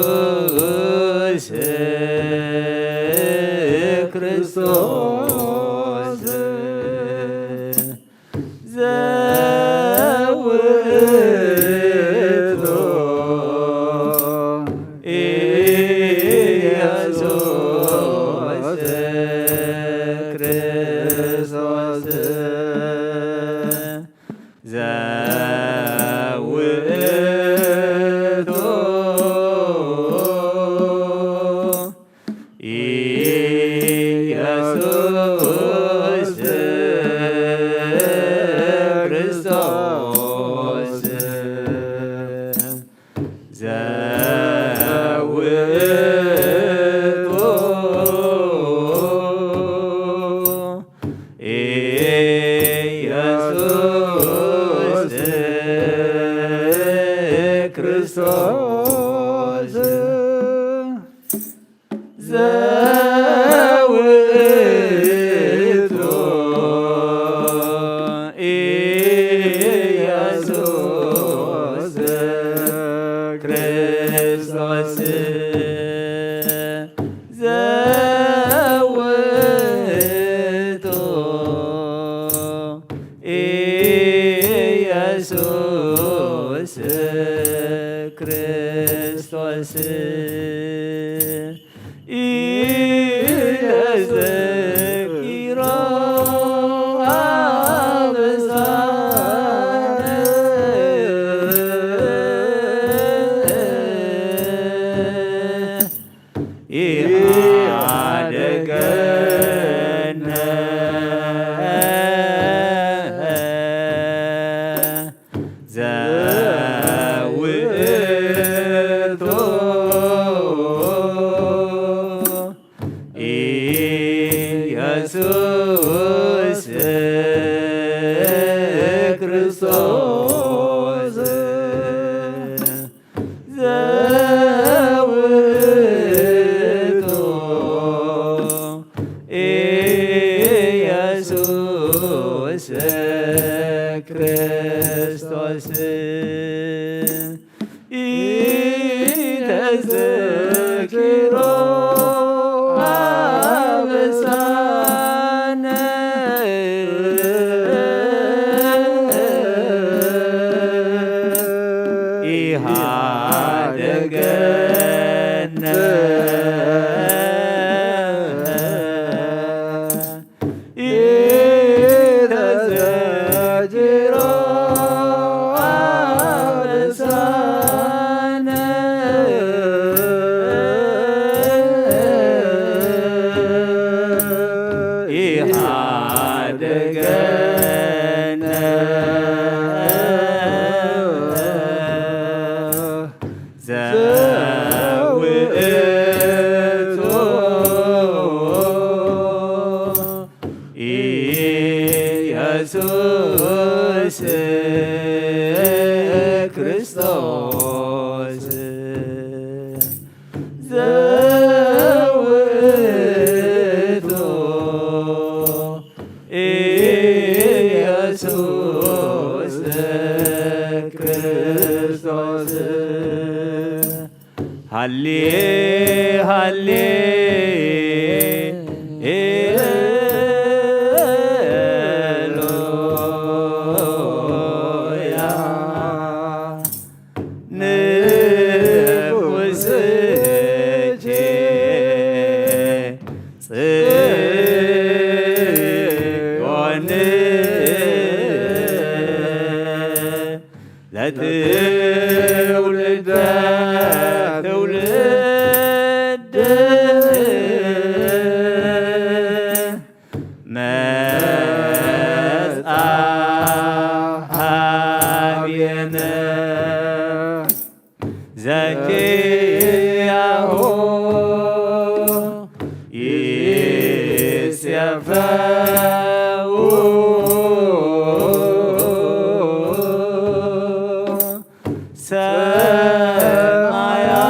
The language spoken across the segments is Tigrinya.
ኢየሱስ ክርስቶስ ዘውእቱ ኢየሱስ ክርስቶስ ዘውእቱ ኢየሱስ ክርስቶስ ዘውእቱ ኢየሱስ ክርስቶስ ዘውእቱ ኢየሱስ ክርስቶስ ዘውእቱ ኢየሱስ ክርስቶስ ዘውእቱ ኢየሱስ ክርስቶስ ኢተዘኪሮ አበሳነ ኢሃደገነ ዘውእቱ ኢየሱስ ክርስቶስ ዘውእቱ ኢየሱስ ክርስቶስ ኢተዘኪሮ አበሳነ ኢሃደገነ ኢተዘኪሮ አበሳነ ኢሃደገነ ዘውእቱ ኢየሱስ ክርስቶስ ዘውእቱ ኢየሱስ ክርስቶስ ሃሌ ሃሌ ሉያ ንጉስኪ ጽዮን ለትውልደ ትውልድ መጻ ሀቤነ ዘኪያሁ ይሴፈው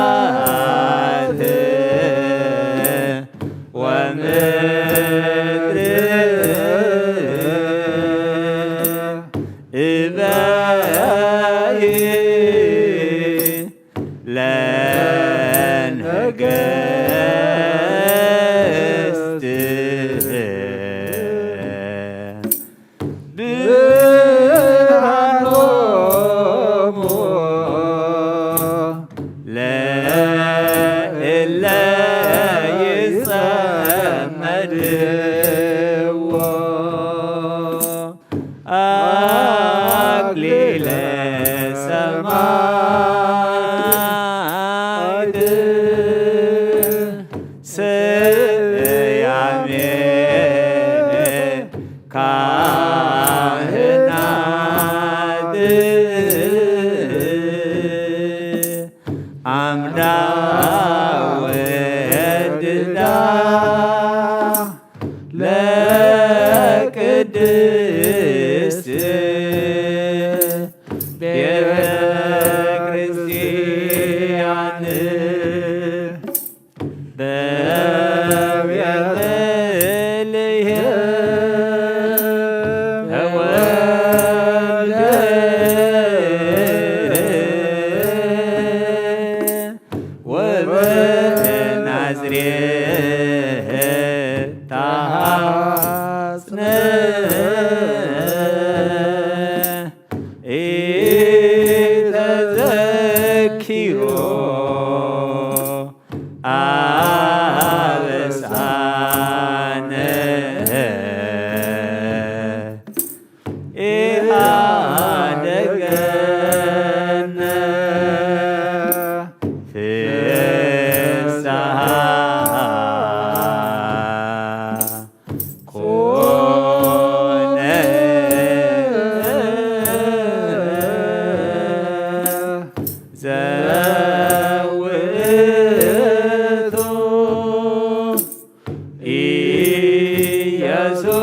ሰማያት ወምድር እበይ ለነገስት ብርሃኖሙ ለእለ ይጸመድዎ አክሊለ ሰማዕት ስያሜ ካህናት አምዳ ወድዳ ለቅድስት ቤተ ክርስቲያን በቤተልሔም ተወልደ ወበናዝሬት ተሐጽነ ኢተዘኪሮ አበሳነ ኢሃደገነ ፍስሐ ኮነ ዘውእቱ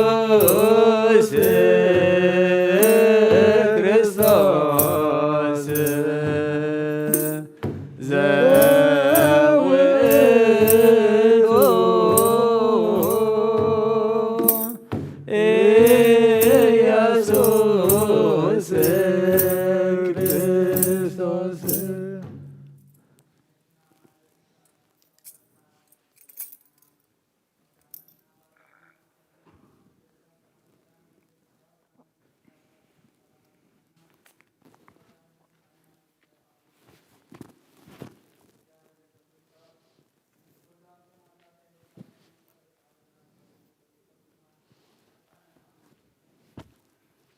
ኢየሱስ ክርስቶስ ዘውእቱ ኢየሱስ ክርስቶስ።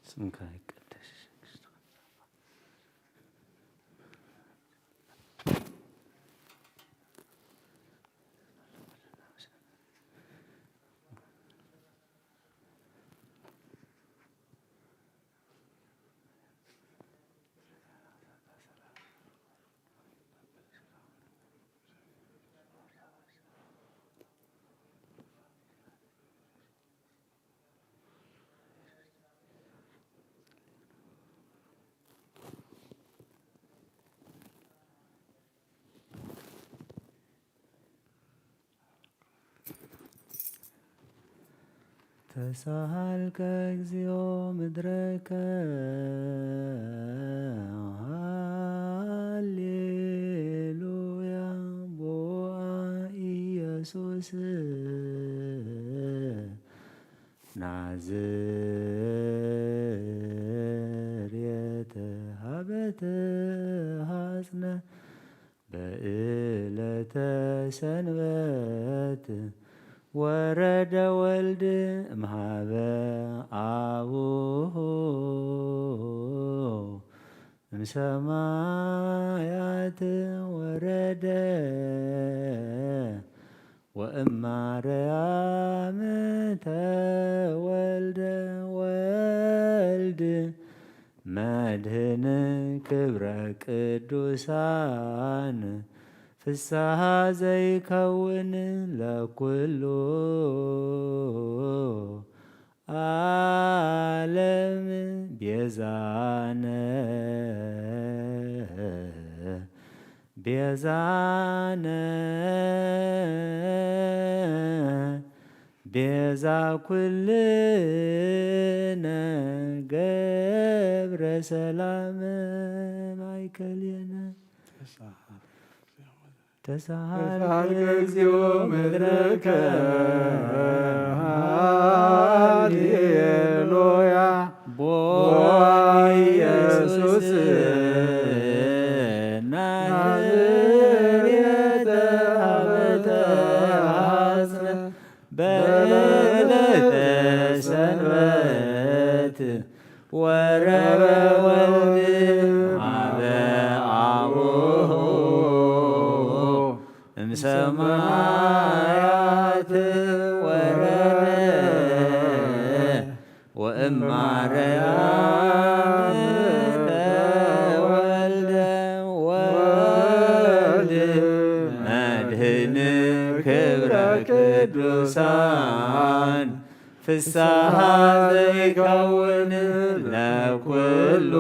ስምካ ይቀደስ። ተሳሃልከ እግዚኦ ምድረከ ሃሌሉያ ቦአ ኢየሱስ ናዝሬት ሀበተ ሐጽነ በዕለተ ሰንበት ወረደ ወልድ እምሃበ አቡሁ እምሰማያት ወረደ ወእማርያም ተወልደ ወልድ መድህን ክብረ ቅዱሳን ፍስሐ ዘይከውን ለኩሉ ዓለም ቤዛነ ቤዛነ ቤዛ ኩልነ ገብረ ሰላም ማእከሌነ። ተሳሃልከ እግዚኦ ምድረከ። ሃሌሉያ። ቦ ኢየሱስ ናዝሬተ ሀበተ ሐጽነ በዕለተ ሰንበት ወረደ ወልድ ሀበ አቡሁ እምሰማያት ወረደ ወእማርያም ተወልደ ወልድ መድህን ክብረ ቅዱሳን ፍስሐ ዘይከውን ለኩሉ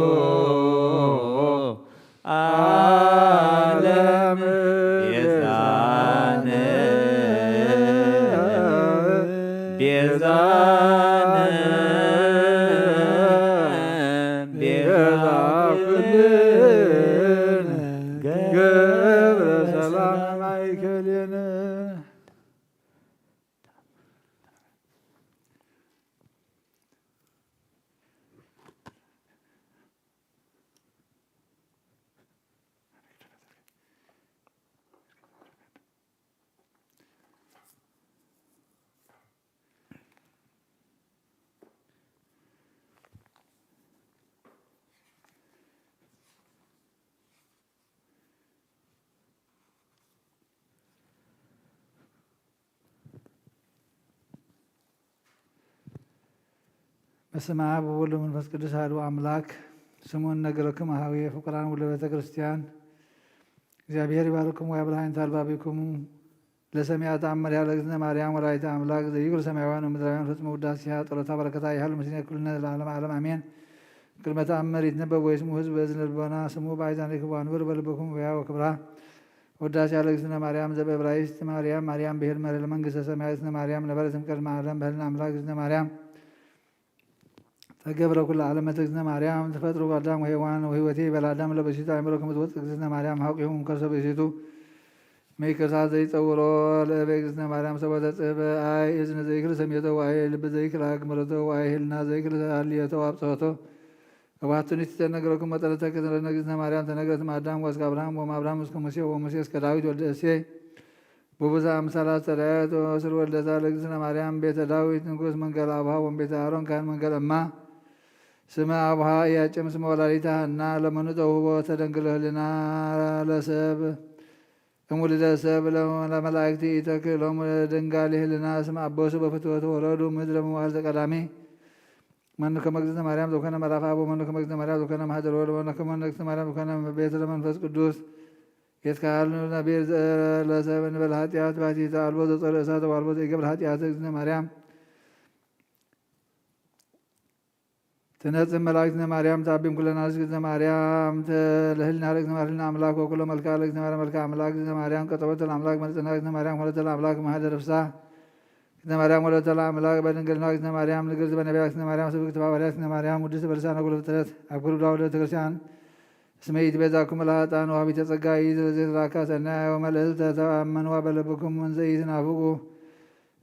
ዓለም ቤዛነ ቤዛነ ቤዛ ኩልነ ገብረ ሰላም ማእከሌነ። በስመ አብ ወወልድ ወመንፈስ ቅዱስ አሐዱ አምላክ። ስሙን ነገረክሙ ሀዌ ፍቁራን ውሉደ ቤተ ክርስቲያን። እግዚአብሔር ይባርክሙ ወያብርሃ እንተ አልባቢክሙ ለሰሚዐ ተአምር ያለ እግዝእትነ ማርያም ወላዲተ አምላክ ዘይክል ሰማያውያን ወምድራውያን ፍጹም ውዳሴሃ ጸሎታ በረከታ ይሃሉ ምስሌነ ኩልነ ለዓለመ ዓለም አሜን። ቅድመ ተአምር ይትነበብ ወይስሙ ህዝብ በእዝነ ልቦና ስሙ በአይዛነ ክቡ አንብር በልብኩም በያ ወክብራ። ውዳሴ ያለ እግዝእትነ ማርያም ዘበእብራይስጥ ማርያም ማርያም ብሄል መርህ ለመንግስተ ሰማያት እግዝእትነ ማርያም ነበረት እምቅድመ ዓለም በህልና አምላክ እግዝእትነ ማርያም ተገብረ ኩለ ዓለመት እግዝእትነ ማርያም ተፈጥሮ አዳም ወሔዋን ወህይወቴ በለ አዳም ለበሲቱ አእምሮ ከመ ትወፅእ እግዝእትነ ማርያም ሀቁ ይሁን ከርሰ ብእሲቱ መይከሳ ዘይጸውሮ ለእበ እግዝእትነ ማርያም ሰቦተ ጽህበ አይ እዝነ ዘይክል ሰምየቶ ወአይ ልብ ዘይክል አግመረቶ ወአይ ህልና ዘይክል ሃልየቶ አብጽሖቶ። እባቱ ንቲተ ነገረኩም መጠነ ተከተለ እግዝእትነ ማርያም ተነግረት ማዳም ወእስከ አብርሃም ወእም አብርሃም እስከ ሙሴ ወሙሴ እስከ ዳዊት ወልደ እሴይ። በብዙ አምሳል አስተርአየት ወስር ወልደታ ለእግዝእትነ ማርያም ቤተ ዳዊት ንጉስ መንገል አብሃ ወንቤተ አሮን ካህን መንገል እማ። ስመ አብሃ ኢያቄም ስመ ወላዲተ ሐና ለመኑ ተውህቦ ተደንግሎ ህልና ለሰብ እም ውልደ ሰብ ለመላእክት ኢተክእሎሙ ድንጋሌ ህልና ስመ አበሱ በፍትወት ወረዱ ምድረ መዋዕል ዘቀዳሚ። መኑ ከመ እግዝእትነ ማርያም ዘኮነ ምዕራፍ አብ ወመኑ ከመ እግዝእትነ ማርያም ዘኮነ ማህደር ወልድ ወመኑ ከመ እግዝእትነ ማርያም ዘኮነ ቤት ለመንፈስ ቅዱስ። የትካል ነቢር ለሰብ እንበል ኃጢአት ባቲተ አልቦ ዘጾረ እሳት ወአልቦ ዘይገብር ኃጢአት እግዝእትነ ማርያም። ትነጽም መላእክትነ ማርያም ተአቢም ኩለና እግዝእትነ ማርያም ለህልና ለእግዝእትነ ማርያም ህልና አምላክ ወኩሎ መልክዓ ለእግዝእትነ ማርያም መልክዓ አምላክ እግዝእትነ ማርያም ቀጠወተ ለአምላክ መርጽና እግዝእትነ ማርያም ኮለተ ለአምላክ ማህደር ፍሳ እግዝእትነ ማርያም ወለተ ለአምላክ በድንግልና እግዝእትነ ማርያም ንግርት በነቢያ እግዝእትነ ማርያም ስብክት ባባርያ እግዝእትነ ማርያም ውድስት በልሳነ ኩሎ ፍጥረት አብ ኩሉ ዳውደ ቤተክርስቲያን እስመ ኢትቤዛ ኩሙ ለኃጥአን ወሃቢተ ጸጋ ኢይእቲ ለዘይትላካ ሰናይ ወመልዕልተ ተአመንዋ በለብኩም እንዘ ኢትናፍቁ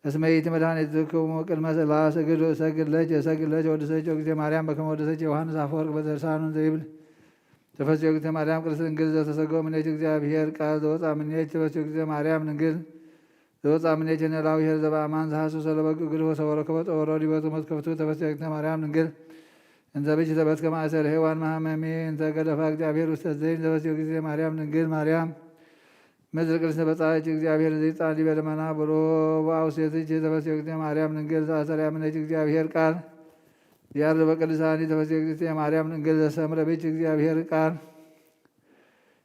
እስመ ኢቲ መድኃኒትክሙ ቅድመ ስላ ሰግዱ እሰግድ ለኪ እሰግድ ለኪ ወድሰኪ ጊዜ ማርያም በከመ ወደሰኪ ዮሐንስ አፈወርቅ በዘርሳኑን ዘይብል ተፈስዮ ጊዜ ማርያም ቅድስት ድንግል ዘተሰገው ምኔት እግዚአብሔር ቃል ዘወፃ ምኔት ተፈስዮ ጊዜ ማርያም ድንግል ዘወፃ ምኔት የነላዊ ሄር ዘበአማን ዘሐሱ ሰለበግ እግር ወሰወረ ከበጠወሮ ዲበቱ መትከፍቱ ተፈስዮ ጊዜ ማርያም ድንግል እንተ ብእሲ ተበትከ ማእሰር ሔዋን መሃመሚ እንተ ገደፋ እግዚአብሔር ውስተ ዘይን ተፈስዮ ጊዜ ማርያም ድንግል ማርያም ምድር ቅድስት በጻሕኪ እግዚአብሔር ዘይጻን ዲበ ደመና ብሎ ወአውሴትኪ ተፈስዮ ጊዜ ማርያም ድንግል ዘአሰሪያ ምነኪ እግዚአብሔር ቃል ያርበ ቅዱሳኒ ተፈስዮ ጊዜ ማርያም ድንግል ዘሰምረ ብኪ እግዚአብሔር ቃል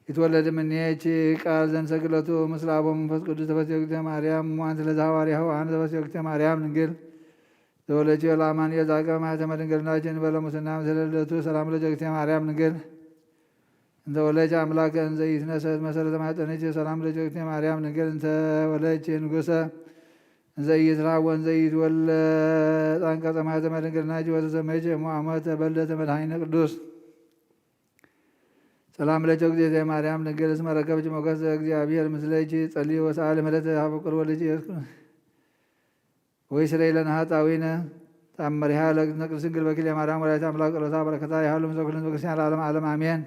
ይትወለድ ምኔኪ ቃል ዘንሰግለቱ ምስለ አቦ መንፈስ ቅዱስ ተፈስዮ ጊዜ ማርያም ሟንት ለዘሐዋርያ ሐዋን ተፈስዮ ጊዜ ማርያም ድንግል ዘወለድኪ ለአማኑኤል ዛቀ ማህተመ ድንግልናኪ እንበለ ሙስና ምስለ ልደቱ ሰላም ለኪ ማርያም ድንግል እንተ ወለች አምላከ እንዘ ኢትነሰት መሰረተ ማይጠንች ሰላም ለእግዝእትነ ማርያም ድንግል እንተ ወለች ንጉሰ እንዘ ኢትራብ ወእንዘ ኢትወለ ጣንቀጸ ማይተመ ድንግልናች ወተሰመች እሞ አመተ በልደተ መድኃኒነ ቅዱስ ሰላም ለኪ እግዝእትየ ማርያም ድንግል እስመ ረከብኪ ሞገስ ዘእግዚአብሔር ምስሌኪ ጸሊ ወሰአሊ ምሕረተ ሀበ ፍቁር ወልድኪ ኢየሱስ ክርስቶስ። ወይስረይ ለነ ኃጣውኢነ ተአምሪሃ ለእግዝእትነ ቅድስት ድንግል በክልኤ ማርያም ወላዲተ አምላክ ጸሎታ በረከታ ይሃሉ ምስለ ኩልነ ህዝበ ክርስቲያን ለዓለመ ዓለም አሜን።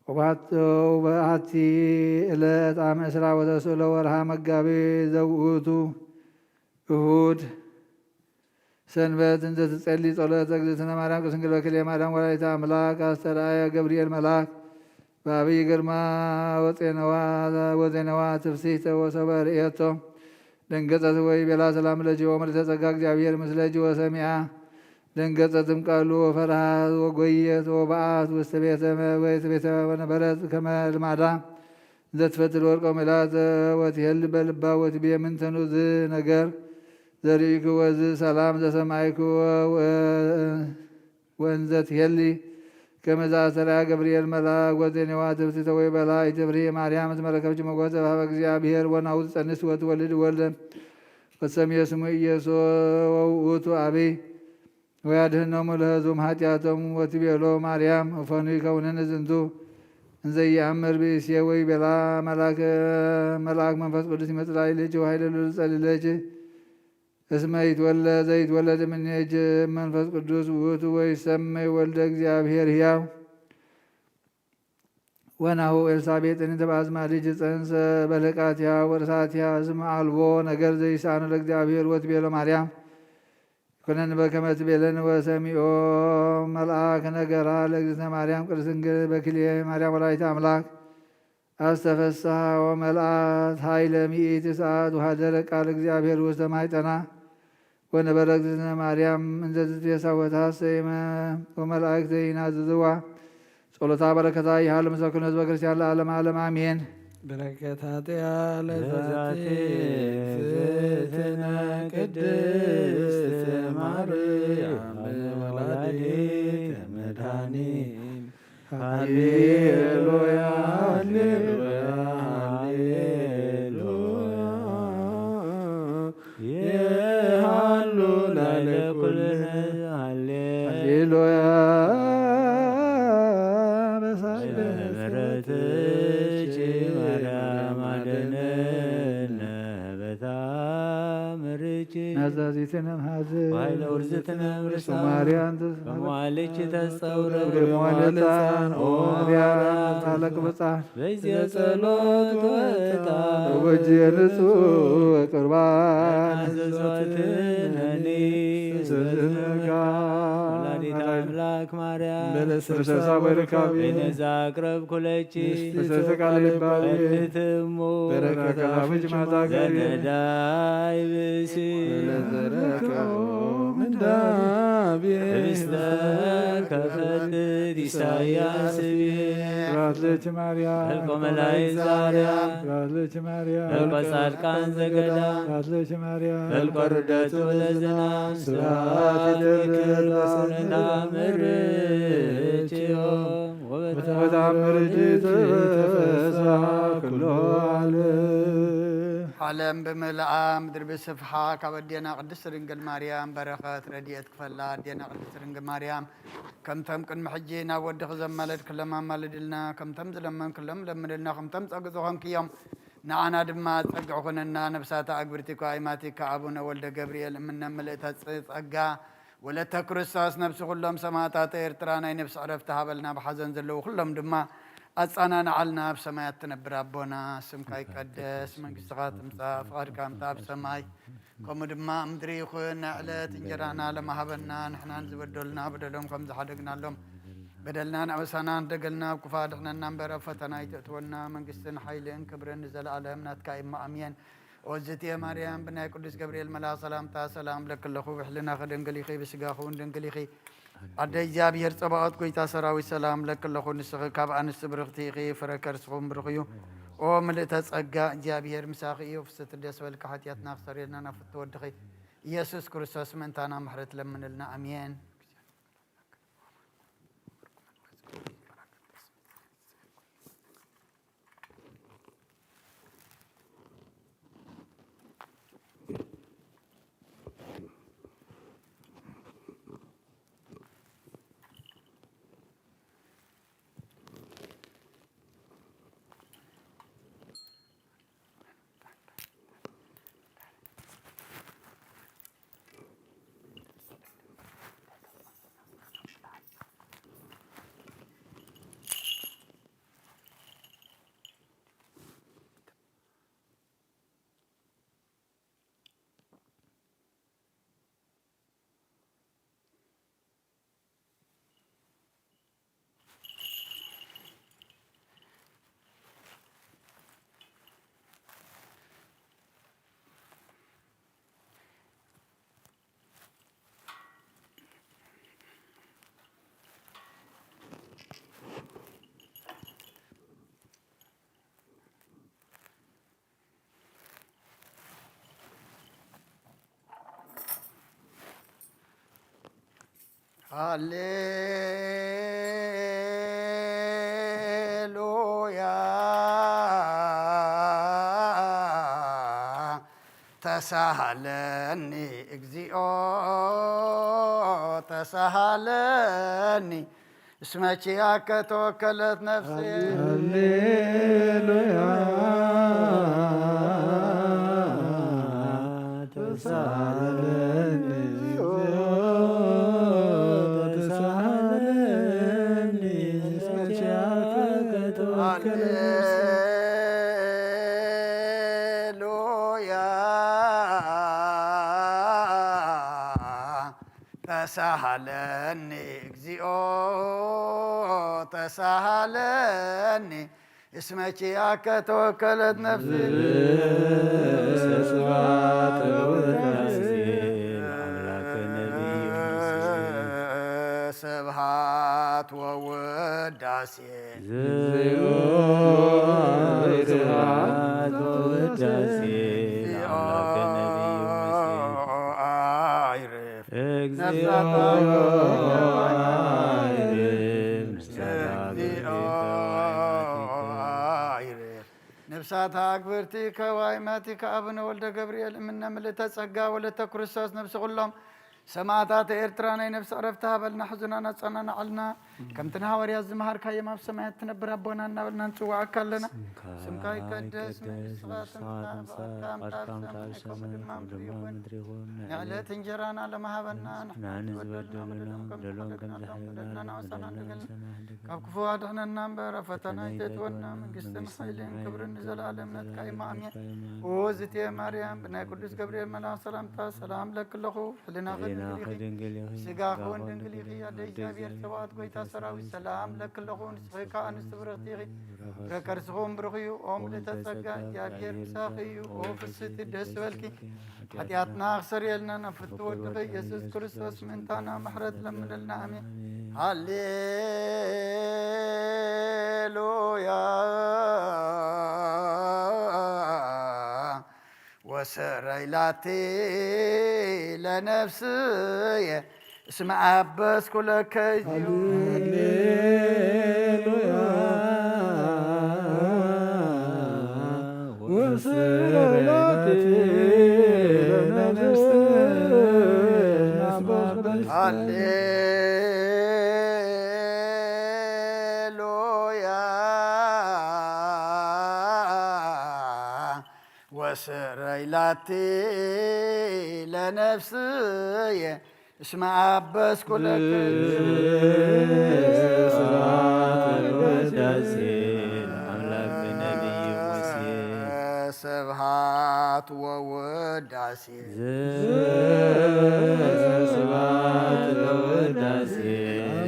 ወባቱ በአቲ ዕለት አመ ዕስራ ወተስዑ ለወርሃ መጋቢት ዘውእቱ እሁድ ሰንበት እንዘ ትጸሊ ጸሎተ እግዝእትነ ማርያም ቅድስት ድንግል በክልኤ ማርያም ወላዲተ አምላክ አስተርአየ ገብርኤል መልአክ በአብይ ግርማ ወጼነዋ ወዜነዋ ትፍስሕተ ወሶበ ርእየቶ ደንገጸት ወይቤላ ሰላም ለኪ ኦ ምልዕተ ጸጋ እግዚአብሔር ምስለኪ ወሰሚዓ ደንገጸትም ቃሉ ወፈርሃት ወጎየት ወበአት ውስተ ቤተ መ- ውስተ ቤተ ወነበረት ከመ ልማዳ ዘትፈትል ወርቀ ሜላት ወትሄል በልባ ወትቤ ምንተኑ ዝ ነገር ዘርኢኩ ወዝ ሰላም ዘሰማይኩ ወእንዘ ትሄሊ ከመዛ አስተርአያ ገብርኤል መልአክ ወዜኔዋ ትብስተ ወይቤላ ኢትፍሪ ማርያም እስመ ረከብኪ ሞገሰ በሀበ እግዚአብሔር ወናሁ ትጸንስ ወትወልድ ወልደ ወትሰምዮ ስሙ ኢየሱስ ወውእቱ አብይ ወያድህኖሙ ለሕዝቡም ኃጢአቶም ወትቤሎ ማርያም እፎኑ ይከውንን ዝንቱ እንዘ ይአምር ብእሴ ወይቤላ መልአክ መልአክ መንፈስ ቅዱስ ይመጽእ ላዕሌኪ ወኃይለ ልዑል ይጸልለኪ እስመ ይትወለድ ዘይትወለድ እምኔኪ መንፈስ ቅዱስ ውእቱ ወይሰመይ ወልደ እግዚአብሔር ሕያው ወናሁ ኤልሳቤጥን ተባዝማድኪ ጸንሰ በልቃቲያ ወርሳቲያ እስመ አልቦ ነገር ዘይሳኑ ለእግዚአብሔር ወትቤሎ ማርያም ይኩነን በከመ ትቤለን ወሰሚኦ መልአክ ነገራ ለእግዝእትነ ማርያም ቅድስት ድንግል በክልኤ ማርያም ወላዲተ አምላክ አስተፈስሐ ወመልአት ኃይለ ሚእቲ ሰዓት ወሃደረ ቃል እግዚአብሔር ውስተ ማይጠና ወነበረ እግዝእትነ ማርያም እንዘ ትትፌሳ ወታሰይመ ወመላእክተ ይናዝዝዋ ጸሎታ በረከታ ይሃሉ ምስለ ኩሉ ህዝበ ክርስቲያን ለዓለመ ዓለም አሜን። በረከታትያ ለዛቲ እግዝእትነ ቅድስት ማርያም ወላዲተ መድኃኒት ሃሌሉያ ሃሌሉያ ሃሌሉያ ይሃሉ ላዕለ ኩልነ ሃሌ ሃሌሉያ በሳለ ምሕረትኪ ማርያም አድነነ በታምርኪ ናዛዚትነ እምኃዘን ወኃይለ ውርዝትነ እምርሳ ማርያም ተስፋ ከመዋልኪ ተጸውረ ወደ መዋለ ሕፃን ኦ ማርያም ታለቅ ብጻ በዚያ ጸሎት ወጣ ወእጅ የንጹህ ቁርባን አዘዞትነኒ ስዝነጋ ወላዲተ አምላክ ማርያም በለስ ርሰሳ ወርካቤ እነዛ አቅረብኩለኪ ንስቲ ቃል ይባቤ እትሞ በረከተ አፍኪ ማዛገሪ ዘነዳይ ብእሲ ለዘረከቦ ምንዳቤ ህብስተ ከፈትት ኢሳያስ ብየ ስብሐት ለኪ ማርያም። መልኮ መላእክት ዘአርያም። ስብሐት ለኪ ማርያም። መልኮ ጻድቃን ዘገዳም። ስብሐት ለኪ ማርያም። መልኮ ርደቱ ለዘላም። ስብሐት ለኪ ለዘላለም። ወበተአምር ወበተአምር እጅ ተፈስሐ ኩሎ ዓለም። ዓለም ብምልኣ ምድሪ ብስፍሓ ካብ ኣዴና ቅድስት ድንግል ማርያም በረኸት ረድኤት ክፈላ ኣዴና ቅድስት ድንግል ማርያም ከምቶም ቅድሚ ሕጂ ናብ ወድኺ ዘማለድክሎም ኣማልድልና፣ ከምቶም ዝለመንክሎም ለምንልና፣ ከምቶም ጸግዒ ዝኾንክዮም ንዓና ድማ ጸግዒ ኩነና። ነብሳታ ኣግብርቲኮ ኣይማቲካ ኣቡነ ወልደ ገብርኤል እምነ ምልእተ ጽ-፣ ጸጋ ወለተ ክርስቶስ ነብሲ ኩሎም ሰማዕታተ ኤርትራ ናይ ነብሲ ዕረፍቲ ሃበልና። ብሓዘን ዘለዉ ኩሎም ድማ ኣጻናንዓልና። ኣብ ሰማያት ትነብር ኣቦና ስምካ ይቀደስ፣ መንግስትኻ ትምጻእ፣ ፍቓድካ ምጻእ ኣብ ሰማይ ከምኡ ድማ ኣብ ምድሪ ይኹን። ናይ ዕለት እንጀራና ለማሃበና፣ ንሕናን ዝበደሉና በደሎም ከም ዝሓደግናሎም በደልናን ኣበሳናን ደገልና ኣብ ክፉእ ኣድሕነና እምበር፣ ኣብ ፈተና ኣይተእትወና። መንግስትን ሓይልን ክብርን ንዘለኣለም ናትካ እሞ ኣሜን። ኦዝትየ ማርያም፣ ብናይ ቅዱስ ገብርኤል መልኣኽ ሰላምታ ሰላም እብለኪ ኣለኹ። ብሕልናኺ ድንግል ኢኺ፣ ብስጋኺ እውን ድንግል ኢኺ። ኣደ እግዚኣብሔር ጸባኦት፣ ጎይታ ሰራዊት፣ ሰላም እብለኪ ኣለኹ። ንስኺ ካብ ኣንስቲ ብርኽቲ ኢኺ፣ ፍረ ከርስኺ እውን ብሩኽ እዩ። ኦ ምልእተ ጸጋ፣ እግዚኣብሔር ምሳኺ እዩ። ፍስሕቲ ደስ በልኪ፣ ሓጢኣትና ክሰርየልና ናብ ፍትው ወድኺ ኢየሱስ ክርስቶስ ምእንታና ምሕረት ለምንልና። ኣሜን። ሃሌሉያ ተሳሃለኒ እግዚኦ ተሳሃለኒ እስመ ኪያከ ተወከለት ነፍሴ። ሃሌሉያ ተሳሃለኒ ተሳሃለኒ እስመ ኪያከ ተወከለት። ሃሌሉያ ተሳሃለኒ እግዚኦ ተሳሃለኒ እስመ ኪያከ ተወከለት ነፍሲ። ስብሐት ወውዳሴ ለአምላከ ነቢዩ ሙሴ። ስብሐት ወውዳሴ። ስብሐት ወውዳሴ ለአምላከ ነቢዩ ሙሴ። አይርፍ። እግዚኦ አይርፍ። እግዚኦ አይርፍ። ነፍሳት አግብርቲከ ወአይማቲከ አቡነ ወልደ ገብርኤል እምነ ምልዕተ ጸጋ ወለተ ክርስቶስ ነፍሲ ኩሎም ሰማዕታት ኤርትራ ናይ ነፍሲ ዕረፍቲ ሃበልና፣ ሕዙናን ኣጸናንዓልና። ከምቲ ንሃዋርያት ዝመሃርካዮም ኣብ ሰማያት ትነብር ኣቦና እናበልና ንጽውዓካ ኣለና። ስምካ ይቀደስ፣ መንግስትኻ ትምጻእ፣ ፍቓድካ ኣብ ሰማይ ከምኡ ድማ ኣብ ምድሪ ይኹን። ንዕለት እንጀራና ሎም ሃበና፣ ንሕና ንዝበደሉና በደሎም ከም ዝሓለና በደልናን ኣበሳናን ንገልን። ካብ ክፉ ኣድሕነና እምበር፣ ኣብ ፈተና ኣይተእትወና። መንግስትን ሓይልን ክብርን ንዘለኣለም ናትካ እዩ። ኣሜን። ኦ ዝትየ ማርያም፣ ብናይ ቅዱስ ገብርኤል መልኣኽ ሰላምታ ሰላም እብለኪ ኣለኹ። ሕልናኺ ድንግል እዩ፣ ስጋኺ እውን ድንግል ኢኺ። ኣደ እግዚኣብሔር ጸባኦት፣ ጎይታ ሰራዊት፣ ሰላም እብለኪ ኣለኹ። ንስኺ ከኣ ኣንስቲ ብርኽቲ ኢኺ፣ ፍረ ከርስኺ እውን ብሩኽ እዩ። ኦ ምልዕተ ጸጋ፣ እግዚኣብሔር ምሳኺ እዩ። ኦ ፍስሕቲ፣ ደስ ይበልኪ፣ ሓጢኣትና ክሰርየልና ናብ ፍትው ወድኺ ኢየሱስ ክርስቶስ ምእንታና ምሕረት ለምንልና። ኣሜን። ሃሌሉያ ወስረይ ላቲ ለነፍስየ እስመ አበስኩ ለከ እግዚኦ። ሃሌሉያ ወስብሐት ለነፍስየ። ሃሌሉያ ወስረይ ላቲ ለነፍስየ እስመ አበስኩ ለከ። ስብሐት ወውዳሴ ለአምላክ ነቢይ ሙሴ። ስብሐት ወውዳሴ። ስብሐት ወውዳሴ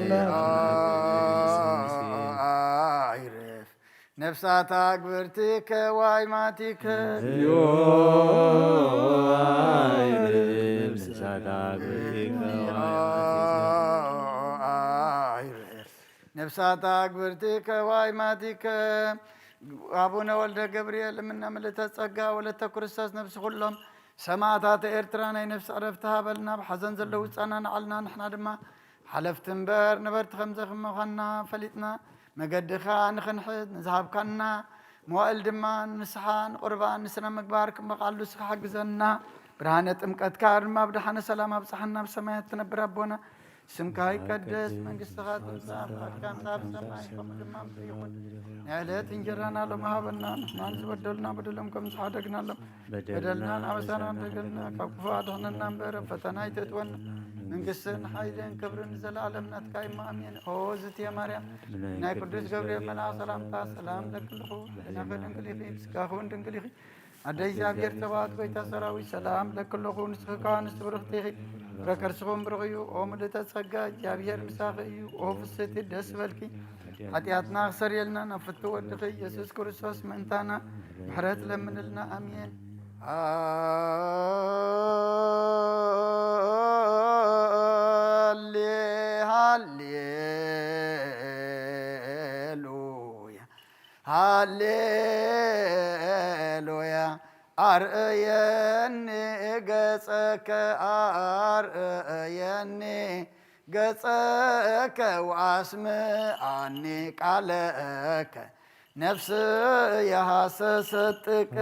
ለአምላክ ነፍሳት ኣግብርቲከ ዋይማቲከ። እግዚኦ አይርር ነፍሳት ኣግብርቲከ ዋይማቲከ። ነፍሳት ኣግብርቲከ ዋይማቲከ። ኣቡነ ወልደ ገብርኤል እምነ ምልዕተ ጸጋ ወለተ ክርስቶስ ነፍሲ ኩሎም ሰማዕታት ኤርትራ ናይ ነፍሲ ዕረፍቲ ሃበልና። ብሓዘን ዘለዉ ይጸናንዓልና። ንሕና ድማ ሓለፍቲ እምበር ነበርቲ ከምዘ ምዃንና ፈሊጥና መገድኻ ንኽንሕዝ ንዝሃብካና መዋእል ድማ ንስሓ ንቁርባን ንስነ ምግባር ክንበቓሉ እስኻ ሓግዘና። ብርሃነ ጥምቀትካ ድማ ብደሓነ ሰላም ኣብጽሓና። ኣብ ሰማያት ትነብር ኣቦና ስምካ ይቀደስ፣ መንግስትኻ ትምጻእ፣ ፍቓድካ ምጻእ ኣብ ሰማይ ከምኡ ድማ ምድሪ ይኹን። ናይ ዕለት እንጀራና ሎም ሃበና፣ ንሕና ንዝበደሉና በደሎም ከም ዝሓደግናሎም በደልናን ኣበሳናን ደገልና ካብ ክፉ ኣድሕነና እምበር ኣብ ፈተና ኣይተእትወና። መንግስትን ሓይልን ክብርን ንዘለኣለም ናትካ እዩ። ኣሜን። ኦ ዝትየ ማርያም ናይ ቅዱስ ገብርኤል መልኣኽ ሰላምታ ሰላም ለክልኹ። ሕሊናኺ ድንግል ኢኺ፣ ስጋኹን ድንግል ኢኺ። ኣደ እግዚኣብሔር ጸባኦት ጎይታ ሰራዊት ሰላም ለክልኹ። ንስኺ ከኣ ንስቲ ብርኽቲ ኢኺ፣ ፍረ ከርስኹም ብሩኽ እዩ። ኦ ምልዕተ ጸጋ እግዚኣብሔር ምሳኺ እዩ። ኦ ፍስሕቲ ደስ በልኪ ሓጢኣትና ክሰርየልና ናብ ፍቱ ወድኺ ኢየሱስ ክርስቶስ ምእንታና ምሕረት ለምንልና። ኣሜን። ሃሌ ሃሌሉያ ሃሌሉያ። ኣርእየኒ ገጸከ ኣርእየኒ ገጸከ ወኣስምዓኒ ቃለከ ነፍስየ ሃሰሰት ጥቀ።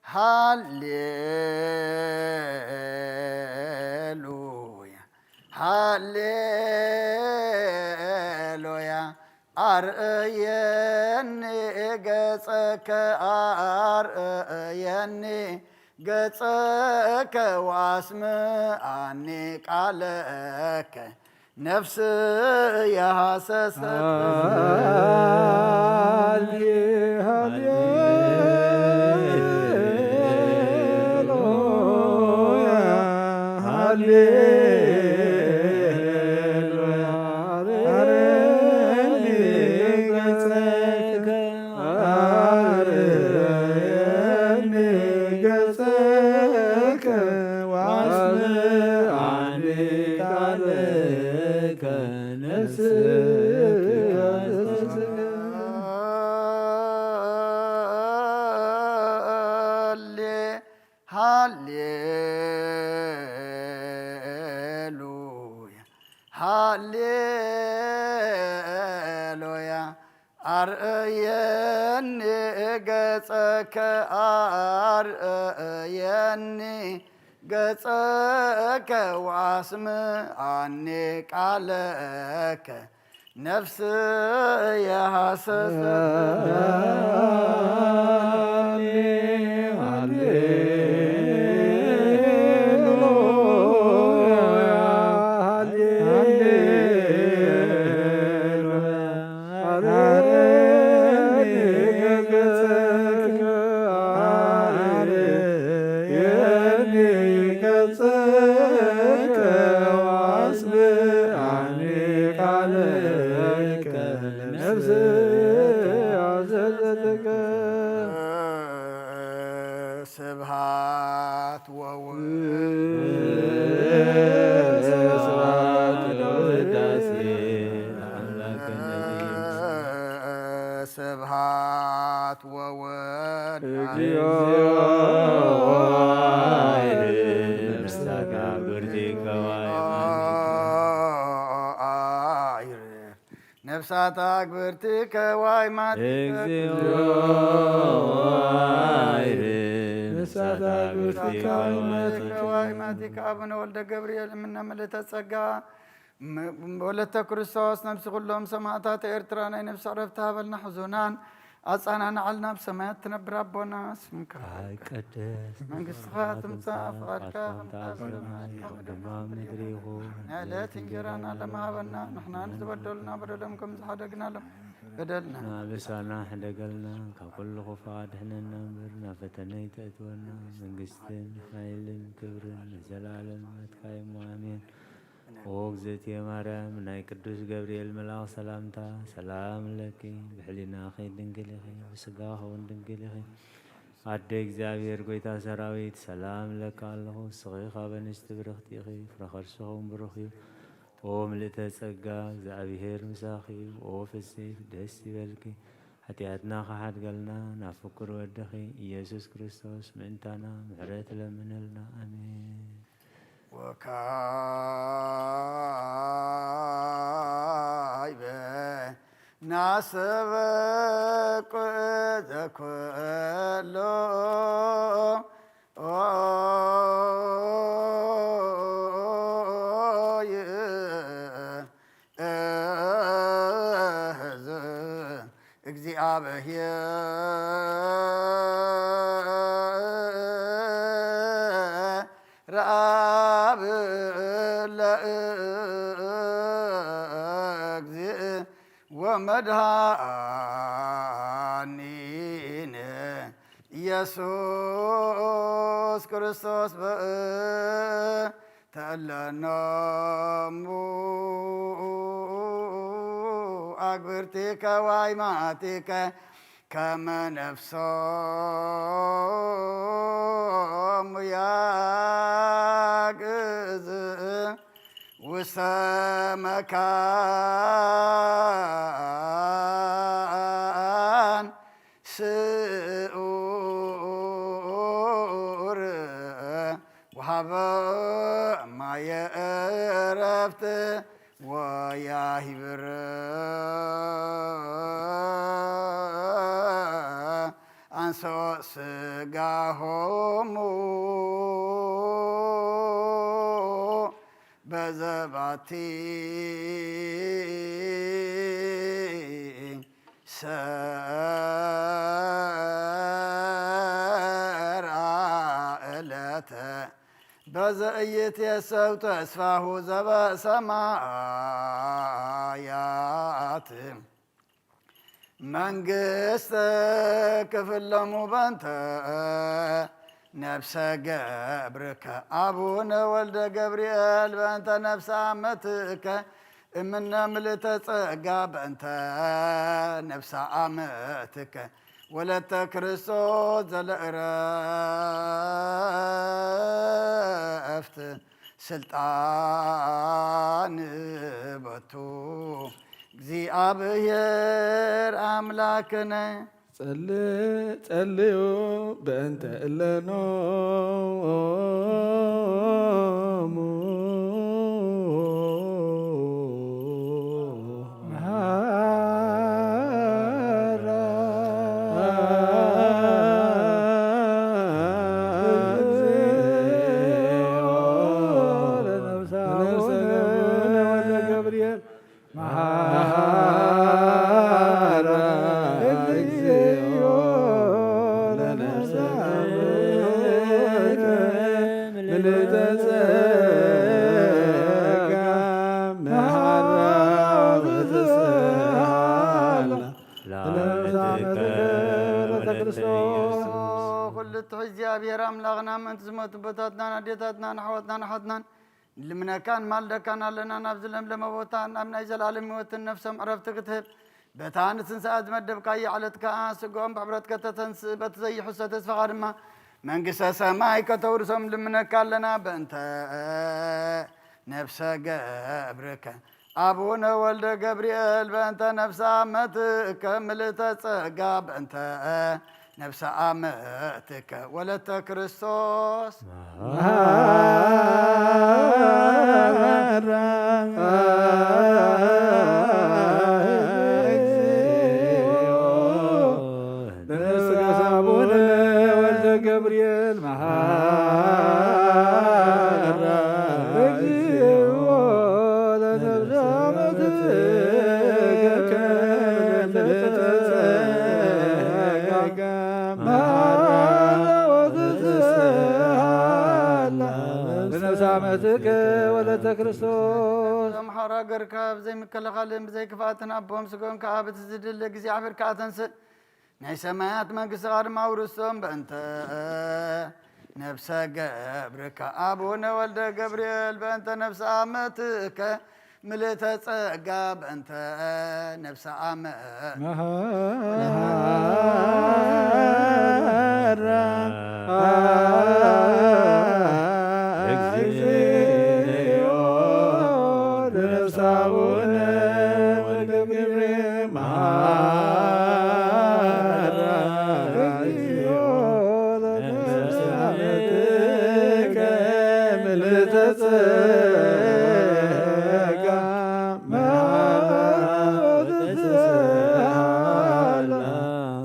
ሃሌ ሃሌሉያ ሃሌሉያ። ኣርእየኒ ገጸከ ኣርእየኒ ገጸከ ወኣስምዓኒ ቃለከ ነፍስየ ሃሰሰት። ሃሌሉያ ሃሌሉያ። ኣርእየኒ ገጸከ ኣርእየኒ ገጸከ ወኣስምዓኒ ቃለከ ነፍስየ ሃሰሰት። ስብሐት ወወልድ ስብሐት ወወልድ እግዚኦ ነፍሳት ኣግብርቲከ ዋይማት እግዚኦ ንሳታ ግብርቲ ዋይማቲካ ዋይማቲካ ኣቡነ ወልደ ገብርኤል እምነ ምልእተ ጸጋ ም-፣ ወለተ ክርስቶስ ነብሲ ኩሎም ሰማዕታት ኤርትራ ናይ ነብሲ ዕረፍቲ ሃበልና። ሕዙናን ኣጻናናዓልና። ኣብ ሰማያት ትነብር ኣቦና ስምካ ይትቀደስ፣ መንግስትኻ ትምጻእ፣ ፍቓድካ ከም ትምጻእ ኣብ ሰማይ ከምኡ ድማ ኣብ ምድሪ ይኹን። ናይ ዕለት እንጀራና ለማሃበና፣ ንሕና ንዝበደሉና በደሎም ከም ዝሓደግናሎም በደልና ኣበሳና ሕደገልና፣ ካብ ኩሉ ክፉእ ኣድሕነና እምበር፣ ናብ ፈተነ ኣይተእትወና። መንግስትን ሓይልን ክብርን ንዘለኣለም ናትካ እዩ እሞ፣ ኣሜን። ኦ እግዝእትየ ማርያም፣ ናይ ቅዱስ ገብርኤል መልኣኽ ሰላምታ፣ ሰላም ለኪ፣ ብሕሊናኺ ድንግል ኢኺ፣ ብስጋኺ እውን ድንግል ኢኺ። ኣደ እግዚኣብሔር፣ ጎይታ ሰራዊት፣ ሰላም ለካ ኣለኹ። እስኺ ካብ ኣንስቲ ብርኽቲ ኢኺ፣ ፍረ ከርስኺ እውን ብሩኽ እዩ። ኦ ምልእተ ጸጋ፣ እግዚኣብሔር ምሳኺ እዩ። ኦ ፍስሕቲ፣ ደስ ይበልኪ። ሓጢኣትና ክሓድገልና፣ ናብ ፍቁር ወድኺ ኢየሱስ ክርስቶስ ምእንታና ምሕረት ለምነልና። ኣሜን። ወካይበ ናሰበቅ ዘኩሎ ይእዝ እግዚአብሔር አብ ለእግዚእ ወመድኃኒነ ኢየሱስ ክርስቶስ በእንተ እለኖሙ አግብርቲከ ዋይማቲከ ከመ ነፍሶሙ ያግዝ ውስተ መካን ስኡር ወሃበ ማየ ዕረፍት ወያሂብር አንሶ ስጋሆሙ በዘባቲ ሰርአ ዕለተ በዘ ኢይትየሰው ተስፋሁ ዘበሰማያት መንግስት ክፍለሙ በንተ ነፍሰ ገብርከ አቡነ ወልደ ገብርኤል በእንተ ነፍሰ አመትከ እምነ ምልእተ ጸጋ በእንተ ነፍሰ አመትከ ወለተ ክርስቶስ ዘለእረፍት ስልጣን በቱ እግዚአብሔር አምላክነ ጸል-፣ ጸልዩ በእንተ እለኖሙ መሃራ እግዚኦ ለነፍሰ አቡነ ወልደ ገብርኤል መሃራ እግዚኦ ለነፍሰ ምልዕተ ጸጋ መሃራ ወትስሃላ ለነፍሰ አመትከ ወለተ ክርስቶስ። ኩሉ ትሕዚ እግዚኣብሔር ኣምላኽና ምእንቲ ዝሞቱ ኣቦታትናን ኣዴታትናን ኣሕዋትናን ኣሓትናን ንልምነካን ማልደካን ኣለና። ናብዚ ለምለመ ቦታ ናብ ናይ ዘላለም ህይወትን ነፍሶም ዕረፍቲ ክትህብ በታ ንትንሳኤ ዝመደብካያ ዕለት ከኣ ስግኦም ብሕብረት ከተተንስእ በቲ ዘይሕሰ ተስፋኻ ድማ መንግስተ ሰማይ ከተውርሶም ልምነካ ኣለና። በእንተ ነፍሰ ገብርከ አቡነ ወልደ ገብርኤል በእንተ ነፍሰ አመትከ ምልእተ ጸጋ በእንተ ነፍሰ አመትከ ወለተ ክርስቶስ መሃራ እግዚኦ ለነፍሰ አቡነ ወልደ ገብርኤል ብነፍስ ኣመትከ ወለተ ክርስቶስ። እዞም ሓራ ገርካ ብዘይ ምክልኻልን ብዘይ ክፍኣትን ኣቦም ስጎም ከኣ በቲ ዝድለ እግዚኣብሔር ከኣ ተንስእ። ናይ ሰማያት መንግስቲ ድማ ውርስቶም በእንተ ነፍሰ ገብርከ ኣቡነ ወልደ ገብርኤል በእንተ ነፍሰ ኣመትከ ምልእተ ጸጋ በእንተ ነፍሰ ኣመ መሃራ እግዚኦ ለነፍሳቡነ ወገብረ መሃራ እግዚኦ ለነፍሳቡነ ምልዕተ ጸጋ መሃራ ወተስሃላ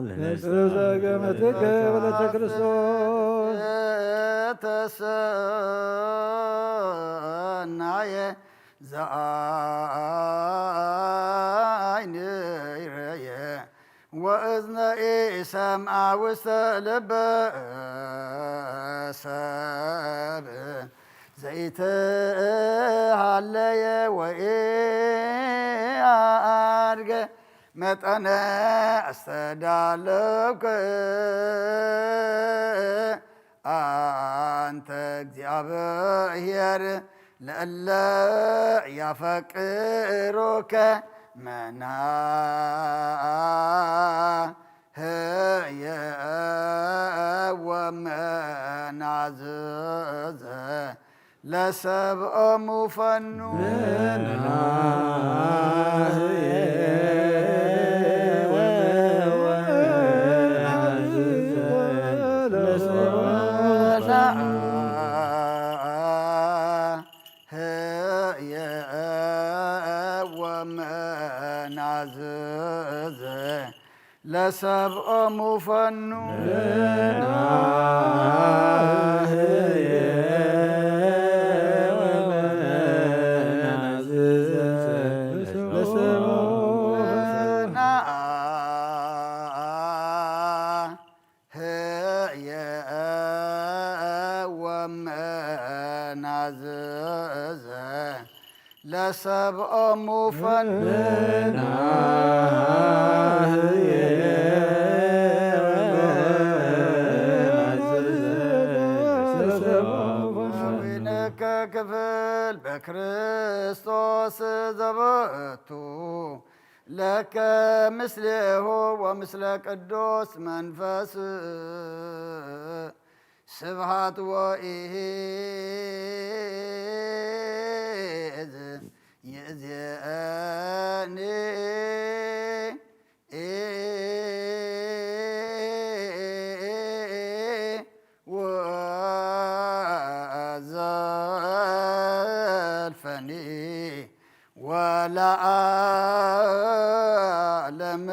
ለነፍሳቡነ ዘገመትከ ወለተ ክርስቶስ። ተሰናየ ዘአይን ይረየ ወእዝነ ኢሰምዐ ውስተ ልበ ሰብ ዘይተሃለየ ወኢአድገ መጠነ አስተዳለውከ አንተ እግዚአብሔር ለእለ ያፈቅሩከ መናህየ ወመናዝዘ ለሰብኦሙ ፈኑ። ህየ ወመናዝዘ ለሰብኦሙ ፈኑ። ህየ ወመናዝዘ ለሰብኦሙ ፈንና ህየ ወመናዝዘ ለሰብኦሙ ፈንና። ክፍል በክርስቶስ ዘበቱ ለከ ምስሌሁ ወምስለ ቅዱስ መንፈስ ስብሃት ወኢዝ ይእዜኒ ወዘልፈኒ ወለዓለመ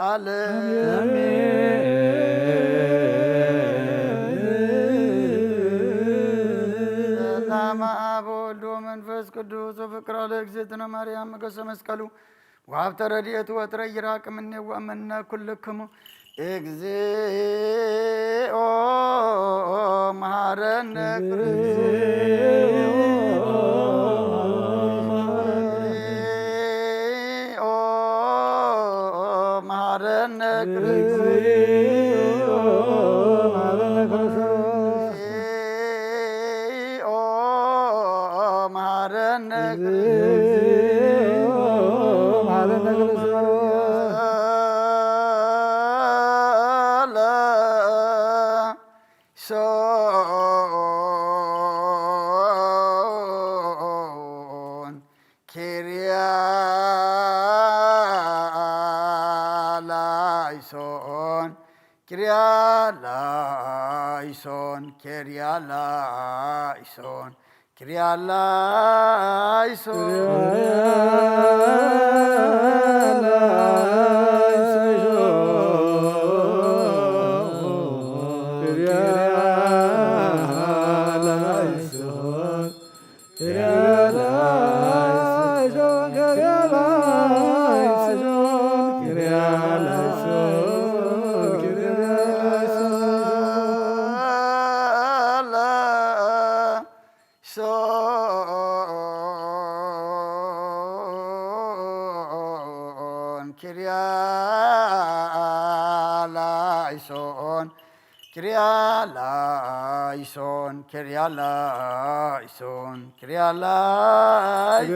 ዓለም። ሰላም አብ ወወልድ ወመንፈስ ቅዱስ ወፍቅር ለእግዝእትነ ማርያም መገሰ መስቀሉ ወሀብተ ረድኤቱ ወጥረ ይራቅ እምኔሁ ወእምነ ኩልክሙ። እግዚኦ መሐረነ ክርስቶስ። እግዚኦ መሐረነ ክርስቶስ። እግዚኦ መሐረነ ክርስቶስ። ኪርያላይሶን፣ ኪርያላይሶን፣ ኪርያላይሶን፣ ኪርያላይሶን። ኪርያላይሶን፣ ኪርያላይሶን። ኪርያ ላይሶን፣ ኪርያ ላይሶን፣ ኪርያ ላይሶን፣ ኪርያ ላይሶን።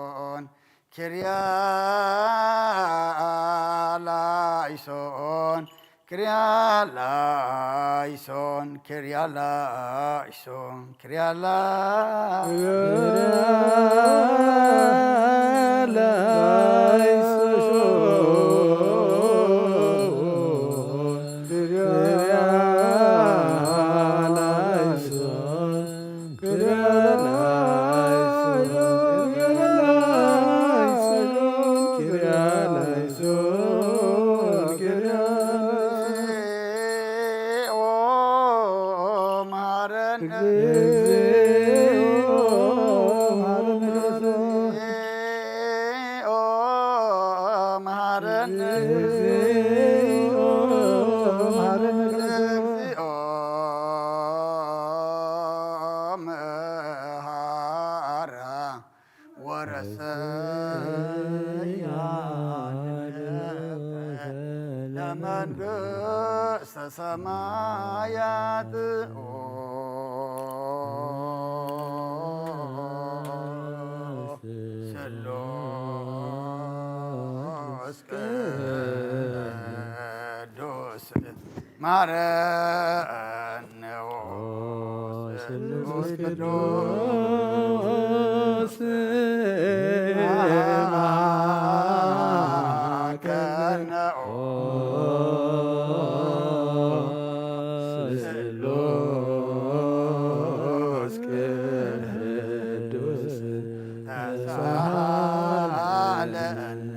ላይሶን፣ ኪርያ ላይሶን፣ ኪርያ ላይሶን፣ ኪርያ ላይሶን፣ ኪርያ ላይሶን። ለመንግስተ ሰማያት። ስሉስ ቅዱስ ማረነ። ስሉስ ቅዱስ ማረነ። ስሉስ ቅዱስ ተሳሃለነ።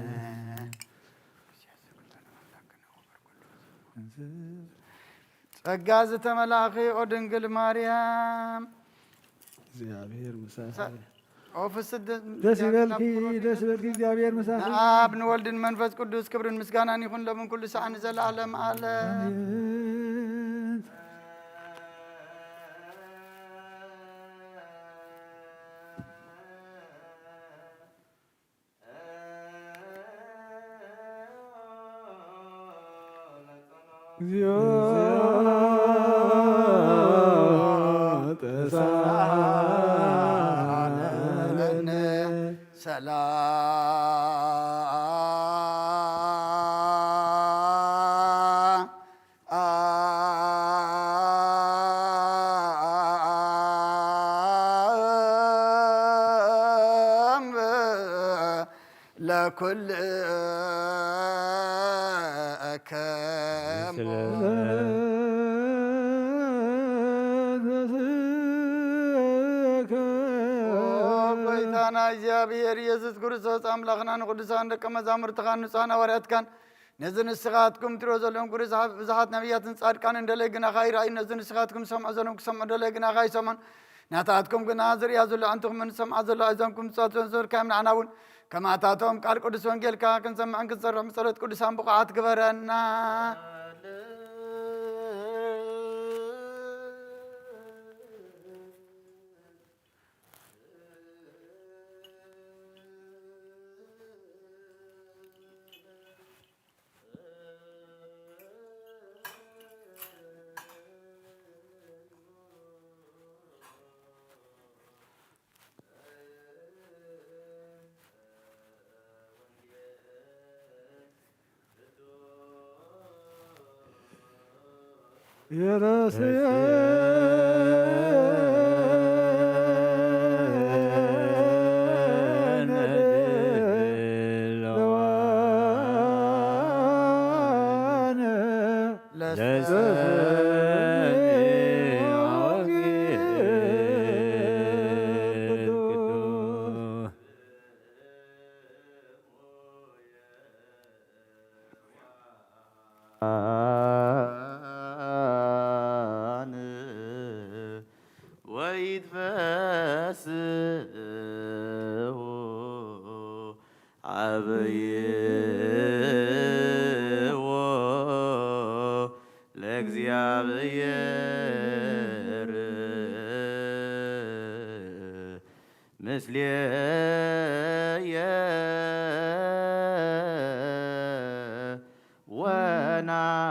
ጸጋ ዝተመላእኺ ኦ ድንግል ማርያም፣ እግዚኣብሔር ምሳኺ። ኦ ፍስሕት ደስ ይበልኪ፣ ደስ ይበልኪ፣ እግዚኣብሔር ምሳኺ። ንኣብ ንወልድን መንፈስ ቅዱስ ክብርን ምስጋናን ይኹን፣ ሎምን ኩሉ ሰዓት ንዘለዓለም ዓለም። ኣሜን። እግዚኦ ተሳሃለነ። ሰላም ለኩልክሙ። ኦ ጎይታና እግዚኣብሔር ኢየሱስ ክርስቶስ ኣምላኽና፣ ንቅዱሳን ደቀ መዛሙርትኻን ንጹሓን ሃዋርያትካን ነዚ ንስኻትኩም ትሪኦ ዘለኹም ብዙሓት ነቢያትን ጻድቃንን ደለይ ግናኻ ይረኣዩ። ነዚ ንስኻትኩም ዝሰምዑ ዘለኹም ክሰምዑ ደለይ ግናኻ ይሰምዑን። ናታትኩም ግና ዝርእያ ዘሎ ኣዕንትኹምን ዝሰምዓ ዘሎ ኣእዛንኩም ዝጸትወን ዘርካዮም ንዓና እውን ከማታቶም ቃል ቅዱስ ወንጌልካ ክንሰምዕን ክንሰርሕ ብጸሎት ቅዱሳን ብቑዓት ግበረና። አበይዎ ለእግዚአብሔር ምስሌየ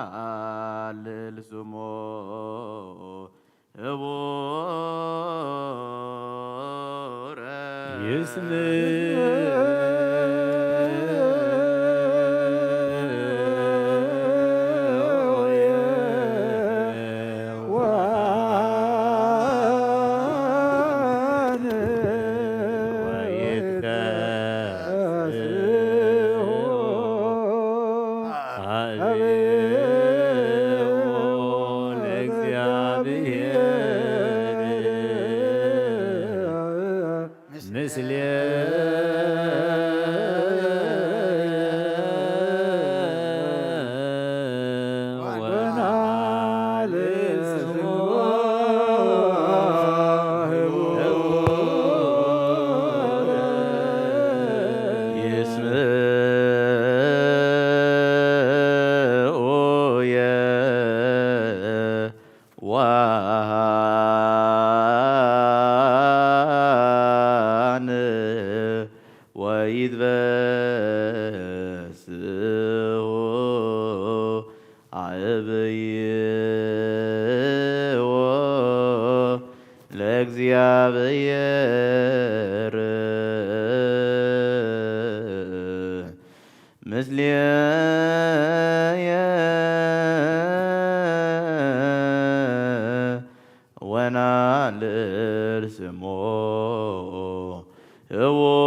ወናልል ስሞ ህቡረ። ምስሌ ወይትበስሑ አብይዎ ለእግዚአብሔር ምስሌየ ወናልል ስሞ ህቡረ።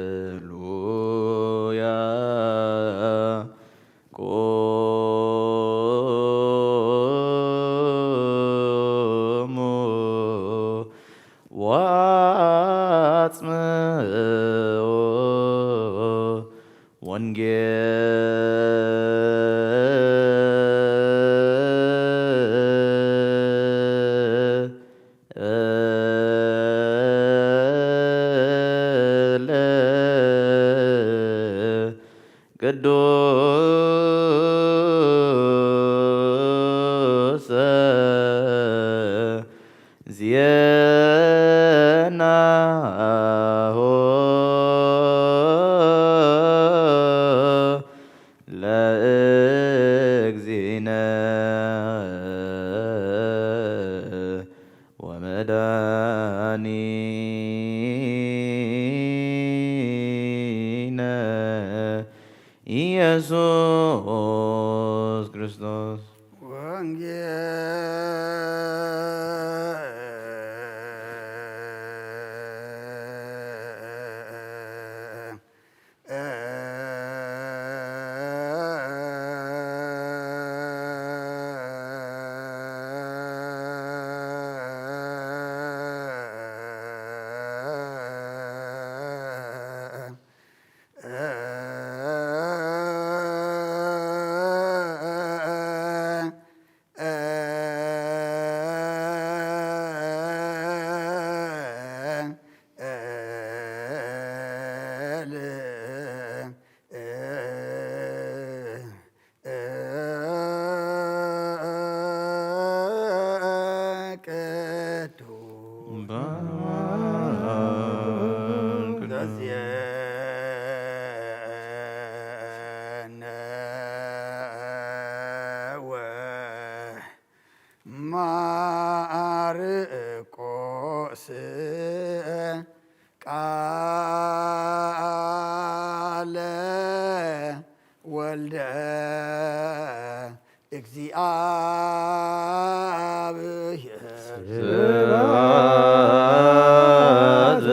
ሃሌሉያ። ቁሙ ወአጽምዑ ወንጌል ቅዱሰ ዜናሁ ለእግዚእነ ወመድኃኒነ ኢየሱስ ክርስቶስ። ወንጌል ወልደ እግዚኣብሔር። ስብሐት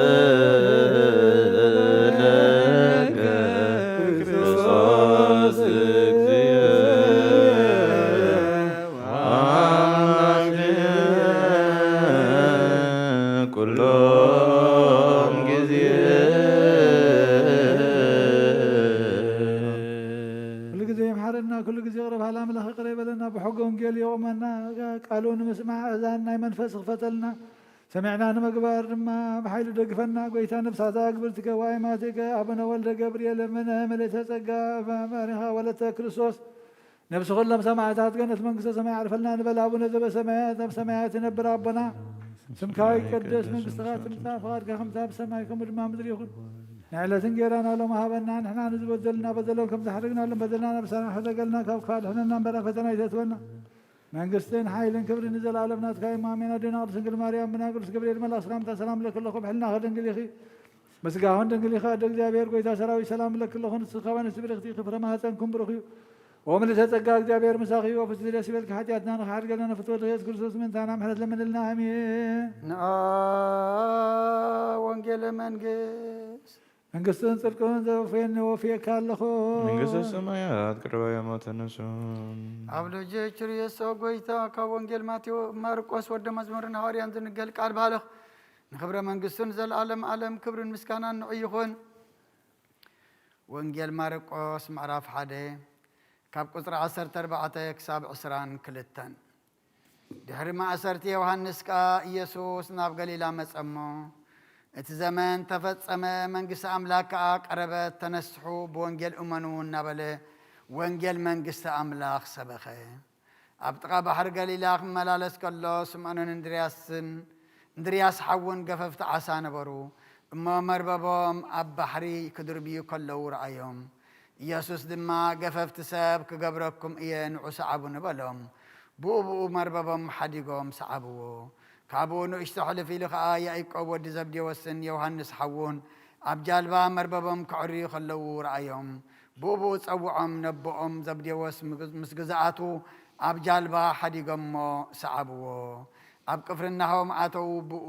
ለከ ክርስቶስ እግዚእ አምላክ ኩሎም ጊዜ። ኩሉ ግዜ ይምሓረና፣ ኩሉ ግዜ ይቕረ በሃል ኣምላኽ ይቕረ ይበለና፣ ብሕገ ወንጌል የቑመና፣ ቃሉ ንምስማዕ ኣእዛን ናይ መንፈስ ይኽፈተልና፣ ሰሚዕና ንምግባር ድማ ብሓይሊ ደግፈና። ጎይታ ነፍሳታ ግብርትከ ዋይማትከ ኣቡነ ወልደ ገብርኤል እምነ ምልእተ ጸጋ ማሪኻ ወለተ ክርስቶስ ነብሲ ኩሎም ሰማዕታት ገነት መንግስተ ሰማይ ኣዕርፈልና ንበል። ኣቡነ ዘበሰማያት ኣብ ሰማያት ትነብር ኣቦና ስምካ ይቀደስ፣ መንግስትኻ ትምጻእ፣ ፍቓድካ ከምታ ኣብ ሰማይ ከምኡ ድማ ምድሪ ይኹን። ንዕለት እንጌራና ሎም ሃበና፣ ንሕና ንዝበደልና በደሎም ከም ዝሓደግናሎም በደልና ነብሳና ሕደገልና፣ ካብ ክፋእ ኣድሕነና እምበር ኣብ ፈተና ኣይተእትወና። መንግስትን ሓይልን ክብርን ንዘለኣለም ናትካ እዩ። ኣሜን። ኣዴና ቅድስት ድንግል ማርያም ብናይ ቅዱስ ገብርኤል መልኣክ ሰላምታ ሰላም ለኪ ኣለኹ፣ ብሕልና ድንግል ኢኺ፣ በስጋኹን ድንግል ኢኺ። ኣደ እግዚኣብሔር ጎይታ ሰራዊት ሰላም ለኪ ኣለኹ፣ ንስኺ ካብ ኣንስቲ ብርኽቲ ኢኺ፣ ፍረ ማህፀንኩም ብሩኽ እዩ። ኦ ምልዕተ ጸጋ እግዚኣብሔር ምሳኺ እዩ፣ ወፍስቲ ደስ ይበልኪ፣ ሓጢኣትና ንኽሓድገልና ንፍትወ ድኽየት ክርስቶስ ምእንታና ምሕረት ለምንልና። ኣሜን። ንኣ ወንጌለ መንግስት መንግስትን ጽድቅን ዘወፍየኒ ወፍየካ ኣለኹ። መንግስተ ሰማያት ቅርባ እያ ሞተ ነሱን። ኣብ ልጅ ክርስቶስ ጎይታ ካብ ወንጌል ማቴዎ ማርቆስ ወደ መዝሙርን ሃዋርያን ዝንገል ቃል ባልኽ ንክብረ መንግስቱን ዘለዓለም ዓለም ክብርን ምስጋናን ንዑ ይኹን። ወንጌል ማርቆስ ምዕራፍ ሓደ ካብ ቁጽሪ ዓሰርተ ኣርባዕተ ክሳብ ዕስራን ክልተን። ድሕሪ ማእሰርቲ ዮሃንስ ከኣ ኢየሱስ ናብ ገሊላ መጸ እሞ፣ እቲ ዘመን ተፈጸመ፣ መንግስቲ ኣምላኽ ከኣ ቀረበት፣ ተነስሑ፣ ብወንጌል እመኑ እናበለ ወንጌል መንግስቲ ኣምላኽ ሰበኸ። ኣብ ጥቓ ባሕሪ ገሊላ ክመላለስ ከሎ፣ ስምዖንን እንድርያስን፣ እንድርያስ ሓውን ገፈፍቲ ዓሳ ነበሩ። እሞ መርበቦም ኣብ ባሕሪ ክድርብዩ ከለዉ ረኣዮም። ኢየሱስ ድማ፣ "ገፈፍቲ ሰብ ክገብረኩም እየ፣ ንዑ ሰዓቡኒ" በሎም። ብኡ ብኡ መርበቦም ሓዲጎም ሰዓብዎ። ካብኡ ንእሽቶ ሕልፍ ኢሉ ኸኣ ያኢቆብ ወዲ ዘብዴዎስን ዮሃንስ ሓዉን ኣብ ጃልባ መርበቦም ከዕርዩ ከለዉ ረኣዮም። ብኡ ብኡ ጸውዖም፣ ነቦኦም ዘብዴዎስ ምስ ግዝኣቱ ኣብ ጃልባ ሓዲጎሞ ሰዓብዎ። ኣብ ቅፍርናሆም ኣተዉ። ብኡ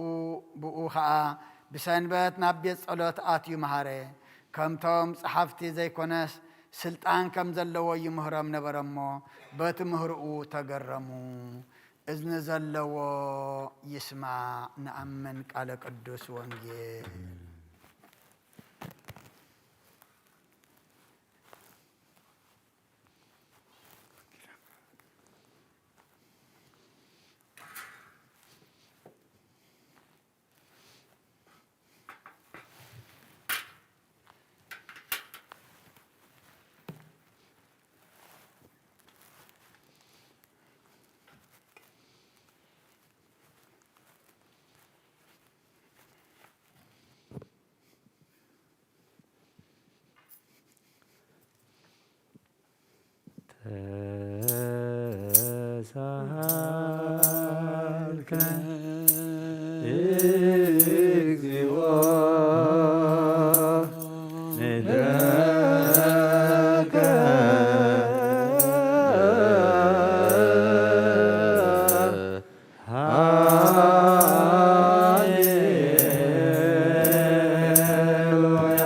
ብኡ ኸኣ ብሰንበት ናብ ቤት ጸሎት ኣትዩ መሃረ። ከምቶም ጸሓፍቲ ዘይኮነስ፣ ስልጣን ከም ዘለዎ ይምህሮም ነበረ እሞ፣ በቲ ምህሮኡ ተገረሙ። እዝኒ ዘለዎ ይስማዕ። ንኣምን ቃለ ቅዱስ ወንጌል። ተሳሃልከ እግዚኦ ምድረከ ሃሌሉያ።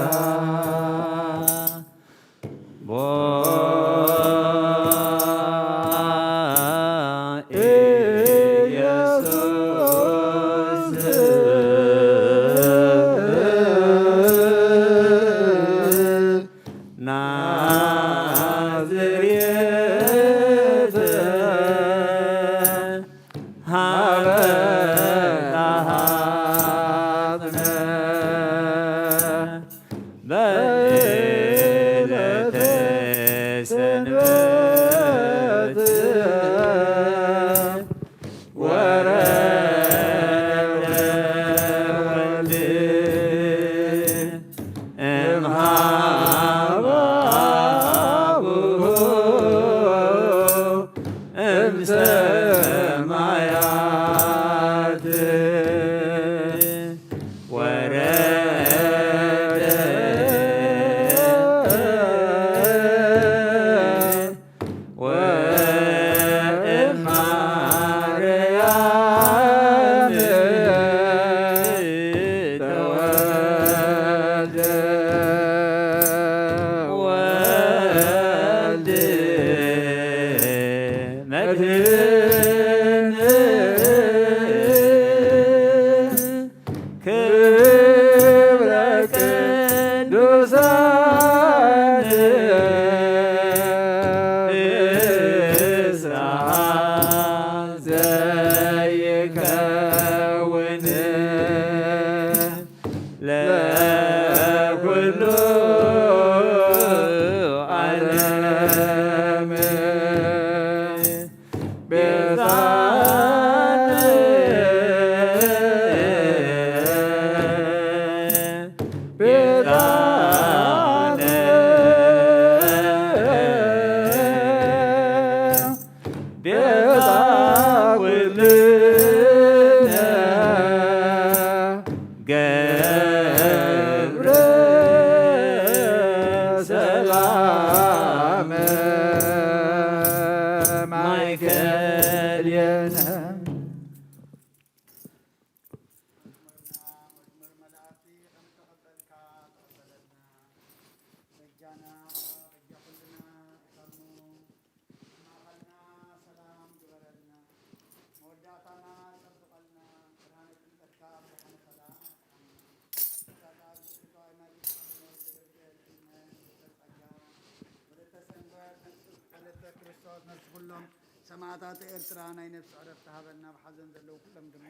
ነፍሲ ኩሎም ሰማዕታት ኤርትራ ናይ ነፍሲ ዕረፍቲ ሃበልና፣ ኣብ ሓዘን ዘለዉ ኩሎም ድማ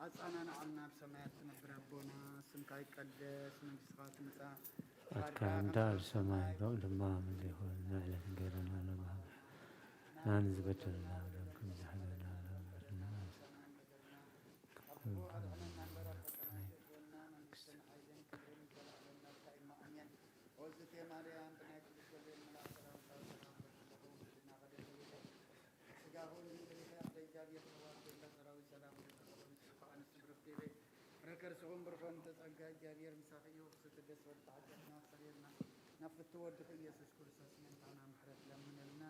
ኣጻናንዓልና። ኣብ ሰማያት ትነብር ኣቦና፣ ስምካ ይቀደስ፣ መንግስትኻ ትምጻእ፣ ፈቃድካ ከም ኣብ ሰማይ ከምኡ ድማ ኣብ ምድሪ ይኹን። ንዕለት እንጀራና ሎሚ ሃበና፣ ንሕናን ዝበደሉና በደል ከም ንሕና ንበድል። ካብ ክፉ ኣድሕነና እምበር፣ ኣብ ፈተና ኣይተእትወና፣ መንግስትን ሓይልን ክብርን ንዘለኣለም ናትካ እዩ። ኣሜን። ኦዝቴ ማርያም፣ ብናይ ቅዱስ ገብርኤል መልኣክ ሰላምታ ሰላም እልክልኪ፣ ምድና ቀደም ስጋኹን ድንግል ኢኺ፣ ኣደ እግዚኣብሔር ተዋሕዶ እንዳ ሰራዊት ሰላም እልክልኪ፣ ንስኻ ኣንስቲ ብርኽቲ ኢኺ፣ ፍረ ከርስኹም ብሩኽ እዩ፣ እምተ ጸጋ እግዚኣብሔር ምሳኺ እዩ፣ ክስቲ ደስ በልኪ፣ ሓጢኣትና ኣስተሰርየልና፣ ናብ ፍትው ወድኺ ኢየሱስ ክርስቶስ ምእንታና ምሕረት ለምነልና።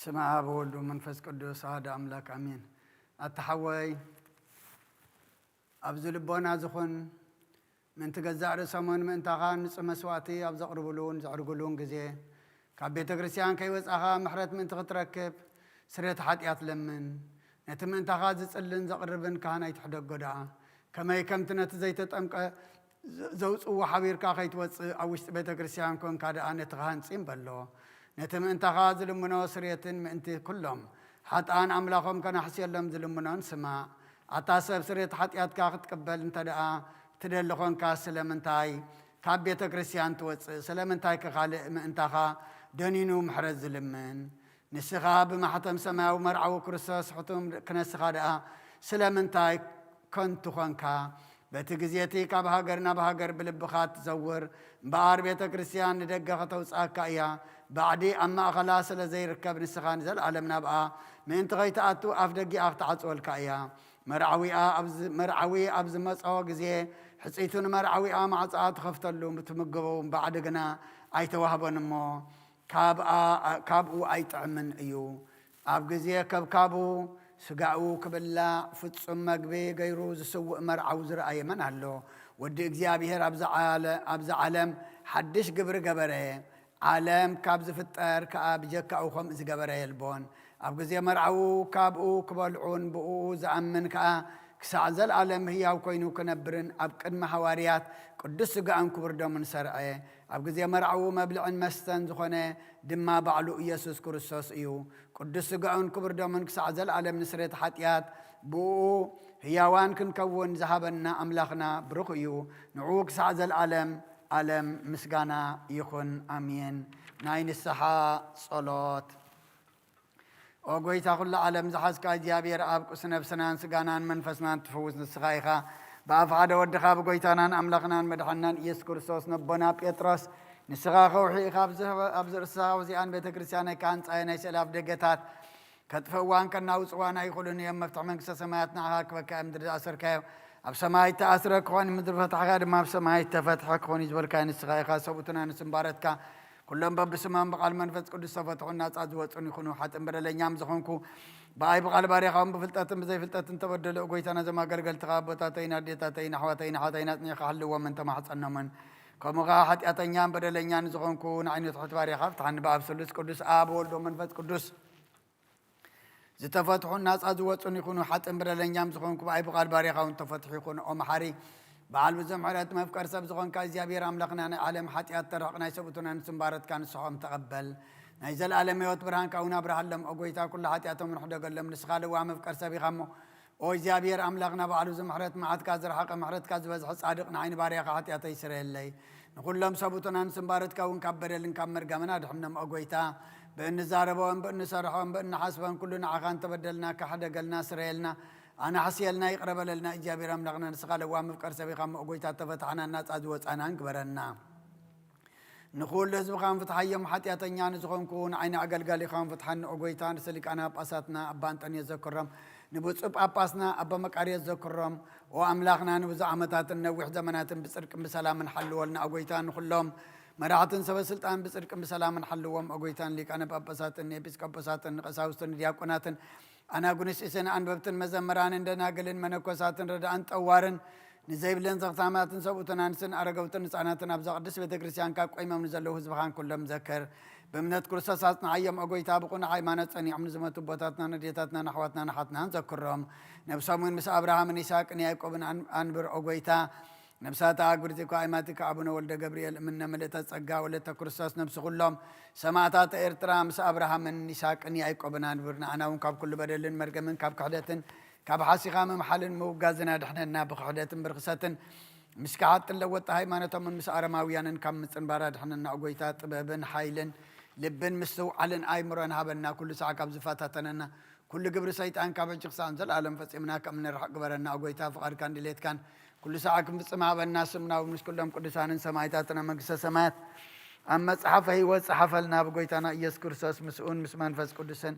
ስመ ኣብ ወወልድ ወመንፈስ ቅዱስ ኣሐዱ ኣምላክ ኣሜን። ኣታ ሓወይ፣ ኣብዚ ልቦና ዝኹን ምእንቲ ገዛእ ርእሶምን ምእንታኻን ንጹህ መስዋእቲ ኣብ ዘቕርብሉን ዘዕርግሉን ግዜ፣ ካብ ቤተ ክርስቲያን ከይወጻኻ ምሕረት ምእንቲ ክትረክብ ስርየት ሓጢኣት ለምን። ነቲ ምእንታኻ ዝጽልን ዘቕርብን ካህን ኣይትሕደጎ ደኣ። ከመይ ከምቲ ነቲ ዘይተጠምቀ ዘ-፣ ዘውጽእዎ ሓቢርካ ከይትወጽእ ኣብ ውሽጢ ቤተ ክርስቲያን ኮንካ ደኣ ነቲ ካህን ጺም በሎ። ነቲ ምእንታኻ ዝልምኖ ስርየትን ምእንቲ ኩሎም ሓጥኣን ኣምላኾም ከናሕስየሎም ዝልምኖን ስማዕ። ኣታ ሰብ ስርየት ሓጢኣትካ ክትቅበል እንተ ደኣ ትደሊ ኾንካ ስለምንታይ ካብ ቤተ ክርስቲያን ትወጽእ? ስለምንታይ ከ ካልእ ምእንታኻ ደኒኑ ምሕረት ዝልምን? ንስኻ ብማሕተም ሰማያዊ መርዓዊ ክርስቶስ ሕቱም ክነስኻ ደኣ ስለምንታይ ከንቱ ኾንካ? በቲ ግዜ እቲ ካብ ሃገር ናብ ሃገር ብልብኻ ትዘውር እምበኣር፣ ቤተ ክርስቲያን ንደገ ከተውጽኣካ እያ። ባዕዲ ኣብ ማእኸላ ስለ ዘይርከብ፣ ንስኻ ንዘለኣለም ናብኣ ምእንቲ ኸይትኣቱ ኣፍ ደጊኣ ክትዓጽወልካ እያ። መርዓዊኣ ኣብ ዝ-፣ መርዓዊ ኣብ ዝመጾ ግዜ፣ ሕጽይቱ ንመርዓዊኣ ማዕጻኣ ትኸፍተሉ፣ ትምግቦ ባዕዲ ግና ኣይተዋህቦን እሞ፣ ካብኣ፣ ካብኡ ኣይጥዕምን እዩ። ኣብ ግዜ ከብካቡ ስጋኡ ክብላዕ ፍጹም መግቢ ገይሩ ዝስውእ መርዓዊ ዝረኣየ መን ኣሎ? ወዲ እግዚኣብሔር ኣብዚ ዓለ-፣ ኣብዚ ዓለም ሓድሽ ግብሪ ገበረ። ዓለም ካብ ዝፍጠር ከኣ ብጀካኡ ከምኡ ዝገበረ የልቦን። ኣብ ግዜ መርዓዉ ካብኡ ክበልዑን ብእኡ ዝኣምን ከኣ ክሳዕ ዘለኣለም ህያው ኮይኑ ክነብርን ኣብ ቅድሚ ሃዋርያት ቅዱስ ስጋኡን ክቡር ደሙን ሰርዐ። ኣብ ግዜ መርዓዉ መብልዕን መስተን ዝኾነ ድማ ባዕሉ ኢየሱስ ክርስቶስ እዩ። ቅዱስ ስጋኡን ክቡር ደሙን ክሳዕ ዘለኣለም ንስሬት ሓጢኣት ብእኡ ህያዋን ክንከውን ዝሃበና ኣምላኽና ብሩኽ እዩ። ንዕኡ ክሳዕ ዘለኣለም ኣለም ምስጋና ይኹን። ኣሜን። ናይ ንስሓ ጸሎት። ኦ ጎይታ ኩሉ ዓለም ዝሓዝካ እግዚኣብሔር ኣብ ቁስ ነብስናን ስጋናን መንፈስናን ትፍውስ ንስኻ ኢኻ። ብኣፍ ሓደ ወድኻ ብጎይታናን ኣምላኽናን መድሓንናን ኢየሱስ ክርስቶስ ነቦና ጴጥሮስ ንስኻ ከውሒ ኢኻ ኣብዚ፣ ኣብዚ ርእስኻ ውዚኣን ቤተ ክርስቲያን ኣይካንጻየ ናይ ስእሊ ኣፍ ደገታት ከጥፍእዋን ከናውጽዋን ኣይኽእሉን እዮም። መፍትሒ መንግስተ ሰማያት ንዓኻ ክበካ እዮም። ምድሪ ዝኣሰርካዮ ኣብ ሰማይ እተኣስረ ክኾን፣ ምድሪ ፈታሕካ ድማ ኣብ ሰማይ እተፈትሐ ክኾን እዩ ዝበልካዮ ንስኻ ኢኻ። ሰብኡትና ንስምባረትካ ኩሎም በብስሞም ብቓል መንፈስ ቅዱስ ተፈትሑን ናጻ ዝወጹን ይኹኑ። ሓጥን በደለኛም ዝኾንኩ ብኣይ ብቓል ባርያኻውን ብፍልጠትን ብዘይፍልጠትን ተበደሉ። ጎይታ ነዞም ኣገልገልትኻ ኣቦታተይን ኣዴታተይን ኣሕዋተይን ኣሓተይን ኣጽኒዕካ ሓልዎምን ተማሕጸኖምን። ከምኡ ኸዓ ሓጢኣተኛን በደለኛን ዝኾንኩ ንዓይኑ ትሑት ባርያኻ ፍትሓኒ። ብኣብ ስሉስ ቅዱስ ኣብ ወልዶ መንፈስ ቅዱስ ዝተፈትሑን ናጻ ዝወጹን ይኹኑ። ሓጥን በደለኛም ዝኾንኩ ብኣይ ብቓል ባርያኻ እውን ተፈትሑ ይኹን። ኦ መሓሪ በዓል ብዙሕ ምሕረት መፍቀር ሰብ ዝኾንካ እግዚኣብሔር ኣምላኽና ናይ ዓለም ሓጢኣት ተርሕቕ ናይ ሰብኡትና ንስምባረትካ ንስሖም ተቐበል። ናይ ዘለኣለም ህይወት ብርሃንካ እውን ኣብርሃሎም። ኦ ጎይታ ኩሉ ሓጢኣቶም ንሕደገሎም። ንስኻ ለዋ መፍቀር ሰብ ኢኻ እሞ ኦ እግዚኣብሔር ኣምላኽና ባዕሉ እዚ ምሕረት መዓትካ ዝረሓቐ ምሕረትካ ዝበዝሐ ጻድቕ ንዓይኒ ባርያኻ ሓጢኣተይ ስረየለይ። ንኹሎም ሰብኡትና ንስምባረትካ እውን ካብ በደልን ካብ መርገምን ኣድሕኖም። ኦ ጎይታ ብእንዛረቦን ብእንሰርሖን ብእንሓስቦን ኩሉ ንዓኻ እንተበደልና ካሕደገልና ስረየልና ኣናሕስየልና ይቕረ በለልና። እግዚኣብሔር ኣምላኽና ንስኻ ለዋ መፍቀር ሰብ ኢኻ እሞ ኦ ጎይታ ተፈታሕናን ናጻ ዝወጻናን ግበረና። ንኹሉ ህዝብኻን ፍትሓዮም። ሓጢኣተኛ ንዝኾንኩ ንዓይኒ ኣገልጋሊኻን ፍትሓኒ ኦ ጎይታ። ንስሊቃና ጳጳሳትና ኣባ እንጠንዮስ ዘክሮም፣ ንብፁዕ ጳጳስና ኣባ መቃርዮስ ዘክሮም። ኦ ኣምላኽና ንብዙሕ ዓመታትን ነዊሕ ዘመናትን ብጽድቅን ብሰላምን ሓልወልና ኦ ጎይታ። ንኹሎም መራሕትን ሰበ ስልጣን ብጽድቅን ብሰላምን ሓልዎም ኦ ጎይታ። ንሊቃነ ጳጳሳትን ንኤጲስቆጶሳትን ንቀሳውስትን ንዲያቆናትን ኣናጉንስጢስን ኣንበብትን መዘምራንን ደናግልን መነኮሳትን ረዳእን ጠዋርን ንዘይብለን ዘኽታማትን ሰብኡትን ኣንስትን ኣረገውትን ህፃናትን ኣብዛ ቅድስት ቤተ ክርስቲያን ካብ ቆይሞም ንዘለዉ ህዝብኻን ኩሎም ዘክር። ብእምነት ክርስቶስ ኣጽንዓዮም ኦ ጎይታ። ብቕኑዕ ሃይማኖት ጸኒዖም ንዝመቱ ኣቦታትናን ኣዴታትናን ኣሕዋትናን ኣሓትናን ዘክሮም። ነብሶም እውን ምስ ኣብርሃምን ይስሐቅን ያዕቆብን ኣን-፣ ኣንብር ኦ ጎይታ። ነብሳት ኣህጉር ዚኮ ኣይማቲካ ኣቡነ ወልደ ገብርኤል እምነ ምልእተ ጸጋ ወለተ ክርስቶስ ነብሲ ኩሎም ሰማዕታት ኤርትራ ምስ ኣብርሃምን ይስሐቅን ያዕቆብን ኣንብር። ንኣና እውን ካብ ኩሉ በደልን መርገምን ካብ ክሕደትን ካብ ሓሲኻ ምምሓልን ምውጋዝን ኣድሕነና። ብክሕደትን ብርኽሰትን ምስ ከሓጥን ለወጥቲ ሃይማኖቶምን ምስ ኣረማውያንን ካብ ምጽንባር ኣድሕነና። ኦ ጎይታ ጥበብን ሓይልን ልብን ምስትውዓልን ኣይምሮን ሃበና። ኩሉ ሳዕ ካብ ዝፈታተነና ኩሉ ግብሪ ሰይጣን ካብ ሕጂ ክሳዕ ንዘለኣለም ፈጺምና ከም ንርሕቕ ግበረና። ኦ ጎይታ ፍቓድካን ድሌትካን ኩሉ ሳዕ ክንፍጽም ሃበና። ስምና እውን ምስ ኩሎም ቅዱሳንን ሰማዕታትን ኣብ መንግስተ ሰማያት ኣብ መጽሓፈ ህይወት ጸሓፈልና። ብጎይታና ኢየሱስ ክርስቶስ ምስኡን ምስ መንፈስ ቅዱስን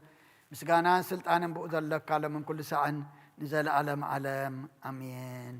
ምስጋናን ስልጣንን ብኡ ዘለካ ሎምን ኩሉ ሳዕን ንዘለኣለም ዓለም ኣሜን።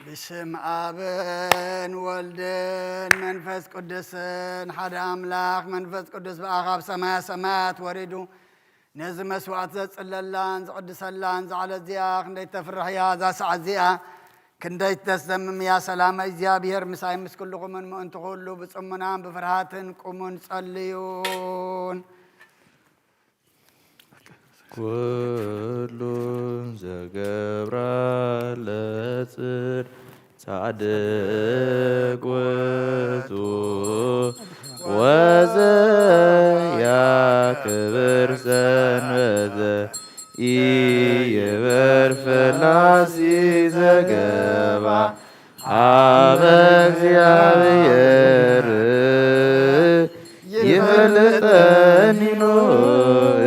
ብስም ኣብን ወልድን መንፈስ ቅዱስን ሓደ ኣምላኽ። መንፈስ ቅዱስ ብኣኻ ኣብ ሰማያ ሰማያት ወሪዱ ነዚ መስዋዕት ዘጽለላን ዝቕድሰላን ዛዕለ እዚኣ ክንደይ ተፍርሕ እያ። እዛ ሰዓት እዚኣ ክንደይ ተስደምም እያ። ሰላም እግዚኣብሔር ምሳይ ምስ ኩልኹምን ምእንቲ ኩሉ ብጽሙናን ብፍርሃትን ቁሙን ጸልዩን። ኩሉን ዘገብራ ለጽድቅ ጻድቅ ውእቱ ወዘያክብር ሰንበተ ኢይበር ፈላሲ ዘገባ ሀበ እግዚአብሔር ይፈልጠኒኑ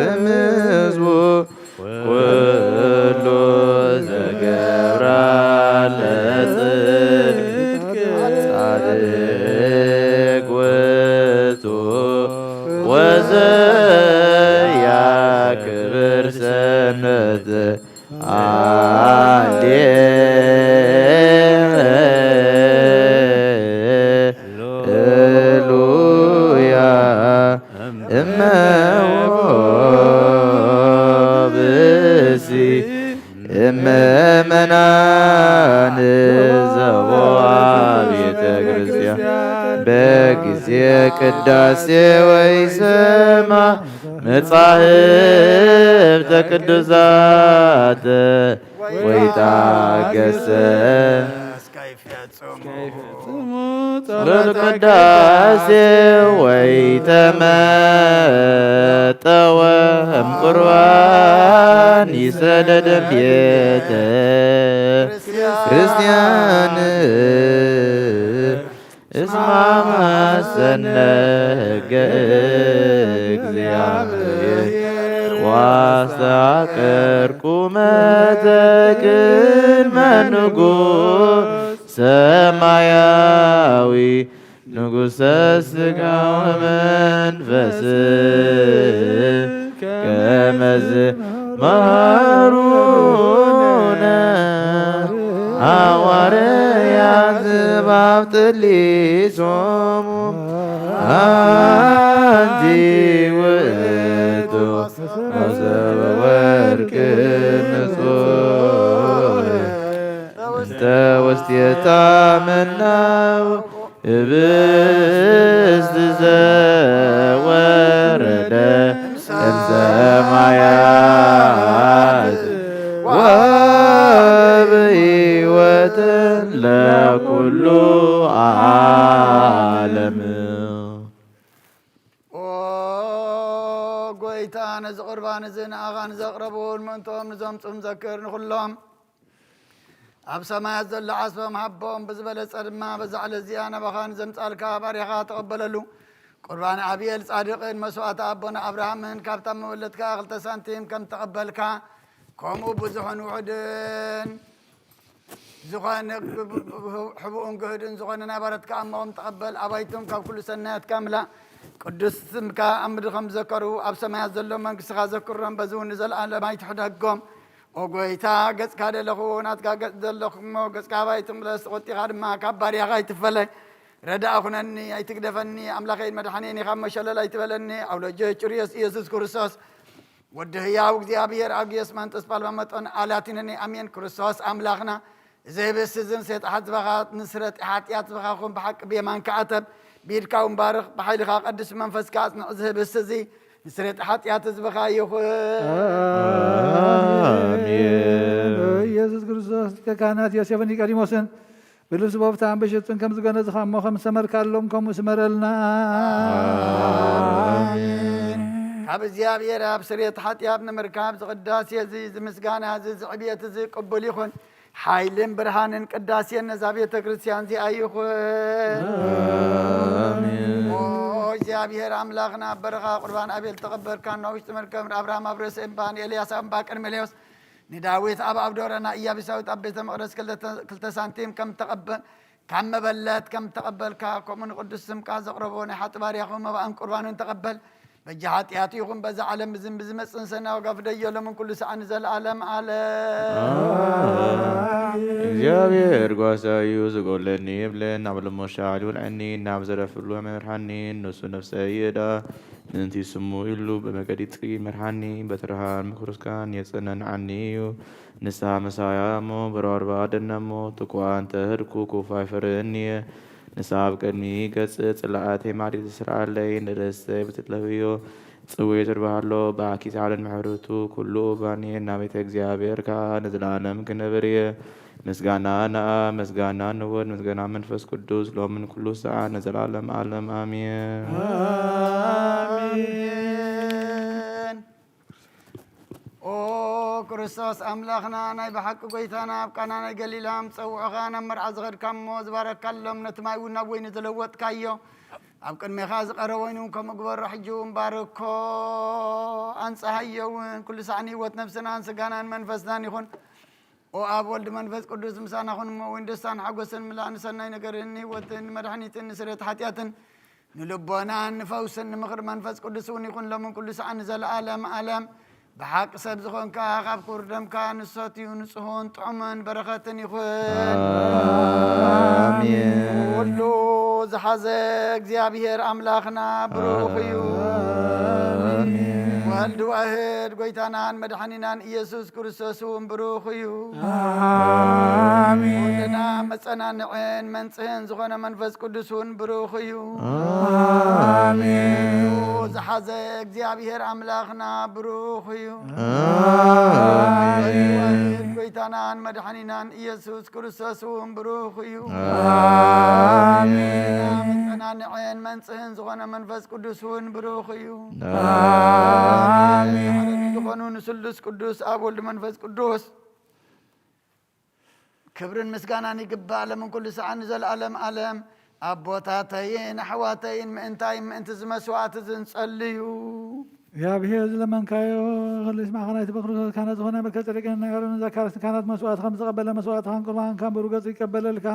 እምዝቡ ኩሉ ዘገብራ ለጽድቅ ጻድቅ ውእቱ ወዘያክብር ሰንበተ ሃሌሉያ። እመ ወብእሲ እመ መናን ዘቦአ ቤተ ክርስቲያን በጊዜ ቅዳሴ ወይ ሰማ መጻሕፍተ ቅዱሳት ወይ ታገሰ ጸሎተ ቅዳሴ ወይ ተመጠወ እምቁርባን ይሰደደም ቤተ ክርስቲያን እስማ ማሰነ ሕገ እግዚአብሔር ዋስተአቀርኩ መተክል መንጉስ ሰማያዊ ንጉሰ ስጋ ወመንፈስ ከመዝ መሃሩነ ሐዋርያት ባብ ጥሊሶሙ አንቲ ውእቱ መሶበ ወርቅ ንጹሕ እንተ ውስቴታ መናው ህብስት ዘወረደ እምሰማያት ወሀበ ሕይወት ለኩሉ ዓለም። ኦ ጎይታ፣ ነዚ ቁርባን እዚ ንኣኻ ንዘቕረቡ ንምእንቶም ንዘምጹም ዘክር ንኹሎም ኣብ ሰማያት ዘሎ ዓስቦም ሃቦም፣ ብዝበለጸ ድማ በዛ ዕለት እዚኣ ናባኻ ንዘምጻልካ ባሪኻ ተቐበለሉ። ቁርባን ኣብኤል ጻድቕን መስዋእቲ ኣቦና ኣብርሃምን ካብታ መበለትካ ክልተ ሳንቲም ከም ተቐበልካ፣ ከምኡ ብዙሕን ውሑድን ዝኾነ ሕቡኡን ግህድን ዝኾነ ናይ ባረትካ ኣሞኦም ተቐበል። ኣባይቶም ካብ ኩሉ ሰናያትካ ምላ። ቅዱስ ስምካ ኣብ ምድሪ ከም ዝዘከሩ ኣብ ሰማያት ዘሎ መንግስትኻ ዘክሮም። በዚ እውን ንዘለኣለም ኣይትሕደጎም። ኦ ጎይታ፣ ገጽካ ደለኹ፣ ናትካ ገጽ ዘለኹ እሞ፣ ገጽካ ኣባይ ትምለስ፣ ተቖጢኻ ድማ ካብ ባርያኻ ኣይትፈለይ። ረዳእ ኩነኒ፣ ኣይትግደፈኒ፣ ኣምላኸይን መድሓኔን ኢኻ እሞ ሸለል ኣይትበለኒ። ኣውሎጆ ጭርዮስ ኢየሱስ ክርስቶስ፣ ወዲ ህያው እግዚኣብሔር ኣግዮስ ማንጦስ ጳልማ መጠን ኣላቲነኒ። ኣሜን። ክርስቶስ ኣምላኽና፣ እዚ ህብስቲ እዚ ንስርየት ሓጢኣት ዝበኻ፣ ንስርየት ሓጢኣት ዝበኻ ኹን ብሓቂ ብየማንካ ኣተብ፣ ብኢድካ እውን ባርኽ፣ ብሓይልኻ ቀድስ መንፈስካ ኣጽንዕ። እዚ ህብስቲ እዚ ንስርየት ሓጢኣት ዝበኻ ይኹን። ኣሜን። ኢየሱስ ክርስቶስ ሊቀ ካህናት ዮሴፍ ኒቆዲሞስን ብልብሲ ቦፍታን ብሽቱን ከም ዝገነዝኻ እሞ ከም ዝሰመርካሎም ከምኡ ስመረልና። ኣሜን። ካብ እግዚኣብሔር ኣብ ስርየት ሓጢኣት ንምርካብ ዝቕዳሴ እዚ፣ ዝምስጋና እዚ፣ ዝዕብየት እዚ ቅቡል ይኹን። ሓይልን ብርሃንን ቅዳሴን ነዛ ቤተ ክርስቲያን እዚኣ ይኹን። ኣሜን። ኦ እግዚኣብሔር ኣምላኽና፣ ኣብ በረኻ ቁርባን ኣቤል ተቐበልካ፣ ናብ ውሽጢ መርከብ ኣብርሃም ኣብ ርእሲ እምባ፣ ንኤልያስ ኣብ እምባ ቅድሚ ኤልያስ፣ ንዳዊት ኣብ፣ ኣብ ደብረ፣ ንኢያቡሳዊት ኣብ ቤተ መቕደስ ክልተ፣ ክልተ ሳንቲም ከም ተቐበል፣ ካብ መበለት ከም ተቐበልካ፣ ከምኡ ንቅዱስ ስምካ ዘቕረቦ ናይ ሓጢ ባርያኹ መባእን ቁርባንን ተቐበል። በጃ ሓጢኣቱ ይኹን በዛ ዓለም ብዝን ብዝመጽእን ሰናይ ዋጋ ፍደዮ፣ ሎምን ኩሉ ሰዓት ንዘለኣለም ዓለም። ኣሜን። እግዚኣብሔር ጓሳ እዩ፣ ዝጎለኒ የብለን። ናብ ለሞሻ ልውልዐኒ፣ ናብ ዘረፍሉ መርሃኒ፣ ንሱ ነፍሰይ ይእዳ። ምእንቲ ስሙ ኢሉ ብመገዲ ጽድቂ መርሃኒ፣ በትርሃን ምክሩስካን የጽነንዓኒ እዩ። ንስሓ ምሳያ እሞ፣ በረባርባ ደነሞ፣ ትኩኣን ተህድኩ፣ ኩፋይ ፈርህኒ እየ። ንስሓ ኣብ ቅድሚ ገጽ፣ ጽላኣተይ ማዕሪት ትስርዓለይ፣ ንርእሰይ ብትለብዮ፣ ጽውየት ርባሃሎ፣ ብኣኪ ሳዕልን ምሕረቱ፣ ኩሉ እባኒ፣ ናብ ቤተ እግዚኣብሔር ከኣ ንዘለኣለም ክነብር እየ። ምስጋና ንኣብ፣ ምስጋና ንወልድ፣ ምስጋና መንፈስ ቅዱስ፣ ሎምን ኩሉ ሰዓት፣ ንዘለኣለም ዓለም፣ ኣሜን። ኣሜን። ኦ ክርስቶስ ኣምላኽና፣ ናይ ብሓቂ ጎይታና፣ ኣብ ቃና ናይ ገሊላ ምስ ጸውዑኻ ናብ መርዓ ዝኸድካ እሞ ዝባረካሎም፣ ነቲ ማይ እውን ናብ ወይኒ ዝለወጥካዮ፣ ኣብ ቅድሜኻ ዝቐረበ ወይኒ እውን ከምኡ ግበሮ። ሕጂ እውን ባርኮ፣ ኣንጽሃዮ እውን፣ ኩሉ ሳዕ ንህይወት ነፍስናን ስጋናን መንፈስናን ይኹን። ኦ ኣብ ወልድ መንፈስ ቅዱስ ምሳና ኹን እሞ፣ ወይን ደስታን ሓጎስን ምላእ ንሰናይ ነገርን ንህይወትን ንመድሓኒትን ንስርየት ሓጢኣትን ንልቦናን ንፈውስን ንምኽሪ መንፈስ ቅዱስ እውን ይኹን ሎምን ኩሉ ሰዓት ንዘለኣለም ዓለም። ብሓቂ ሰብ ዝኾንካ ካብ ክቡር ደምካ ንሰትዩ ንጹሁን ጥዑምን በረኸትን ይኹን። ኣሜን። ኩሉ ዝሓዘ እግዚኣብሔር ኣምላኽና ብሩኽ እዩ። ኣሜን። ወልድ ዋህድ ጎይታናን መድሓኒናን ኢየሱስ ክርስቶስ እውን ብሩኽ እዩ። ኣሜን። ኩልና መጸናንዕን መንጽህን ዝኾነ መንፈስ ቅዱስ እውን ብሩኽ እዩ። ኣሜን። ዝሓዘ እግዚኣብሔር ኣምላኽና ብሩኽ እዩ። ኣሜን። ወልድ ዋህድ ጎይታናን መድሓኒናን ኢየሱስ ክርስቶስ እውን ብሩኽ እዩ። ኣሜን። መጸናንዕን መንጽህን ዝኾነ መንፈስ ቅዱስ እውን ብሩኽ እዩ። ኣሜን። ሓደ ዝኾኑ ንስሉስ ቅዱስ ኣብ ወልድ መንፈስ ቅዱስ ክብርን ምስጋናን ይግባእ፣ ሎምን ኩሉ ሰዓት ንዘለኣለም ዓለም። ኣቦታተይን ኣሕዋተይን፣ ምእንታይ ምእንቲ እዚ መስዋዕቲ እዚ ንጸልዩ። እግዚኣብሔር ዝለመንካዮ ክሊ ስማዕኻ ናይቲ በኩር ካህናት ዝኾነ መልከ ጼዴቅን ናይ ኣሮንን ዘካርያስን ካህናት መስዋዕቲ ከም ዝቐበለ፣ መስዋዕትኻን ቁርባንካን ብሩህ ገጹ ይቀበለልካ።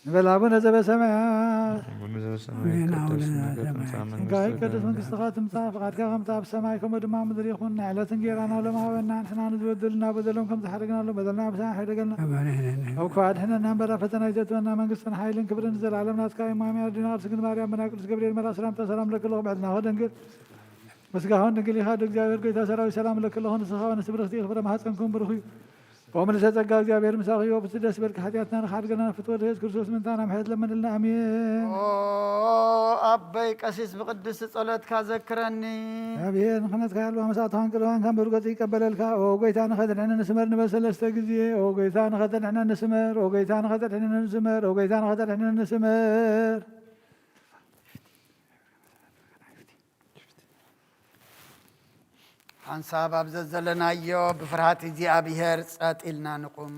ንበል ኣቡነ ዘበሰማያት። ኣቡነ ዘበሰማያት፣ አሜን። ይትቀደስ አቡነ ስምከ፣ ዘበሰማያት። ትምጻእ መንግስትከ። ይትቀደስ መንግስትኻ፣ ትምጻእ ፍቓድካ ከምቲ ኣብ ሰማይ ከምኡ ድማ ኣብ ምድሪ ይኹን። ንዕለት እንጌራና ሎማዊ ሃበና፣ ንሕና ንዝበደሉና በደሎም ከም ዝሓረግናሎም በደልና ንስሓ ኣይሕደገልና። ኣቡነ ሄነነ። እኳ ኣድሕነና እምበር ኣብ ፈተና ኣይተእትወና፣ መንግስትን ሓይልን ክብርን ንዘለኣለም ናትካ እዩ። ማሚ ኣድና ቅድስት ድንግል ማርያም፣ ብናይ ቅዱስ ገብርኤል መልኣክ ሰላምታ ሰላም ለኪ ኣለኹ፣ ብዕድናኺ ድንግል፣ በስጋኺ እውን ድንግል ኢኻ። ድንግል እግዚኣብሔር ጎይታ ሰራዊት ሰላም ለኪ ኣለኹ፣ ንስኻ ንስብርኽቲ ኢኺ፣ ፍረ ማህፀንኩም ብሩኽ እዩ። ኦ ምልዕተ ጸጋ እግዚኣብሔር ምሳኺ እዩ፣ ፍጽ ደስ በልኪ፣ ሓጢኣትና ንኽሓድገና ፍትወ ኢየሱስ ክርስቶስ ምንታና ምሕረት ለምንልና፣ ኣሜን። ኦ ኣበይ ቀሲስ ብቅድስቲ ጸሎትካ ዘክረኒ። እግዚኣብሔር ንኽነትካ ያልባ መሳትኻን ቅልዋንካን ብርገጽ ይቀበለልካ። ኦ ጎይታ ንኸተድሕነ ንስመር ንበል ሰለስተ ግዜ። ኦ ጎይታ ንኸተድሕነ ንስመር፣ ኦ ጎይታ ንኸተድሕነ ንስመር፣ ኦ ጎይታ ንኸተድሕነ ንስመር። ሓንሳብ ኣብ ዘዘለናዮ ብፍርሃት እግዚኣብሔር ጸጥ ኢልና ንቁም።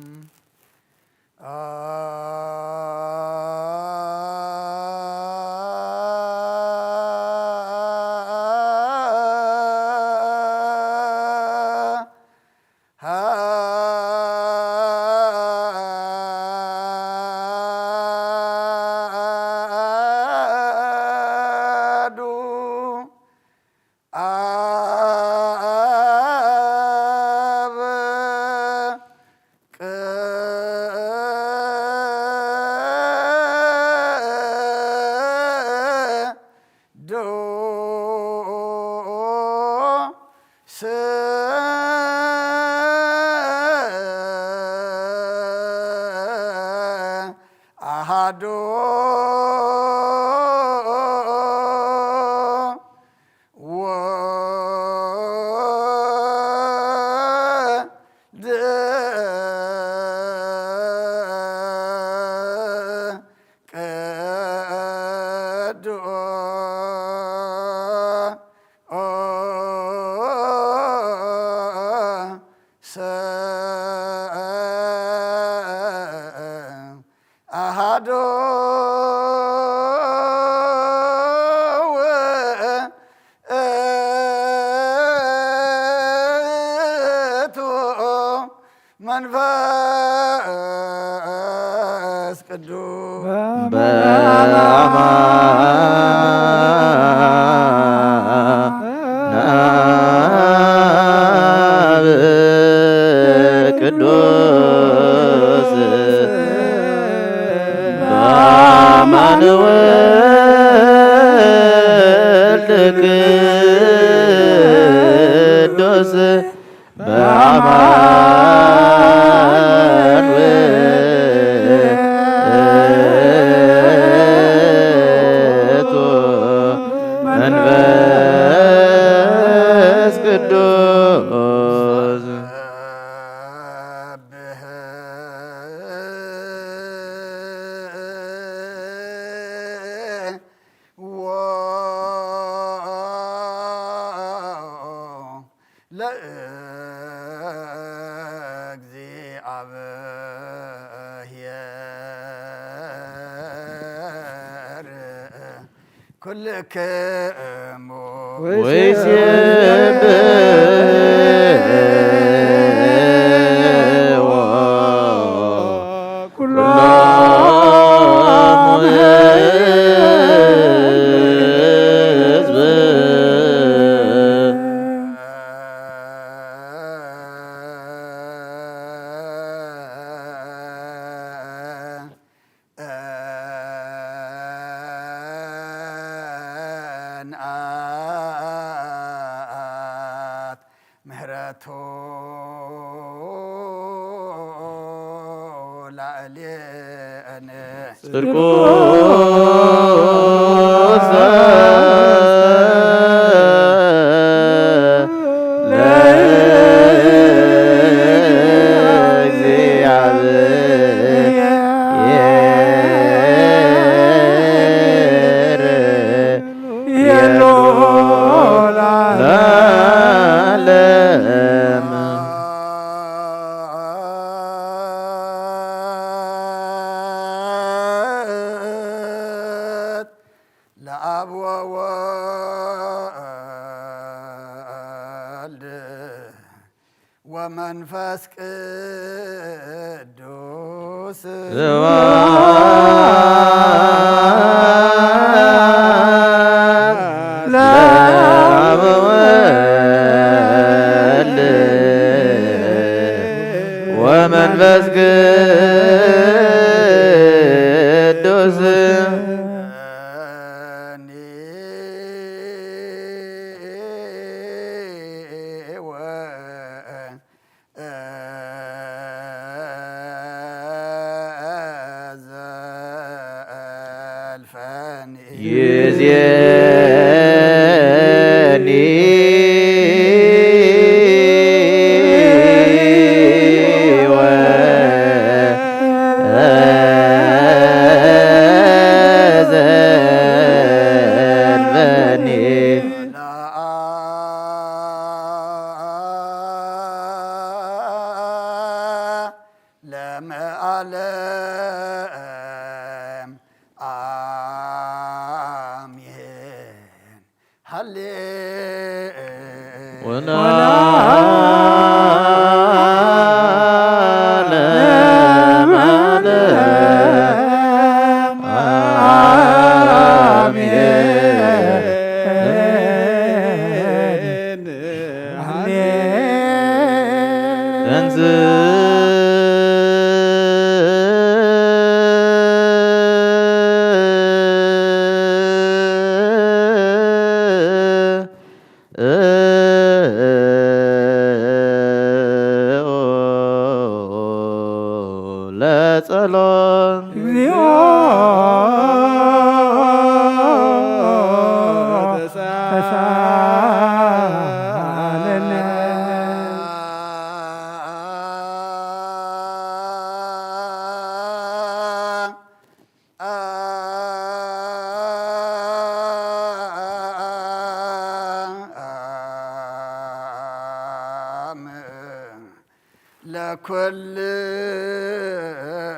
ዶ ወልድ ቅዱስ አሃዱ ውእቱ መንፈስ ቅዱስ። በአማን አብ ቅዱስ በአማን ወልድ ቅዱስ በአማን ውእቱ መንፈስ ቅዱስ። ለእግዚአብሔር ኩልክሙ ወይሴብሕዎ ኩሎሙ ሕዝብ። እንኣት ምህረቱ ላዕሌነ ጽድቁ ለእግዚአብሔር የሎ ለዓለም። ለአብ ወወልድ ወመንፈስ ቅዱስ ስብሐት ለአብ ወወልድ ወመንፈስ ቅዱስ። ይዜኒ ወዘልፈኒ ለዓለመ ዓለም አሜን። ሃሌ ወለዓለመ ዓለም አሜን። ለጸሎት እግዚኦ ተሳለነ።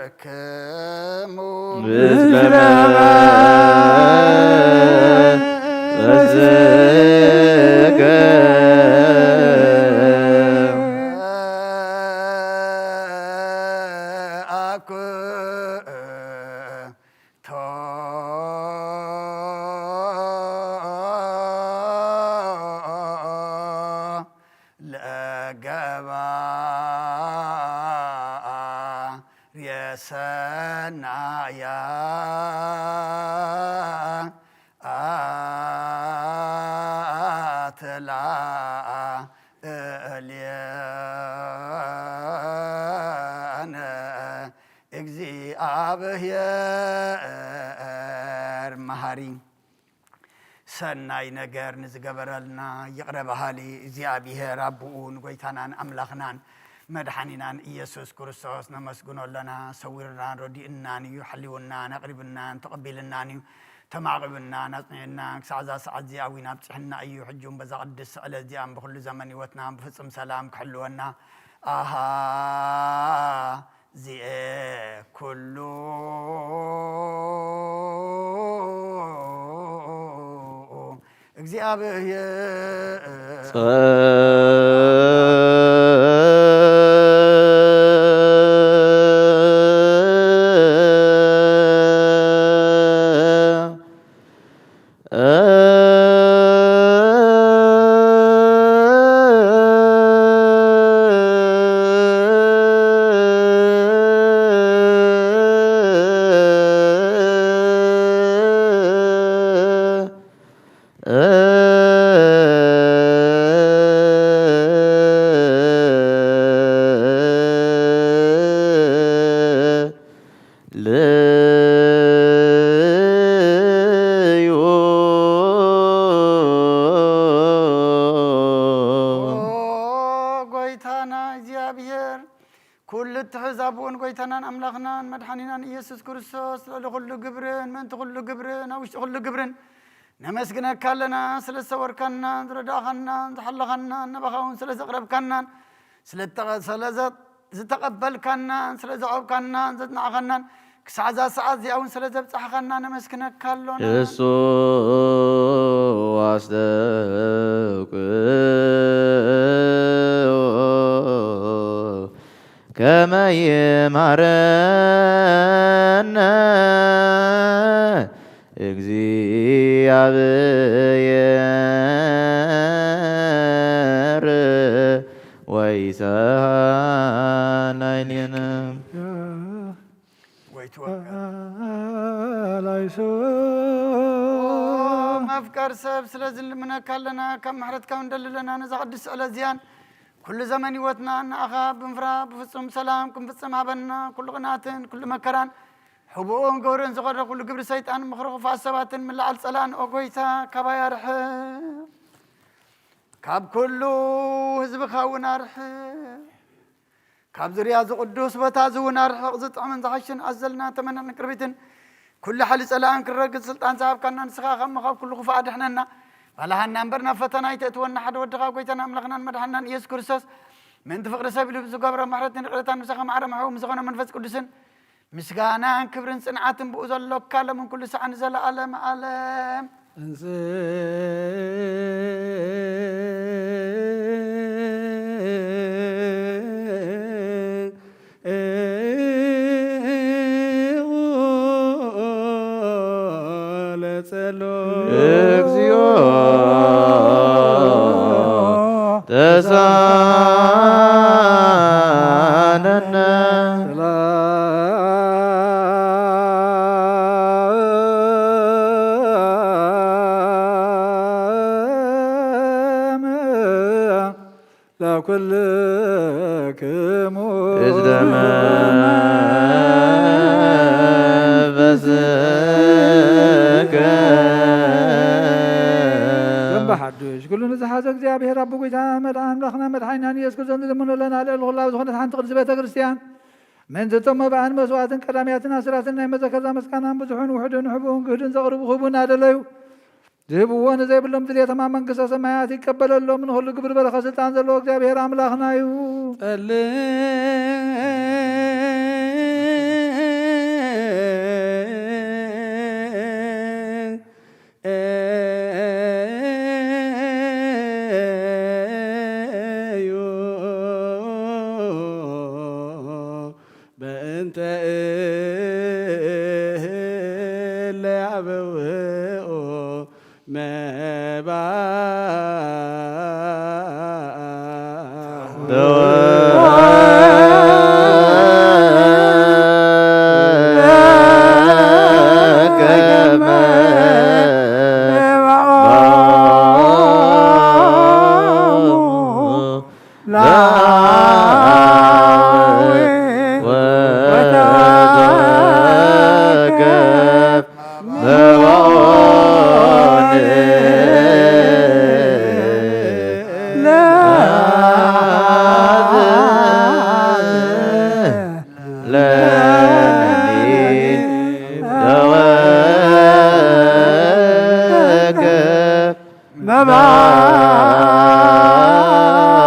ለኩልክሙ ምስለ መንፈስከ አኩ ቶ ለገባርየ ሰናያ አትላ እልየነ። እግዚኣብሔር መሃሪ ሰናይ ነገር ንዝገበረልና ይቕረ በሃሊ እግዚኣብሔር ኣቦኡ ንጎይታናን ኣምላኽናን መድሓኒናን ኢየሱስ ክርስቶስ ነመስግኖ ኣለና። ሰዊርናን ረዲእናን እዩ፣ ሓሊውናን ኣቕሪብናን ተቐቢልናን እዩ፣ ተማቒብናን ኣጽኒዕናን ክሳዕ እዛ ሰዓት እዚኣ እውን ኣብጺሕና እዩ። ሕጂ እውን በዛ ቅድስቲ ዕለት እዚኣ ብኹሉ ዘመን ህይወትና ብፍጹም ሰላም ክሕልወና ኣሃ ዚኤ ኩሉ እግዚኣብሔር ልዩ ኦ ጎይታና እግዚኣብሔር፣ ኩሉ እትሕዝ ኣቦን ጎይታናን ኣምላኽናን መድሓኒናን ኢየሱስ ክርስቶስ፣ ልዕሊ ኩሉ ግብርን ምእንቲ ኩሉ ግብርን ኣብ ውሽጢ ኩሉ ግብርን ነመስግነካ ኣለና። ስለ ዝሰወርካናን ዝረዳእኻናን ዝሓለኻናን፣ ናባኻ እውን ስለ ዘቕረብካናን ስለ ዝተቐ-፣ ስለ ዘ-፣ ዝተቐበልካናን ስለ ዘዕቆብካናን ዘጽናዕኻናን፣ ክሳዕ እዛ ሰዓት እዚኣ እውን ስለ ዘብጻሕኻና ነመስግነካ ኣሎና። እሱ አስተውቅዎ ከመ ይምሃረነ እግዚአብሔር ወይሰሃን አይኔነ። ወይትወከል። ላይሶ መፍቀር ሰብ፣ ስለዚ ንልምነካ ኣለና፣ ካብ ምሕረትካ ንደሊ ኣለና። ነዛ ቅድስቲ ዕለት እዚኣን ኩሉ ዘመን ህይወትና ንኣኻ ብምፍራ ብፍጹም ሰላም ክንፍጽም ሃበና። ኩሉ ቅንኣትን ኩሉ መከራን ሕቡእን ግብርን ዝኾነ ኩሉ ግብሪ ሰይጣን፣ ምኽሪ ክፉኣት ሰባትን ምልዓል ጸላእን፣ ኦ ጎይታ፣ ካባይ ኣርሕቕ። ካብ ኩሉ ህዝብኻ እውን ኣርሕቕ። ካብ ዙርያ እዚ ቅዱስ ቦታ እዚ እውን ኣርሕቕ። ዝጥዕምን ዝሓሽን ኣዘልና ተመነን ቅርቢትን ኩሉ ሓይሊ ጸላእን ክረግጽ ስልጣን ዝሃብካና ንስኻ ካብ ምኻብ ኩሉ ክፉእ ኣድሕነና። ባልሃና እምበር ናብ ፈተና ኣይተእትወና። ሓደ ወድኻ ጎይታና ኣምላኽናን መድሓናን ኢየሱስ ክርስቶስ ምእንቲ ፍቕሪ ሰብ ኢሉ ዝገብሮ ምሕረትን ይቕሬታን ምሳኻ ማዕረ መሕው ምስ ዝኾነ መንፈስ ቅዱስን ምስጋናን ክብርን ጽንዓትን ብኡ ዘሎካ ሎምን ኩሉ ሰዓት ንዘለኣለም ዓለም። እግዚኦ ተሳለነ። ለኩልክሙ እዝደመ ሓይናን ኢየሱስ ክርስቶስ ንልምኖ ኣለና። ልዕሊ ኩላ ኣብ ዝኾነት ሓንቲ ቅድስቲ ቤተ ክርስቲያን ምእንቲ እቶም መባእን መስዋዕትን ቀዳምያትን ኣስራትን ናይ መዘከርታ ምስጋናን ብዙሑን ውሑድን ሕቡእን ግህድን ዘቕርቡ ክህቡ እናደለዩ ዝህብዎ ንዘይብሎም ድሌቶም ኣብ መንግስተ ሰማያት ይቀበለሎም። ንኹሉ ግብሪ በረኸት ስልጣን ዘለዎ እግዚኣብሔር ኣምላኽና እዩ። ጸልእ እዩ በእንተ እለ ያበውኦ መባ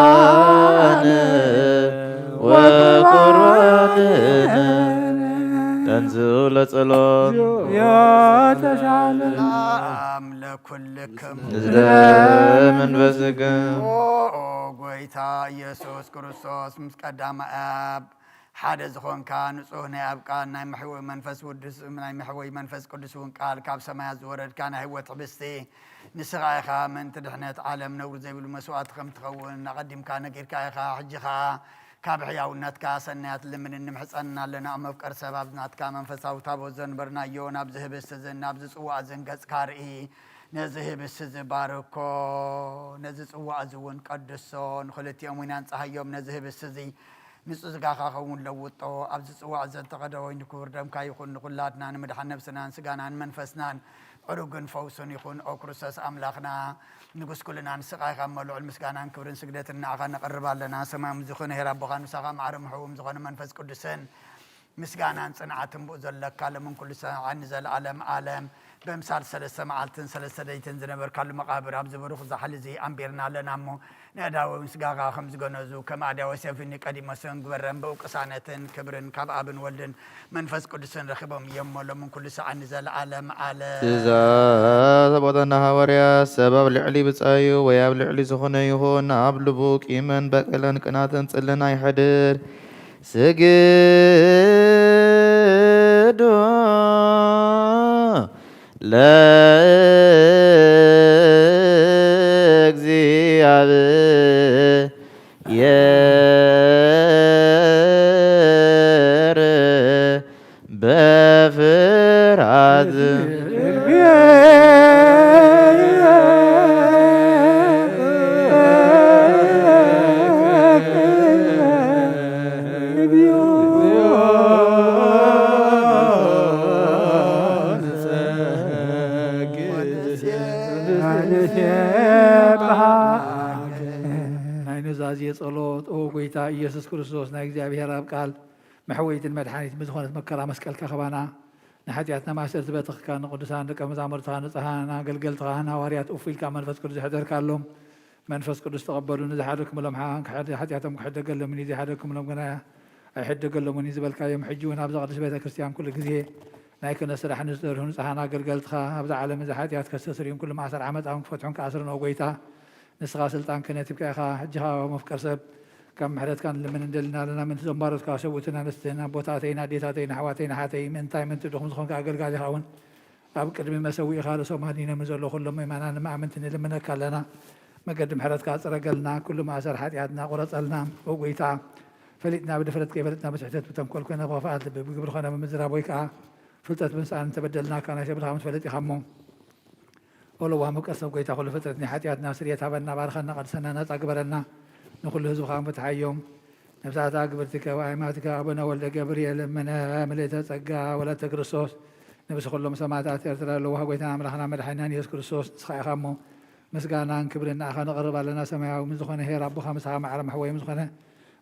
መባን ወቁርባን ተንሥኡ ለጸሎት። ሰላም ለኩልክም። ምስለ መንፈስክም። ኦ ጎይታ ኢየሱስ ክርስቶስ ምስ ቀዳማይ ኣብ ሓደ ዝኾንካ ንጹህ ናይ ኣብ ቃል ናይ መሕወይ መንፈስ ውዱስ ናይ መሕወይ መንፈስ ቅዱስ እውን ቃል ካብ ሰማያት ዝወረድካ ናይ ህይወት ሕብስቲ ንስኻ ኢኻ። ምእንቲ ድሕነት ዓለም ነውሪ ዘይብሉ መስዋእቲ ከም ትኸውን ኣቐዲምካ ነጊርካ ኢኻ። ሕጂ ኸኣ ካብ ሕያውነትካ ሰናያት ልምንን ንምሕጸንና ኣለና። ኣብ መፍቀር ሰብ ኣብ ናትካ መንፈሳዊ ታቦት ዘንበርናዮ ናብዚ ህብስቲ እዝን ናብዚ ጽዋእ እዝን ገጽካ ርኢ። ነዚ ህብስቲ እዚ ባርኮ፣ ነዚ ጽዋእ እዚ እውን ቀድሶ፣ ንኽልቲኦም እውን ኣንጽሃዮም። ነዚ ህብስቲ እዚ ንጹህ ስጋኻ ኸውን ለውጦ። ኣብዚ ጽዋእ እዚ እተቐደ ወይኒ ክቡር ደምካ ይኹን። ንኹላትና ንምድሓን ነብስናን ስጋናን መንፈስናን ዕሩግን ፈውሱን ይኹን። ኦ ክርስቶስ ኣምላኽና፣ ንጉስ ኩልና ንስኻ ኢኻ እሞ ልዑል ምስጋናን ክብርን ስግደትን ንዓኻ ነቕርብ ኣለና። ሰማያዊ ዝኾነ ኄር ኣቦኻ ምሳኻ ማዕረ ምሕውም ዝኾነ መንፈስ ቅዱስን ምስጋናን ጽንዓትን ብኡ ዘለካ ሎምን ኩሉ ሰዓን ንዘለዓለም ዓለም። በምሳል ሰለስተ መዓልትን ሰለስተ ለይትን ዝነበርካሉ መቓብር ኣብዚ ብሩኽ ዛሕሊ እዚ ኣንቢርና ኣለና እሞ፣ ንኣእዳዎም ስጋኻ ከም ዝገነዙ፣ ከም ኣድያወስ ዮፊኒ ቀዲሞስ ግበረን፣ ብኡ ቅሳነትን ክብርን ካብ ኣብን ወልድን መንፈስ ቅዱስን ረኺቦም እዮም እሞ፣ ሎምን ኩሉ ሰዓን ንዘለዓለም ዓለም። ትእዛዝ ኣቦታትና ሃዋርያት፣ ሰብ ኣብ ልዕሊ ብጻዩ ወይ ኣብ ልዕሊ ዝኾነ ይኹን ኣብ ልቡ ቂምን በቀልን ቅናትን ጽልን ኣይሕድር። ስግዱ ለእግዚኣብሔር በፍርሃት። ናይ ኑዛዜ ጸሎት። ኦ ጎይታ ኢየሱስ ክርስቶስ፣ ናይ እግዚኣብሔር ኣብ ቃል መሕወይትን መድሓኒት ብዝኾነት መከራ መስቀልካ ከባና ንሓጢኣትና ማእሰርቲ በተኽካ፣ ንቅዱሳን ደቀ መዛሙርትኻ፣ ንጻህና ኣገልገልትኻን ሃዋርያት እፉ ኢልካ መንፈስ ቅዱስ ዘሕደርካሎም፣ መንፈስ ቅዱስ ተቐበሉ። ንዝሓደግኩምሎም ሓ-፣ ሓጢኣቶም ክሕደገሎምን እዩ፣ ዘይሓደግኩምሎም ግና ኣይሕደገሎምን እዩ ዝበልካዮም፣ ሕጂ እውን ኣብዛ ቅድስት ቤተ ክርስቲያን ኩሉ ግዜ ናይ ክህነት ስራሕ ንዝሰርሑ ንጹሓን ኣገልገልትኻ፣ ኣብዛ ዓለም እዚ ሓጢኣት ከስተስርዩን ኩሉ ማእሰር ዓመጻ እውን ክፈትሑን ክኣስሩን፣ ኦ ጎይታ፣ ንስኻ ስልጣን ክህነት ሂብካ ኢኻ። ሕጂ ኸኣ መፍቀር ሰብ ካብ ምሕረትካ ንልምን እንደልና ኣለና። ምእንቲ ዘንባሮትካ ሰብኡትን ኣንስትን ኣቦታተይን ኣዴታተይን ኣሕዋተይን ኣሓተይ፣ ምእንታይ ምእንቲ ድኹም ዝኾንካ ኣገልጋሊኻ እውን ኣብ ቅድሚ መሰውኢኻ ርእሶም ኣድኒኖም ንዘለዉ ኩሎም ምእመናን ንመኣምንቲ ንልምነካ ኣለና። መገዲ ምሕረትካ ጽረገልና፣ ኩሉ ማእሰር ሓጢኣትና ቁረጸልና። ኦ ጎይታ፣ ፈሊጥና ብድፍረት ከይፈለጥና ብስሕተት ብተንኮል ኮነ ብኽፍኣት ልቢ ብግብሪ ኮነ ብምዝራብ ወይ ከኣ ፍልጠት ብምስኣን እንተበደልናካ ናይ ሰብ ድኻም ትፈልጥ ኢኻ እሞ፣ ኦ ለዋህ መፍቀር ሰብ ጎይታ ኩሉ ፍጥረት ናይ ሓጢኣትና ስርየት ሃበና፣ ባርኸና፣ ቀድሰና፣ ናጻ ግበረና፣ ንኹሉ ህዝብኻ እውን ፍትሓዮም። ነፍሳታ ግብርቲከ ወኣይማቲከ ኣቡነ ወልደ ገብርኤል እምነ ምልእተ ጸጋ ወለተ ክርስቶስ፣ ነብሲ ኩሎም ሰማዕታት ኤርትራ ለዋህ ጎይታና ኣምላኽና መድሓኒናን ኢየሱስ ክርስቶስ ንስኻ ኢኻ እሞ፣ ምስጋናን ክብርን ንኣኻ ነቕርብ ኣለና። ሰማያዊ ምስ ዝኾነ ኄር ኣቦኻ፣ ምሳኻ ማዕረ መሕወዮም ዝኾነ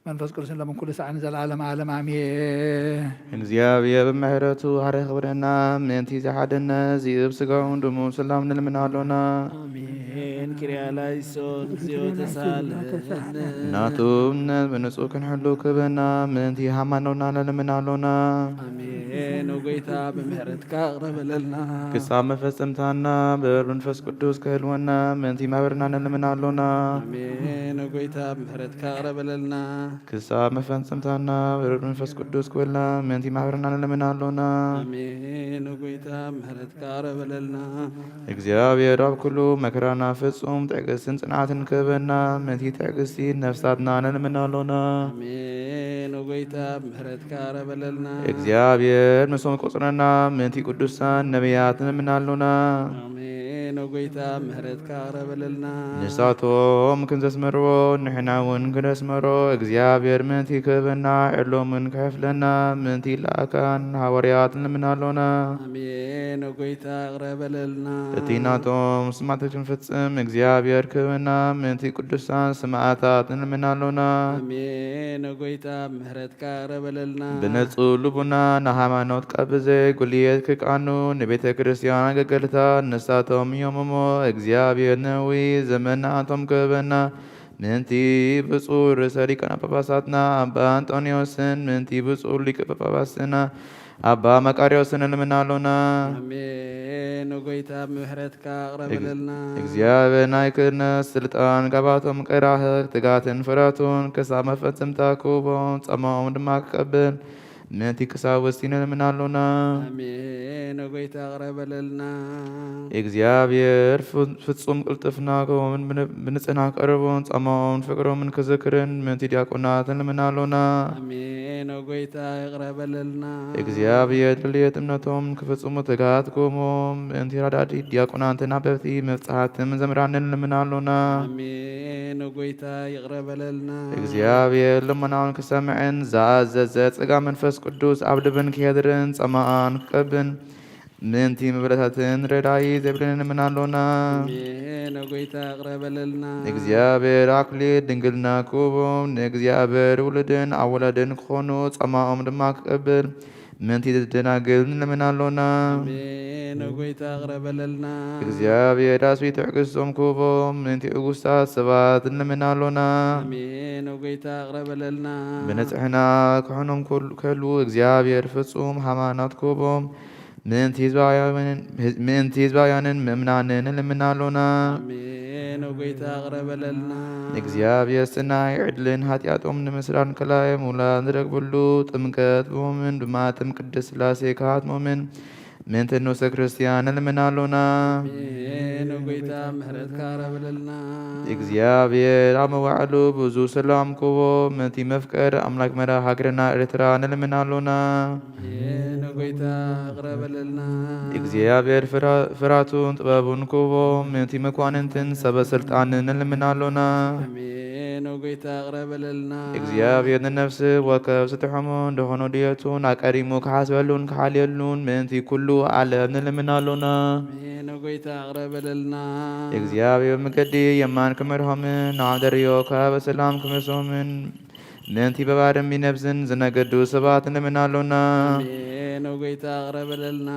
መንፈስ ቅዱስን ሎምን ኩሉ ሳዕን ዘለዓለም ዓለም ኣሜን። እግዚኣብሔር ብምሕረቱ ሃረ ክብረና፣ ምእንቲ ዝሓደነ ዝእብ ስጋውን ደሙን ሰላም ንልምን ኣሎና። ኣሜን። ኪርያ ላይሶን፣ እግዚኦ ተሳለነ። ናቱ እምነት ብንጹህ ክንሕሉ ክበና፣ ምእንቲ ሃይማኖትና ንልምን ኣሎና። ኣሜን። ኦ ጐይታ፣ ብምሕረትካ ቅረ በለልና። ክሳብ መፈጸምታና ብር መንፈስ ቅዱስ ክህልወና፣ ምእንቲ ማህበርና ንልምን ኣሎና። ኣሜን። ኦ ጐይታ፣ ብምሕረትካ ቅረ በለልና። ክሳብ መፈጸምታና ብር መንፈስ ቅዱስ ክህልወና፣ ምእንቲ ማህበርና ንልምን ኣሎና። ኣሜን። ኦ ጐይታ፣ ምሕረትካ ቅረ በለልና። እግዚኣብሔር ኣብ ኩሉ መከራና ፍጹም ትዕግስትን ጽንዓትን ክህበና፣ ምእንቲ ትዕግስቲ ነፍሳትና ንልምን ኣሎና። ኣሜን። ኦ ጐይታ፣ ምሕረትካ ቅረ በለልና። እግዚኣብሔር ምስኦም ቆጽረና፣ ምእንቲ ቅዱሳን ነቢያት ንልምን ኣሎና። ኣሜን። ኦ ጐይታ፣ ምሕረትካ ቅረ በለልና። ንሳቶም ከም ዘስመርዎ ንሕና እውን ክነስመሮ፣ እግዚኣብሔር ምእንቲ ክህበና፣ ዕድሎምን ክሕፍለና፣ ምእንቲ ልኣካን ሃዋርያት ንልምን ኣሎና። ኣሜን። ኦ ጐይታ፣ ቅረ በለልና። እቲ ናቶም ስማዕታት ክንፍጽም እግዚኣብሔር ክህበና፣ ምእንቲ ቅዱሳን ሰማዕታት ንልምን ኣሎና። ኣሜን። ኦ ጐይታ፣ ምሕረትካ ቅረ በለልና። ብንጹህ ልቡና ንሃይማኖት ካብ ብዘይ ጉልየት ክቃኑ ንቤተ ክርስቲያን ኣገልገልታ ንሳቶም እዮም እሞ፣ እግዚኣብሔር ነዊ ዘመን ንኣቶም ክህበና፣ ምእንቲ ብፁዕ ርእሰ ሊቃነ ጳጳሳትና ኣባ ኣንጦንዮስን ምእንቲ ብፁዕ ሊቀ ጳጳስና ኣባ መቃርዮስን ንልምን ኣሎና። ኣሜን። ኦ ጐይታ፣ ምሕረትካ ቅረ እግ-፣ በለልና። እግዚኣብሔር ናይ ክህነት ስልጣን ካባቶም ከይራህቕ ትጋትን ፍረቱን ክሳብ መፈጸምታ ክህቦም፣ ጻማኦም ድማ ክቀብል ምእንቲ ቀሳውስቲ ንልምን ኣሎና። ኣሜን። ኦ ጐይታ፣ ቅረ በለልና። እግዚኣብሔር ፍ-፣ ፍጹም ቅልጥፍና ክህቦምን ብን-፣ ብንጽህና ክቀርቡን ጻማኦምን ፍቅሮምን ክዝክርን ምእንቲ ዲያቆናት ንልምን ኣሎና። ኣሜን። ኦ ጐይታ፣ ይቕረ በለልና። እግዚኣብሔር ድልየት እምነቶም ክፍጽሙ ትጋት ክህቦም ምእንቲ ረዳዲ ዲያቆናትን ኣበብቲ መብጽሓትን ዘምራንን ንልምን ኣሎና። ኣሜን። ኦ ጐይታ፣ ይቕረ በለልና። እግዚኣብሔር ልመናውን ክሰምዕን ዝኣዘዘ ጸጋ መንፈስ ቅዱስ ኣብ ልብን ክየድርን ጸማኣን ክቀብን ምእንቲ መበለታትን ረዳኢ ዘይብልን ንልምን ኣሎና። ኣሜን። ኦ ጐይታ፣ ይቕረ በለልና። እግዚኣብሔር ኣክሊል ድንግልና ክህቦም ንእግዚኣብሔር ውሉድን ኣወላድን ክኾኑ ጸማኦም ድማ ክቀብል ምእንቲ ደናግል ንልምን ኣሎና። ኣሜን። ኦ ጐይታ፣ ይቕረ በለልና። እግዚኣብሔር ኣስቢ ትዕግስቶም ክህቦም ምእንቲ ዕጉሳት ሰባት ንልምን ኣሎና። ኣሜን። ኦ ጐይታ፣ ይቕረ በለልና። ብንጽሕና ክሕኖም ክህሉ እግዚኣብሔር ፍጹም ሃይማኖት ክህቦም ምእንቲ ህዝባውያንን፣ ምእንቲ ህዝባውያንን ምእምናንን ንልምን ኣሎና። ኣሜን። ኦ ጐይታ፣ ይቕረ በለልና። እግዚኣብሔር ስናይ ዕድልን ኃጢኣቶም ንምስራን ከላይ ምውላድ ዝረግብሉ ጥምቀት ብሞምን ብማትም ቅድስት ሥላሴ ክሃትሞምን ምእንቲ ንኡሰ ክርስቲያን ንልምን ኣሎና። ኣሜን። ኦ ጐይታ፣ ምሕረትካ ይቕረ በለልና። እግዚኣብሔር ኣብ መዋዕሉ ብዙ ሰላም ክህቦ ምእንቲ መፍቀር ኣምላክ መራ ሃገርና ኤርትራ ንልምን ኣሎና። ኣሜን። ኦ ጐይታ፣ ይቕረ በለልና። እግዚኣብሔር ፍራ-፣ ፍራቱን ጥበቡን ክህቦ ምእንቲ መኳንንትን ሰበ ስልጣንን ንልምን ኣሎና። ኣሜን። ኦ ጐይታ፣ ይቕረ በለልና። እግዚኣብሔር ንነፍሲ ወከፍ ዝተሐሙ እንደኾኑ ድየቱን ኣቀዲሙ ክሓስበሉን ክሓልየሉን ምእንቲ ኩሉ ዓለም ንልምን ኣሎና። ኣሜን። ኦ ጐይታ፣ ይቕረ በለልና። እግዚኣብሔር መገዲ የማን ክመርሖምን ንዓደርዮ ካብ ሰላም ክመልሶምን ምእንቲ በባርን ቢነብስን ዝነገዱ ሰባት ንልምን ኣሎና። ኣሜን። ኦ ጐይታ፣ ይቕረ በለልና።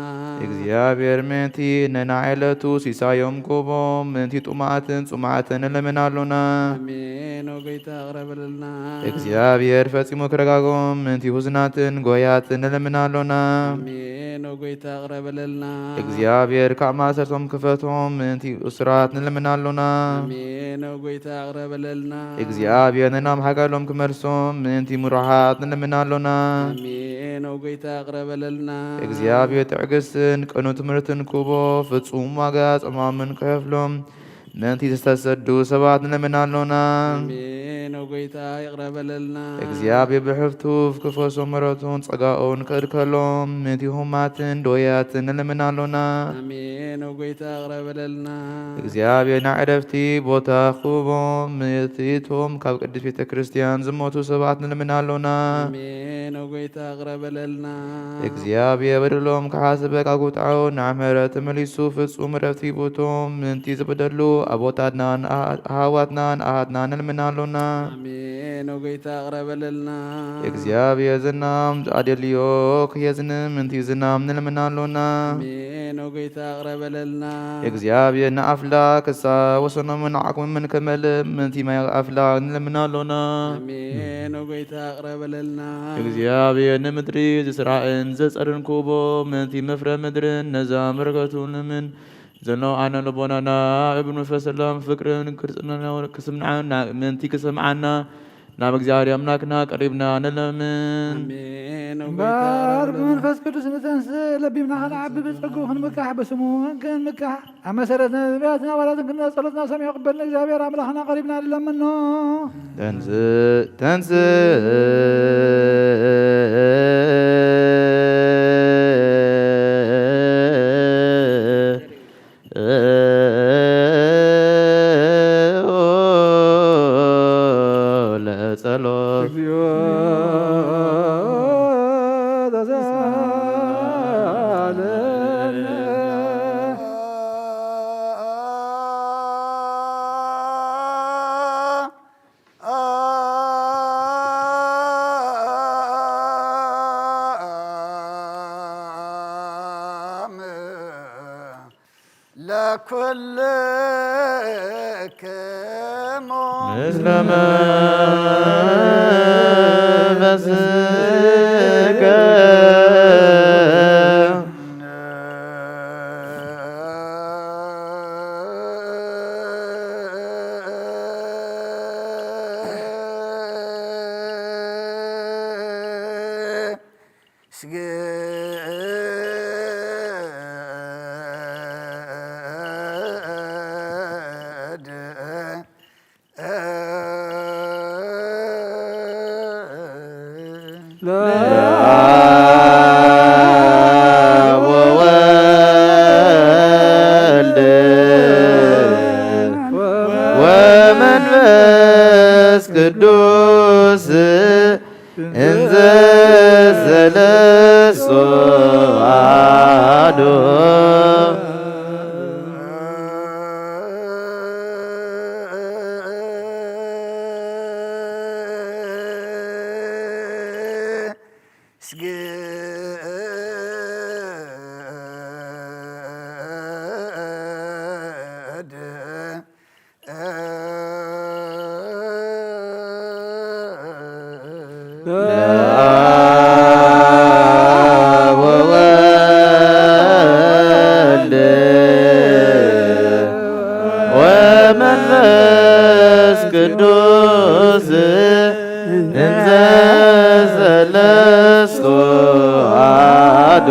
እግዚኣብሔር ምእንቲ ነናይ ዕለቱ ሲሳዮም ክህቦም ምእንቲ ጥሙዓትን ጽሙዓትን ንልምን ኣሎና። ኣሜን። ኦ ጐይታ፣ ይቕረ በለልና። እግዚኣብሔር ፈጺሙ ክረጋግኦም ምእንቲ ሕዙናትን ጎያትን ንልምን ኣሎና። ኣሜን። ኦ ጐይታ፣ ይቕረ በለልና። እግዚኣብሔር ካብ ማእሰርቶም ክፈትሆም ምእንቲ እሱራት ንልምን ኣሎና። ኣሜን። ኦ ጐይታ፣ ይቕረ በለልና። እግዚኣብሔር ንናም ሃገሮም ክመልሶም ምእንቲ ምሩሓት ንልምን ኣሎና። ኣሜን። ኦ ጐይታ፣ ይቕረ በለልና። እግዚኣብሔር ትዕግስትን ቅኑዕ ትምህርትን ክህቦ ፍጹም ዋጋ ጸማምን ክኸፍሎም ምእንቲ ዝተሰዱ ሰባት ንልምን ኣሎና። ኣሜን። ኦ ጐይታ፣ ይቕረ በለልና። እግዚኣብሔር ብሕፍቱ ክፈሶ ምሕረቱን ጸጋኡን ክእድከሎም ምእንቲ ህሙማትን ደውያትን ንልምን ኣሎና። ኣሜን። ኦ ጐይታ፣ ይቕረ በለልና። እግዚኣብሔር ናይ ዕረፍቲ ቦታ ክህቦም ምእንቲ እቶም ካብ ቅድስት ቤተ ክርስቲያን ዝሞቱ ሰባት ንልምን ኣሎና። ኣሜን። ኦ ጐይታ፣ ይቕረ በለልና። እግዚኣብሔር በደሎም ክሓስብ ካብ ቁጥዓኡ ናብ ምሕረት ተመሊሱ ፍጹም ዕረፍቲ ይህቦም ምእንቲ ዝበደሉ ኣቦታትናን ኣሃ-፣ ኣሃዋትናን ኣሃትናን ንልምን ኣሎና። ኣሜን። ኦ ጎይታ፣ ይቕረ በለልና። እግዚኣብሔር ዝናም ኣደልዮ ክየዝን ምንቲ ዝናም ንልምን ኣሎና። ኣሜን። ኦ ጎይታ፣ ይቕረ በለልና። እግዚኣብሔር ንኣፍላክ ክሳ ወሰኖምን ዓቅሞምን ከመልእ ምንቲ ማይ ኣፍላክ ንልምን ኣሎና። ኣሜን። ኦ ጎይታ፣ ይቕረ በለልና። እግዚኣብሔር ንምድሪ ዝስራዕን ዘጸርን ክቦ ምንቲ መፍረ ምድርን ነዛ በረከቱ ንምን ዘሎ ኣነ ልቦናና እብ መንፈስ ሰላም ፍቅርን ክርስትናን ክስምዓና ምንቲ ክሰምዓና ናብ እግዚኣብሔር ኣምላክና ቀሪብና ንለምን። ኣሜን። እምበኣር ብመንፈስ ቅዱስ ንተንስእ፣ ለቢምና ክንዓቢ፣ ብጸግኡ ክንምካሕ፣ ብስሙ ክንምካሕ፣ ኣብ መሰረት ነቢያትን ኣዋላትን ክንደ ጸሎትና ሰሚዑ ክበል ንእግዚኣብሔር ኣምላኽና ቀሪብና ንለምኖ። ተንስእ፣ ተንስእ። ለጸሎት። እግዚኦ ተሳለነ። ለኩልክሙ ምስለ መንፈስከ። ስግድ ለአብ ወወልድ ወመንፈስ ቅዱስ እንዘ ሰለስቱ አሐዱ። ስግድ ለአብ ወወልድ ወመንፈስ ቅዱስ እንዘ ሰለስቱ አሐዱ።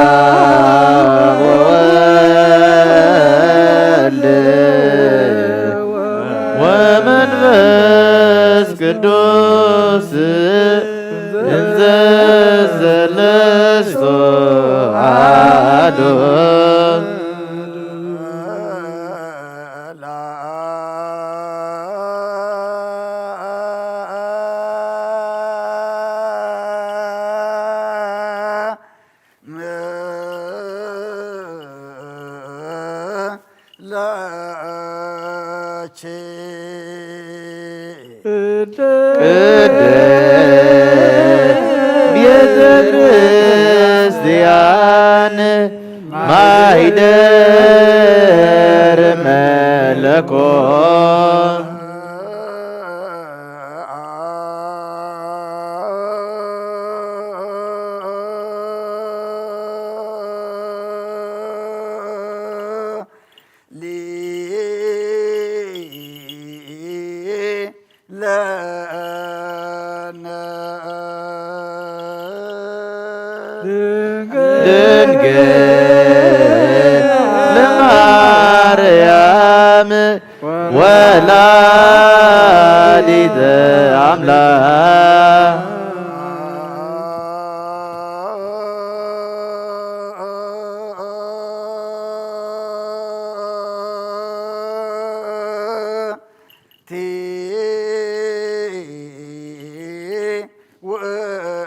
ለአብ ወወልድ ወመንፈስ ቅዱስ እንዘ ሰለስቱ አሐዱ። ለኪ ቅድስት ቤተ ክርስቲያን ማይደር መለኮት። ሊ ለነ ድንግል ለማርያም ወ ወላዲተ ኣምላክ።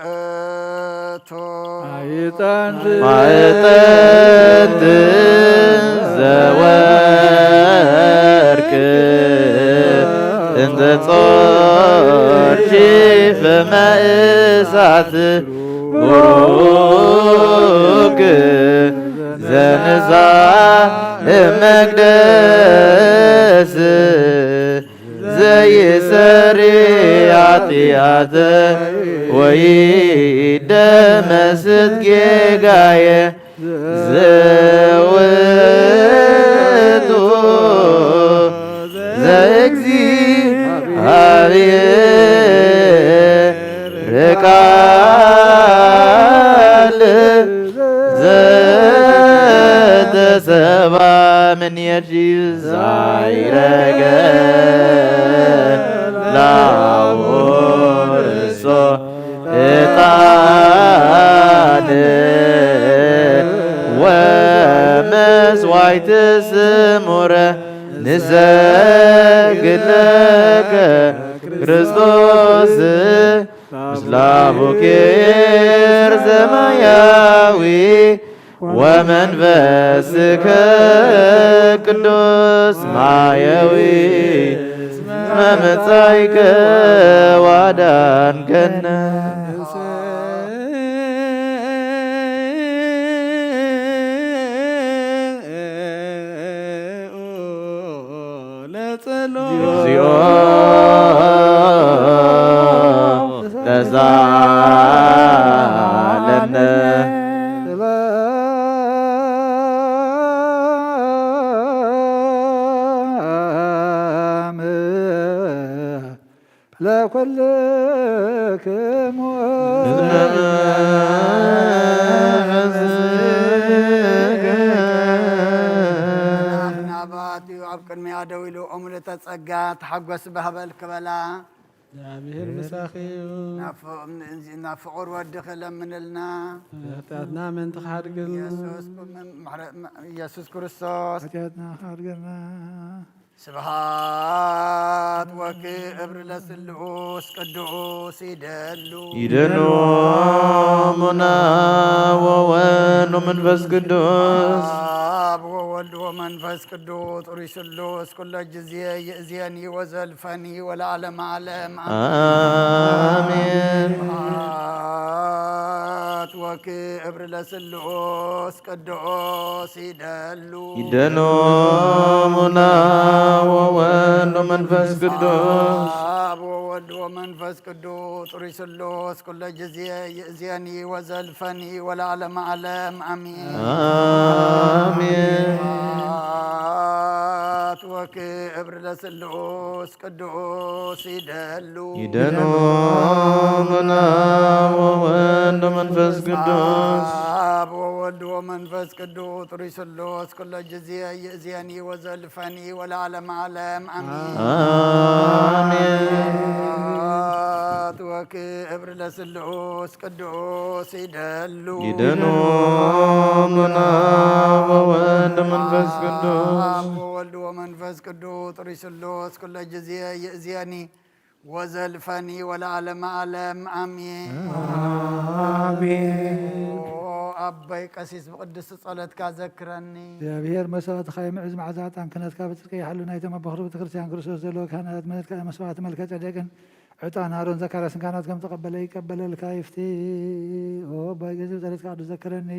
ውእቱ ማዕጠንት ማዕጠንት ዘወርቅ እንተ ጾርኪ ፍመ እሳት ቡሩክ ዘንሳ እመቅደስ ዘይሰሪ ኃጢአተ ወይ ደመስት ጌጋየ ዘውቱ ዘእግዚኣብሔር ቃል ዘተሰባ ምንየት ዛይረገ ላውርሶ ዕጣን ወመስዋዕት ስሙረ ንሰግድ ለከ ክርስቶስ ምስለ አቡኪር ሰማያዊ ወመንፈስከ ቅዱስ ማየዊ መመጻይከ ዋዳንከነ። ለጸሎት እግዚኦ ተሳለነ። ሰላም ለኩልክሙ። ናባትዩ ኣብ ቅድሚያ ደው ኢሉ እምልእተ ጸጋ ተሓጎስ ባህበል ክበላ። እግዚኣብሔር ምሳኺ እዩ። ናብ ፍ-፣ ናብ ፍቑር ወድኺ ለምንልና። ኃጢኣትና ምእንቲ ክሓድግልና። ኢየሱስ፣ ምሕረ-፣ ኢየሱስ ክርስቶስ። ኃጢኣትና ክሓድገልና። ስብሐት ወክብር ለስሉስ ቅዱስ ይደሉ። ይደሉ ሙና ወወልድ ወመንፈስ ቅዱስ። አብ ወወልድ ወመንፈስ ቅዱስ ጥሩይ ስሉስ ኩሎ ጊዜ ይእዜኒ ወዘልፈኒ ወለዓለመ ዓለም አሜን። አሜን። ስብሐት ወክብር ለስሉስ ቅዱስ ይደሉ። ይደሉ ሙና ወወልድ ወመንፈስ ቅዱስ። አብ ወወልድ ወመንፈስ ቅዱስ ጥሩይ ስሉስ ኩሎ ጊዜ ይእዜኒ ወዘልፈኒ ወለዓለመ ዓለም አሜን። አሜን። ስብሐት ወክብር ለስሉስ ቅዱስ ይደሉ። ይደሉ ሙና ወወልድ ወመንፈስ ቅዱስ። አብ ወወልድ ወመንፈስ ቅዱስ ጥሩይ ስሉስ ኩሎ ጊዜ ይእዜኒ ወዘልፈኒ ወለዓለመ ዓለም አሜን። አሜን። ስብሐት ወክብር ለስሉስ ቅዱስ ይደሉ። ይደሉ ሙና ወወልድ ወመንፈስ ቅዱስ። አብ ወወልድ ወመንፈስ ቅዱስ ጥሩይ ስሉስ ኩሎ ጊዜ ይእዜኒ ወዘልፈኒ ወለዓለመ ዓለም አሜን። አሜን። ኦ አባይ ቀሲስ ብቅድስቲ ጸሎትካ ዘክረኒ። እግዚኣብሔር መስዋዕትኻ የምዕዝ መዓዛ ዕጣን ክህነትካ ብጽድቂ ይሓሉ ናይቶም ኣቦ ኽብሪ ቤተ ክርስቲያን ክርስቶስ ዘለዉ ካህናት ምሕረት መስዋዕቲ መልከ ጸደቅን ዕጣን ኣሮን ዘካርያስን ካህናት ከም ተቐበለ ይቀበለልካ ይፍቲ። ኦ ኣባይ ገንዘብ ጸሎትካ ቅዱስ ዘክረኒ።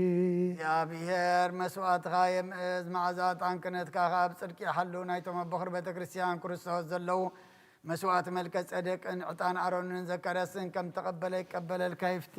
እግዚኣብሔር መስዋዕትኻ የምእዝ መዓዛ ዕጣን ክህነትካ ኸኣ ብጽድቂ ይሓሉ ናይቶም ኣቦ ኽብሪ ቤተ ክርስቲያን ክርስቶስ ዘለዉ መስዋዕቲ መልከ ጸደቅን ዕጣን ኣሮንን ዘካርያስን ከም ተቐበለ ይቀበለልካ ይፍቲ።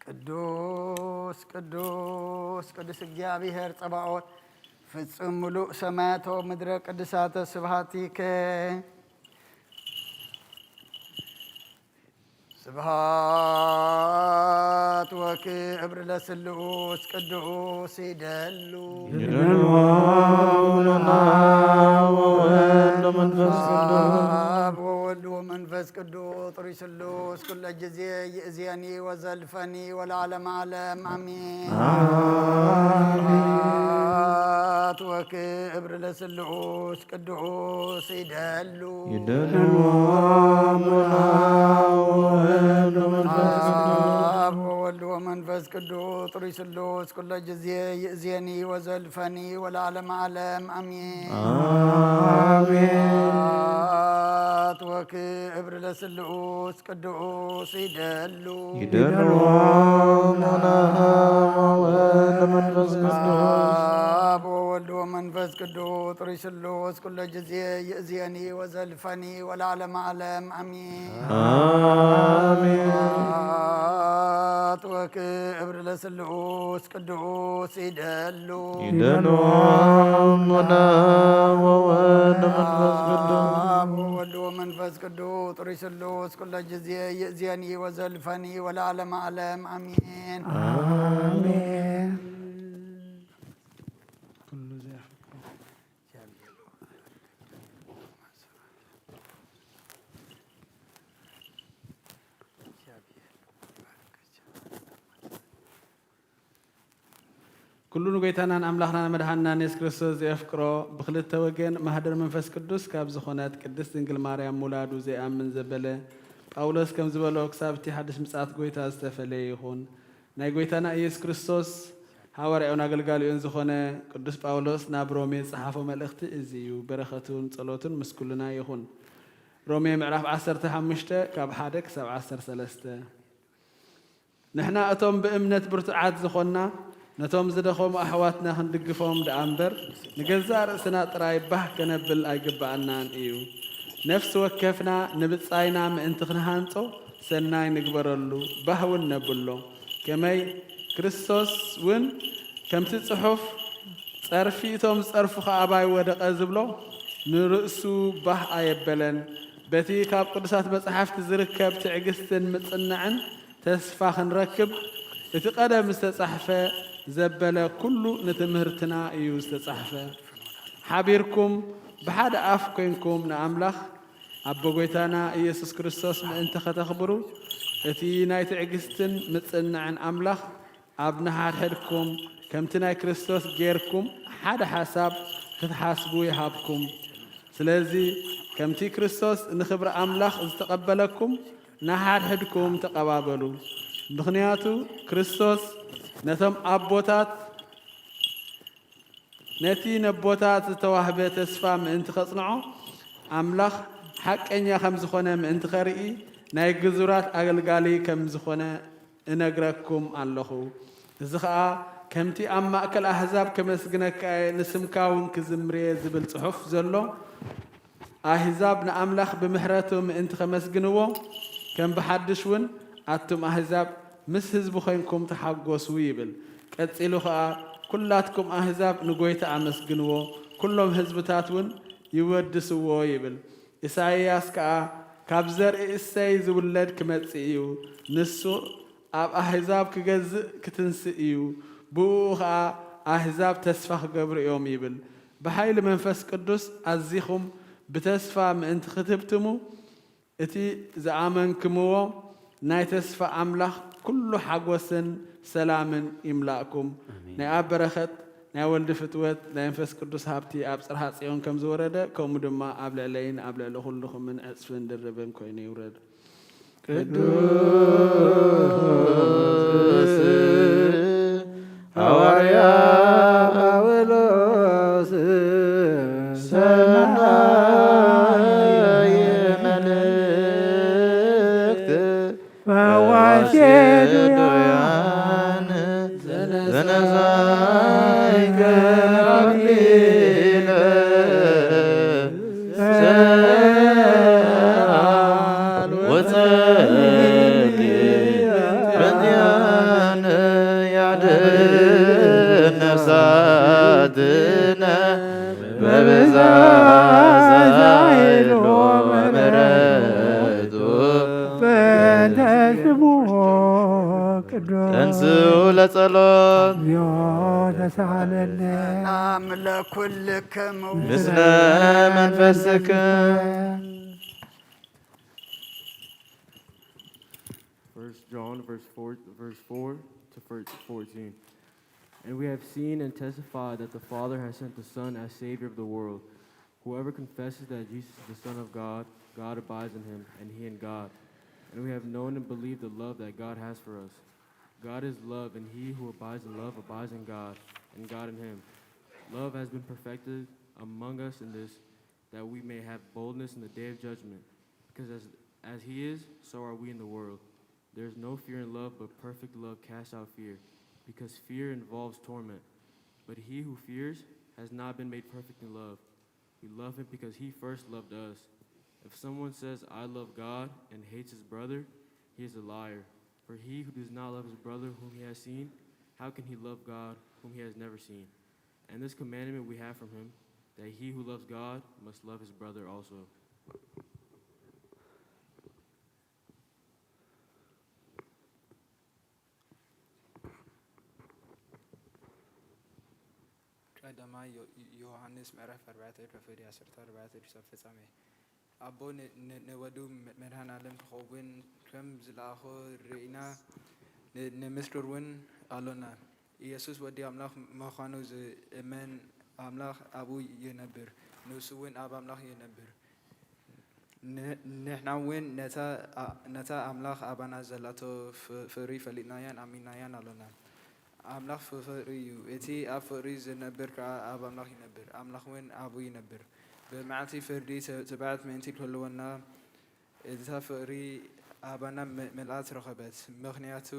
ቅዱስ ቅዱስ ቅዱስ እግዚኣብሔር ጸባኦት፣ ፍጹም ምሉእ ሰማያት ወምድረ ቅዱሳተ ስብሐቲከ። ስብሐት ወክብር ለስሉስ ቅዱስ ይደሉ። ይደሉ አቡነ ወወልድ ወመንፈስ ቅዱስ። አብ ወወልድ ወመንፈስ ቅዱስ ጥሪ ስሉስ ኩለ ጊዜ ይእዜኒ ወዘልፈኒ ወለዓለመ ዓለም አሜን። አሜን። ስብሐት ወክብር ለስሉስ ቅዱስ ይደሉ። ይደሉ አቡነ ወወልድ ወመንፈስ ቅዱስ። አብ ወወልድ ወመንፈስ ቅዱስ ጥሪ ስሉስ ኩለ ጊዜ ይእዜኒ ወዘልፈኒ ወለዓለመ ዓለም አሜን። አሜን። ስብሐት ወክብር ለስሉስ ቅዱስ ይደሉ። ይደሉ አቡነ ወወልድ ወመንፈስ ቅዱስ። አብ ወወልድ ወመንፈስ ቅዱስ ጥሪ ስሉስ ኩለ ጊዜ ይእዜኒ ወዘልፈኒ ወለዓለመ ዓለም አሜን። አሜን። ስብሐት ወክብር ለስሉስ ቅዱስ ይደሉ። ይደሉ አቡነ ወወልድ ወመንፈስ ቅዱስ። አብ ወወልድ ወመንፈስ ቅዱስ ጥሪ ስሉስ ኩለ ጊዜ ይእዜኒ ወዘልፈኒ ወለዓለመ ዓለም አሜን። አሜን። ኩሉ ዘያፍቅሮ ኩሉ ንጎይታናን ኣምላኽናን መድሓንናን የሱስ ክርስቶስ ዘየፍቅሮ፣ ብኽልተ ወገን ማህደር መንፈስ ቅዱስ ካብ ዝኾነት ቅድስት ድንግል ማርያም ምውላዱ ዘይኣምን ዘበለ ጳውሎስ ከም ዝበሎ፣ ክሳብ እቲ ሓድሽ ምጽኣት ጎይታ ዝተፈለየ ይኹን። ናይ ጎይታና ኢየሱስ ክርስቶስ ሃዋርያኡን ኣገልጋሊኡን ዝኾነ ቅዱስ ጳውሎስ ናብ ሮሜ ዝጸሓፎ መልእኽቲ እዚ እዩ። በረኸቱን ጸሎቱን ምስ ኩልና ይኹን። ሮሜ ምዕራፍ ዓሰርተ ሓሙሽተ ካብ ሓደ ክሳብ ዓሰርተ ሰለስተ። ንሕና እቶም ብእምነት ብርቱዓት ዝኾንና፣ ነቶም ዝደኸሙ ኣሕዋትና ክንድግፎም ደኣ እምበር፣ ንገዛእ ርእስና ጥራይ ባህ ከነብል ኣይግብኣናን እዩ። ነፍሲ ወከፍና ንብጻይና ምእንቲ ክንሃንጾ፣ ሰናይ ንግበረሉ፣ ባህ እውን ነብሎ። ከመይ ክርስቶስ እውን ከምቲ ጽሑፍ፣ "ጸርፊ እቶም ዝጸርፉኻ ኣባይ ወደቐ" ዝብሎ፣ ንርእሱ ባህ ኣየበለን። በቲ ካብ ቅዱሳት መጻሕፍቲ ዝርከብ ትዕግስትን ምጽንናዕን ተስፋ ክንረክብ፣ እቲ ቀደም ዝተጻሕፈ ዘበለ ኩሉ ንትምህርትና እዩ ዝተጻሕፈ። ሓቢርኩም ብሓደ ኣፍ ኮይንኩም ንኣምላኽ ኣቦ ጎይታና ኢየሱስ ክርስቶስ ምእንቲ ኸተኽብሩ፣ እቲ ናይ ትዕግስትን ምጽንናዕን ኣምላኽ ኣብ ንሓድሕድኩም ከምቲ ናይ ክርስቶስ ጌርኩም ሓደ ሓሳብ ክትሓስቡ ይሃብኩም። ስለዚ ከምቲ ክርስቶስ ንኽብሪ ኣምላኽ ዝተቐበለኩም፣ ንሓድሕድኩም ተቐባበሉ። ምኽንያቱ ክርስቶስ ነቶም ኣቦታት፣ ነቲ ነቦታት ዝተዋህበ ተስፋ ምእንቲ ኸጽንዖ፣ ኣምላኽ ሓቀኛ ከም ዝኾነ ምእንቲ ኸርኢ፣ ናይ ግዙራት ኣገልጋሊ ከም ዝኾነ እነግረኩም ኣለኹ። እዚ ኸኣ ከምቲ ኣብ ማእከል ኣህዛብ ከመስግነካ እየ፣ ንስምካ እውን ክዝምር እየ ዝብል ጽሑፍ ዘሎ፣ ኣህዛብ ንኣምላኽ ብምሕረቱ ምእንቲ ኸመስግንዎ፣ ከም ብሓድሽ እውን ኣቱም ኣህዛብ ምስ ህዝቡ ኾይንኩም ተሓጎሱ ይብል። ቀጺሉ ኸኣ፣ ኩላትኩም ኣህዛብ ንጎይታ ኣመስግንዎ፣ ኩሎም ህዝብታት እውን ይወድስዎ ይብል። ኢሳይያስ ከኣ፣ ካብ ዘርኢ እሴይ ዝውለድ ክመጽእ እዩ፣ ንሱ ኣብ ኣህዛብ ክገዝእ ክትንስእ እዩ፣ ብእኡ ኸኣ ኣህዛብ ተስፋ ክገብሩ እዮም ይብል። ብሓይሊ መንፈስ ቅዱስ ኣዚኹም ብተስፋ ምእንቲ ክትህብትሙ፣ እቲ ዝኣመንክምዎ ናይ ተስፋ ኣምላኽ ኩሉ ሓጎስን ሰላምን ይምላእኩም። ኣሜን። ናይ ኣብ በረኸት፣ ናይ ወልዲ ፍትወት፣ ናይ መንፈስ ቅዱስ ሃብቲ ኣብ ጽርሃ ጽዮን ከም ዝወረደ፣ ከምኡ ድማ ኣብ ልዕለይን ኣብ ልዕሊ ኩልኹምን ዕጽፍን ድርብን ኮይኑ ይውረድ። ቅዱስ ሃዋርያ ጳውሎስ ሰማይ መልእክት ፈዋሽ ዱያን ዘነሳይከ አክሊለ ሰዓል ወጸድቅ በዚያ ዛዛይሎ ምሕረቱ በእንተ ስሙ ቅዱስ ተንሥኡ ለጸሎት። እግዚኦ ተሳሃለነ። ሰላም ለኩልክሙ። ምስለ መንፈስክ። First John verse four, verse four to verse fourteen. And we have seen and testified that the Father has sent the Son as Savior of the world. Whoever confesses that Jesus is the Son of God, God abides in him, and he in God. And we have known and believed the love that God has for us. God is love, and he who abides in love abides in God, and God in him. Love has been perfected among us in this, that we may have boldness in the day of judgment. Because as, as he is, so are we in the world. There is no fear in love, but perfect love casts out fear, because fear involves torment. But he who fears has not been made perfect in love. We love him because he first loved us. If someone says, "I love God," and hates his brother, he is a liar. For he who does not love his brother whom he has seen, how can he love God whom he has never seen? And this commandment we have from him, that he who loves God must love his brother also. ቀዳማይ ዮ-፣ ዮሃንስ ምዕራፍ ኣርባዕተ፣ ከፍዲ ዓሰርተ ኣርባዕተ ክሳብ ፍጻሜ። ኣቦ ን-፣ ን-፣ ንወዱ መ-፣ መድኃኔ ዓለም ክኸውን ከም ዝለኣኾ ርኢና ን-፣ ንምስክር እውን ኣሎና። ኢየሱስ ወዲ ኣምላኽ ምዃኑ ዝእመን ኣምላኽ ኣብኡ ይነብር፣ ንሱ እውን ኣብ ኣምላኽ ይነብር። ን-፣ ንሕና እውን ነታ ኣ-፣ ነታ ኣምላኽ ኣባና ዘላቶ ፍ-፣ ፍቕሪ ፈሊጥናያን ኣሚንናያን ኣሎና። ኣምላኽ ፍ-፣ ፍቕሪ እዩ። እቲ ኣብ ፍቕሪ ዝነብር ከኣ ኣብ ኣምላኽ ይነብር፣ ኣምላኽ እውን ኣብኡ ይነብር። ብመዓልቲ ፍርዲ ተ-፣ ትብዓት ምእንቲ ክህልወና፣ እታ ፍቕሪ ኣባና ም-፣ ምልኣት ረኸበት። ምኽንያቱ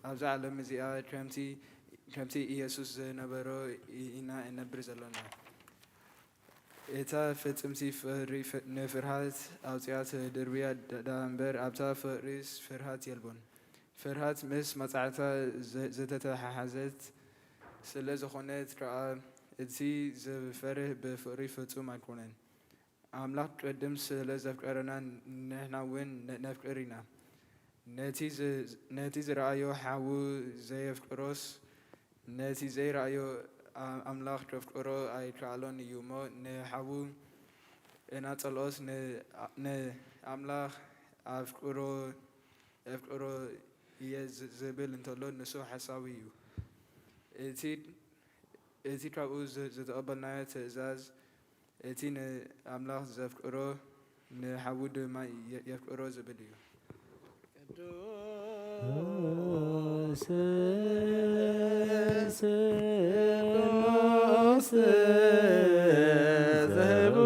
ኣብዛ ዓለም እዚኣ ከምቲ፣ ከምቲ ኢየሱስ ዝነበሮ ኢ-፣ ኢና እነብር ዘሎና። እታ ፍጽምቲ ፍቕሪ ፍ-፣ ንፍርሃት ኣውጺኣ ትድርብያ ድ-፣ ደኣ እምበር፣ ኣብታ ፍቕሪስ ፍርሃት የልቦን። ፍርሃት ምስ መጻዕታ ዘ-፣ ዝተተሓሓዘት ስለ ዝኾነት ከኣ፣ እቲ ዝፈርህ ብፍቕሪ ፍጹም ኣይኮነን። ኣምላኽ ቅድም ስለ ዘፍቀረና፣ ንሕና እውን ነ-፣ ነፍቅር ኢና። ነቲ ዝ-፣ ነቲ ዝረኣዮ ሓዉ ዘየፍቅሮስ፣ ነቲ ዘይረኣዮ ኣ-፣ ኣምላኽ ከፍቅሮ ኣይከኣሎን እዩ እሞ፣ ንሓዉ እናጸልኦስ ን-፣ ንኣምላኽ ኣፍቅሮ፣ ኣፍቅሮ እየ ዝ-፣ ዝብል እንተሎ፣ ንሱ ሓሳዊ እዩ። እቲ፣ እቲ ካብኡ ዝ-፣ ዝተቐበልናዮ ትእዛዝ፣ እቲ ንኣምላኽ ዘፍቅሮ ንሓዉ ድማ የ-፣ የፍቅሮ ዝብል እዩ። ቅዱስ ስሉስ ዘህቡ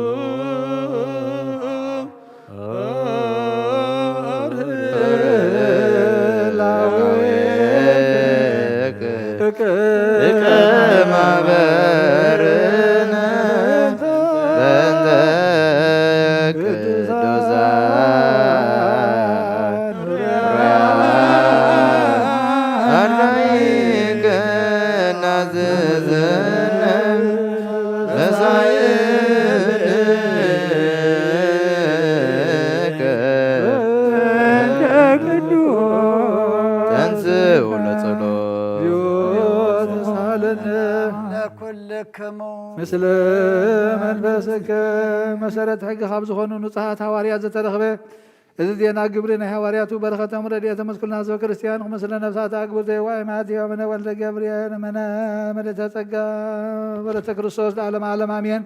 ተንሥኡ ለጸሎት። ለኩልክሙ። ምስለ መንፈስከ። መሰረት ሕጊ ካብ ዝኾኑ ንጹሓት ሃዋርያት ዝተረኽበ እዚ ዜና ግብሪ ናይ ሃዋርያቱ በረኸቶም ረድኤቶም ምስ ኩልና ህዝበ ክርስቲያን ይኹን። ምስለ ነፍሳት ኣግብር ዘይዋይ ማቴዎ ምነ ወልደ ገብርኤል ምነ ምልእተ ጸጋ ወለተ ክርስቶስ ለዓለመ ዓለም ኣሜን።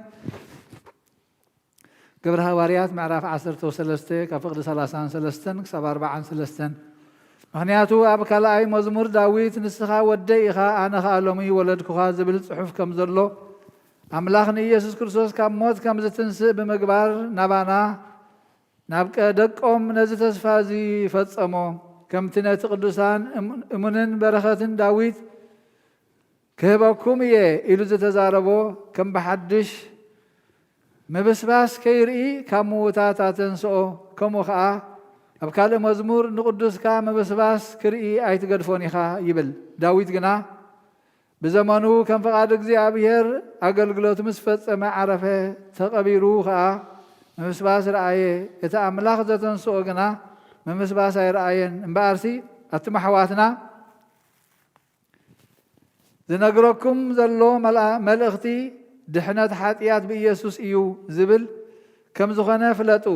ግብረ ሃዋርያት ምዕራፍ ዓሰርተ ወሰለስተ ካብ ፍቕዲ ሠላሳን ሰለስተን ክሳብ ኣርባዓን ሰለስተን። ምኽንያቱ ኣብ ካልኣይ መዝሙር ዳዊት ንስኻ ወደይ ኢኻ፣ ኣነ ኸኣ ሎሚ ወለድኩኻ ዝብል ጽሑፍ ከም ዘሎ፣ ኣምላኽ ንኢየሱስ ክርስቶስ ካብ ሞት ከም ዝትንስእ ብምግባር ናባና፣ ናብ ቀ-፣ ደቆም ነዚ ተስፋ እዚ ፈጸሞ። ከምቲ ነቲ ቅዱሳን እም-፣ እሙንን በረኸትን ዳዊት ክህበኩም እየ ኢሉ ዝተዛረቦ፣ ከም ብሓድሽ ምብስባስ ከይርኢ ካብ ምዉታት ኣተንስኦ። ከምኡ ኸኣ ኣብ ካልእ መዝሙር፣ "ንቕዱስካ ምብስባስ ክርኢ ኣይትገድፎን ኢኻ" ይብል። ዳዊት ግና፣ ብዘመኑ ከም ፍቓድ እግዚኣብሔር ኣገልግሎቱ ምስ ፈጸመ ዓረፈ። ተቐቢሩ ኸኣ ምምስባስ ረኣየ። እቲ ኣምላኽ ዘተንስኦ ግና ምምስባስ ኣይረኣየን። እምበኣርሲ ኣቱም ኣሕዋትና ዝነግረኩም ዘሎ መልኣ-፣ መልእኽቲ ድሕነት ሓጢኣት ብኢየሱስ እዩ ዝብል ከም ዝኾነ ፍለጡ።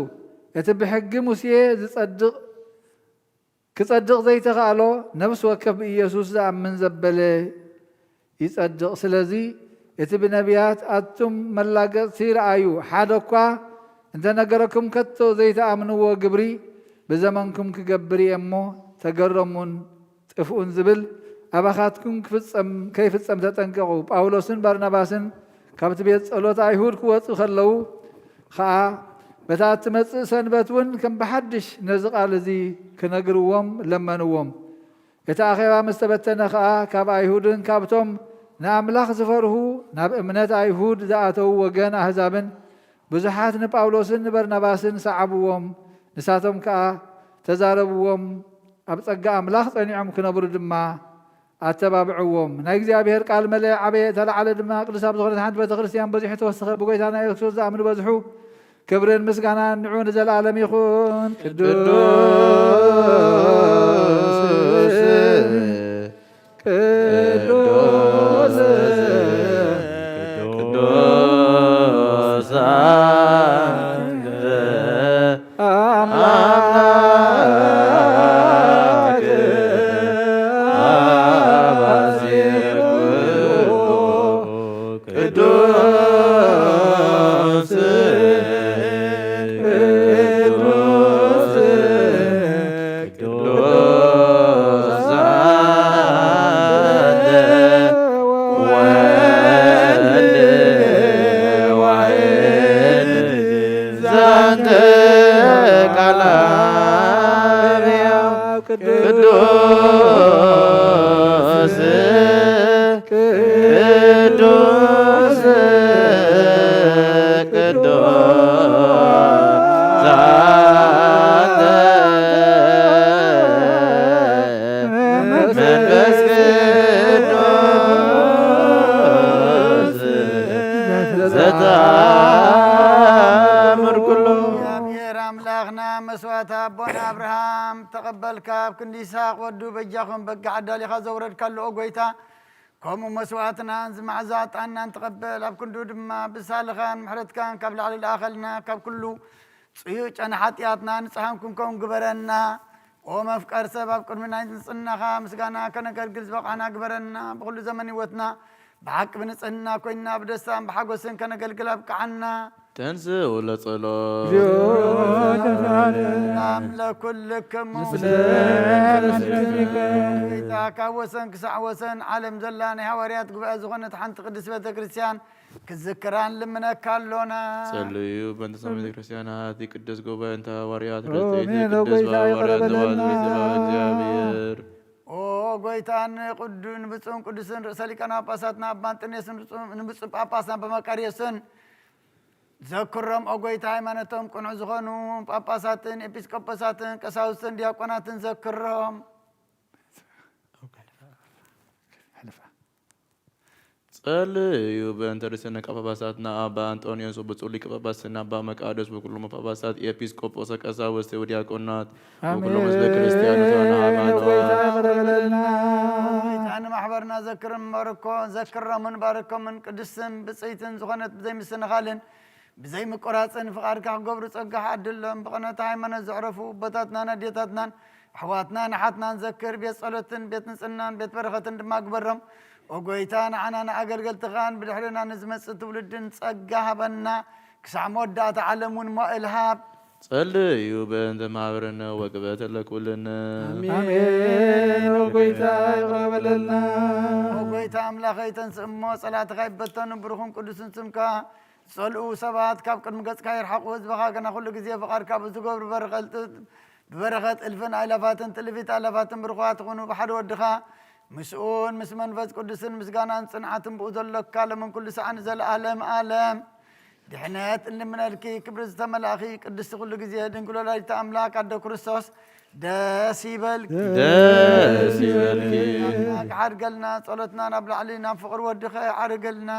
እቲ ብሕጊ ሙሴ ዝጸድቕ ክጸድቕ ዘይተኻእሎ ነፍሲ ወከፍ ብኢየሱስ ዝኣምን ዘበለ ይጸድቕ። ስለዚ እቲ ብነቢያት ኣቱም መላገጽቲ ረኣዩ ሓደ እኳ እንተነገረኩም ከቶ ዘይተኣምንዎ ግብሪ ብዘመንኩም ክገብር እየ እሞ ተገረሙን ጥፍኡን ዝብል ኣባኻትኩም ክፍጸም ከይፍጸም ተጠንቀቑ። ጳውሎስን ባርናባስን ካብቲ ቤት ጸሎት ኣይሁድ ክወጹ ከለዉ ኸኣ በታ እትመጽእ ሰንበት እውን ከም ብሓድሽ ነዚ ቃል እዚ ክነግርዎም ለመንዎም። እቲ ኣኼባ ምስ ተበተነ ኸኣ ካብ ኣይሁድን ካብቶም ንኣምላኽ ዝፈርሁ ናብ እምነት ኣይሁድ ዝኣተዉ ወገን ኣህዛብን ብዙሓት ንጳውሎስን ንበርናባስን ሰዓብዎም። ንሳቶም ከኣ ተዛረብዎም፣ ኣብ ጸጋ ኣምላኽ ጸኒዖም ክነብሩ ድማ ኣተባብዕዎም። ናይ እግዚኣብሔር ቃል መለ ዓበየ፣ እተላዕለ ድማ ቅዱስ ኣብ ዝኾነት ሓንቲ ቤተ ክርስቲያን በዚሑ ተወሰኸ። ብጎይታና የሱስ ክርስቶስ ዝኣምኑ በዝሑ። ክብርን ምስጋናን ንዑ ንዘለኣለም ይኹን። ቅዱስ፣ ቅዱስ፣ ቅዱስ አምላክ አባዜ ኩሉ ቅዱስ፣ ቅዱስ፣ ቅዱስ አለ ወልድ ዋሕድ ዘንተ ቃል አብያ ቅዱስ፣ ቅዱስ፣ ቅዱስ አለ መንፈስ ቅዱስ ዘተአምር ኩሉ። እግዚኣብሔር ኣምላኽና መስዋዕቲ ኣቦና ኣብርሃም ተቐበልካ፣ ኣብ ክንዲ ይስሐቅ ወዱ በጃኹም በግዕ ኣዳሊኻ ዘውረድካሉ፣ ኦ ጐይታ፣ ከምኡ መስዋዕትናን ዝመዓዛ ዕጣንናን ተቐበል። ኣብ ክንዱ ድማ ብሳልኻን ምሕረትካን ካብ ላዕሊ ለኣኸልና፣ ካብ ኩሉ ጽዩቕ ጨና ሓጢኣትና ንጽሃን ክንከውን ግበረና። ኦ መፍቀር ሰብ፣ ኣብ ቅድሚ ናይ ንጽህናኻ ምስጋና ከነገልግል ዝበቕዓና ግበረና። ብኹሉ ዘመን ህይወትና ብሓቂ ብንጽህና ኮይንና ብደስታን ብሓጎስን ከነገልግል ኣብቅዓና። ተንሥኡ ለጸሎት። እግዚኦ ተሳለን። ሰላም ለኩልክሙ። ምስለ መንፈስከ። ጌታ ካብ ወሰን ክሳዕ ወሰን ዓለም ዘላ ናይ ሃዋርያት ጉባኤ ዝኾነት ሓንቲ ቅድስት ቤተ ክርስቲያን ክዝክራን ልምነካ ኣሎና። ጸልዩ በእንተ ሰማይ ቤተ ክርስቲያን ሃቲ ቅድስት ጉባኤ እንተ ሃዋርያት ሮሜ ርትዕቲ ቅድስት ኖጎይታ ሃዋርያት ይቕረ በለልና። ዘዋዘ ቤት ዘባ እግዚኣብሔር። ኦ ጐይታ ንቅዱ-፣ ንብፁዕን ቅዱስን ርእሰ ሊቃነ ጳጳሳትና ኣባ እንጠንዮስን ንብፁዕ፣ ንብፁዕ ጳጳስና ኣባ መቃርዮስን ዘክሮም። ኦ ጐይታ፣ ሃይማኖቶም ቅኑዕ ዝኾኑ ጳጳሳትን ኤጲስቆጶሳትን ቀሳውስትን ዲያቆናትን ዘክሮም። ጸልዩ በእንተ ርእስነ ሊቀ ጳጳሳትና ኣባ እንጦንዮስ ወብፁዕ ሊቀ ጳጳስና ኣባ መቃርዮስ ወኩሎም ጳጳሳት ኤጲስቆጶስ ቀሳውስት ወዲያቆናት ወኩሎም ህዝበ ክርስቲያን ኣሜን። ዞና ሃይማኖት። ጌታ ይቕረ በለልና። ጌታ ንማሕበርና ዘክርም ባርኮ፣ ዘክሮምን ባርኮምን ቅድስትን ብፅይትን ዝኾነት ብዘይምስንኻልን ብዘይምቁራፅን ፍቓድካ ክገብሩ ጸጋ ሓድሎም። ብቐኖት ሃይማኖት ዘዕረፉ ኣቦታትናን ኣዴታትናን ኣሕዋትናን ኣሓትናን ዘክር። ቤት ጸሎትን ቤት ንጽህናን ቤት በረኸትን ድማ ግበሮም። ኦ ጐይታ፣ ንዓና ንኣገልገልትኻን ብድሕርና ንዝመጽእ ትውልድን ጸጋ ሃበና። ክሳዕ መወዳእታ ዓለም እውን ሞእል ሃብ። ጸልዩ በእንተ ማህበርነ ወግበተ ለኩልነ። ኣሜን። ኦ ጐይታ፣ ይቕረ በለልና። ኦ ጐይታ ኣምላኸይ፣ ተንስእ እሞ ጸላእትኻ ይበተኑ። ብሩኽን ቅዱስን ስምካ ዝጸልኡ ሰባት ካብ ቅድሚ ገጽካ ይርሓቑ። ህዝብኻ ግና ኩሉ ግዜ ፍቓድካ ብዝገብሩ በረኸት፣ ብበረኸት እልፍን ኣእላፋትን ትእልፊት ኣእላፋትን ብሩኻት ይኹኑ። ብሓደ ወድኻ ምስኡን ምስ መንፈስ ቅዱስን ምስጋናን ጽንዓትን ብኡ ዘሎካ ሎምን ኩሉ ሰዓት ንዘለኣለም ኣለም ድሕነት እንልምነልኪ። ክብሪ ዝተመላእኺ ቅድስቲ ኩሉ ግዜ ድንግል ወላዲተ ኣምላክ ኣደ ክርስቶስ ደስ ይበልኪ። ደስ ይበልኪ። ኣምላክ ሓድገልና፣ ጸሎትና ናብ ላዕሊ ናብ ፍቕሪ ወድኸ ዓርገልና።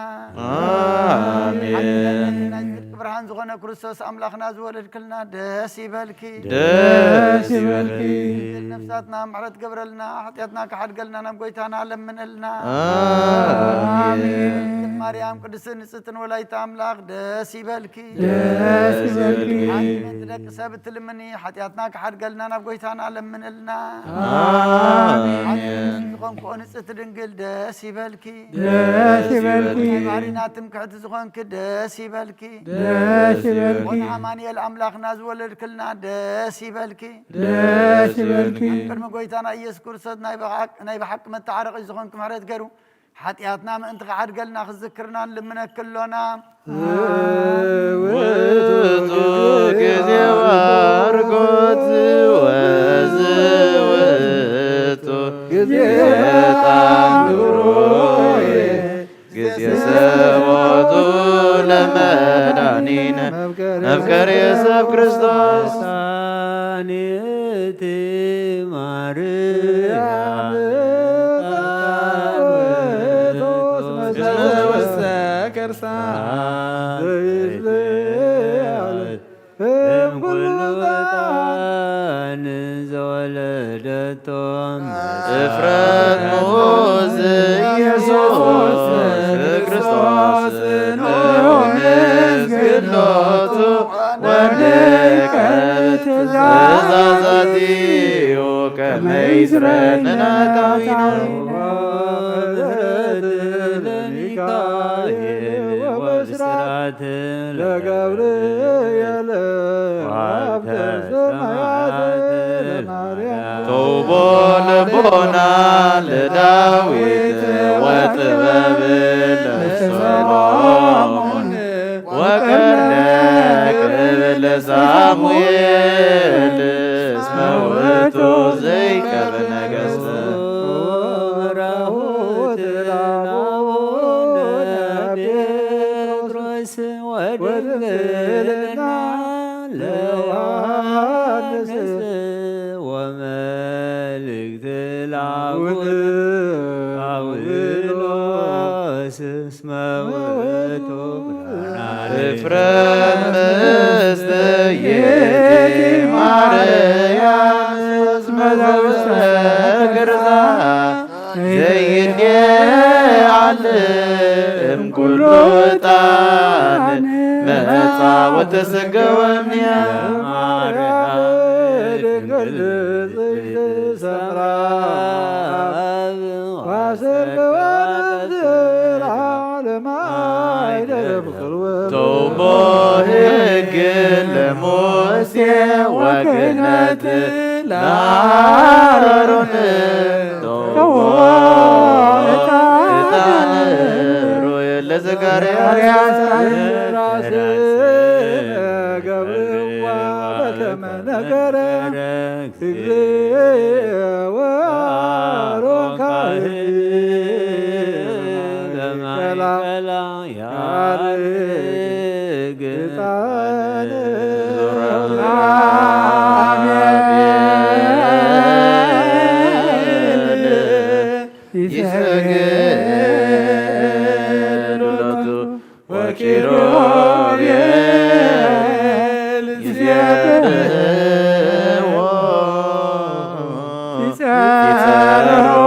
ኣሜን። ሓድገልና፣ ናይ ጽድቂ ብርሃን ዝኾነ ክርስቶስ ኣምላኽና ዝወለድክልና ደስ ይበልኪ። ደስ ይበልኪ። ድንግል ነፍሳትና ምሕረት ገብረልና፣ ሓጢኣትና ክሓድገልና ናብ ጎይታና ለምንልና። ኣሜን። ድንግል ማርያም ቅድስትን ንጽሕትን ወላዲተ ኣምላኽ ደስ ይበልኪ። ደስ ይበልኪ። ሓንቲ ነቲ ደቂ ሰብ እትልምኒ ሓጢኣትና ክሓድገልና ናብ ጎይታና ለምንልና። ኣሜን። ሓንቲ ዝኾንክኦ ንጽሕቲ ድንግል ደስ ይበልኪ። ደስ ይበልኪ። ናይ ባህሪና ትምክሕቲ ዝኾንኪ ደስ ይበልኪ። ደስ ይበልኪ። ኦን ኣማኑኤል ኣምላኽና ዝወለድክልና ደስ ይበልኪ። ደስ ይበልኪ። ኣብ ቅድሚ ጎይታና ኢየሱስ ክርስቶስ ናይ ብሓቅ-፣ ናይ ብሓቂ መተዓረቒ ዝኾንኪ ምሕረት ገይሩ ሓጢኣትና ምእንቲ ክሓድገልና ክዝክርና ንልምነኪ ኣሎና። ውእቱ ጊዜ ባርኮት ወዝውእቱ ጊዜ ዕጣን ግብሩ ጊዜ ሰቦቱ ለመድኃኒነ መፍቀሬ ሰብ ክርስቶስ። መድኃኒት ማርያም እስመ ውስተ ከርሳ ዘይትለዓል እምኩሉ ዕጣን ዘወለደቶ እፍረት ሙዝ ኢየሱስ ክርስቶስ ንመስግኖቱ ወንቀብት ትእዛዛቲሁ ከመ ይስረነ ጣቢነ። ለሚካኤል ወብስራት ለገብርኤል ወሀብተ ሰማያት ለማርያም። ቶቦ ልቦና ለዳዊት ወጥበብ ለሰሎሞን ወቀርነ ክብር ለሳሙኤል እስመ ውእቱ ዘይቀብ ነገሥት። ወራሁት ለአቡነ ጴጥሮስ ወድንግልና ለዮሐንስ ወመልእክት ለአቡነ አውሎስ እስመ ውእቱ ብርሃነ እፍረት ምስለ ይእቲ ማርያም እስመ ዘውስተ ከርሳ ዘይንዴ ዓለም ኩሉ ዕጣን መጻ ወተሰገወ እምኔሃ። ማርያም ድንግል ንጽሕት ሰምራ ዋስር ወንዝራ ለማይደር ፍቅር ወ ቶቦ ሕግ ለሙሴ ወክህነት ለአሮን ቶቦ ዕጣን ሩይ ለዘካርያስ ራስ ገብርዋ በከመ ነገረ እግዚእ ወአሮን ካህን በማእከላ ያርግ ዕጣን ዙራቤል ይሰግድ ሎቱ ወኪሩቤል ይሴብሕዎ ይጸርዎ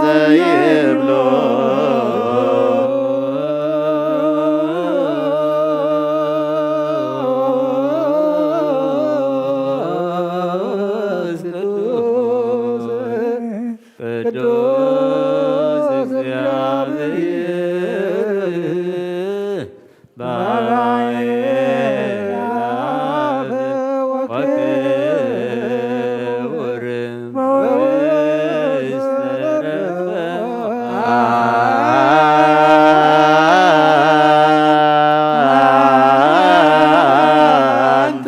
ዘይብሎ። ቅዱስ ቅዱስ እግዚአብሔር በአርያም ወክቡር በውስተ አንተ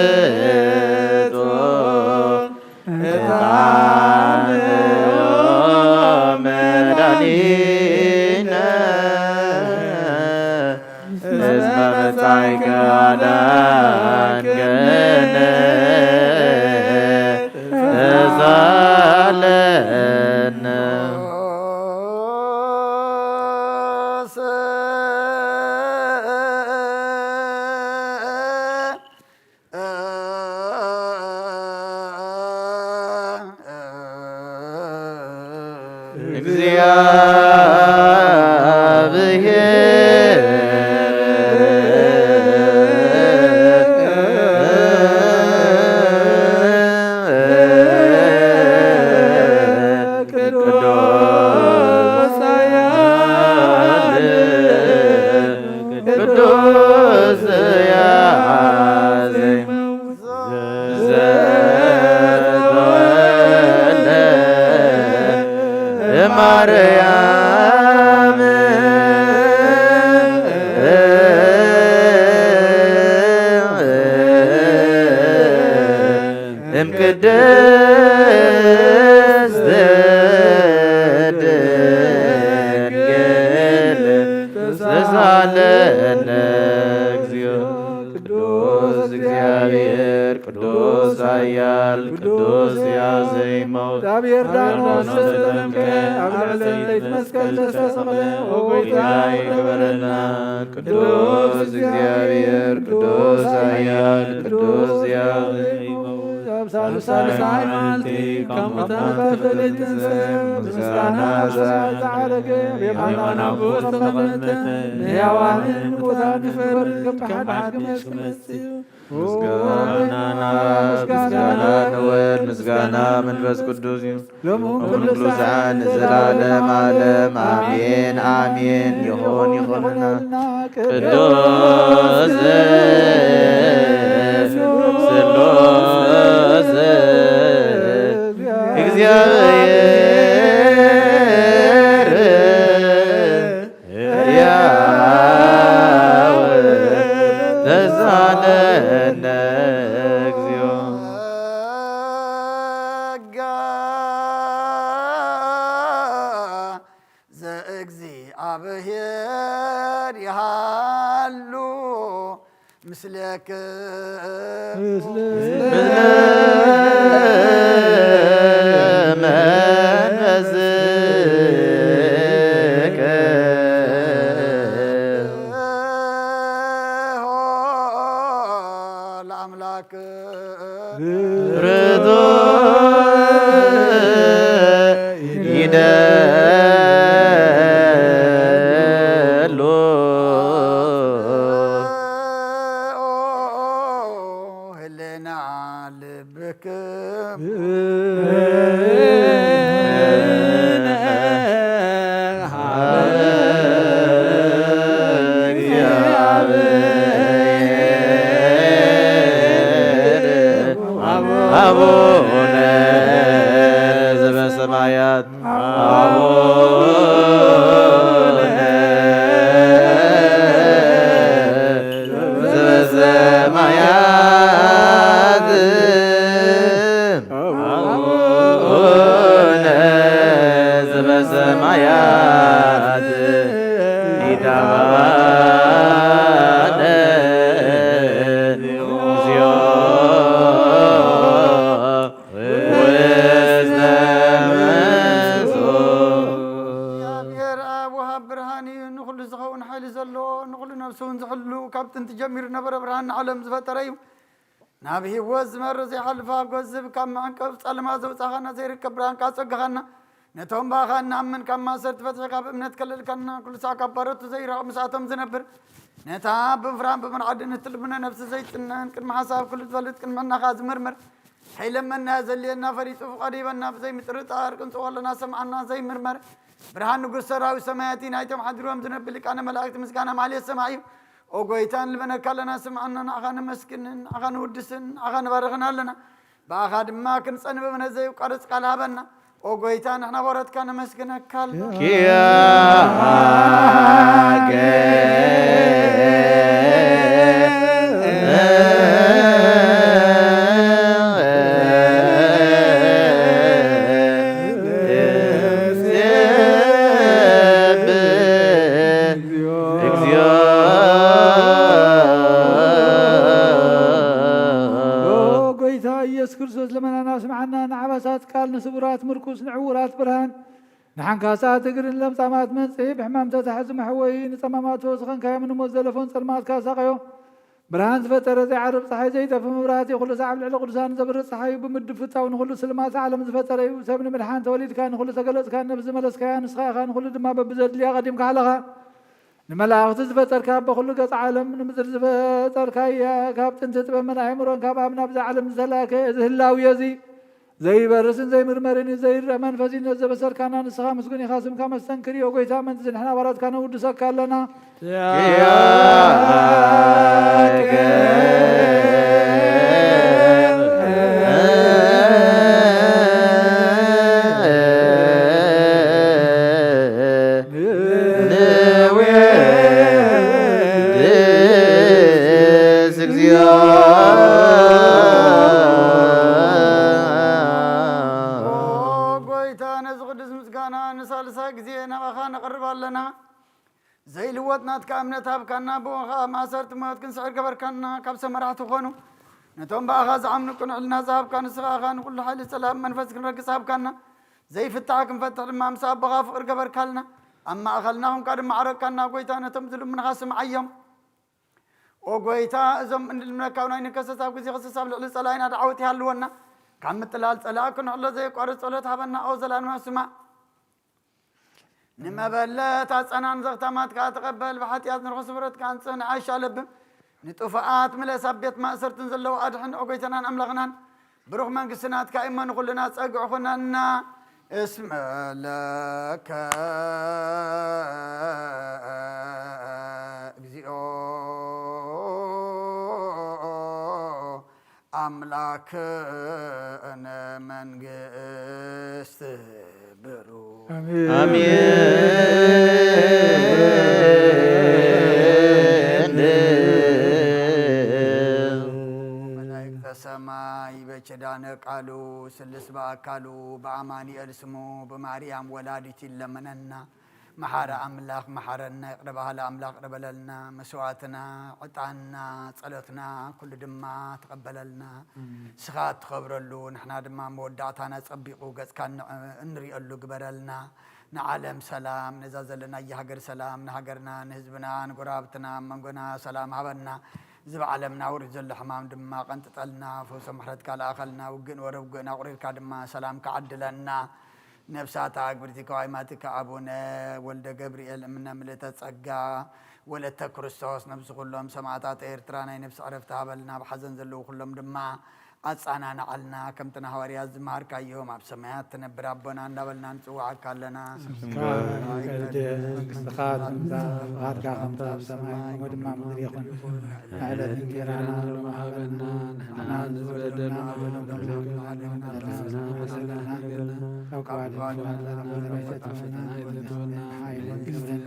ውእቱ ዕጣን መድኃኒነ እስመ መጻእከ አዳንከነ። እግዚኣብሔር ቅዱስ ኃያል ቅዱስ ያዜመው ዘተወልደ እማርያም እምቅድስት ድንግል ተሳለነ እግዚኦ። ቅዱስ እግዚአብሔር ቅዱስ ኃያል ቅዱስ ያዜመው እግዚአብሔር ዳኖስ ተጠምቀ፣ ኣብ ልዕሊ ዕንጸይቲ መስቀል ተሰቕለ፣ ኦ ጐይታ ይግበረና። ቅዱስ እግዚአብሔር ቅዱስ ኃያል ቅዱስ ያዜመው ሳልሳይ መዓልቲ ካብ ሙታን ተፈልየ ተንሥአ፣ ምስጋና ዘዓረገ፣ ኣብ የማነ ኣቦ ዝተቐመጠ፣ ንሕያዋንን ንሙታን ክፈርድ ከም ብሓድሽ ክመጽእ እዩ። ምስጋና ናብ ምስጋና ንወልድ፣ ምስጋና መንፈስ ቅዱስ እዩ። ሎምን ኩሉ ሰዓት ንዘላለም ዓለም ኣሜን፣ ኣሜን። ይኹን፣ ይኹንና። ቅዱስ ስሉስ ሕያው ተሳለነ እግዚኦ። ጸጋ ዘእግዚኣብሔር ይሃሉ ምስሌክሙ። ምስለ መንፈስከ። ለአምላክ ክብርቱ ይደሉ። ህልና ልብክም አቡነ ዘበሰማያት አቡነ ዘበሰማያት አቡነ ዘበሰማያት ይትሐባነ እግዚኦ ውስተ መንሱት። እግዚኣብሔር ኣብ ወሃብ ብርሃን እዩ። ንኹሉ ዝኸውን ሓይሊ ዘለዎ፣ ንኹሉ ነፍሱ እውን ዝሕሉ፣ ካብ ጥንቲ ጀሚሩ ነበረ፣ ብርሃን ንዓለም ዝፈጠረ እዩ። ናብ ህይወት ዝመርሕ ዘይሓልፍ ሃጎስ ዝህብ፣ ካብ መዕንቀፍ ጸልማት ዘውጻኻና፣ ዘይርከብ ብርሃንካ ኣጸጋኻና፣ ነቶም ብኣኻ እንኣምን ካብ ማእሰርቲ ፈቲሕካ ብእምነት ከለልካና፣ ኩሉ ሳዕ ካብ ባሮቱ ዘይራቕ ምስኣቶም ዝነብር፣ ነታ ብምፍራን ብምርዓድን እትልምኖ ነፍሲ ዘይጽነን፣ ቅድሚ ሓሳብ ኩሉ ዝፈልጥ፣ ቅድሚ ሕልናኻ ዝምርምር፣ ሓይለመና ዘድልየና ፈሊጡ ፍቓዱ ሂበና፣ ብዘይምጥርጣር ክንጽዎ ኣለና፣ ሰምዓና ዘይምርመር። ብርሃን ንጉስ ሰራዊት ሰማያት እዩ፣ ናይቶም ሓዲሮም ዝነብር ሊቃነ መላእክት ምስጋና ማህሌት ሰማይ እዩ። ኦ ጐይታ፣ ንልመነካ ኣለና፣ ስምዓና፣ ንዓኻ ነመስግንን፣ ንዓኻ ንውድስን፣ ንዓኻ ንባርኽን ኣለና። ብኣኻ ድማ ክንጸንብ እምነት ዘዩቃርጽ ቃል ሃበና። ኦ ጐይታ፣ ንሕና ባሮትካ ነመስግነካ ኣለና። ኪያከ እግዚኦ። ኦ ጐይታ ኢየሱስ ክርስቶስ፣ ልመናና ስምዓና። ንዓባሳት ቃል፣ ንስቡራት ምርኩስ፣ ንዕዉራት ብርሃን፣ ንሓንካሳት እግርን ለምጻማት መንጽሂ፣ ብሕማም ተታሕዙ መሕወዪ፣ ንጸማማት ፈውሲ ኸንካዮም፣ ንሞት ዘለፎን ጸልማት ካሳቐዮ፣ ብርሃን ዝፈጠረ ዘይዓርብ ፀሓይ ዘይጠፍእ መብራህቲ ኩሉ ሳዕ ኣብ ልዕሊ ቅዱሳን ዘብርህ ፀሓይ እዩ። ብምድፍታው ንኹሉ ስልማት ዓለም ዝፈጠረ እዩ። ሰብ ንምድሓን ተወሊድካ ንኹሉ ተገለፅካ ነብሲ ዝመለስካያ ንስኻ ኢኻ ንኹሉ ድማ በብዘድልያ ቀዲምካ ኣለኻ። ንመላእኽቲ ዝፈጠርካ በኹሉ ገጽ ዓለም ንምድሪ ዝፈጠርካያ ካብ ጥንቲ ጥበብን ኣእምሮን ካብ ኣብ ናብዛ ዓለም ዝተላከ እዚ ህላዊ እዚ ዘይበርስን ዘይምርመርን እዩ። ዘይረአ መንፈስ እዩ። ነዚ ዘበሰርካና ንስኻ ምስጉን ኢኻ። ስምካ መስተንክር እዩ። ኦ ጎይታ፣ ምእንቲ ንሕና ባሮትካ ነውድሰካ ኣለና። ኦ ጎይታ፣ ነዚ ቅዱስ ምስጋና ንሳልሳይ ግዜ ናባኻ ነቕርብ ኣለና። ዘይልወጥ ናትካ እምነት ሃብካና፣ ብኡ ኸኣ ማእሰርቲ ሞት ክንስዕር ገበርካና። ካብ ሰብ መራሕቲ ኾኑ ነቶም ብኣኻ ዝኣምኑ ቅኑዕ ሕልና ዝሃብካ ንስኻ ኢኻ። ንኹሉ ሓይሊ ጸላም መንፈስ ክንረግጽ ሃብካና። ዘይፍታሕ ክንፈትሕ ድማ ምስ ኣቦኻ ፍቕሪ ገበርካልና። ኣብ ማእኸልና ኹንካ ድማ ዓረቅካና። ጎይታ፣ ነቶም ዝልምኑኻ ስምዓዮም። ኦ ጎይታ፣ እዞም እንልምነካ እውን ኣይንከሰስ። ኣብ ግዜ ክሰስ ኣብ ልዕሊ ጸላኢና ደዓወት ይሃልወና። ካብ ምጥላል ጸላእ ክንሕሎ ዘየቋርጽ ጸሎት ሃበና። ኦ ዘላለማዊ ስማዕ። ንመበለት ኣጸናን ዘኽታማት ከኣ ተቐበል። ብሓጢኣት ንርኹስ ብረት ከኣ ንጽህ ንዓሻ ለብም። ንጥፉኣት ምለስ፣ ኣብ ቤት ማእሰርትን ዘለዉ ኣድሕን። ኦ ጎይታናን ኣምላኽናን፣ ብሩኽ መንግስቲ ናትካ እሞ ንኹልና ጸግዒ ኹነና። እስመ ለከ እግዚኦ ኣምላክነ መንግስት ብሩ። ኣሜን። ኣሜን። መላእክተ ሰማይ በኪዳነ ቃሉ ስልስ በአካሉ በአማኑኤል ስሙ በማርያም ወላዲት ይለመነና። መሓሪ ኣምላኽ መሓረና፣ ይቕረ በሃሊ ኣምላኽ ይቕረ በለልና። መስዋእትና፣ ዕጣንና፣ ጸሎትና ኩሉ ድማ ተቐበለልና። ኣሜን። ንስኻ እትኸብረሉ፣ ንሕና ድማ መወዳእታና ጸቢቑ ገጽካ እን-፣ እንሪኤሉ ግበረልና። ንዓለም ሰላም፣ ነዛ ዘለናያ ሃገር ሰላም፣ ንሃገርና፣ ንህዝብና፣ ንጎረባብትና፣ ኣብ መንጎና ሰላም ሃበና። እዚ ብዓለምና ውሪድ ዘሎ ሕማም ድማ ቀንጥጠልና፣ ፈውሰ ምሕረትካ ለኣኸልና፣ ውግእን ወረ ውግእን ኣቑሪርካ ድማ ሰላምካ ዓድለና። ነፍሳት ኣግብርቲ ከዋይማትካ ኣቡነ ወልደ ገብርኤል እምነ ምልእተ ጸጋ ወለተ ክርስቶስ፣ ነብሲ ኩሎም ሰማዕታት ኤርትራ ናይ ነፍሲ ዕረፍቲ ሃበልና። ኣብ ሓዘን ዘለዉ ኩሎም ድማ ኣጻናንዓልና። ከምቲ ንሃዋርያት ዝመሃርካዮም፣ ኣብ ሰማያት ትነብር ኣቦና እንዳበልና ንጽውዓካ ኣለና። ስምካ ይቀደስ፣ መንግስትኻ ትምጻእ፣ ፍቓድካ ከምቲ ኣብ ሰማይ ከምኡ ድማ ኣብ ምድሪ ይኹን። ንዕለት እንጀራና ሎሚ ሃበና፣ ንሕና ንዝበደሉና ንበደሎም ከም ንሕና ንበድል፣ ንሕና ንበድል፣ ካብ ክፉ ኣድሕነና፣ ካብ ክፉ ኣድሕነና፣ ሓይልን ክብርን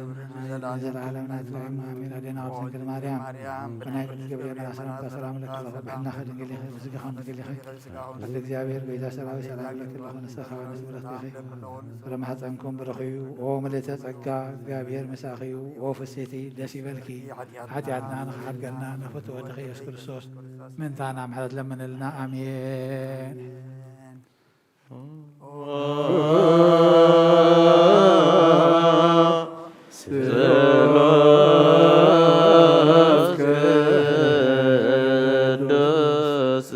ንዘለዓለም ናትካ እዩ። ኣሜን። ኣዴና ቅድስት ድንግል ማርያም፣ ብናይ ቅዱስ ገብርኤል ሰላምታ ሰላም ለኪ፣ ብሕልናኺ ድንግል ኢኺ፣ ብስጋኺ ድንግል ኢኺ። ኣቲ እግዚኣብሔር ጎይታ ሰራዊት ሰላም ለኪ፣ ንስኻ ንስብረትኪ ፍረ ማሕፀንኩም ብሩኽ እዩ። ኦ ምልእተ ጸጋ፣ እግዚኣብሔር ምሳኺ እዩ። ኦ ፍስሕቲ፣ ደስ ይበልኪ፣ ሓጢኣትና ንኽሓድገልና ንፍትወ ወድኺ ኢየሱስ ክርስቶስ ምእንታና ምሕረት ለምንልና። ኣሜን። ስሉስ ቅዱስ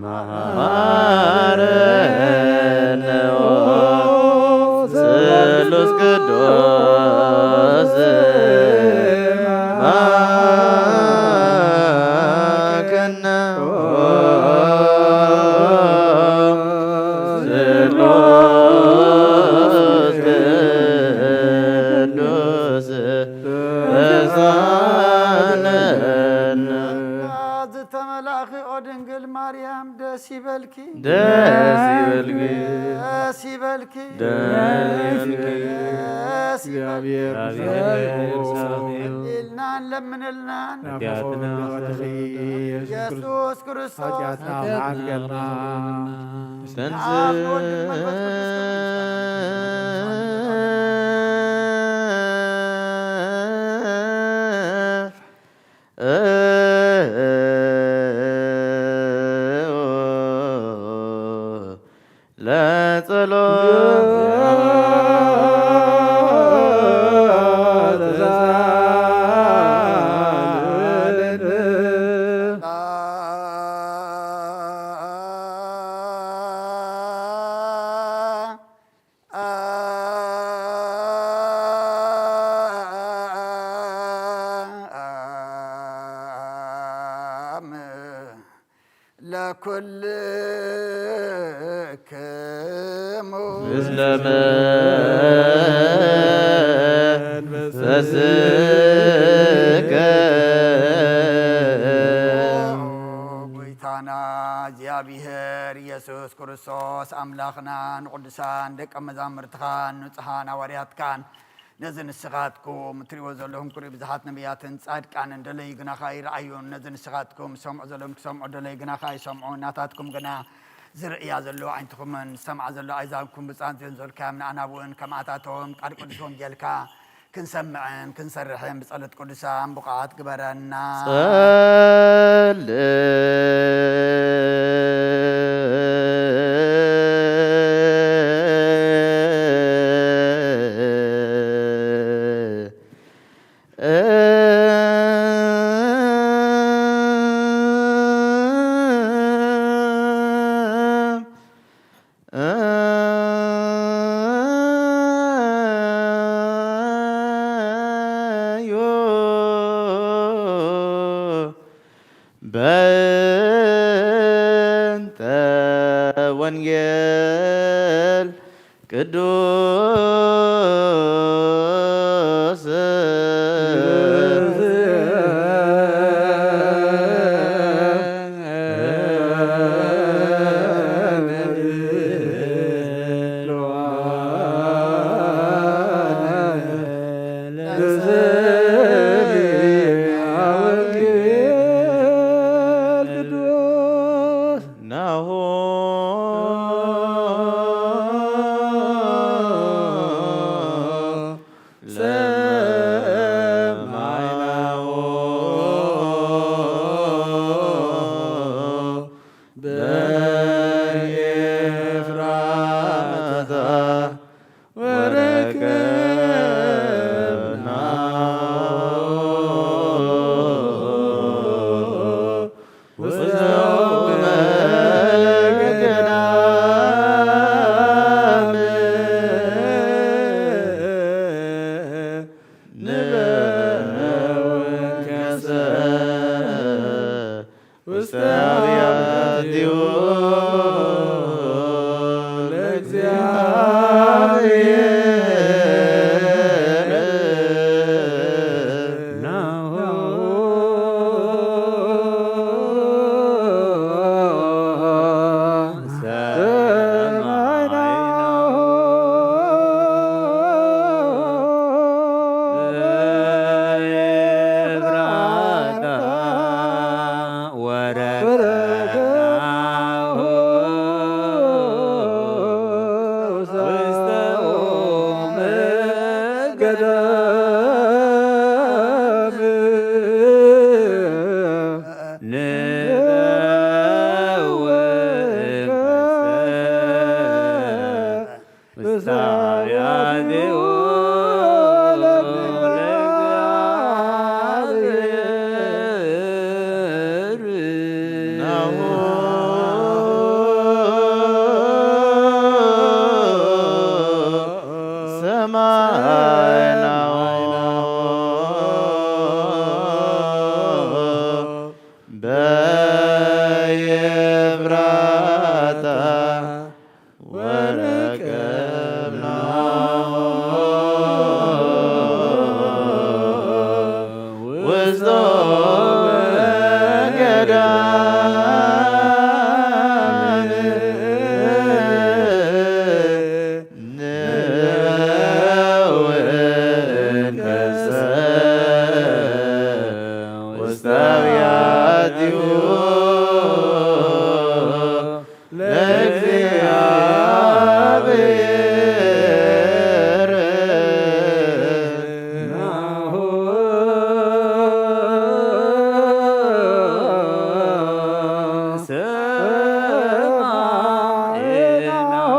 መሐረነ ስሉስ ቅዱስ መሐረነ ስሉስ ቅዱስ ተሳለነ። ዝተመላእኺ ኦ ድንግል ማርያም ደስ ይበልኪ። ደስ ይበልኪ። ደስ ይበልኪ። ደስ ይበልኪ። ደስ ይበልኪ። እግዚኣብሔር ምሳኺ እዩ። ኢልና እንለምንልና። ኃጢአትና ወድኺ ኢየሱስ ክርስቶስ ኃጢአትና መዓልገልና። ተንስ-፣ ኣብ ወልድ መንፈስ ቅዱስ ክብር ምስጋና ለጸሎት ለክሙ ምስለ መንፈስከ። ጎይታና እግዚኣብሔር ኢየሱስ ክርስቶስ ኣምላኽና ንቅዱሳን ደቀ መዛሙርትኻን ንጹሓን ሃዋርያትካን ነዚ ንስኻትኩም እትሪእዎ ዘለኹም ክርእዩ ብዙሓት ነቢያትን ጻድቃንን ደለዩ ግናኻ ይረኣዩን፣ ነዚ ንስኻትኩም ትሰምዑ ዘለኹም ክሰምዑ ደለዩ ግናኻ ይሰምዑ። ናታትኩም ግና ዝርእያ ዘሎ ኣዒንትኹምን ዝሰምዓ ዘሎ ኣእዛንኩም ብጻን ዘንዘልካዮም ንኣና እውን ከምኣታቶም ቃል ቅዱስ ወንጌልካ ክንሰምዕን ክንሰርሕን ብጸሎት ቅዱሳን ብቑዓት ግበረና። ጸልእ። በእንተ ወንጌል ቅዱስ ናሁ ሰማይናሁ በኤፍራታ ወረከብናሁ ውስተ ገዳም ንበውከሰ ውስተ አብያቲሁ ለእግዚአብሔር ናሁ ሰማይናሁ በኤፍራታ ወረከብናሁ ውስተ ኦመ ገዳም ንበውከሰ ውስተ አብያቲሁ ለእግዚአብሔር ናሁ ሰማይናሁ በኤፍራታ ወረከብናሁ ውስተ ኦመ ገዳም ንበውከሰ ውስተ አብያቲሁ ለእግዚአብሔር ናሁ ሰማይናሁ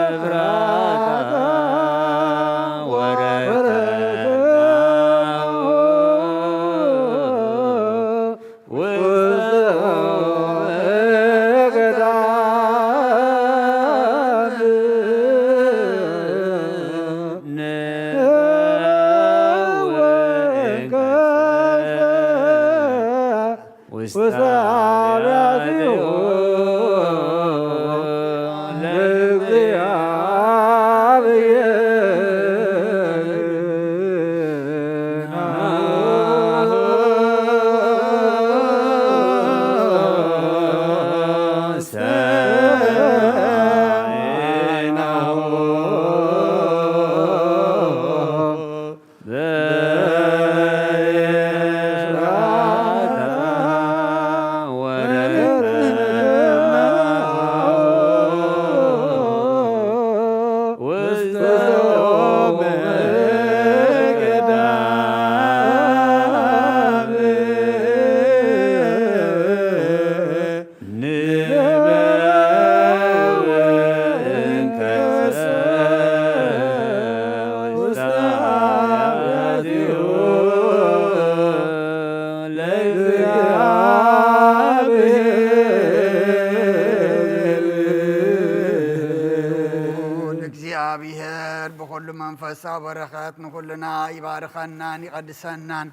በኤፍራታ ወረከብናሁ ውስተ ገዳም ንበውከሰ ውስተ አብያቲሁ ለእግዚአብሔር ልዑል እግዚኣብሔር ብኹሉ መንፈሳዊ በረኸት ንኹልና ይባርኸናን ይቐድሰናን።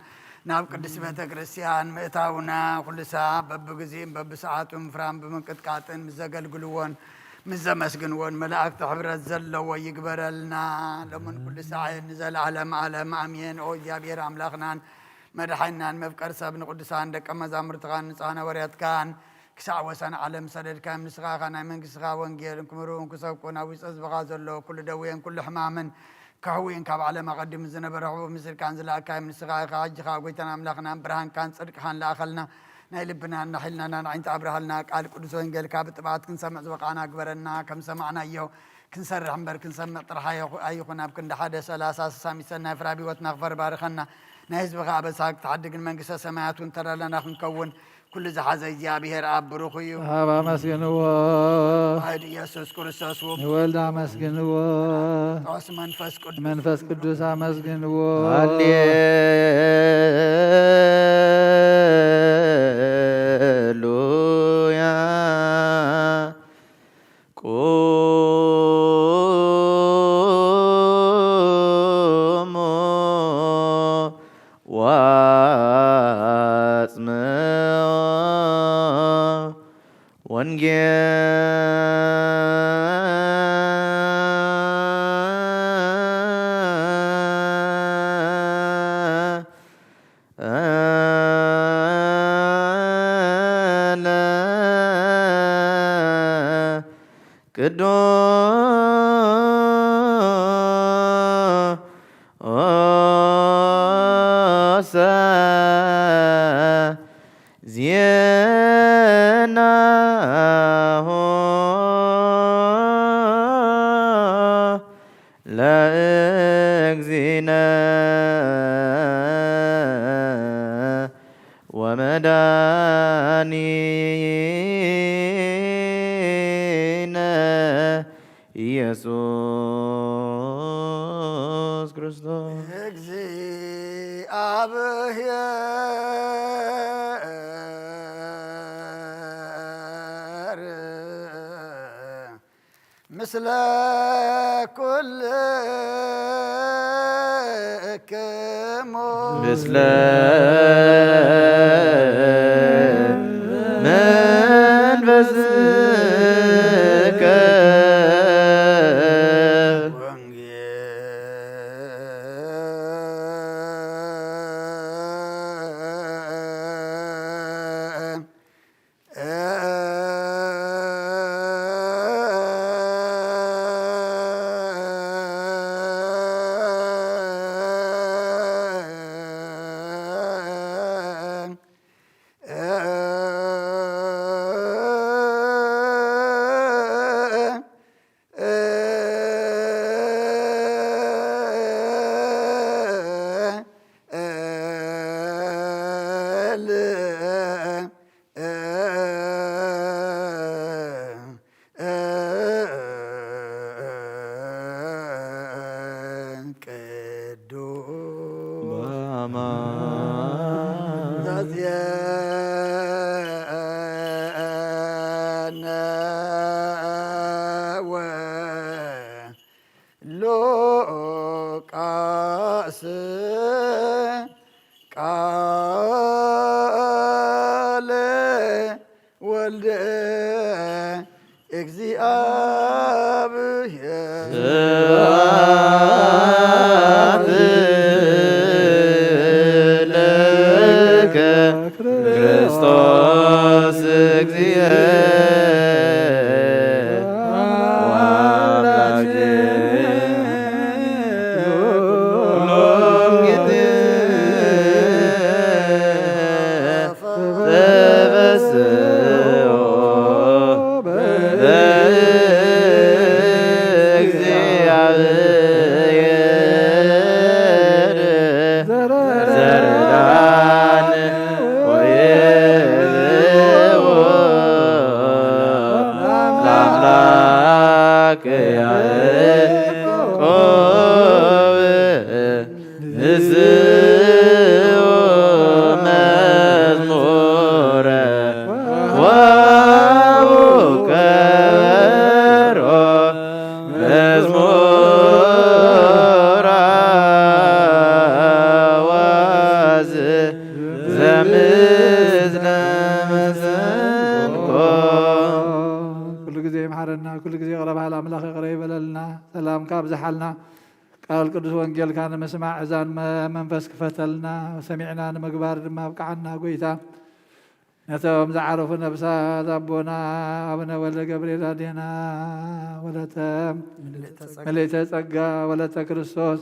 ናብ ቅድስት ቤተ ክርስቲያን ምእታውና ኩሉ ሳዕ በብግዜን በብሰዓቱን ፍራም ብምንቅጥቃጥን ምስ ዘገልግልዎን ምስ ዘመስግንዎን መላእክቲ ሕብረት ዘለዎ ይግበረልና። ሎምን ኩሉ ሳዕን ንዘለዓለም ዓለም ኣሜን። ኦ እግዚኣብሔር ኣምላኽናን መድሓኒናን መፍቀር ሰብ ንቅዱሳን ደቀ መዛሙርትኻን ንጹሓን ሃዋርያትካን ክሳዕ ወሰን ዓለም ሰደድካዮም። ንስኻ ኢኻ ናይ መንግስትኻ ወንጌል ክምህሩን ክሰብኩን ኣብ ውሽጢ ህዝብኻ ዘሎ ኩሉ ደዌን ኩሉ ሕማምን ከሕውይን ካብ ዓለም ኣቐዲሙ ዝነበረ ሕቡብ ምስልካን ዝለኣካዮም ንስኻ ኢኻ። ሕጂ ኸኣ ጎይታን ኣምላኽናን ብርሃንካን ጽድቅኻን ለኣኸልና። ናይ ልብናን ናይ ሕልናናን ዓይንቲ ኣብርሃልና። ቃል ቅዱስ ወንጌልካ ብጥብዓት ክንሰምዕ ዝበቓና ግበረና። ከም ሰማዕናዮ ክንሰርሕ እምበር ክንሰምዕ ጥራሕ ኣይኹ-፣ ኣይኹን። ኣብ ክንዲ ሓደ ሰላሳ ስሳ ሚሰናይ ፍራብ ህይወትና ክፈር ባርኸና። ናይ ህዝብኻ ኣበሳ ክትሓድግን መንግስተ ሰማያት እውን ተዳላና ክንከውን ኩሉ ዝሓዘ እግዚኣብሔር ኣብ ብሩኽ እዩ። ኣብ ኣመስግንዎ። ዋሕድ ኢየሱስ ክርስቶስ ውብ ንወልድ ኣመስግንዎ። ጦስ መንፈስ ቅዱስ መንፈስ ቅዱስ ኣመስግንዎ። ሃሌሉያ። ቁሙ ወአጽምዑ ወንጌለ ቅዱስ ዜናሁ ለእግዚእነ ወመድኃኒነ ኢየሱስ ክርስቶስ። እግዚአብሔር ምስለ ኩልክሙ። ምስለ መንፈስከ። ወንጌል ወልደ እግዚኣብሔር። ስብሐት ለከ ክርስቶስ እግዚእ ወአምላኬ ኩሎም ጊዜ ተበስኦ በእግዚአብሔር ዘርዳን ወይብኡ ለአምላክ ያዕቆብ ንስኡ መዝሙረ ወሃቡ ከበሮ መዝሙረ ወዝ ዘምስለ መሰንቆ። ኩሉ ግዜ ይምሓረና፣ ኩሉ ግዜ ይቕረ በሃል ኣምላኽ ይቕረ ይበለልና፣ ሰላምካ ኣብዝሓልና። ቃል ቅዱስ ወንጌልካ ንምስማዕ እዛን መ-፣ መንፈስ ክፈተልና፣ ሰሚዕና ንምግባር ድማ ኣብቅዓና ጎይታ። ነቶም ዝዓረፉ ነብሳት ኣቦና ኣቡነ ወልደ ገብርኤል ኣዴና ወለተ ምልእተ ጸጋ ወለተ ክርስቶስ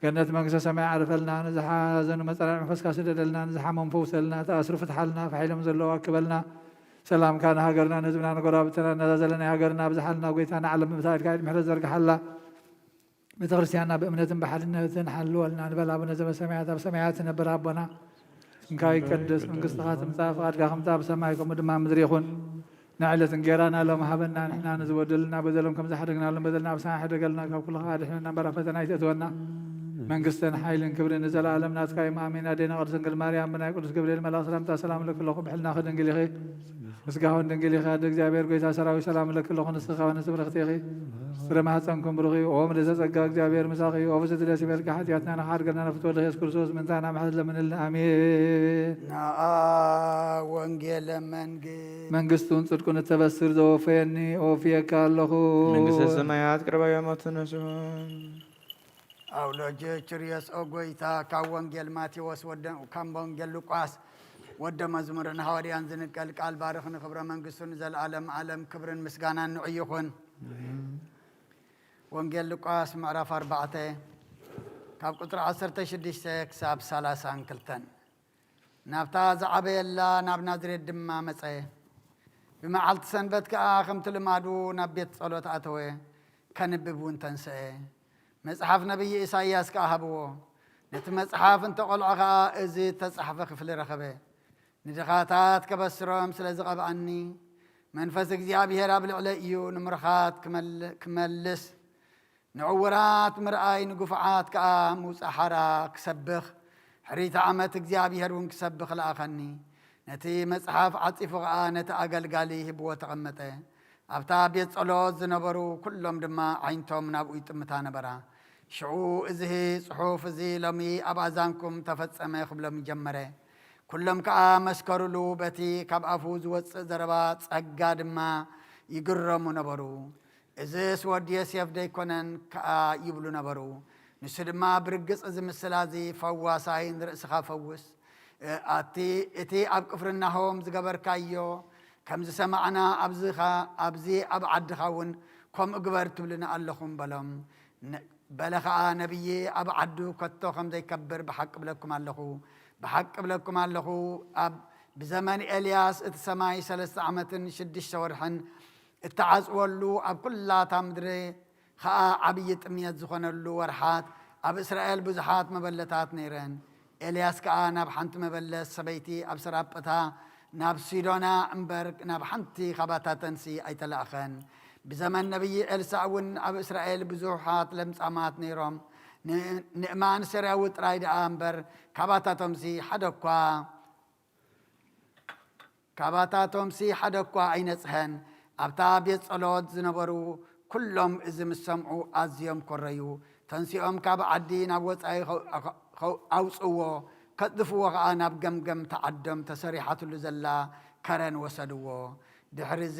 ገነት መንግስተ ሰማይ ዓርፈልና። ንዝሓዘኑ መጸናንዒ መንፈስካ ስደደልና፣ ንዝሓመሙ ፈውሰልና፣ ተኣስሩ ፍትሓልና፣ ፋሒሎም ዘለዉ ኣክበልና። ሰላምካ ንሃገርና ንህዝብና ንጎረባብትና ነዛ ዘለና ሃገርና ኣብዝሓልና ጎይታ። ንዓለም ምብታ ኢድካ ኢድ ምሕረት ዘርግሓላ። ቤተ ክርስቲያንና ብእምነትን ብሓድነትን ሓልወልና ንበል። ኣቡነ ዘበሰማያት ኣብ ሰማያት ትነብር ኣቦና ስምካ ይቀደስ፣ መንግስትኻ ትምጻእ፣ ፍቓድካ ከምታ ኣብ ሰማይ ከምኡ ድማ ኣብ ምድሪ ይኹን። ንዕለት እንጌራና ሎም ሃበና፣ ንሕና ንዝበደሉና በደሎም ከም ዝሓደግናሎም በደልና ኣብ ሰማይ ሓደገልና፣ ካብ ኩሉ ከዓ ድሕነና እምበር ኣብ ፈተና ኣይተእትወና። መንግስትን ሓይልን ክብርን ንዘለኣለም ናትካ እዮም። ኣሜን። ኣዴና ቅድስት ድንግል ማርያም ብናይ ቅዱስ ገብርኤል መልኣኽ ሰላምታ ሰላም እለኪ ኣለኹ፣ ብሕልና ድንግል ኢኺ፣ ስጋሁን ድንግል ኢኺ። ኣደ እግዚኣብሔር ጎይታ ሰራዊት ሰላም እለኪ ኣለኹ፣ ንስኺ ከበነ ስብርኽቲ ኢኺ። ፍረ ማህፀንኩም ብሩኽ እዩ። ኦ ምልዕተ ጸጋ እግዚኣብሔር ምሳኺ እዩ። ኦ ብዝድለ ሲበልካ ሓጢኣትና ንኻሓድገና ንፍትወ ኢየሱስ ክርስቶስ ምንታና ምሕረት ለምንልና። ኣሜን። ናኣ ወንጌለ መንግስት መንግስቱን ጽድቁን እተበስር ዘወፈየኒ ኦፍየካ ኣለኹ። መንግስተ ሰማያት ቅርባ እዮም ኣትነስሆን ኣውሎጂ ችርዮስ ኦ ጎይታ ካብ ወንጌል ማቴዎስ ወደ ካብ ወንጌል ሉቃስ ወደ መዝሙርን ሃዋርያን ዝንቀል ቃል ባርኽ ንክብረ መንግስቱ ንዘለዓለም ዓለም ክብርን ምስጋናን ንዑ ይኹን። ወንጌል ሉቃስ ምዕራፍ ኣርባዕተ ካብ ቁፅሪ ዓሰርተ ሽዱሽተ ክሳብ ሰላሳን ክልተን። ናብታ ዝዓበየላ ናብ ናዝሬት ድማ መጸ። ብመዓልቲ ሰንበት ከኣ ከምቲ ልማዱ ናብ ቤት ጸሎት ኣተወ፣ ከንብብ እውን ተንስአ። መጽሓፍ ነብዪ ኢሳይያስ ከኣ ሃብዎ። ነቲ መጽሓፍ እንተ ቖልዖ ኸኣ እዚ እተጻሕፈ ክፍሊ ረኸበ። ንድኻታት ከበስሮም ስለ ዝቐብኣኒ፣ መንፈስ እግዚኣብሔር ኣብ ልዕለይ እዩ፣ ንምሩኻት ክመል- ክመልስ፣ ንዕዉራት ምርኣይ፣ ንግፉዓት ከኣ ምውጻእ ሓራ ክሰብኽ፣ ሕርይቲ ዓመት እግዚኣብሔር እውን ክሰብኽ ለኣኸኒ። ነቲ መጽሓፍ ዓጺፉ ኸኣ ነቲ ኣገልጋሊ ሂብዎ ተቐመጠ። ኣብታ ቤት ጸሎት ዝነበሩ ኩሎም ድማ ዓይንቶም ናብኡ ይጥምታ ነበራ። ሽዑ እዚ ጽሑፍ እዚ ሎሚ ኣብ ኣዛንኩም ተፈጸመ ክብሎም ጀመረ። ኩሎም ከኣ መስከሩሉ፣ በቲ ካብ ኣፉ ዝወጽእ ዘረባ ጸጋ ድማ ይግረሙ ነበሩ። እዝስ ወዲ ዮሴፍ ደይኮነን ከኣ ይብሉ ነበሩ። ንሱ ድማ ብርግጽ እዚ ምስላ እዚ ፈዋሳይ ንርእስኻ ፈውስ፣ ኣቲ እቲ ኣብ ቅፍርናሆም ዝገበርካዮ ከም ዝሰማዕና ኣብዚ ኣብ ዓድኻ እውን ከምኡ ግበር ትብሉና ኣለኹም በሎም። በለ ኸዓ ነቢይ ኣብ ዓዱ ከቶ ከም ዘይከብር ብሓቂ እብለኩም ኣለኹ፣ ብሓቂ እብለኩም ኣለኹ፣ ኣብ ብዘመን ኤልያስ እቲ ሰማይ ሰለስተ ዓመትን ሽዱሽተ ወርሕን እተዓጽወሉ፣ ኣብ ኩላ እታ ምድሪ ኸዓ ዓብዪ ጥምየት ዝኾነሉ ወርሓት ኣብ እስራኤል ብዙሓት መበለታት ነይረን። ኤልያስ ከኣ ናብ ሓንቲ መበለት ሰበይቲ ኣብ ሰራጵታ ናብ ሲዶና እምበር ናብ ሓንቲ ኻባታተንሲ ኣይተላእኸን። ብዘመን ነብዪ ኤልሳዕ እውን ኣብ እስራኤል ብዙሓት ለምጻማት ነይሮም። ንእማን ሶርያዊ ጥራይ ደኣ እምበር ካባታቶምሲ ሓደ እኳ ካባታቶምሲ ሓደ እኳ ኣይነጽሀን። ኣብታ ቤት ጸሎት ዝነበሩ ኩሎም እዚ ምስ ሰምዑ ኣዝዮም ኮረዩ። ተንሲኦም ካብ ዓዲ ናብ ወጻኢ ኣውጽእዎ፣ ከጽድፍዎ ኸኣ ናብ ገምገምቲ ዓዶም ተሰሪሓትሉ ዘላ ከረን ወሰድዎ። ድሕርዚ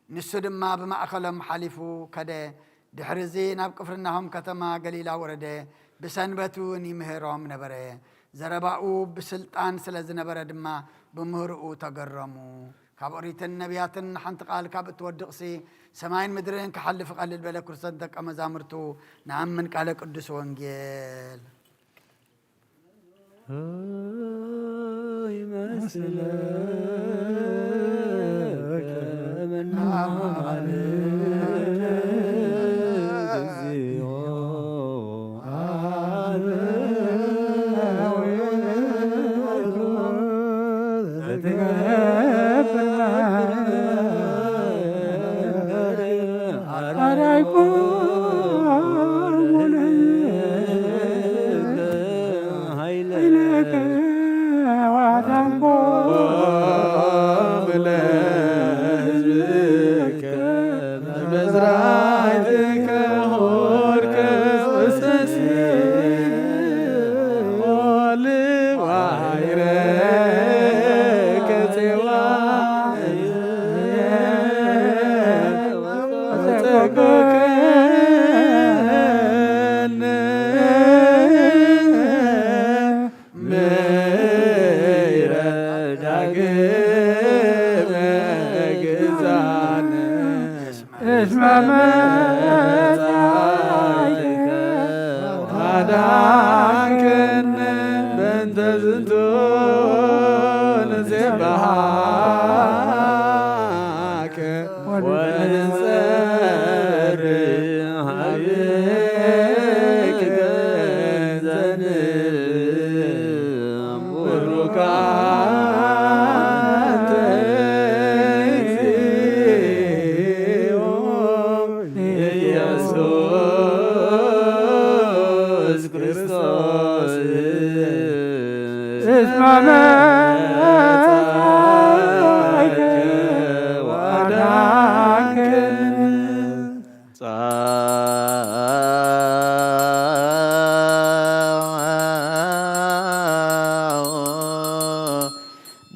ንሱ ድማ ብማእከሎም ሓሊፉ ከደ። ድሕርዚ ናብ ቅፍርናሆም ከተማ ገሊላ ወረደ። ብሰንበት እውን ይምህሮም ነበረ። ዘረባኡ ብስልጣን ስለ ዝነበረ ድማ ብምህሮኡ ተገረሙ። ካብ ኦሪትን ነቢያትን ሓንቲ ቃል ካብ እትወድቕሲ ሰማይን ምድርን ክሓልፍ እቐልል በለ። ክርስቶስ ደቀ መዛሙርቱ ንኣምን። ቃለ ቅዱስ ወንጌል።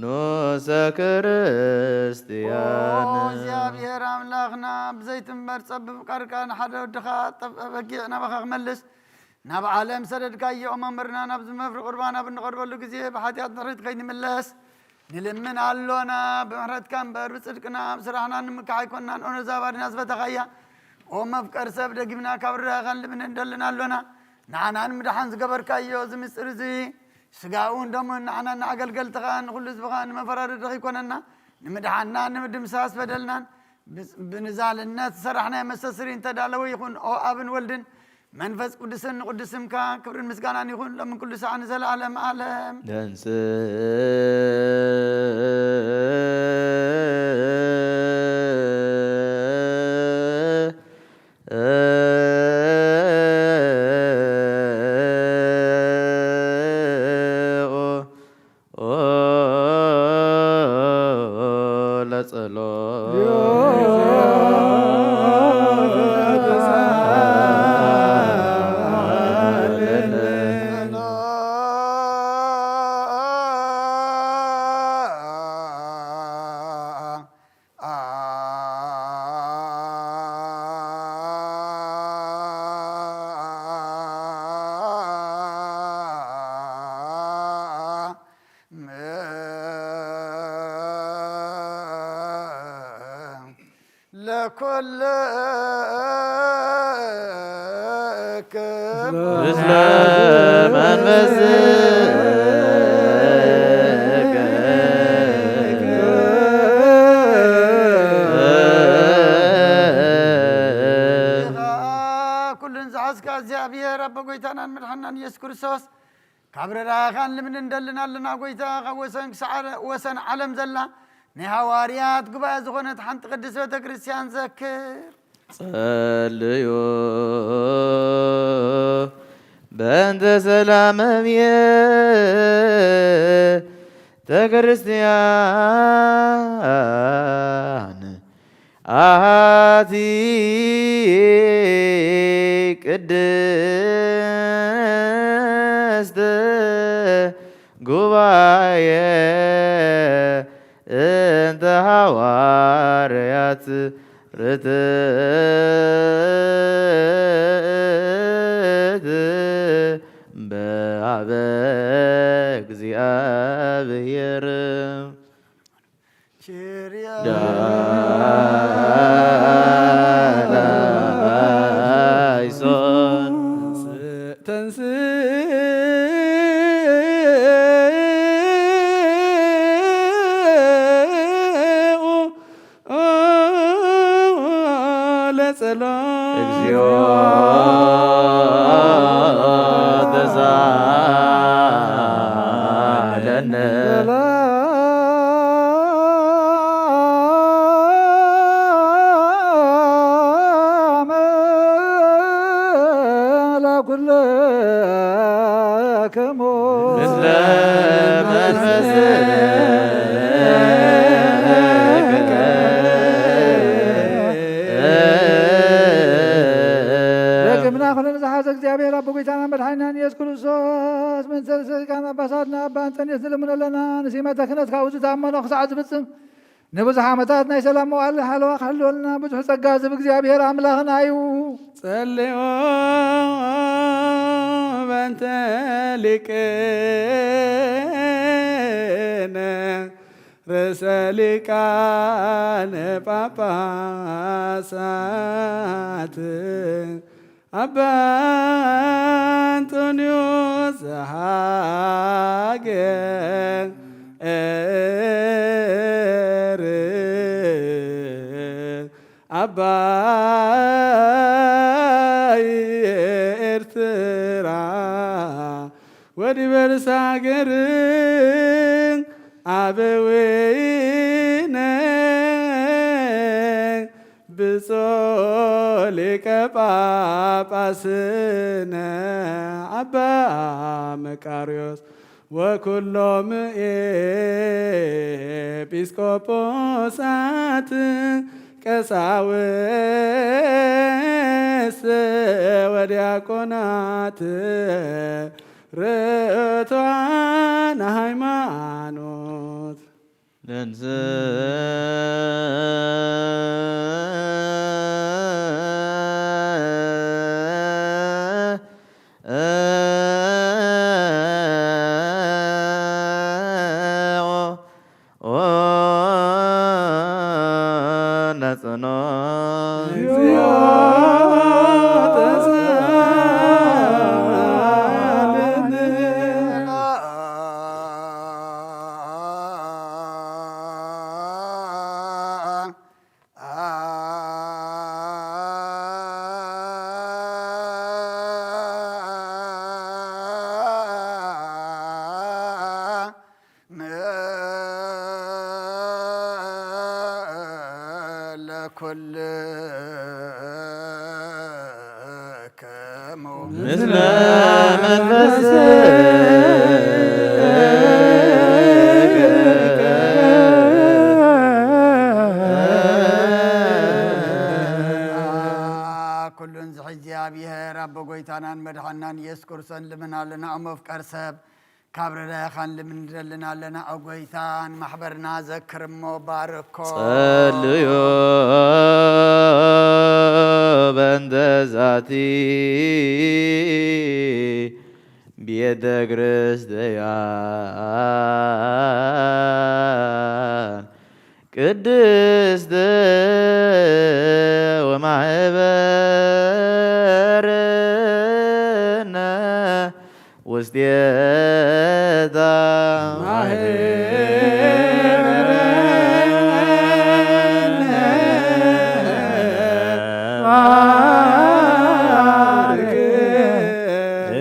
ንኡሰ ክርስትያን። ኦ እግዚኣብሔር ኣምላኽና፣ ብዘይትንበር ጸብብ ቃልካ ንሓደ ወድኻ ጠፍአ በጊዕ ናባኻ ክመልስ ናብ ዓለም ሰደድካዮ። መምህርና፣ ናብዚ መፍሪ ቁርባን ኣብ እንቐርበሉ ግዜ ብሓጢኣት ድሕሪት ከይንምለስ ንልምን ኣሎና። ብምሕረትካ እምበር ብጽድቅና ኣብ ስራሕና ንምካሕ ኣይኮንናን። ኦ ነዛ ባድና ዝፈተኻያ፣ ኦ መፍቀር ሰብ፣ ደጊምና ካብ ርዳኻ ንልምን እንደልን ኣሎና። ንዓና ንምድሓን ዝገበርካዮ እዚ ምስጢር እዚ ስጋኡን ደሙን ንዓና ንኣገልገልትኻ ንኹሉ ህዝብኻ ንመፈራረዲ ከይኮነና ንምድሓንና ንምድምሳስ በደልናን ብ-፣ ብንዛልነት ዝሰራሕናዮ መስተስሪ እንተዳለወ ይኹን። ኦ ኣብን ወልድን መንፈስ ቅዱስን ንቅዱስ ስምካ ክብርን ምስጋናን ይኹን ሎምን ኩሉ ሳዕ ንዘለዓለም ዓለም። ደንስ ለኩልክም ምስለ መንፈስከ። ኩሉን ዝሓዝካ እግዚኣብሔር ኣቦ ጎይታናን መድሓናን ኢየሱስ ክርስቶስ፣ ካብ ርዳኻን ልምን እንደልን ኣለና። ጎይታ፣ ካብ ወሰን ክሳዕ ወሰን ዓለም ዘላ ናይ ሃዋርያት ጉባኤ ዝኾነት ሓንቲ ቅድስት ቤተ ክርስቲያን ዘክር። ጸልዩ በእንተ ሰላም ቤተ ክርስቲያን አሐቲ ቅድስት ጉባኤ እንተ ሃዋርያት ርትዕት በአበ እግዚኣብሔር። ኪርያ ላይሶን። ተንስኡ ለጸሎት። እግዚኦ ተሳለነ። ለኩልክሙ። ምስለ መንፈስከ። ደቅምና ኩለን ዝሓዘ እግዚኣብሔር ኣቦ ጎይታና መድሓኒናን ኢየሱስ ክርስቶስ፣ ምእንተ ርእሰ ሊቃነ ጳጳሳትና ኣባ እንጠንዮስ ንልምኖ ኣለና። ንሲመተ ክህነት ካብኡ ዝተኣመኖ ክሳዕ ዝፍጽም፣ ንብዙሕ ዓመታት ናይ ሰላም መዋዕል ሓለዋ ክሕልወልና ብዙሕ ጸጋ ዝህብ እግዚኣብሔር ኣምላኽና እዩ። ጸልዮ በእንተ ሊቅነ ርእሰ ሊቃነ ጳጳሳት ኣባ እንጦንዮስ ዘሃገር ኣባይ ኤርትራ ወዲበ ርእሰ ሃገር ኣበዊነ ብፁዕ ሊቀ ጳጳስነ ኣባ መቃርዮስ ወኩሎም ኤጲስቆጶሳት ቀሳውስት ወዲያቆናት ርቱዓን ሃይማኖት። ለኩልክሙ። ምስለ መንፈስከ። ኩሉን ዝሕዚ እግዚኣብሔር ኣቦ ጎይታናን መድሓናን ኢየሱስ ክርስቶስን ልምን ኣለና። ኣብ መፍቀር ሰብ ካብ ረዳይኻን ልምን ንደልን ኣለና። ኣብ ጎይታን ማሕበርና ዘክር እሞ ባርኮ። ጸልዩ በእንተ ዛቲ ቤተ ክርስቲያን ቅድስት ወማህበርነ ውስቴታ ማህበርነ ባርክ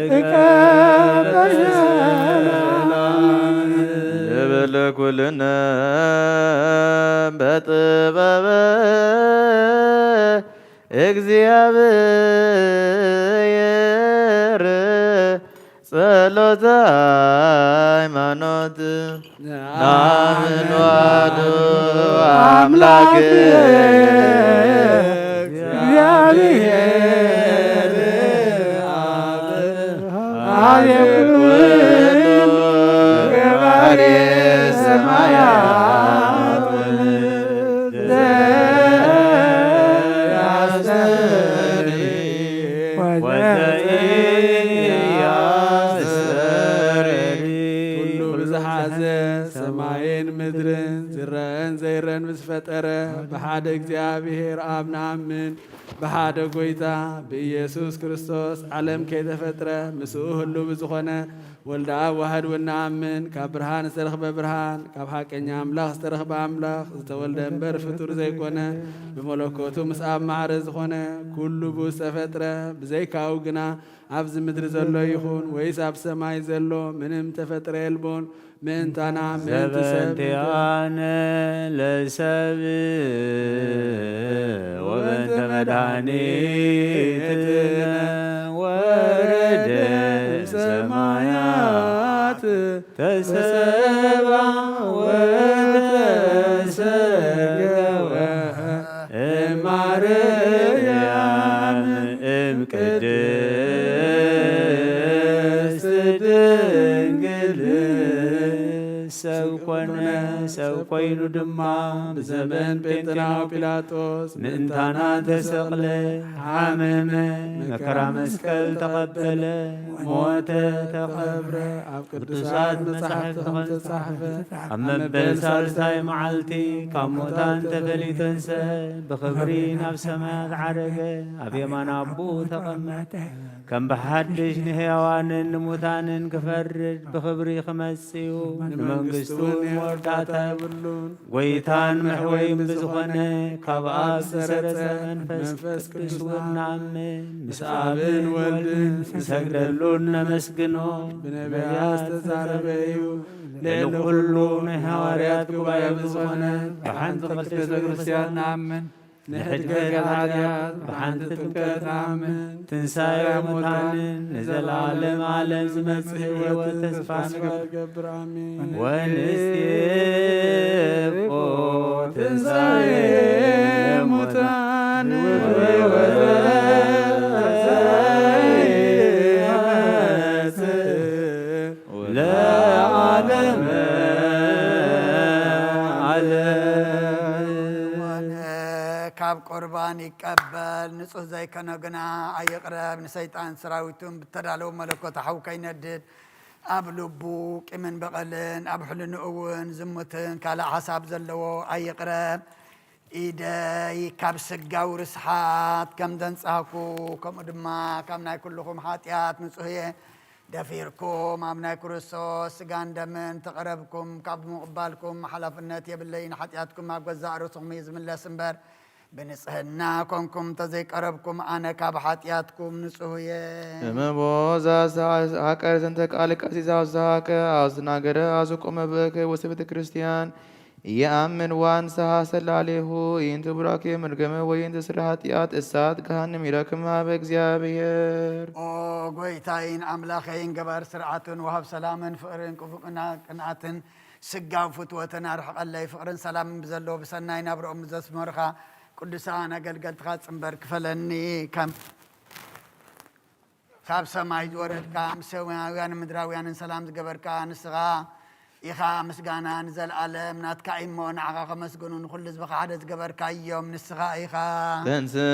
ትቀበል ሰላም። ንብል ኩልነ በጥበበ እግዚኣብሔር ጸሎተ ሃይማኖት ናምን ዋህዱ ኣምላክ እግዚአብሔር አብ አብ ኩሉ ሰማያት ወዘያስተሪ ወዘኢያስተሪ። ኩሉ ብዝሓዘ ሰማይን ምድርን ዝረአን ዘይረአን ምስ ፈጠረ ብሓደ እግዚኣብሔር ኣብ ንኣምን። ብሓደ ጐይታ ብኢየሱስ ክርስቶስ ዓለም ከይተፈጥረ ምስኡ ህሉው ብዝኾነ ወልደ ኣብ ዋህድ እውን ንኣምን። ካብ ብርሃን ዝተረኽበ ብርሃን፣ ካብ ሓቀኛ ኣምላኽ ዝተረኽበ ኣምላኽ፣ ዝተወልደ እምበር ፍጡር ዘይኮነ፣ ብመለኮቱ ምስ ኣብ ማዕረ ዝኾነ ኩሉ ብኡ ዝተፈጥረ፣ ብዘይካኡ ግና ኣብዚ ምድሪ ዘሎ ይኹን ወይስ ኣብ ሰማይ ዘሎ ምንም ተፈጥረ የልቦን። ምእንታና ምእንቲ ሰብ ዘበንቲኣነ ለሰብ ወበንተ መድኃኒትነ ወረደ ሰማያት ተሰባ ወተሰገወ እማርያም እም ቅድስት ድንግል። ሰብ ኮነ፣ ሰብ ኮይኑ ድማ ብዘመን ጴንጠናዊ ጲላጦስ ምእንታና ተሰቕለ፣ ሓመመ፣ መከራ መስቀል ተቐበለ፣ ሞተ፣ ተቐብረ። ኣብ ቅዱሳት መጻሕፍቲ ከም ዝተጻሕፈ፣ ኣብ መበል ሳልሳይ መዓልቲ ካብ ሙታን ተፈልዩ ተንስአ፣ ብኽብሪ ናብ ሰማያት ዓረገ፣ ኣብ የማን ኣቦኡ ተቐመጠ። ከም ብሓድሽ ንሕያዋንን ንሙታንን ክፈርድ ብኽብሪ ክመጽእ እዩ። ንመንግስቱ እውን መወዳእታ የብሉን። ጐይታን መሕወይን ብዝኾነ ካብ ኣብ ዝሰረጸ መንፈስ ቅዱስ እውን ንኣምን። ምስ ኣብን ወልድን ንሰግደሉን ነመስግኖ። ብነቢያት ዝተዛረበ እዩ። ልዕሊ ኩሉ ናይ ሃዋርያት ጉባኤ ብዝኾነ ብሓንቲ ቅድስት ቤተ ክርስቲያን ንኣምን። ንሕድገት ኃጢአት ብሓንቲ ጥምቀት ንኣምን። ትንሣኤ ሙታንን ንዘለዓለም ዓለም ዝመጽእ ሕይወትን ተስፋ ንገብር። ኣሜን። ወንስቴፎ ትንሣኤ ሙታን ወሕይወተ ዘይመጽእ ለዓለመ ዓለም። ካብ ቁርባን ይቀበል፣ ንጹሕ ዘይኮነ ግና ኣይቕረብ፣ ንሰይጣን ሰራዊቱን ብተዳለወ መለኮት ሓው ከይነድድ፣ ኣብ ልቡ ቂምን በቐልን፣ ኣብ ሕልንኡ እውን ዝሙትን ካልእ ሓሳብ ዘለዎ ኣይቕረብ። ኢደይ ካብ ስጋዊ ርስሓት ከም ዘንጻህኩ፣ ከምኡ ድማ ካብ ናይ ኩልኹም ሓጢኣት ንጹህ እየ። ደፊርኩም ኣብ ናይ ክርስቶስ ስጋን ደምን ተቐረብኩም፣ ካብ ምቕባልኩም ሓላፍነት የብለይን። ሓጢኣትኩም ኣብ ገዛእ ርእስኹም እዩ ዝምለስ እምበር፣ ብንጽህና ኮንኩም እንተዘይቀረብኩም፣ ኣነ ካብ ሓጢኣትኩም ንጹህ እየ። እመቦ ዘአስተሐቀር ዘንተ ቃል ቀሲስ አውሳከ አውስናገረ አዝቆመ በከ ውስተ ቤተ ክርስቲያን ኢየአምን ዋንስሐ ሰላሌሁ ኢንተ ቡራኬ መርገመ ወኢንተ ስረ ኃጢአት እሳት ገሃንም ይረክም ሀበ እግዚአብሔር። ኦ ጐይታይን ኣምላኸይን፣ ገባር ስርዓትን ወሃብ ሰላምን ፍቕርን ቅቡቅና ቅንኣትን ስጋብ ፍትወትን ኣርሕቐለይ። ፍቕርን ሰላምን ብዘለዎ ብሰናይ ናብርኦም ዘስመርኻ ቅዱሳን ኣገልገልትኻ ጽንበር ክፈለኒ። ከም ካብ ሰማይ ዝወረድካ፣ ምስ ሰማያውያንን ምድራውያንን ሰላም ዝገበርካ ንስኻ ኢኻ። ምስጋና ንዘለኣለም ናትካ እዩ እሞ፣ ንዓኻ ከመስግኑ፣ ንኹሉ ህዝብኻ ሓደ ዝገበርካዮም ንስኻ ኢኻ። ተንስእ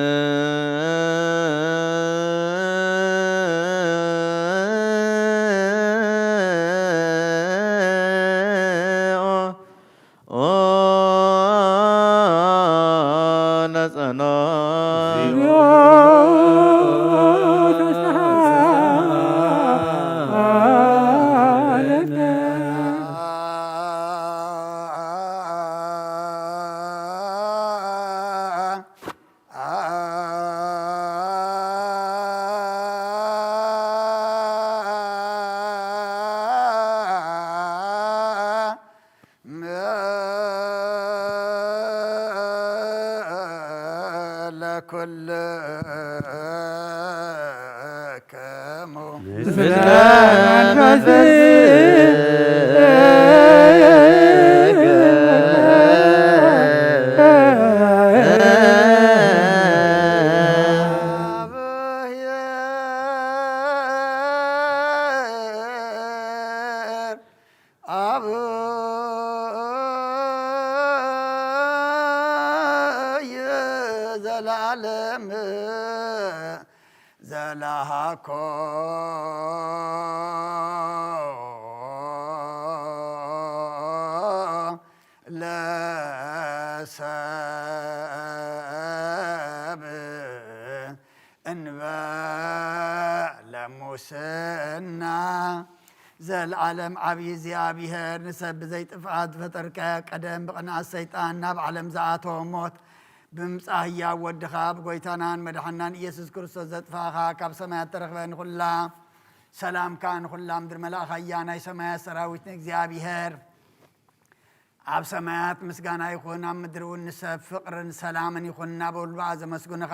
ኦ ለጸሎት ለኩልክሙ ምስለ መንፈስከ ለዓለም ዘላሃኮ ለሰብ እንበለ ሙስና። ዘልዓለም ዓብዪ እግዚኣብሔር፣ ንሰብ ብዘይ ጥፍኣት ዝፈጠርካዮ፣ ቀደም ብቕንኣት ሰይጣን ናብ ዓለም ዝኣተወ ሞት፣ ብምጻእ ህያው ወድኻ፣ ብጎይታናን መድሓናን ኢየሱስ ክርስቶስ ዘጥፋእኻ፣ ካብ ሰማያት ተረኽበ፣ ንኹላ ሰላምካ ንኹላ ምድሪ መላእኻ እያ። ናይ ሰማያት ሰራዊት ንእግዚኣብሔር ኣብ ሰማያት ምስጋና ይኹን፣ ኣብ ምድሪ እውን ንሰብ ፍቕርን ሰላምን ይኹን እናበሉ ብኣ ዘመስግኑኻ።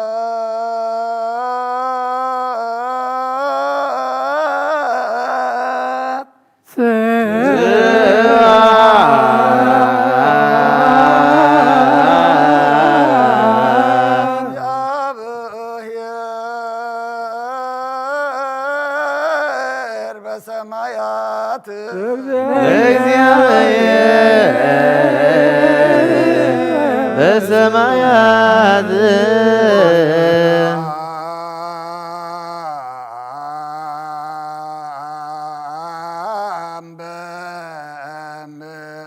ስብሃት ለእግዚአብሔር በሰማያት። እግዚአብሔር በሰማያት።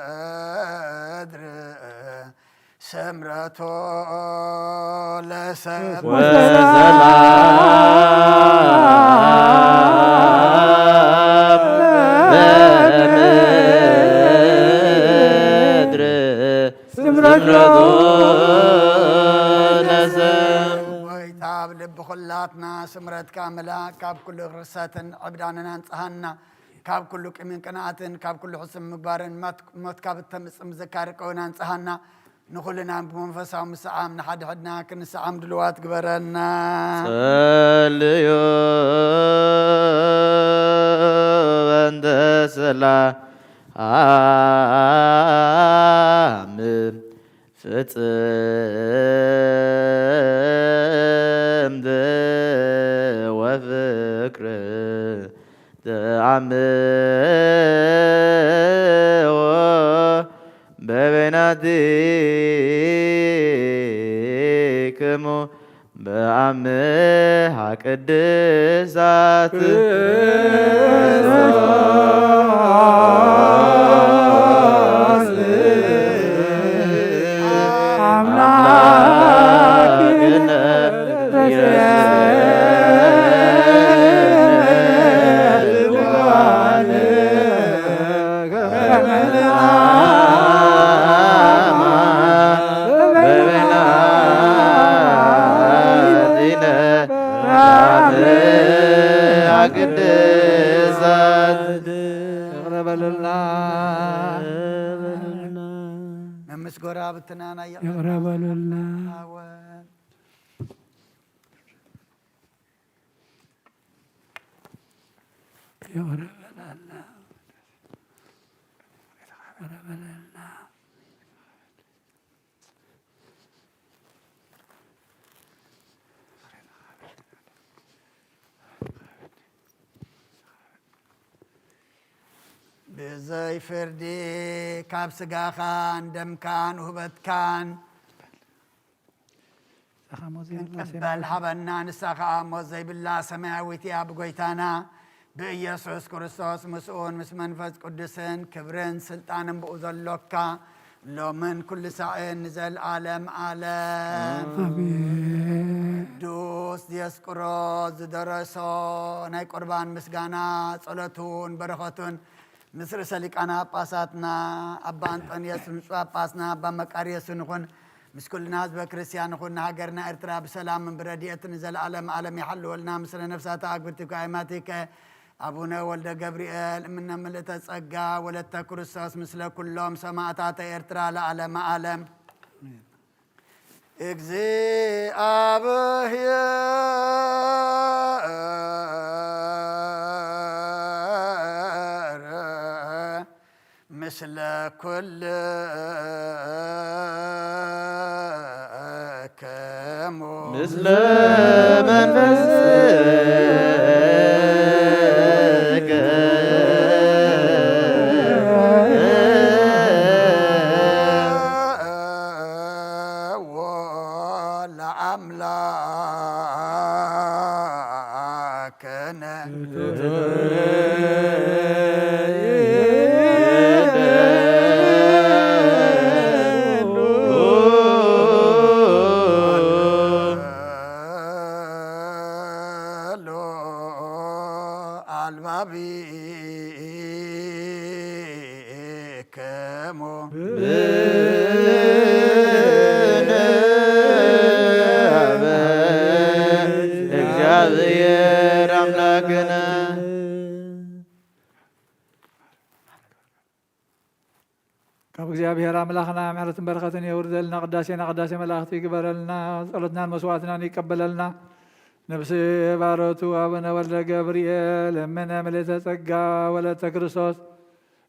በምድር ስምረቶ ለሰብ ወሰላም በምድር ስምረቶ ለሰብ። ጎይታ ኣብ ልቢ ኩላትና ስምረትካ ምልኣት፣ ካብ ኩሉ ርክሰትን ዕብዳንን ኣንጽሃና፣ ካብ ኩሉ ቂምን ቅንኣትን፣ ካብ ኩሉ ሕሱም ምግባርን፣ ሞት፣ ሞት ካብ እተምጽእ ምዝካር ቀዊና ኣንጽሃና። ንኹልና ብመንፈሳዊ ምስዓም ንሓድሕድና ክንስዓም ድልዋት ግበረና። ጸልዩ በእንተ ሰላም ፍጽምት ወፍቅር ተአምዎ በበይናቲክሙ በአምሃ ቅድሳት አምላክነ ቅድሳት ይቕረ በሉልና። መምስ ጎራብትና ናይ ይቕረ በሉልና። ይቕረ በላልና። ይቕረ በላልና። ብዘይ ፍርዲ ካብ ስጋኻን ደምካን ውህበትካን ክንቅበል ሃበና። ንሳ ኸኣ ሞት ዘይብላ ሰማያዊት እያ። ብጎይታና ብኢየሱስ ክርስቶስ ምስኡን ምስ መንፈስ ቅዱስን ክብርን ስልጣንን ብኡ ዘሎካ ሎምን ኩሉ ሳዕን ንዘልኣለም ኣለም። ኣሜን። ቅዱስ ዲዮስቆሮስ ዝደረሶ ናይ ቁርባን ምስጋና ጸሎቱን በረኸቱን ምስ ርእሰ ሊቃነ ጳጳሳትና ኣባ ኣንጦንዮስ ብፁዕ ጳጳስና ኣባ መቃርዮስን ይኹን። ምስ ኩልና ህዝበ ክርስቲያን ይኹን። ንሃገርና ኤርትራ ብሰላምን ብረድኤትን ንዘለኣለም ኣለም ይሓልወልና። ምስለ ነፍሳተ ኣግብርቲከ ኣእማቲከ ኣቡነ ወልደ ገብርኤል እምነ ምልእተ ጸጋ ወለተ ክርስቶስ ምስለ ኩሎም ሰማእታተ ኤርትራ ለዓለመ ዓለም። እግዚኣብሔር ምስለ ኩልክሙ ምስለ መንፈስከ ብንእብ እግዚኣብሔር ኣምላክነ ካብ እግዚኣብሔር ኣምላኽና ምሕረትን በረኸትን የውርደልና። ቅዳሴና ቅዳሴ መላእኽቲ ይግበረልና። ጸሎትናን መስዋዕትናን ይቀበለልና። ነፍሲ ባሮቱ ኣቡነ ወልደ ገብርኤል እምነ ምልዕተ ጸጋ ወለተ ክርስቶስ፣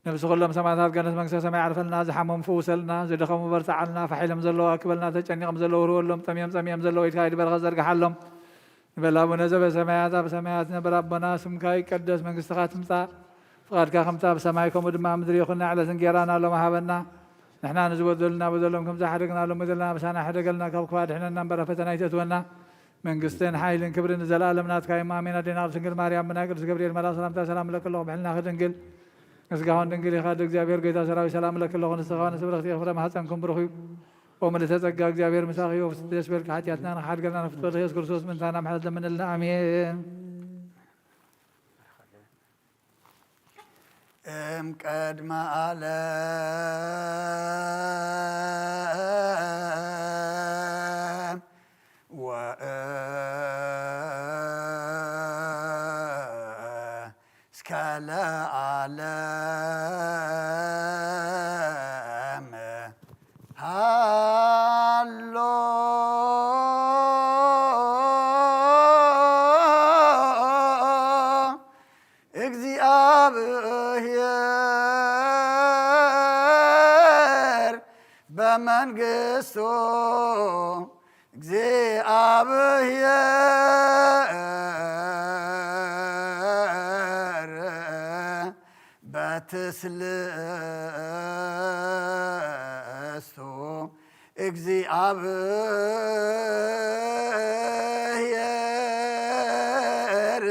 ነፍሲ ኩሎም ሰማዕታት ገነት መንግስተ ሰማይ ዓርፈልና። ዝሓመሙ ፈውሰልና፣ ዝደኸሙ በርትዓልና፣ ፋሕ ኢሎም ዘለዉ ኣክበልና፣ ተጨኒቖም ዘለዉ ርወሎም፣ ጠምዮም ጸሚኦም ዘለዉ ኢድካ ኢድ በረኸት ዘርግሓሎም። ንበል ኣቡነ ዘበሰማያት፣ ኣብ ሰማያት ነበር ኣቦና፣ ስምካ ይቀደስ፣ መንግስትኻ ትምጻእ፣ ፍቓድካ ከምቲ ኣብ ሰማይ ከምኡ ድማ ኣብ ምድሪ ይኹን። ዕለት እንጌራና ሎም ሃበና። ንሕና ንዝበደሉና በደሎም ከምዚ ሓደግና ሎም በደልና ኣበሳና ሕደገልና፣ ካብ ክፉእ ኣድሕነና እምበር ኣብ ፈተና ኣይተእትወና። መንግስትን ሓይልን ክብርን ንዘለኣለም ናትካ እዩ። ኣሜን። ኣዴና ቅድስት ድንግል ማርያም ብናይ ቅዱስ ገብርኤል መልኣክ ሰላምታ ሰላም እለኪ ኣለኹ፣ ብሕልና ድንግል ስጋውን ድንግል ኢኻ። እግዚኣብሔር ጎይታ ሰራዊት ሰላም እለኪ ኣለኹ፣ ንስኻ ንስብርኽቲ ፍረ ማህፀንኩም ብሩኽ እዩ። ኦምልተ ጸጋ እግዚኣብሔር ምሳኺ ወፍስቲ ደስ በልኪ። ሓጢኣትና ንኽሓድገልና ንፍትወልኺ የሱስ ክርስቶስ ምእንታና ምሕረት ለምንልና። ኣሜን። እም ቀድመ ዓለም ወእስከ ለዓለም ሃሎ እግዚኣብሔር በመንግስቱ። እግዚኣብሔር በትስልስቱ። እግዚኣብሔር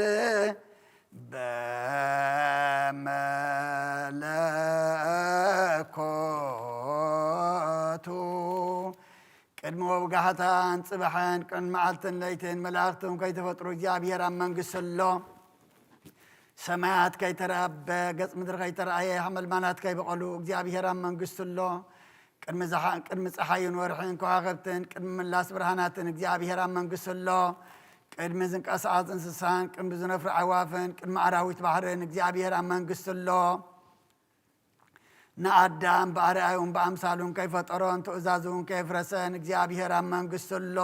በመለኮቱ። ቅድሚ ወጋሕታን ጽባሕን ቅድሚ መዓልትን ለይትን መላእኽቱን ከይተፈጥሩ እግዚኣብሔር ኣብ መንግስቱ ኣሎ። ሰማያት ከይተራበ፣ ገጽ ምድሪ ከይተራእየ፣ ሓመልማላት ከይበቐሉ እግዚኣብሔር ኣብ መንግስቱ ኣሎ። ቅድሚ ዝሓ-፣ ቅድሚ ጸሓይን ወርሕን ከዋኽብትን፣ ቅድሚ ምላስ ብርሃናትን እግዚኣብሔር ኣብ መንግስቱ ኣሎ። ቅድሚ ዝንቀሳቐስ እንስሳን፣ ቅድሚ ዝነፍሩ ኣዕዋፍን፣ ቅድሚ ኣራዊት ባሕርን እግዚኣብሔር ኣብ መንግስቱ ኣሎ። ንኣዳም ብኣርኣያኡን ብኣምሳሉን ከይፈጠሮን ትእዛዙን ከየፍረሰን እግዚኣብሔር ኣብ መንግስቱ ኣሎ።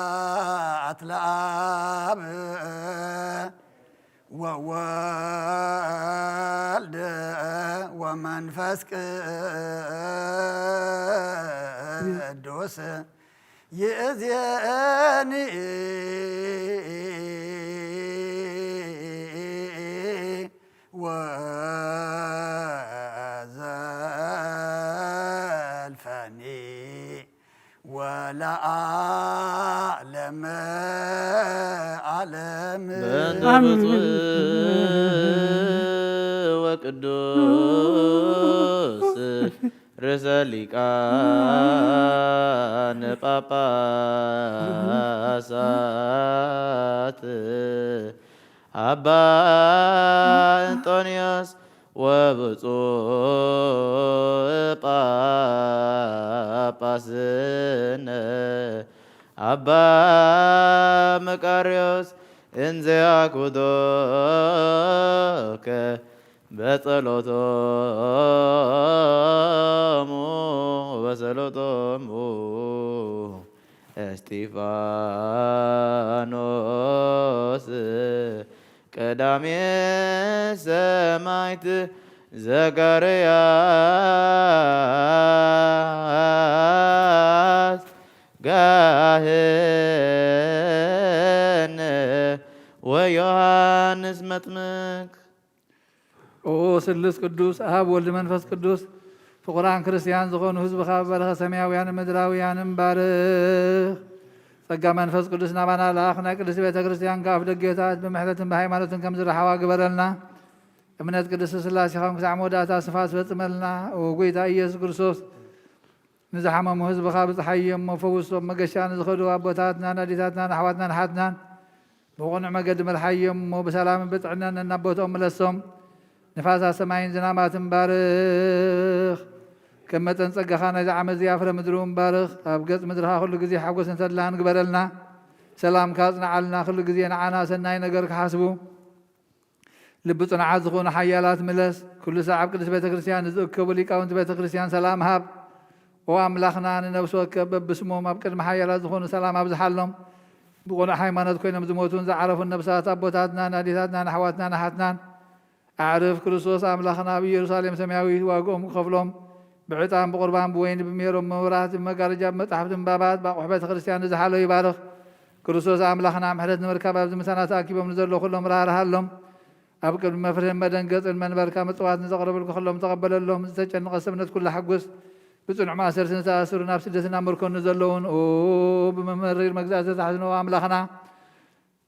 ስብሃት ለኣብ ወወልድ ወመንፈስ ቅዱስ ይእዜኒ ወዘልፈኒ ወለዓለመ ዓለም። በእንተ ብፁዕ ወቅዱስ ርእሰ ሊቃነ ጳጳሳት ኣባ እንጦንዮስ ወብፁዕ ጳጳስነ ኣባ መቃርዮስ እንዘ ያኩቶከ በጸሎቶሙ ወበጸሎቶሙ እስጢፋኖስ ቀዳሜ ሰማዕት ዘካርያስ ካህን ወዮሃንስ መጥምቅ። ኦ ስሉስ ቅዱስ፣ ኣብ ወልድ መንፈስ ቅዱስ፣ ፍቑራን ክርስትያን ዝኾኑ ህዝብኻ ብበረኸት ሰማያውያንን ምድራውያንን ባርኽ። ጸጋ መንፈስ ቅዱስ ናባና ለኣኽ፣ ናይ ቅድስቲ ቤተ ክርስትያን ከኣ ኣፍ ደጌታት ብምሕረትን ብሃይማኖትን ከም ዝረሓዋ ግበረልና። እምነት ቅድስቲ ስላሴ ኻብ ክሳዕ መወዳእታ ስፋስ ፈጽመልና። ኦ ጎይታ ኢየሱስ ክርስቶስ፣ ንዝሓመሙ ህዝብኻ ብጽሓይ እሞ ፈውሶም። መገሻ ንዝኸዱ ኣቦታትናን ኣዴታትናን ኣሕዋትናን ኣሓትናን ብቕኑዕ መገዲ ምርሓዮም እሞ ብሰላምን ብጥዕናን ነናብ ቦትኦም ምለሶም። ንፋሳት ሰማይን ዝናማትን ባርኽ። ከም መጠን ጸጋኻ ናይዚ ዓመት እዚ ፍረ ምድሪ እውን ባርኽ። ኣብ ገጽ ምድርኻ ኩሉ ግዜ ሓጎስን ተድላን ግበረልና። ሰላምካ ኣጽንዓልና። ኩሉ ግዜ ንዓና ሰናይ ነገር ክሓስቡ ልቢ ጽኑዓት ዝኾኑ ሓያላት ምለስ። ኩሉ ሳዕ ኣብ ቅድስት ቤተ ክርስቲያን ንዝእከቡ ሊቃውንቲ ቤተ ክርስቲያን ሰላም ሃብ። ኦ ኣምላኽና፣ ንነፍሲ ወከፍ በብስሞም ኣብ ቅድሚ ሓያላት ዝኾኑ ሰላም ኣብዝሓሎም። ብቕኑዕ ሃይማኖት ኮይኖም ዝሞቱን ዝዓረፉን ነፍሳት ኣቦታትናን ኣዴታትናን ኣሕዋትናን ኣሓትናን ኣዕርፍ። ክርስቶስ ኣምላኽና ኣብ ኢየሩሳሌም ሰማያዊት ዋግኦም ክኸፍሎም ብዕጣን ብቑርባን ብወይኒ ብሜሮን ብመብራህቲ ብመጋረጃ ብመጻሕፍቲ ምንባባት ብኣቑሑ ቤተ ክርስቲያን ንዝሓለው ይባርኽ። ክርስቶስ ኣምላኽና ምሕረት ንምርካብ ኣብዚ ምሳና ተኣኪቦም ንዘለዉ ኩሎም ራህርሃሎም። ኣብ ቅድሚ መፍርህን መደንገጽን መንበርካ ምጽዋት ንዘቕረብልካ ኩሎም ተቐበለሎም። ዝተጨነቐ ሰብነት ኩሉ ሓጉስ። ብጽኑዕ ማእሰርቲ ዝተኣሰሩ ናብ ስደትና ምርኮ ንዘለውን ኦ ብመመሪር መግዛእቲ ተታሕዝኖ ኣምላኽና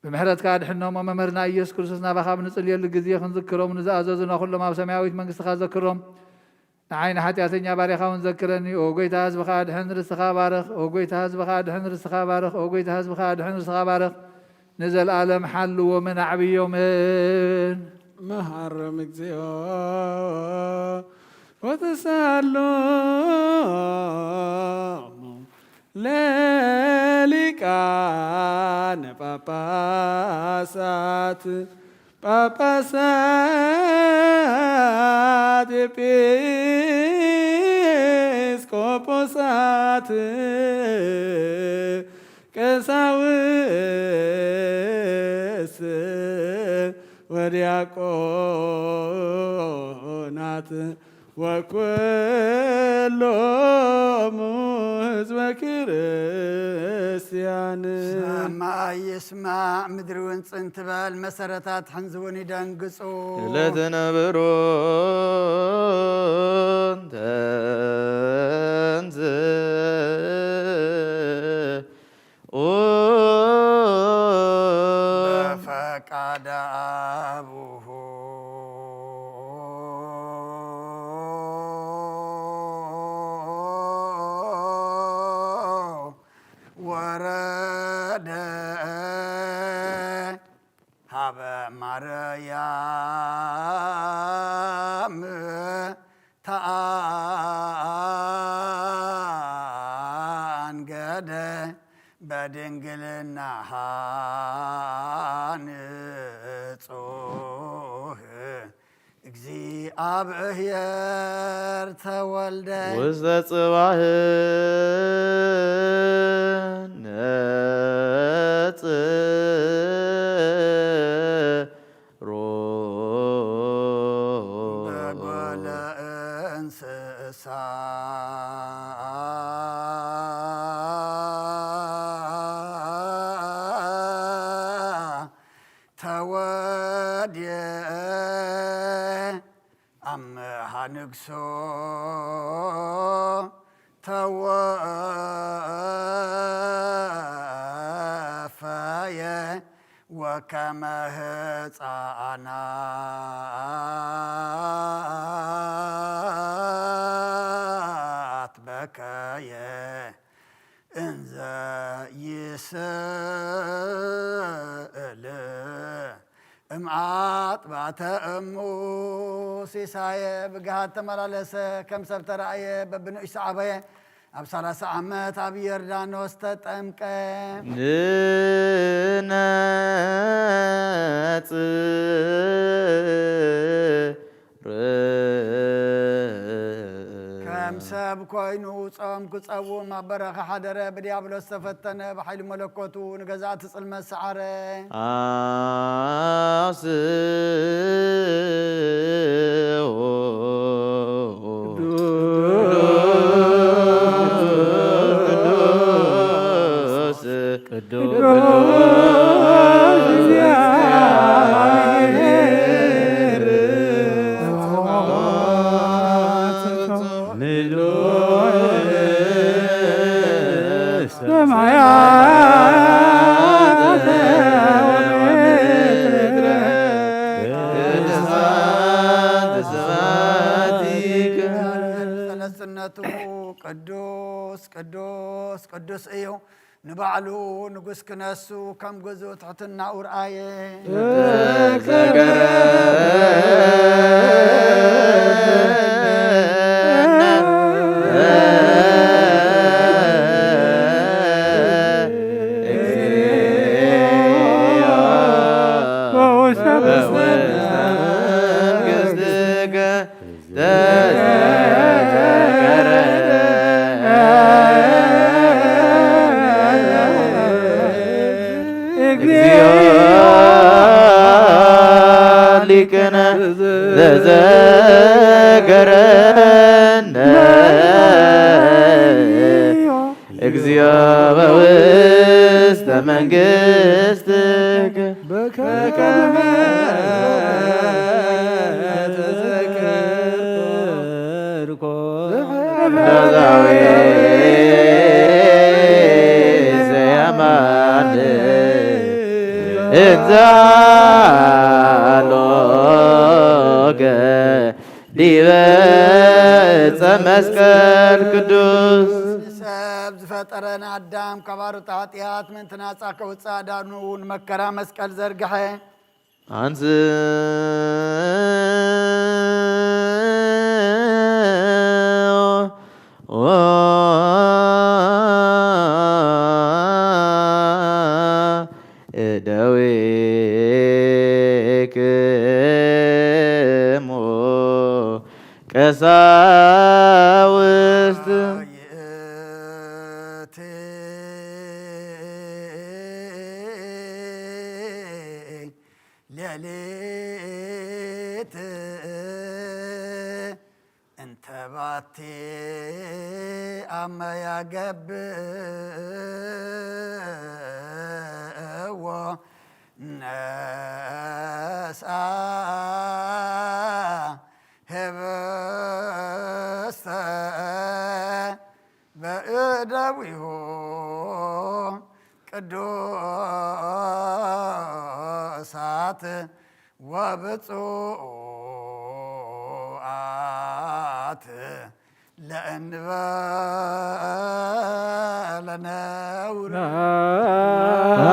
ብምሕረትካ ኣድሕኖም። ኦ መምህርና ኢየሱስ ክርስቶስ ናባኻ ብንጽልየሉ ግዜ ክንዝክሮም ንዝኣዘዙና ኩሎም ኣብ ሰማያዊት መንግስትኻ ዘክሮም። ንዓይ ንሓጢኣተኛ ባርያኻ እውን ዘክረኒ። ኦ ጎይታ ህዝብኻ ኣድሕን ርስትኻ ባርኽ። ኦ ጎይታ ህዝብኻ ኣድሕን ርስትኻ ባርኽ። ኦ ጎይታ ህዝብኻ ኣድሕን ርስትኻ ባርኽ። ንዘለኣለም ሓልዎምን ኣዕብዮምን። መሃሮም እግዚኣብሔር ወተሳሃሎም ለሊቃነ ጳጳሳት ጳጳሳት ኤጲስቆጶሳት ቀሳውስት ወዲያቆናት ወኩሎሙ ህዝበ ክርስቲያን። ሰማይ ይስማዕ፣ ምድሪ እውን ጽን ትበል፣ መሰረታት ሕንዚ እውን ይደንግጹ። ለትነብሮ ተንሥእ በፈቃደ አቡሁ ወረደ ሀበ ማርያም ተአንገደ በድንግልና ንጹህ እግዚአብሔር ተወልደ። ውስተ ጽባሕ ነጽሮ በጎለ እንስሳ ተወድየ አምሃ ንግሶ ተወፈየ ወከመ ህፃናት በከየ እንዘ ይስእል እምአጥባተ እሙ ሲሳየ ብግሃድ ተመላለሰ ከም ሰብ ተራእየ በብንኡሽ ሰዓበየ ኣብ ሠላሳ ዓመት ኣብ ዮርዳኖስ ተጠምቀ። ንነጽር ከም ሰብ ኮይኑ ጾም ክጸውም ኣብ በረኻ ሓደረ፣ ብዲያብሎስ ተፈተነ፣ ብሓይሊ መለኮቱ ንገዛእቲ ጽልመት ሰዓረ። አስኡ ቅዱስ ቅዱስ እግዚአብሔር ምሉእ ሰማያት ወምድር ቅድስት ስብሐቲከ። ሰለስትነቱ ቅዱስ ቅዱስ ቅዱስ እዩ። ንባዕሉ ንጉስ ክነሱ ከም ግዙእ ትሕትናኡ ርኣየ። እግዚኦ ሊቅነ ዘዘከረነ እግዚኦ በውስተ መንግስትከ በከመ ተዘከርኮ ዳዊት ዘየማን እንዛሎከ ዲበ ዕፀ መስቀል ቅዱስ። ንሰብ ዝፈጠረ ንኣዳም ካብ ኣርዑት ሓጢኣት ምእንቲ ናፃ ከውፅእ ኣዳኑ ንመከራ መስቀል ዘርግሐ። ኣንስ እደዊክሙ ቀሳውስት። ይእቲ ሌሊት እንተ ባቲ ኣመ ያገብእዎ ነስኣ ህብስተ በእደዊሁ ቅዱሳት ወብፁዓት ለእንበለ ነውር።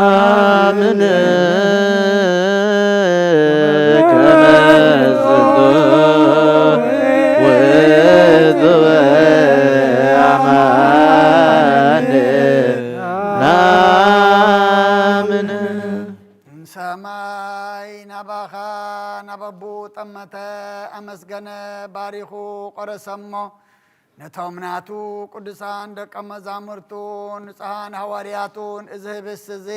አምን ከመ ዝንቱ ውእቱ አማን ናምን። ሰማይ ናባኻ ናብ ኣቦኡ ጠመተ፣ ኣመስገነ፣ ባሪኹ ቆረሰ እሞ፣ ነቶም ናቱ ቅዱሳን ደቀ መዛሙርቱን ንጹሓን ሃዋርያቱን፣ እዚ ህብስት እዚ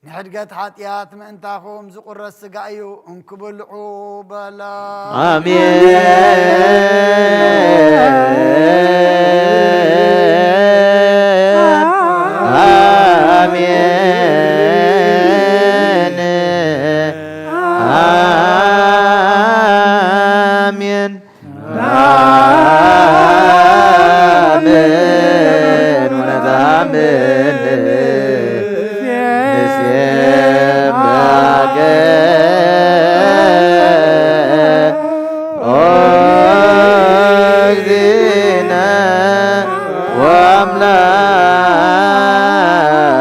ንሕድገት ሓጢኣት ምእንታኹም ዝቑረስ ሥጋ እዩ፣ እንኩ ብልዑ በሎ። ኣሜን። ኣሜን። ኣሜን። ናምን ወነታምን ንሴብሐከ ኦ እግዚእነ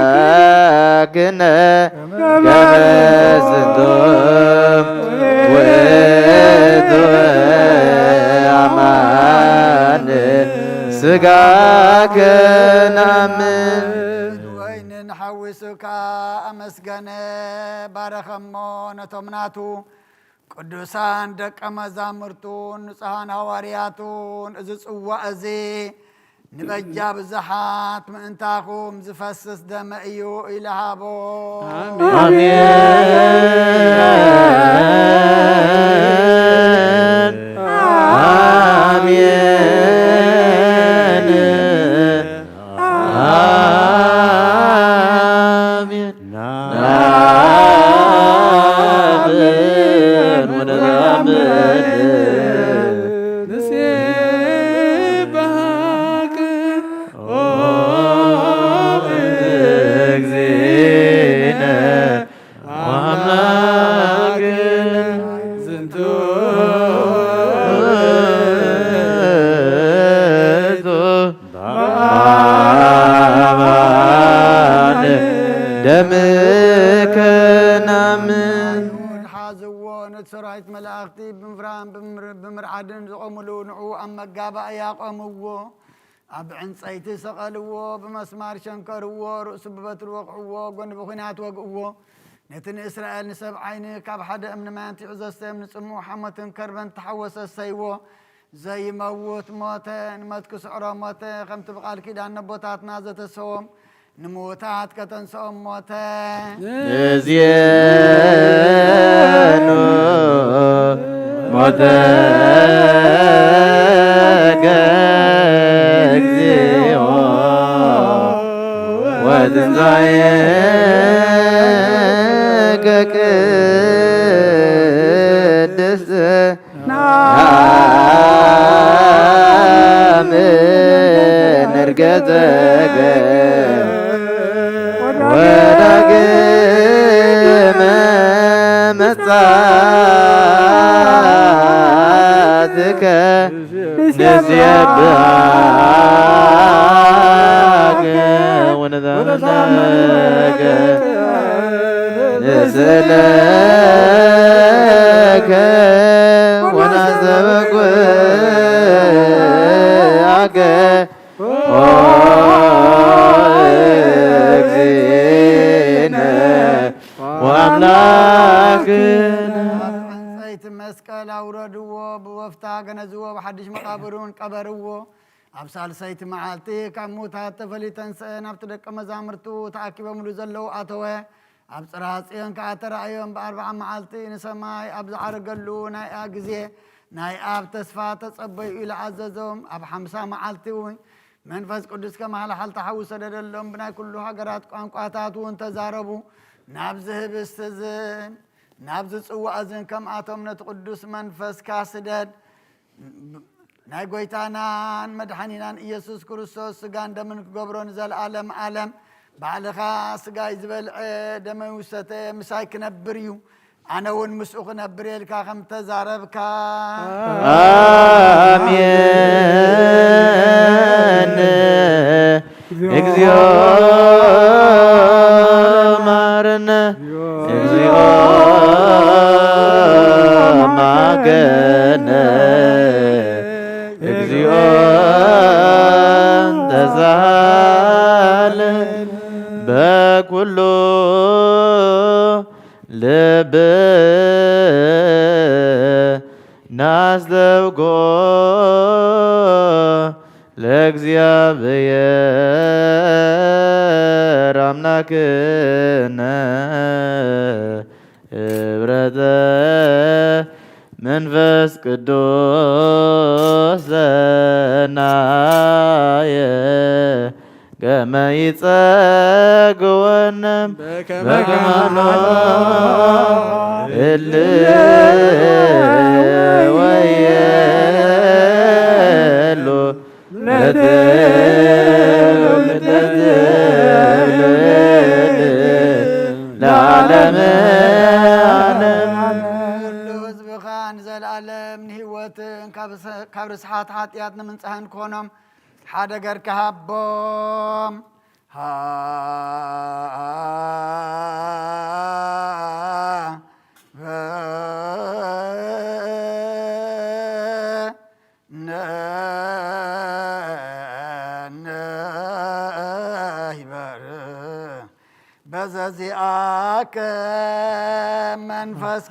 ወአምላክነ ከመ ዝንቱ ውእቱ አማን ሥጋከ ናምን። ወይንን ሓዊሱካ ኣመስገነ፣ ባረኸሞ ነቶም ናቱ ቅዱሳን ደቀ መዛሙርቱን ንጹሓን ሃዋርያቱን፣ እዚ ጽዋእ እዚ ንበጃ ብዙሓት ምእንታኹም ዝፈስስ ደመ እዩ ኢሉ ሃቦ። ኣሜን። ኣሜን። ኣሜን። ናምን ወነታምን ንሴብሐከ ኦ እግዚእነ ወአምላክነ ዝንቱ ውእቱ በአብ ከናምን ኣይሁድ ሓዝዎ፣ ነቲ ሰራዊት መላእኽቲ ብምፍራን ብምር-፣ ብምርዓድን ዝቖምሉ ንዕኡ ኣብ መጋባእያ ቆምዎ። ኣብ ዕንጸይቲ ሰቐልዎ፣ ብመስማር ሸንከርዎ፣ ርእሱ ብበትሪ ወቕዕዎ፣ ጎኑ ብኲናት ወግእዎ። ነቲ ንእስራኤል ንሰብ ዓይኒ ካብ ሓደ እምኒ ማይ ኣንቲዑ ዘስተዮም ንጽምኡ ሓሞትን ከርበን ተሓወሰ ሰይዎ። ዘይመውት ሞተ፣ ንሞት ክስዕሮ ሞተ፣ ከምቲ ብቓል ኪዳን ነቦታትና ዘተሰዎም ንምዉታት ከተንስኦም ሞተ። እዝየኑ ሞተከ እግዚኦ ወትንሳኤከ ቅድስት ናምን እርገተከ ወዳግመ መጻትከ ንስየብሃከ ወነዛመከ ንስእለከ ወናስተበኩዓከ ኦ እግዚእነ ወኣምላክነ። ኣብ ዕንጸይቲ መስቀል ኣውረድዎ፣ ብወፍታ ገነዝዎ፣ ብሓድሽ መቓብር እውን ቀበርዎ። ኣብ ሳልሰይቲ መዓልቲ ካብ ምዉታት ተፈልዩ ተንስአ፣ ናብቲ ደቀ መዛሙርቱ ተኣኪቦምሉ ዘለዉ ኣተወ። ኣብ ጽርሐ ጽዮን ከኣ ተራእዮም፣ ብኣርብዓ መዓልቲ ንሰማይ ኣብ ዝዓረገሉ ናይኣ ግዜ ናይ ኣብ ተስፋ ተጸበዩ ኢሉ ኣዘዞም። ኣብ ሓምሳ መዓልቲ እውን መንፈስ ቅዱስ ከም ሃልሓልቲ ሓዊ ሰደደሎም፣ ብናይ ኩሉ ሃገራት ቋንቋታት እውን ተዛረቡ። ናብዚ ህብስቲ እዝን ናብዚ ጽዋእ እዝን ከምኣቶም ነቲ ቅዱስ መንፈስካ ስደድ። ናይ ጎይታናን መድሓኒናን ኢየሱስ ክርስቶስ ስጋን ደምን ክገብሮ ንዘለኣለም ኣለም። ባዕልኻ ስጋይ ዝበልዐ ደመይ ዝሰተ ምሳይ ክነብር እዩ፣ ኣነ እውን ምስኡ ክነብር እየ ኢልካ ከም ተዛረብካ። ኣሜን። እግዚኦ መሐረነ፣ እግዚኦ ማገነ፣ እግዚኦ ተሳሃለነ በኩሉ ልብ ናስተብጎ ለእግዚኣብሔር ኣምላክነ ህብረተ መንፈስ ቅዱስ ሰናየ ከመ ይጸግወነ በከማኖ እልወየሉ ለትውልደ ለዓለመ ዓለም። ኩሉ ህዝብኻ ንዘለኣለም ንህይወትን ካብ ርስ-፣ ካብ ርስሓት ሓጢኣት ንምንጻህን ክኾኖም ሓደ ገርካ ሃቦም። ሃበነ ይበር በዘዚኣከ መንፈስ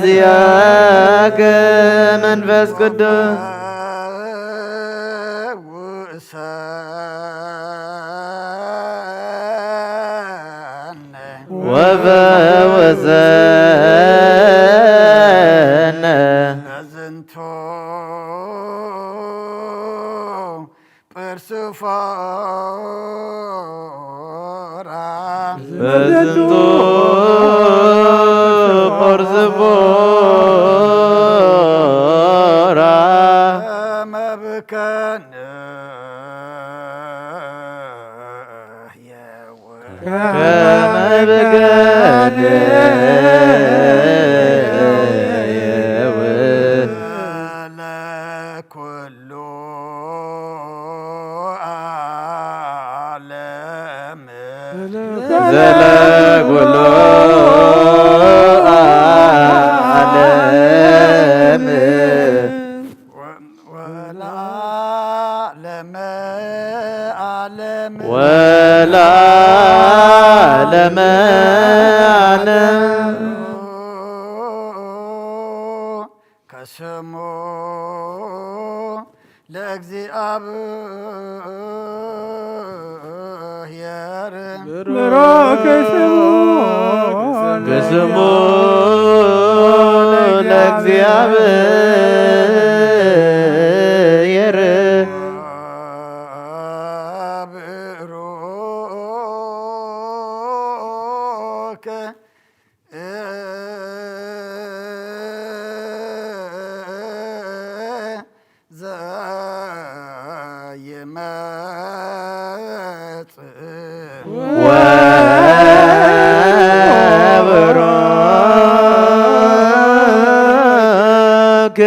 በዘዚአከ መንፈስ ቅዱስ ወፈወሰነ። በዝንቱ ጵርስፎራ በዝንቱ ጶርዝፎራ መብከነ ከመብከነ ስሙ ለእግዚኣብሔር ብሩክ ስሙ ብስሙ ለእግዚኣብሔር ብሩክ ዘይመጽእ ወብሩክ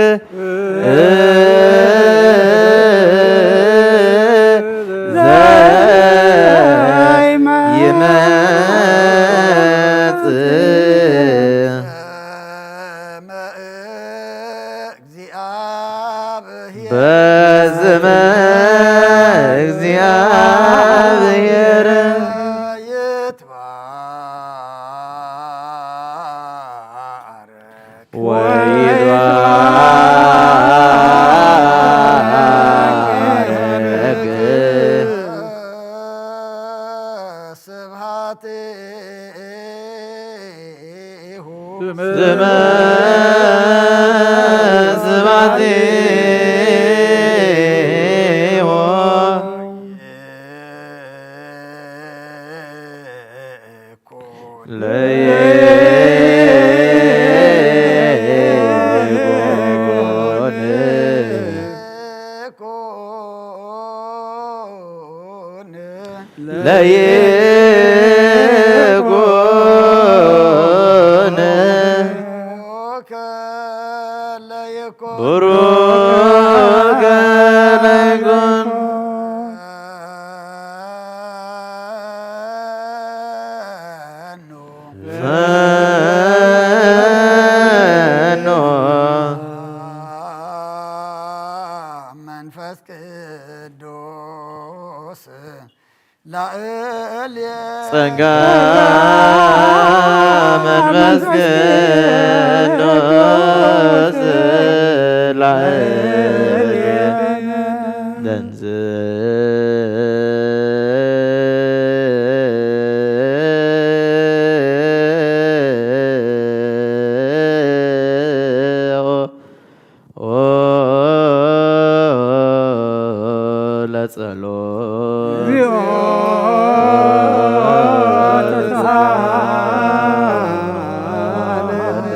ዘይመጽእ እግዚአብሔር በስመ እግዚአብሔር ይትባረክ ወይትባረክ ስብሐት ስመ ስብሐቲሁ ለይኩን ለይኩን ብሩከ ለይኩን ፈኑ ፈኑ መንፈስ ቅዱስ ላእልየ ጸጋ መንፈስ ቅዱስ ላዕሌነ ተንሥኦ ለጸሎት እግዚኦ ተሳሃለነ።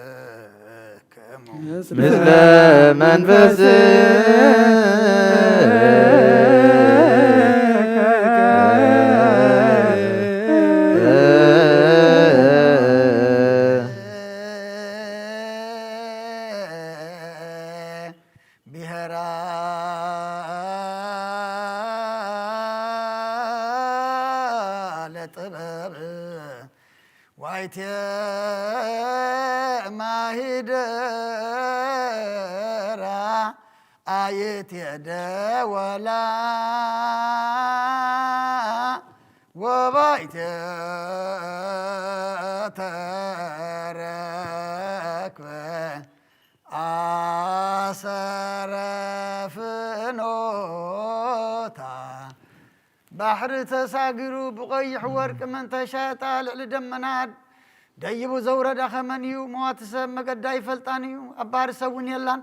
ለኩልክሙ ምስለ መንፈስ ብሔራ ለጥበብ ዋይቴ ማሂደራ አየቴ ደወላ ወባይቴ ተረክበ አሰረ ፍኖታ ባሕሪ ተሳጊሩ ብቐይሕ ወርቂ መንተሻጣ ልዕሊ ደመና ደይቡ ዘውረዳ ኸመን እዩ? መዋቲ ሰብ መገዳ ኣይፈልጣን እዩ፣ ኣብ ባህሪ ሰብ እውን የላን።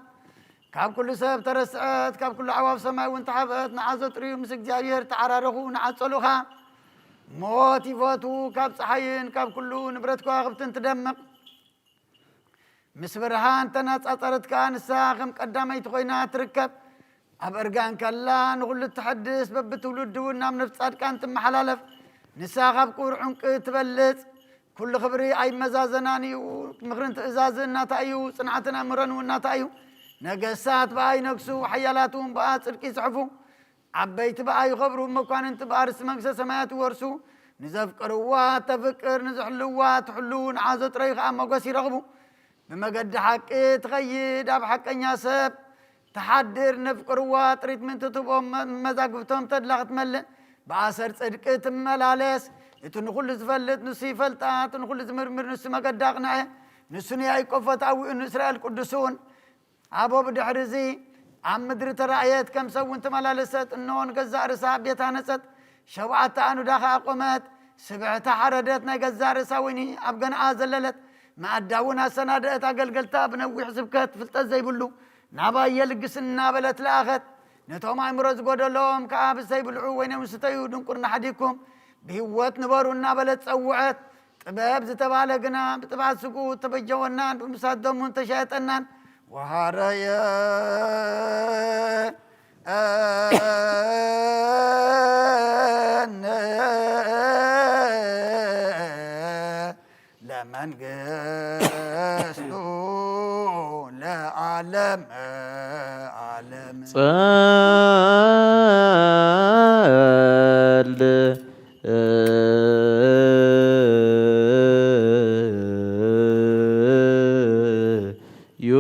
ካብ ኩሉ ሰብ ተረስዐት፣ ካብ ኩሉ ኣዕዋፍ ሰማይ እውን ተሓብአት። ንዓ ዘጥርዩ ምስ እግዚኣብሔር ተዓራረኹ፣ ንዓ ጸሉኻ። ሞት ይፈቱ፣ ካብ ጸሓይን ካብ ኩሉ ንብረት ከዋኽብትን ትደምቕ። ምስ ብርሃን ተነጻጸረት ከኣ ንሳ ከም ቀዳመይቲ ኮይና ትርከብ። ኣብ እርጋን ከላ ንኹሉ እትሐድስ በብትውልዲ እውን ናብ ነፍሲ ጻድቃን ትመሓላለፍ። ንሳ ካብ ቁር ዑንቂ ትበልጽ። ኩሉ ክብሪ ኣይመዛዘናን እዩ። ምኽርን ትእዛዝን ናታ እዩ። ጽንዓትን ኣእምሮን እውን ናታ እዩ። ነገስታት ብኣ ይነግሱ፣ ሓያላት እውን ብኣ ጽድቂ ይጽሕፉ። ዓበይቲ ብኣ ይኸብሩ፣ መኳንንቲ ብኣ ርስቲ መንግስተ ሰማያት ይወርሱ። ንዘፍቅርዋ ተፍቅር፣ ንዝሕልዋ ትሕሉ፣ ንዓዞ ጥረይ ከኣ ሞገስ ይረኽቡ። ብመገዲ ሓቂ ትኸይድ፣ ኣብ ሓቀኛ ሰብ ትሓድር፣ ነፍቅርዋ ጥሪት ምእንቲ ትህቦም መ-፣ መዛግብቶም ተድላ ክትመልእ፣ ብኣሰር ጽድቂ ትመላለስ። እቲ ንኹሉ ዝፈልጥ ንሱ ይፈልጣ፣ እቲ ንኹሉ ዝምርምር ንሱ መገዲ ኣቕንዐ። ንሱ ንያዕቆብ ፈታዊኡ ንእስራኤል ቅዱሱን። ኣቦ ብድሕሪ እዚ ኣብ ምድሪ ተራእየት፣ ከም ሰብ እውን ተመላለሰት። እንሆ ንገዛእ ርእሳ ቤት ሃነጸት፣ ሸውዓተ ኣኑዳ ኸኣ ኣቆመት። ስብሕታ ሓረደት፣ ናይ ገዛእ ርእሳ ወይኒ ኣብ ገንኣ ዘለለት፣ መኣዳ እውን ኣሰናደአት። ኣገልገልታ ብነዊሕ ስብከት ፍልጠት ዘይብሉ ናባየ ልግስ እናበለት ለኣኸት። ነቶም ኣእምሮ ዝጎደሎም ከኣ ብሰይ ብልዑ ወይነ ምስተዩ ድንቁርና ሓዲግኩም ብህይወት ንበሩ እናበለት ጸውዐት። ጥበብ ዝተባህለ ግና ብጥብዓት ስግኡ ተበጀወናን ብምሳት ደሙን ተሻየጠናን። ወሃረየ ለመንግስቱ ለዓለም ዓለም። ጸል ዩ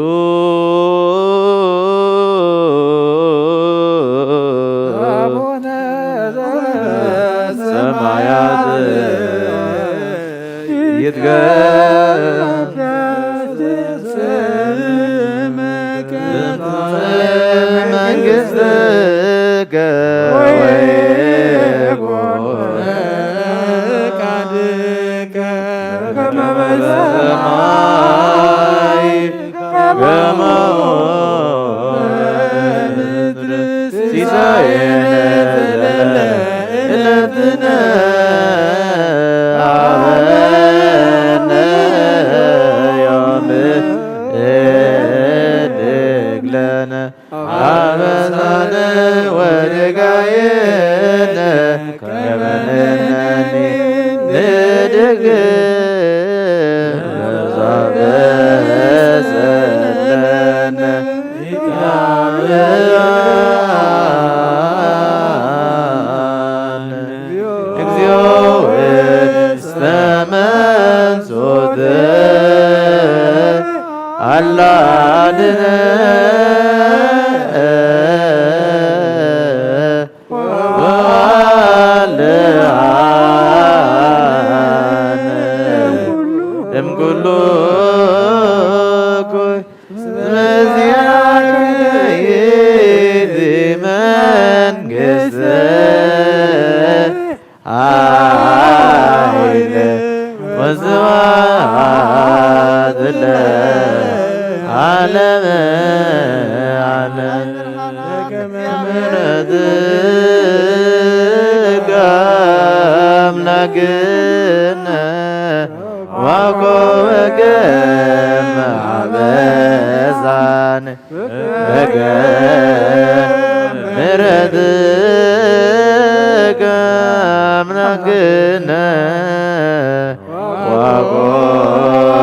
አቡነ ሰማያት ይትቀደስ ስምከ ትምጻእ መንግሥትከ ወይኩን ፈቃድከ በከመ በሰማይ ከማሁ በምድር። ሲሳየነ ዘለለ ዕለትነ ሀበነ ዮም። ህድግ ለነ አበሳነ ወጌጋየነ ከመ ንሕነኒ ንድግ ለዘአበሰ ለነ ኢታብአነ። እግዚኦ ውስተ መንሱት አላድነ ወአልዓነ እምኩሉ እኩይ። እስመ ዚአከ ይእቲ መንግስት ኃይል ወስብሐት ለዓለመ ዓለም። በከመ ምሕረትከ አምላክነ ወኮበከ ማበሳን በከመ ምሕረትከ አምላክነ ወኮበከ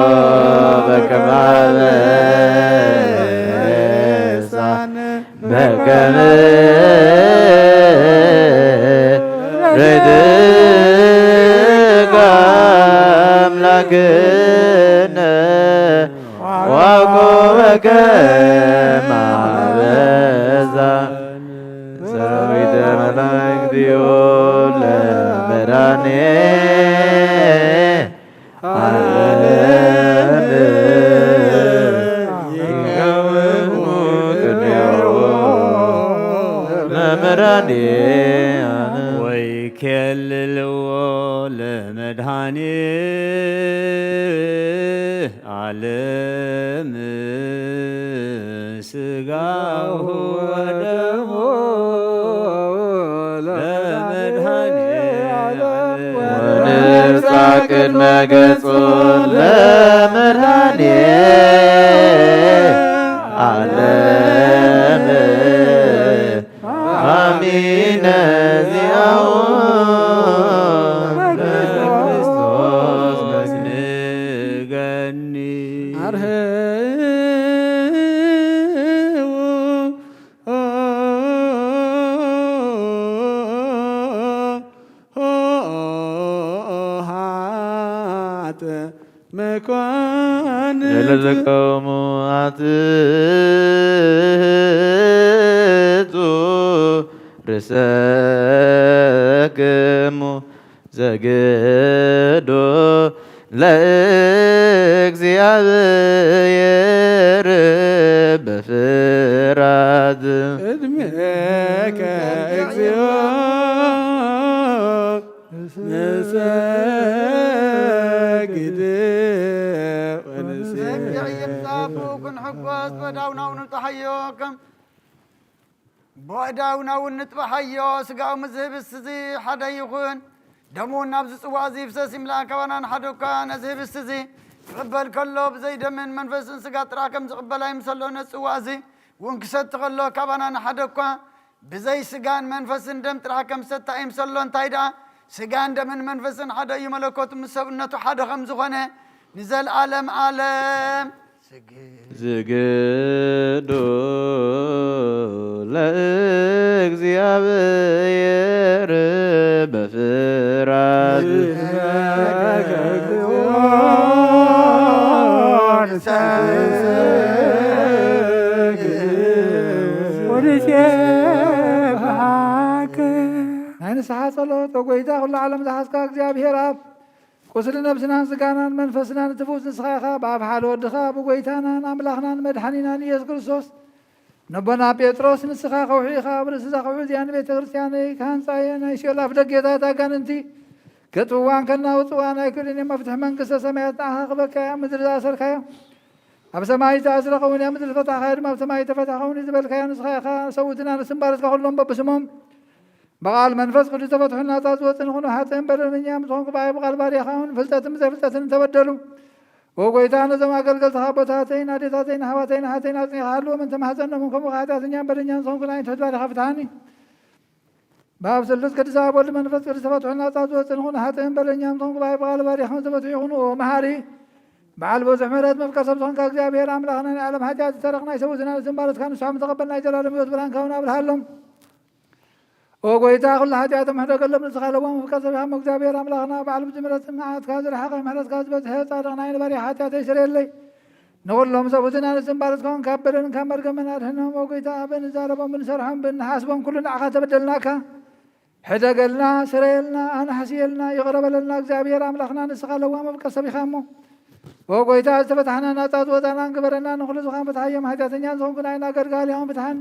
ማበሳን በከመ ምሕረትከ አምላክነ ወኮበከ ማበሳን። ሰራዊተ መላእክት ዮ ለመድኃኔ ዓለም ይከውን ቅኔሁ ለመድኃኔ ዓለም። ወይኬልልዎ ለመድኃኔ ዓለም ሥጋሁ ወደሙ ለመድኃኔ ዓለም። ወንብጻሕ ቅድመ ገጹ ለመድኃኔ ዓለም አሚነ ዚአሁ ለክርስቶስ መስንገኒ። አርህዉ መኳንንት ለለቀውሙ ኣትሕቱ ርእሰክሙ ዘግዶ ለእግዚኣብሔር በፍርሃት። ቅድሜከ እግዚኦ ንሰግድ ወንስግድ። ሰሚዕ ይምጻእ፣ ብኡ ክንሕጎስ፣ ብእዳውና እውን ንጥሓዮ። ከም ብእዳውና እውን ንጥባሓዮ። ስጋኡ ምስ ዝህብስ እዚ ሓደ ይኹን፣ ደሙ እውን ናብዚ ጽዋእ እዚ ይፍሰስ ይምላእ። ካባና ንሓደ እኳ ነዚ ህብስቲ እዚ ክቕበል ከሎ፣ ብዘይ ደምን መንፈስን ስጋ ጥራሕ ከም ዝቕበል ኣይምሰሎ። ነዚ ጽዋእ እዚ እውን ክሰቲ ከሎ፣ ካባና ንሓደ እኳ ብዘይ ስጋን መንፈስን ደም ጥራሕ ከም ዝሰቲ ኣይምሰሎ። እንታይ ደኣ፣ ስጋን ደምን መንፈስን ሓደ እዩ፣ መለኮቱ ምስ ሰብነቱ ሓደ ከም ዝኾነ ንዘለዓለም ዓለም። ዝግዶ ለእግዚኣብሔር በፍራት። ናይ ንስሓ ጸሎት። ኦ ጎይታ፣ ኩሉ ዓለም ዝሓዝካ እግዚኣብሔር ኣብ፣ ቁስሊ ነብስናን ስጋናን መንፈስናን እትፍውስ ንስኻ ኢኻ። ብኣብ ሓደ ወድኻ፣ ብጎይታናን ኣምላኽናን መድሓኒናን ኢየሱስ ክርስቶስ፣ ነቦና ጴጥሮስ፣ ንስኻ ከውሒ ኢኻ፣ ኣብ ርእሲ እዛ ከውሒ እዚኣ ንቤተ ክርስቲያነይ ክሃንጻ እየ። ናይ ሲኦል ኣፍ ደጌታት ኣጋንንቲ ከጥፍዋን ከናውጽዋን ኣይክእሉን እዮም። መፍትሒ መንግስተ ሰማያት ንዓኻ ክበካ እያ። ኣብ ምድሪ ዝኣሰርካዮ ኣብ ሰማይ ዝተኣስረ ክኸውን እያ። ምድሪ ዝተፈታሕካዮ ድማ ኣብ ሰማይ ዝተፈትሐ ክኸውን እዩ ዝበልካዮ ንስኻ ኢኻ። ሰብኡትን ኣንስትን ባሮትካ ኩሎም በብስሞም ብቓል መንፈስ ቅዱስ ተፈትሑን ናጻ ዝወጽእን ይኹኑ። ሓጥእን በደለኛ ምስ ዝኾንኩ ብኣይ ብቓል ባርያኻ እውን ፍልጠትን ብዘይፍልጠትን እንተበደሉ፣ ኦ ጎይታ፣ ነዞም ኣገልገልትኻ ኣቦታተይን ኣዴታተይን ኣሕዋተይን ኣሓተይን ኣጽኒኻ ሃልዎም፣ እንተማሕጸኖምን ከምኡ ሓጢኣተኛን በደኛን ዝኾንኩ ንዓይ ትሑት ባርያኻ ፍትሓኒ። ብኣብ ስሉስ ቅዱስ ኣብ ወልድ መንፈስ ቅዱስ ተፈትሑን ናጻ ዝወጽእን ይኹኑ። ሓጥእን በደለኛን ዝኾንኩ ብኣይ ብቓል ባርያኻ እውን ዝተፈትሑ ይኹኑ። ኦ መሓሪ፣ በዓል ብዙሕ ምሕረት መፍቀር ሰብ ዝኾንካ እግዚኣብሔር ኣምላኽና፣ ናይ ዓለም ሓጢኣት ዝተረኽ ናይ ሰብኡትን ኣንስትን ባሮትካ ንስሖም ተቐበል፣ ናይ ዘላለም ህይወት ብርሃንካ እውን ኣብርሃሎም። ኦ ጎይታ፣ ኩሉ ሓጢኣቶም ሕደገሎም፣ ንስኻ ለዋህ መፍቀር ሰብ ኢኻ እሞ እግዚኣብሔር ኣምላኽና፣ በዓል ብዙሕ ምሕረት፣ መዓትካ ዝረሓቐ ምሕረትካ ዝበዝሐ ጻድቕ ናይ ንባርያ ሓጢኣተይ ስረየለይ። ንኹሎም ሰብኡትን ኣንስትን ባሮትካ እውን ካብ በደልን ካብ መርገምን ኣድሕኖም። ኦ ጎይታ፣ ብእንዛረቦም ብንሰርሖም ብንሓስቦም ኩሉ ንዓኻ ተበደልናካ። ሕደገልና፣ ስረየልና፣ ኣናሕስየልና፣ ይቕረ በለልና። እግዚኣብሔር ኣምላኽና ንስኻ ለዋህ መፍቀር ሰብ ኢኻ እሞ። ኦ ጎይታ፣ ዝተፈታሕና ናጻ ዝወጻናን ግበረና፣ ንኹሉ ዝኾን ፍትሓዮም። ሓጢኣተኛ ዝኾንኩ ንዓይን ኣገልጋሊኻን ፍትሓኒ።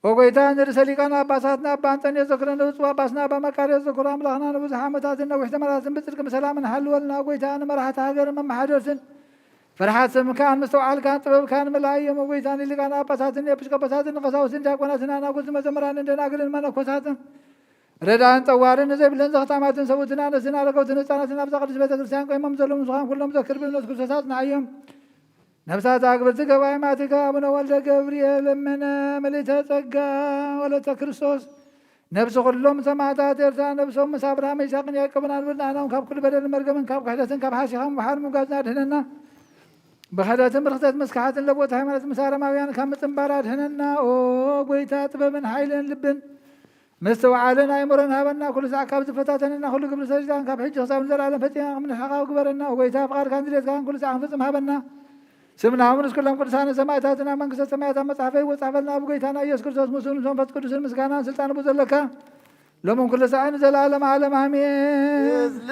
ኦ ጎይታ፣ ንርእሰ ሊቃነ ጳጳሳትና ኣባ እንጠንዮስ ዘክረነ፣ ብፁዕ ጳጳስና ኣባ መቃርዮስ ዘክሮ፣ ኣምላኽና ንብዙሕ ዓመታትን ነዊሕ ዘመናትን ብጽድቅን ብሰላምን ሓልወልና። ጎይታ፣ ንመራሕቲ ሃገርን መመሓደርትን ፍርሓት ስምካን ምስትውዓልካን ጥበብካን ምልኣዮም። ኦ ጎይታ፣ ንሊቃነ ጳጳሳትን ኤጲስቆጶሳትን ንቀሳውስትን ዲያቆናትን ኣናጉስን መዘምራንን ደናግልን መነኮሳትን ረዳእን ጠዋርን ንዘይብለን ዘኽታማትን ሰብኡትን ኣንስትን ኣረገውትን ህፃናትን ኣብዛ ቅድስት ቤተ ክርስቲያን ቆይሞም ዘለዉ ንስኻን ኩሎም ዘክር ብእምነት ክርስቶስ ኣጽንዓዮም። ነፍሳት ኣግብርቲ ገባይ ማቲካ ኣቡነ ወልደ ገብርኤል እምነ ምልዕተ ጸጋ ወለተ ክርስቶስ፣ ነፍሲ ኩሎም ሰማዕታት ኤርትራ፣ ነፍሶም ምስ ኣብርሃም ይስሐቅን ያዕቆብን ኣንብር ንኣናውን ካብ ኩሉ በደልን መርገምን ካብ ክሕደትን ካብ ሓሲኻም ባሕር ምጓዝን ኣድሕነና። ብክሕደትን ብርክሰት ምስ ክሓትን ለቦት ሃይማኖት ምስ ኣረማውያን ካብ ምጽንባር ኣድሕነና። ኦ ጎይታ፣ ጥበብን ሓይልን ልብን ምስትውዓልን ኣእምሮን ሃበና። ኩሉ ሳዕ ካብ ዝፈታተነና ኩሉ ግብሪ ሰይጣን ካብ ሕጂ ክሳብ ንዘለኣለም ፈጺምና ክንርሕቕ ግበረና። ኦ ጎይታ፣ ፍቓድካን ድሌትካን ኩሉ ሳዕ ክንፍጽም ሃበና። ስምና እውን ምስ ኩሎም ቅዱሳንን ሰማዕታትን ኣብ መንግስተ ሰማያት ኣብ መጽሓፈይ ይወጻሕፈልና። ብጎይታና ኢየሱስ ክርስቶስ ምስኡ ምስ መንፈስ ቅዱስን ምስጋናን ስልጣን ብኡ ዘለካ ሎምን ኩሉ ሳዕን ንዘለኣለም ዓለም ኣሜን። እዝሊ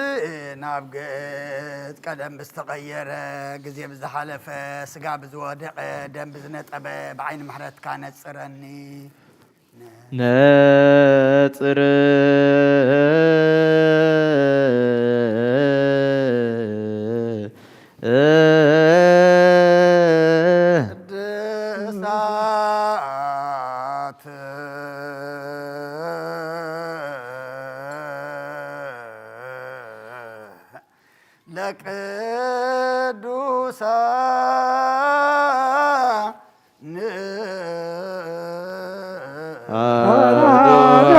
ናብ ገጽ ቀለም ብዝተቐየረ፣ ግዜ ብዝሓለፈ፣ ስጋ ብዝወደቐ፣ ደም ብዝነጠበ፣ ብዓይኒ ምሕረትካ ነጽረኒ። ነጽር ቅድሳት ለቅዱሳን አሐዱ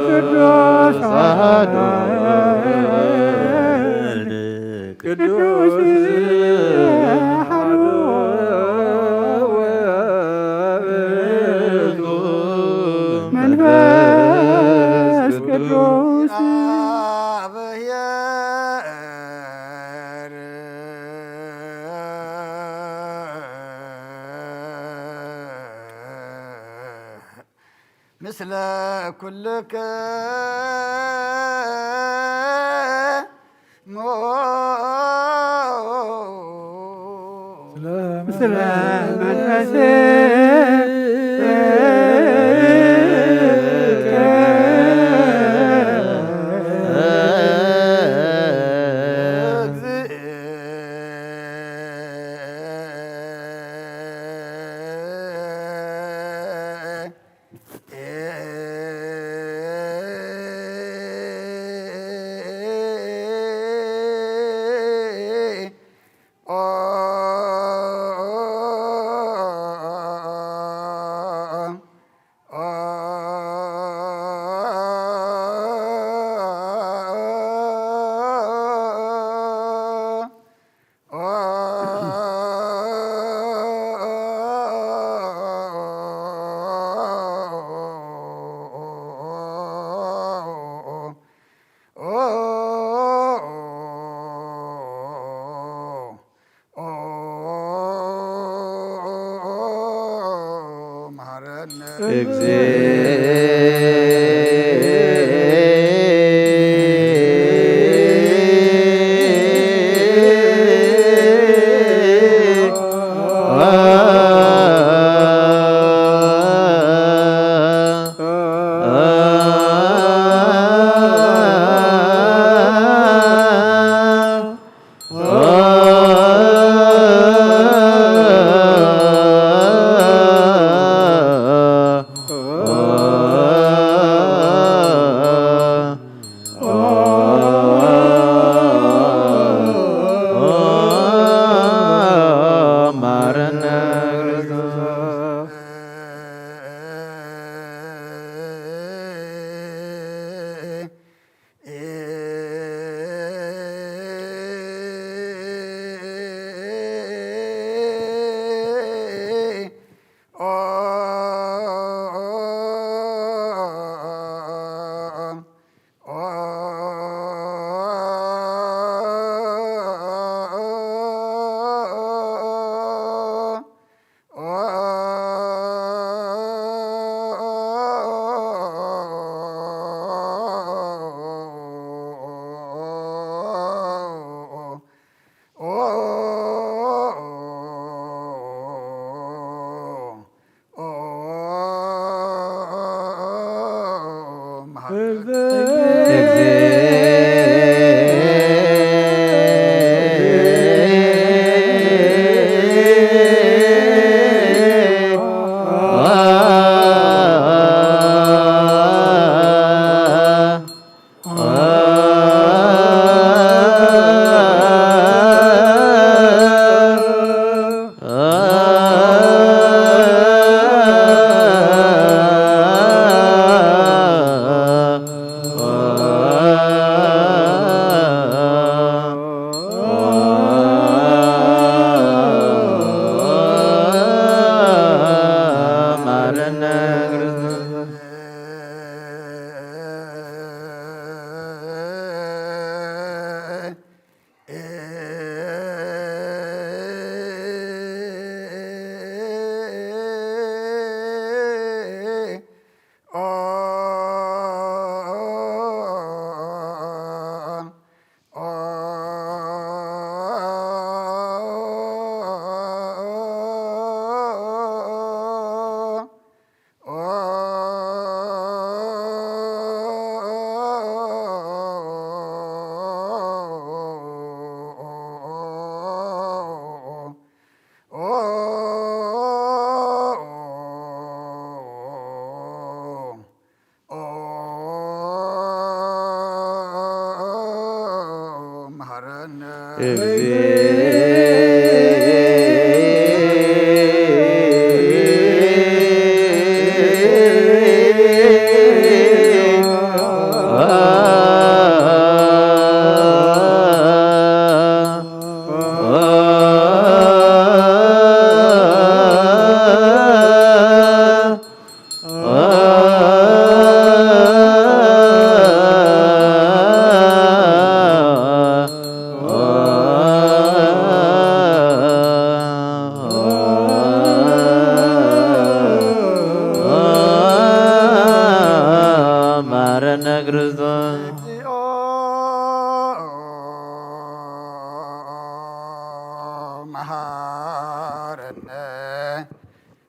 ቅዱስ አሐዱ ቅዱስ አሐዱ ውእቱ መንፈስ ቅዱስ። ስለ ኩልከ ሞ ስለ መንፈስከ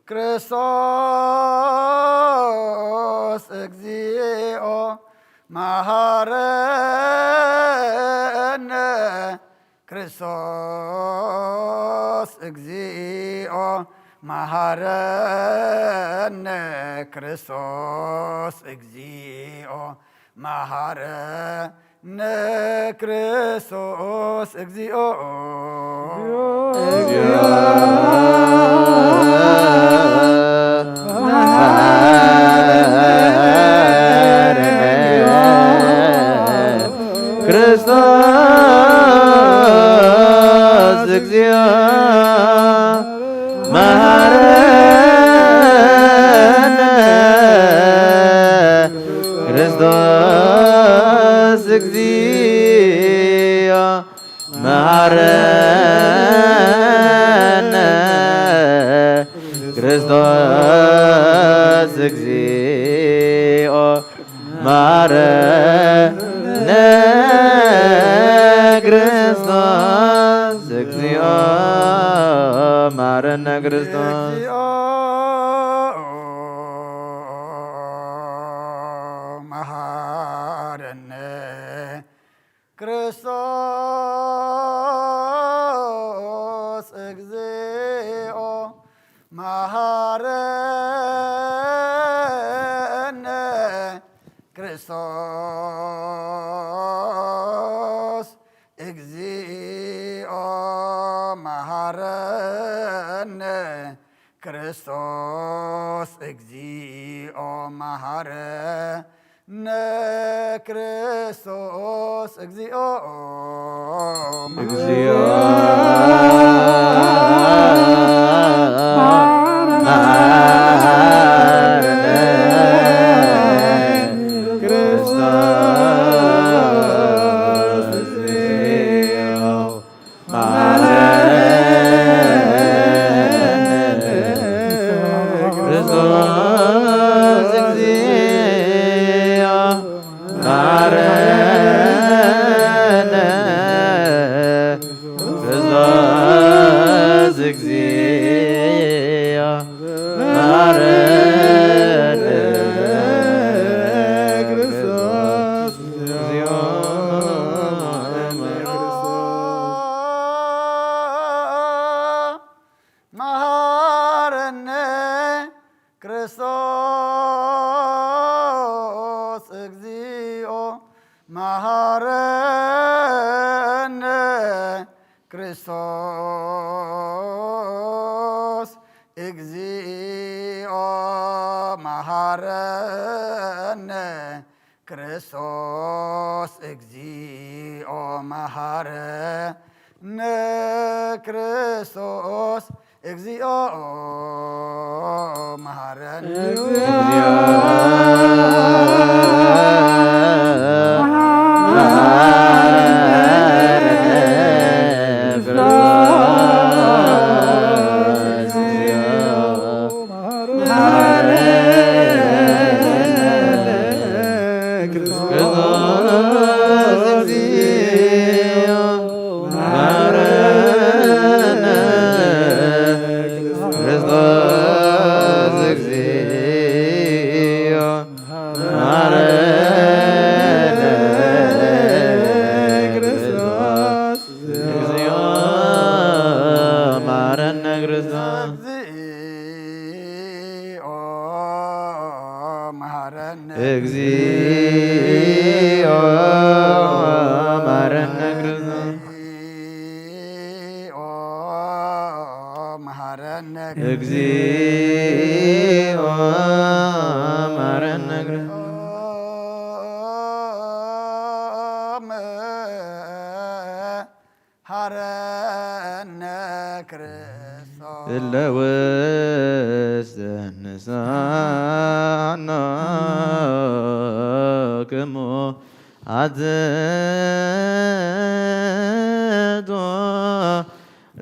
ክርስቶስ እግዚኦ መሃረነ። ክርስቶስ እግዚኦ መሃረነ። ክርስቶስ እግዚኦ መሃረነ። ክርስቶስ እግዚኦ። ክርስቶስ እግዚኦ መሃረነ። ክርስቶስ እግዚኦ መሃረነ። ክርስቶስ እግዚኦ መሃረነ። ክርስቶስ እግዚኦ መሃረነ። ክርስቶስ መሃረነ። ክርስቶስ እግዚኦ መሃረነ። ክርስቶስ እግዚኦ መሃረነ። ክርስቶስ እግዚኦ መሃረነ። ክርስቶስ እግዚኦ እግዚኦ መሃረነ። ክርስቶስ መሃረነ። ክርስቶስ እግዚኦ መሃረነ። ክርስቶስ እግዚኦ መሃረነ። ክርስቶስ መሃረነ። ክርስቶስ እግዚኦ መሃረነ። ክርስቶስ እግዚኦ መሃረነ። ክርስቶስ እግዚኦ መሃረነ። ክርስቶስ እግዚኦ መሃረነ። መሃረነ። እለ ውስተ ንሳኖ ክሙ ኣትቶ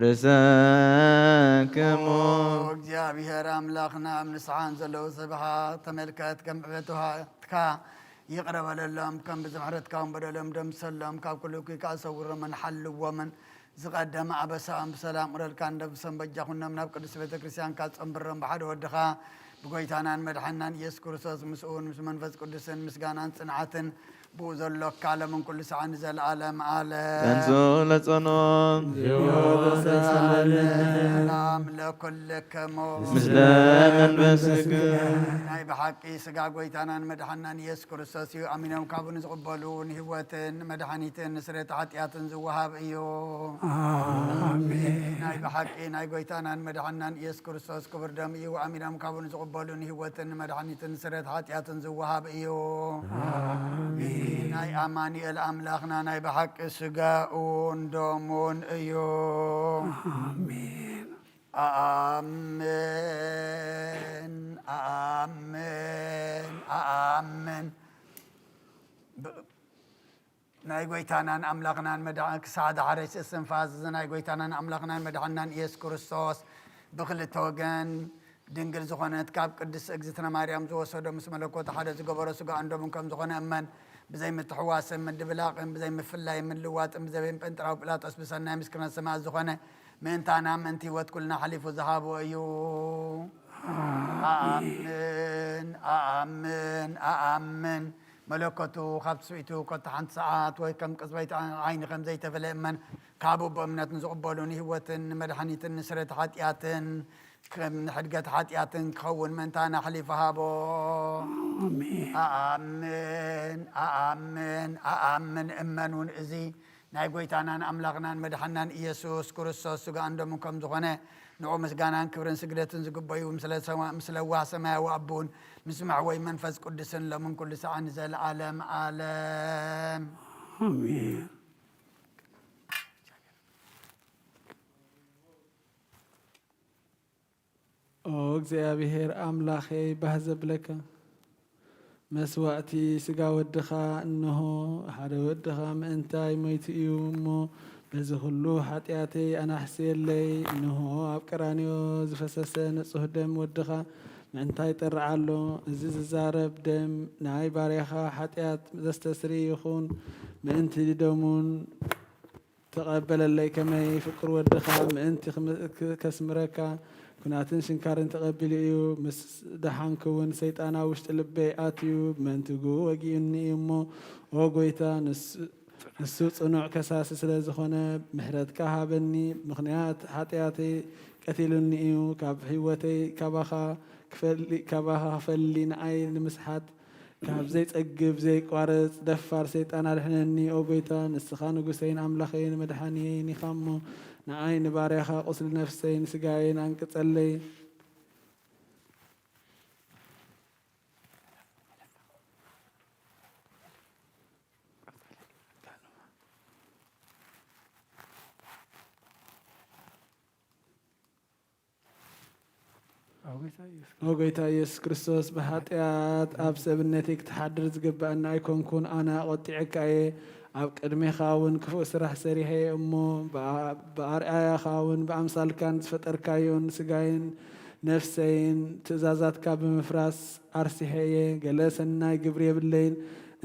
ርእሰክሙ። እግዚኣብሔር ኣምላኽና ኣብ ንስሓን ዘለዉ ሰባት ተመልከት፣ ከም ምሕረትካ ይቕረ በለሎም፣ ከም ብዙሕ ምሕረትካ እውን በደሎም ደምሰሎም፣ ካብ ኩሉ እኩይ ከኣ ሰውሮምን ሓልዎምን። ዝቐደመ ኣበሳኦም ብሰላም ቁረልካ፣ እንደብሰም በጃ ኩኖም ናብ ቅድስት ቤተ ክርስቲያንካ ጸንብሮም ብሓደ ወድኻ ብጎይታናን መድሓናን ኢየሱስ ክርስቶስ ምስኡን ምስ መንፈስ ቅዱስን ምስጋናን ጽንዓትን ብኡ ዘሎካ ለምን ኩሉ ሰዓን ዘለዓለም ዓለም። ተንሱ ለጸኖም ዮበሰሳለ ሰላም ለኩልክሙ ምስለ መንፈስክ። ናይ ብሓቂ ስጋ ጎይታናን መድሓናን ኢየሱስ ክርስቶስ እዩ። ኣሚኖም ካብኡ ንዝቕበሉ ንህይወትን ንመድሓኒትን ንስርየት ሓጢኣትን ዝወሃብ እዩ። ኣሜን። ናይ ብሓቂ ናይ ጎይታናን መድሓናን ኢየሱስ ክርስቶስ ክቡር ደም እዩ። ኣሚኖም ካብኡ ንዝቕበሉ ንህይወትን ንመድሓኒትን ንስርየት ሓጢኣትን ዝወሃብ እዩ። ናይ ኣማኑኤል ኣምላኽና ናይ ብሓቂ ስጋኡን ደሙን እዩ። ኣሜን። ኣኣምን ኣኣምን ኣኣምን። ብ- ናይ ጎይታናን ኣምላኽናን መድሓ-፣ ክሳዕ ዳሕረሽ እስትንፋስ እዚ ናይ ጎይታናን ኣምላኽናን መድሓናን ኢየሱስ ክርስቶስ ብክልተ ወገን ድንግል ዝኾነት ካብ ቅድስት እግዝእትነ ማርያም ዝወሰዶ ምስ መለኮት ሓደ ዝገበሮ ስጋኡን ደሙን ከም ዝኾነ እመን። ብዘይ ምትሕዋስን ምድብላቕን ብዘይ ምፍላይን ምልዋጥን ብዘይ ጴንጠራዊ ጲላጦስ ብሰናይ ምስክርነት ሰማዕት ዝኾነ ምእንታና ምእንቲ ህይወት ኩልና ሓሊፉ ዝሃቦ እዩ። ኣኣምን ኣኣምን ኣኣምን። መለኮቱ ካብ ትስብእቱ ኮታ ሓንቲ ሰዓት ወይ ከም ቅጽበይቲ ዓይኒ ከም ዘይተፈለ እመን። ካብኡ ብእምነት ንዝቕበሉ ንህይወትን ንመድሓኒትን ንስርየት ሓጢኣትን ከም ንሕድገት ሓጢኣትን ክኸውን ምእንታና ኣሕሊፉ ሃቦ። ኣሜን። ኣኣምን ኣኣምን ኣኣምን። እመን እውን እዚ ናይ ጎይታናን ኣምላኽናን መድሓናን ኢየሱስ ክርስቶስ ስጋኡን ደሙን ከም ዝኾነ ንዑ ምስጋናን ክብርን ስግደትን ዝግበዩ ምስለ ሰማ-፣ ምስ ለዋህ ሰማያዊ ኣቦን ምስ መሕወይ መንፈስ ቅዱስን ሎምን ኩሉ ሰዓን ንዘለዓለም ዓለም። ኣሜን። ኦ እግዚኣብሔር ኣምላኸይ፣ ባህ ዘብለካ መስዋእቲ ስጋ ወድኻ፣ እንሆ ሓደ ወድኻ ምእንታይ ሞይቱ እዩ እሞ፣ በዚ ኹሉ ሓጢኣተይ ኣናሕስየለይ። እንሆ ኣብ ቀራንዮ ዝፈሰሰ ንጹህ ደም ወድኻ ምእንታይ ይጠርዕ ኣሎ። እዚ ዝዛረብ ደም ናይ ባርያኻ ሓጢኣት ዘስተስሪ ይኹን፣ ምእንቲ ደሙን ተቐበለለይ። ከመይ ፍቁር ወድኻ ምእንቲ ክም-፣ ክ-፣ ከስምረካ ኲናትን ሽንካርን ተቐቢሉ እዩ። ምስ ደሓንኩ እውን ሰይጣን ኣብ ውሽጢ ልበይ ኣትዩ፣ ብመንትግኡ ወጊኡኒ እዩ እሞ፣ ኦ ጐይታ፣ ንሱ፣ ንሱ ጽኑዕ ከሳሲ ስለ ዝኾነ፣ ምሕረትካ ሃበኒ። ምኽንያት ሓጢኣተይ ቀቲሉኒ እዩ። ካብ ህይወተይ ካባኻ ክፈሊ-፣ ካባኻ ክፈሊ ንዓይ ንምስሓት ካብ ዘይጸግብ ዘይቋረጽ ደፋር ሰይጣን ኣድሕነኒ። ኦ ጐይታ፣ ንስኻ ንጉሰይን ኣምላኸይን መድሓኒየይን ኢኻ እሞ፣ ንዓይ ንባርያኻ ቁስሊ ነፍሰይን ስጋየይን ኣንቅጸለይ። ኦ ጐይታ ኢየሱስ ክርስቶስ፣ ብሓጢኣት ኣብ ሰብነተይ ክትሓድር ዝግብኣኒ ኣይኮንኩን። ኣነ ኣቖጢዐካ እየ፣ ኣብ ቅድሜኻ እውን ክፉእ ስራሕ ሰሪሐ እየ እሞ፣ ብኣ-፣ ብኣርኣያኻ እውን ብኣምሳልካን ዝፈጠርካዮን ስጋይን ነፍሰይን ትእዛዛትካ ብምፍራስ ኣርሲሐ እየ። ገለ ሰናይ ግብሪ የብለይን፣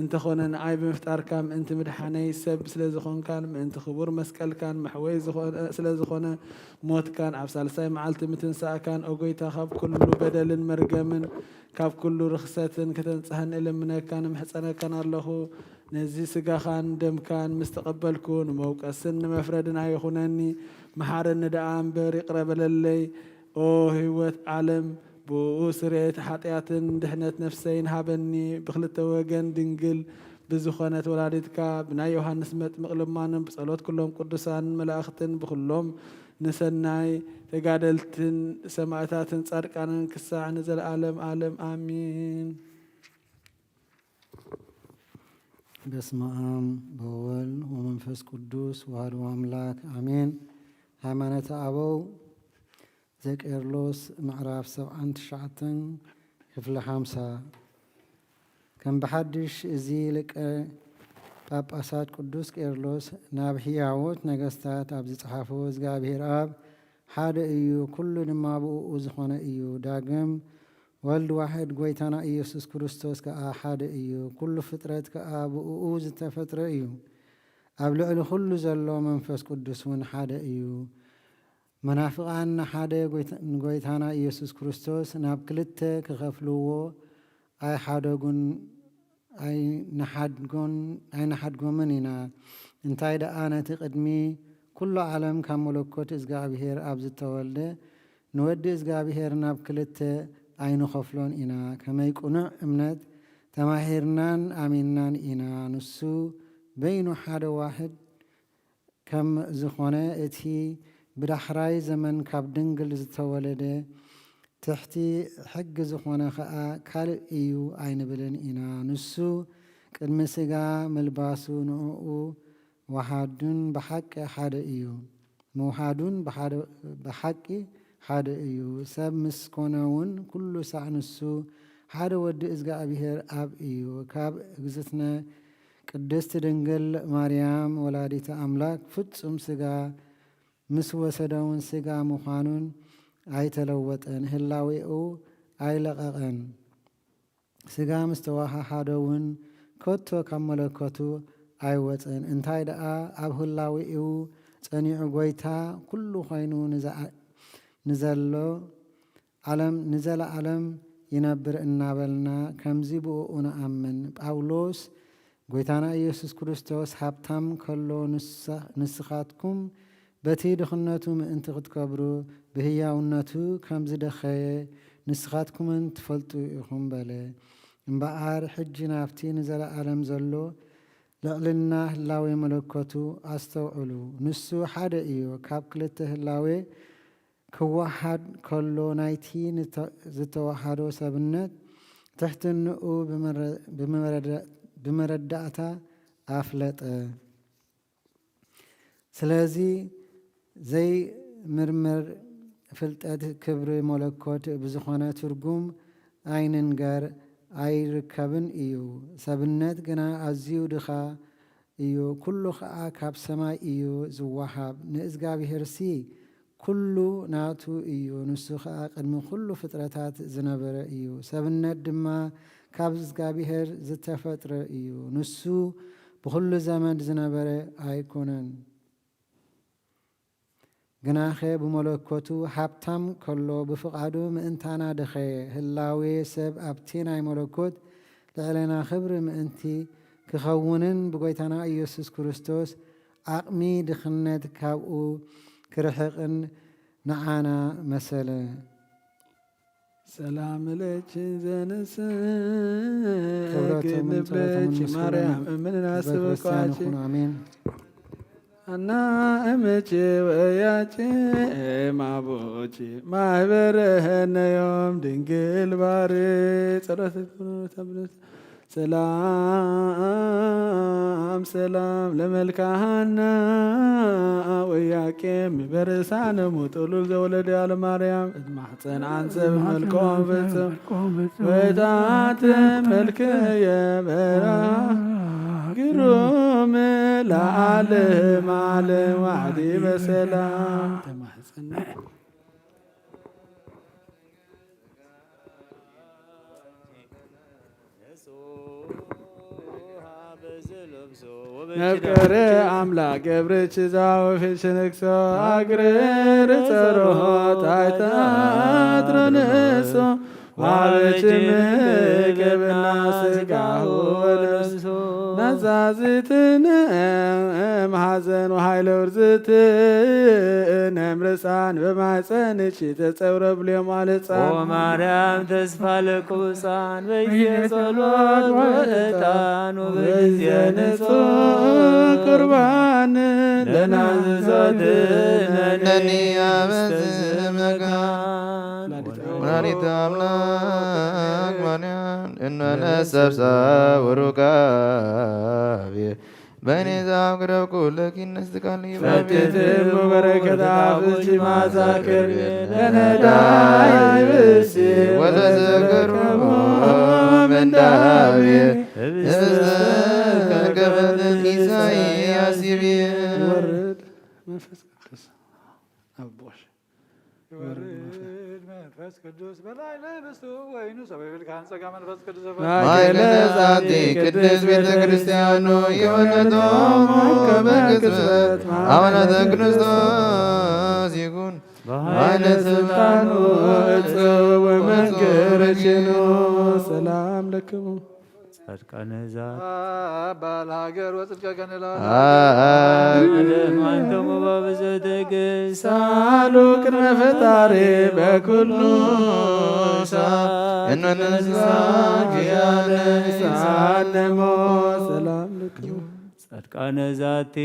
እንተኾነ ንኣይ ብምፍጣርካ ምእንቲ ምድሓነይ ሰብ ስለ ዝኾንካን ምእንቲ ክቡር መስቀልካን መሕወይ ዝኾነ፣ ስለ ዝኾነ ሞትካን ኣብ ሳልሳይ መዓልቲ ምትንሳእካን፣ ኦ ጐይታ፣ ካብ ኩሉ በደልን መርገምን ካብ ኩሉ ርኽሰትን ከተንጽሃኒ እልምነካን እምሕጸነካን ኣለኹ። ነዚ ስጋኻን ደምካን ምስ ተቐበልኩ፣ ንመውቀስን ንመፍረድን ኣይኹነኒ፣ መሓረኒ ደኣ እምበር ይቕረ በለለይ። ኦ ህይወት ዓለም፣ ብእኡ ስርየት ሓጢኣትን ድሕነት ነፍሰይን ሃበኒ። ብኽልተ ወገን ድንግል ብዝኾነት ወላዲትካ፣ ብናይ ዮሃንስ መጥምቕ ልማኖን ብጸሎት ኩሎም ቅዱሳን መላእኽትን ብኹሎም ንሰናይ ተጋደልትን ሰማእታትን ጻድቃንን ክሳዕ ንዘለዓለም ዓለም ኣሜን። በስመ አብ ወወልድ ወመንፈስ ቅዱስ ወአሐዱ አምላክ አሜን። ሃይማኖተ አበው ዘቄርሎስ ምዕራፍ ሰብዓን ትሽዓተን ክፍሊ ሓምሳ። ከም ብሓድሽ እዚ ሊቀ ጳጳሳት ቅዱስ ቄርሎስ ናብ ህያዎት ነገስታት ኣብ ዝጸሓፎ፣ እግዚኣብሔር ኣብ ሓደ እዩ፣ ኩሉ ድማ ብእኡ ዝኾነ እዩ። ዳግም ወልድ ዋሕድ ጐይታና ኢየሱስ ክርስቶስ ከኣ ሓደ እዩ። ኩሉ ፍጥረት ከኣ ብእኡ ዝተፈጥረ እዩ። ኣብ ልዕሊ ኩሉ ዘሎ መንፈስ ቅዱስ እውን ሓደ እዩ። መናፍቓን ንሓደ ጎይታ-፣ ንጎይታና ኢየሱስ ክርስቶስ ናብ ክልተ ክኸፍልዎ ኣይሓደጉን ኣይንሓድጎን-፣ ኣይንሓድጎምን ኢና። እንታይ ደኣ ነቲ ቅድሚ ኩሉ ዓለም ካብ መለኮት እግዚኣብሔር ኣብ ዝተወልደ ንወዲ እግዚኣብሔር ናብ ክልተ ኣይንኸፍሎን ኢና። ከመይ ቅኑዕ እምነት ተማሂርናን ኣሚንናን ኢና። ንሱ በይኑ ሓደ ዋሕድ ከም ዝኾነ፣ እቲ ብዳሕራይ ዘመን ካብ ድንግል ዝተወለደ ትሕቲ ሕጊ ዝኾነ ኸኣ ካልእ እዩ ኣይንብልን ኢና። ንሱ ቅድሚ ሥጋ ምልባሱ ንእኡ ወሓዱን ብሓቂ ሓደ እዩ። ምውሓዱን ብሓደ-፣ ብሓቂ ሓደ እዩ። ሰብ ምስ ኮነ እውን ኩሉ ሳዕ ንሱ ሓደ ወዲ እግዚኣብሔር ኣብ እዩ። ካብ እግዝእትነ ቅድስት ድንግል ማርያም ወላዲተ ኣምላክ ፍጹም ሥጋ ምስ ወሰደ እውን ሥጋ ምዃኑን ኣይተለወጠን፣ ህላዌኡ ኣይለቐቐን። ሥጋ ምስ ተዋሃሃደ እውን ከቶ ካብ መለኮቱ ኣይወጸን። እንታይ ደኣ ኣብ ህላዌኡ ጸኒዑ ጎይታ ኩሉ ኮይኑ ንዝኣ-፣ ንዘሎ ዓለም ንዘለዓለም ይነብር እናበልና ከምዚ ብእኡ ንኣምን። ጳውሎስ ጎይታና ኢየሱስ ክርስቶስ ሃብታም ከሎ ንሳ-፣ ንስኻትኩም በቲ ድኽነቱ ምእንቲ ክትከብሩ ብህያውነቱ ከም ዝደኸየ ንስኻትኩምን ትፈልጡ ኢኹም በለ። እምበኣር ሕጂ ናብቲ ንዘለዓለም ዘሎ ልዕልና ህላዌ መለኮቱ ኣስተውዕሉ። ንሱ ሓደ እዩ። ካብ ክልተ ህላዌ ክወሓድ ከሎ ናይቲ ንተ-፣ ዝተዋሃዶ ሰብነት ትሕትንኡ ብመረ-፣ ብመረዳ-፣ ብመረዳእታ ኣፍለጠ። ስለዚ ዘይምርመር ፍልጠት ክብሪ መለኮት ብዝኾነ ትርጉም ኣይንንገር ኣይርከብን እዩ። ሰብነት ግና ኣዝዩ ድኻ እዩ፣ ኩሉ ኸኣ ካብ ሰማይ እዩ ዝወሃብ። ንእዝጋብሄርሲ ኩሉ ናቱ እዩ፣ ንሱ ኸኣ ቅድሚ ኩሉ ፍጥረታት ዝነበረ እዩ። ሰብነት ድማ ካብ እዝጋብሄር ዝተፈጥረ እዩ። ንሱ ብኹሉ ዘመን ዝነበረ ኣይኮነን። ግናኸ ብመለኮቱ ሃብታም ከሎ ብፍቓዱ ምእንታና ደኸየ። ህላዌ ሰብ ኣብቲ ናይ መለኮት ልዕሌና ክብሪ ምእንቲ ክኸውንን ብጎይታና ኢየሱስ ክርስቶስ ዓቕሚ ድኽነት ካብኡ ክርሕቕን ንዓና መሰለ። ሰላም ለኪ ዘንስ ክብረቱምን ጸሎቱምን ግንበች ምስሉን ማርያም እምንና ህዝበ ክርስቲያን ስብኳች ይኹን። ኣሜን። ኣና እምች ወያች ማቦች ማህበረ ነዮም ድንግል ባር ጸሎት ሰላም ሰላም ለመልካሃና ወያቄም በርሳነ ሙጥሉል ዘወለድ ያለ ማርያም እድማሕፀን አንሰብ መልኮም ፍጹም ወይታት መልክ የበራ ግሩም ለዓለም ዓለም ዋዕዲ በሰላም ተማሕፀና። መፍቀሬ አምላክ ገብርች ዛውፊ ሽንክሶ አግርር ጸሮሆ ታይታ አትረንሶ ዋበች ምግብና ስጋሁ ወነፍሱ ናዛዝትን እምሃዘን ወሃይለ ውርዝትን እምርፃን በማፀንች ተጸውረ ብልዮም አልፃን ኦ ማርያም ተስፋ ለቅዱሳን በየጸሎት ወዕጣን ወበጊዜ ንጹሕ ቁርባን ለናዝዞትነኒ አበዝ መካን ወላዲተ አምላክ ማርያም እንበለ ሰብሳ ወሩካቤ በይኔ ዘአቅረብኩ ለኪ ነስትካሊ ፈትትም በረከት አፍኪ ማዛከር ለነዳይ ብሲ ወተዘከርኩ ምንዳቤ እብስተከበትን ኢሳይያስ ይቤ ወርድ መንፈስ ቅዱስ አቦሽ ወርድ መንፈስ ቅዱስ በላዕለ ህብስቱ ወይኑ ሰብ ይብል ካህን ጸጋ መንፈስ ቅዱስ ማእከለ ዛቲ ቅድስት ቤተ ክርስቲያኑ ይወለዶሙ በቅጽበት አቡነ ክርስቶስ ይኩን በኃይለ ስልጣኑ እጽው ወመንክር እሽኑ። ሰላም ለክሙ። ጻድቃነ ዛ አባል ሀገር ወጽድቀ ከንላ አብ ዓለም አንተሙ በብዙ ትዕግስት ሳሉ ቅድመ ፈጣሪ በኩሉ ሰዓት እንንሳ ኪያነ ሳነሞ። ሰላም ለክሙ። ጻድቃነ ዛቲ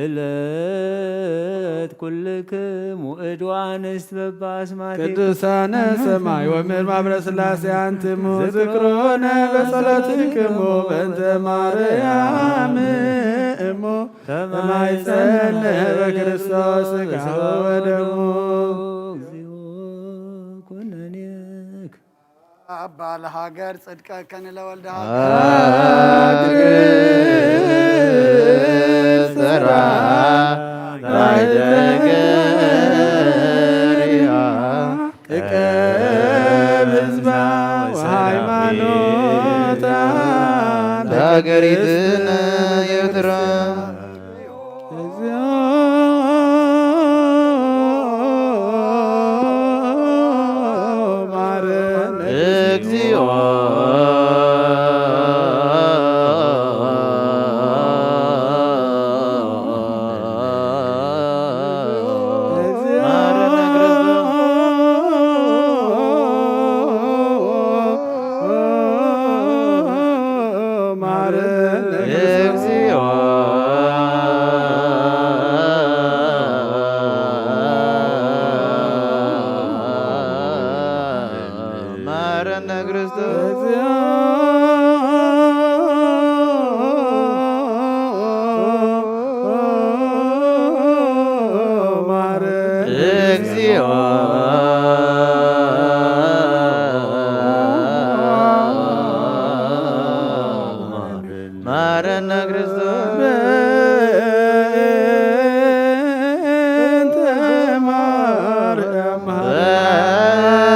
እለት ኩልክሙ እድ ወአንስት በበአስማቲ ቅዱሳነ ሰማይ ወምድር ማህበረ ሥላሴ አንትሙ ዝክሮነ በጸሎትክሙ በእንተ ማርያም እሙ ተማይጸነ በክርስቶስ ሥጋ ወደሙ። እግዚኦ ኩነኔክ አባ ለሀገር ጽድቀ ከንለ ወልደ አግር ሰራ ታይተገሪያ እቀብ ህዝባ ወሃይማኖታ ለሀገሪትነ ኤርትራ። እግዚኦ ማረነ። እግዚኦ ማረነ ክርስቶስ። ማረነ እግዚኦ ማረነ ክርስቶስ። ማረነ እግዚኦ ማረነ ክርስቶስ። በእንተ ማርያም በእንተ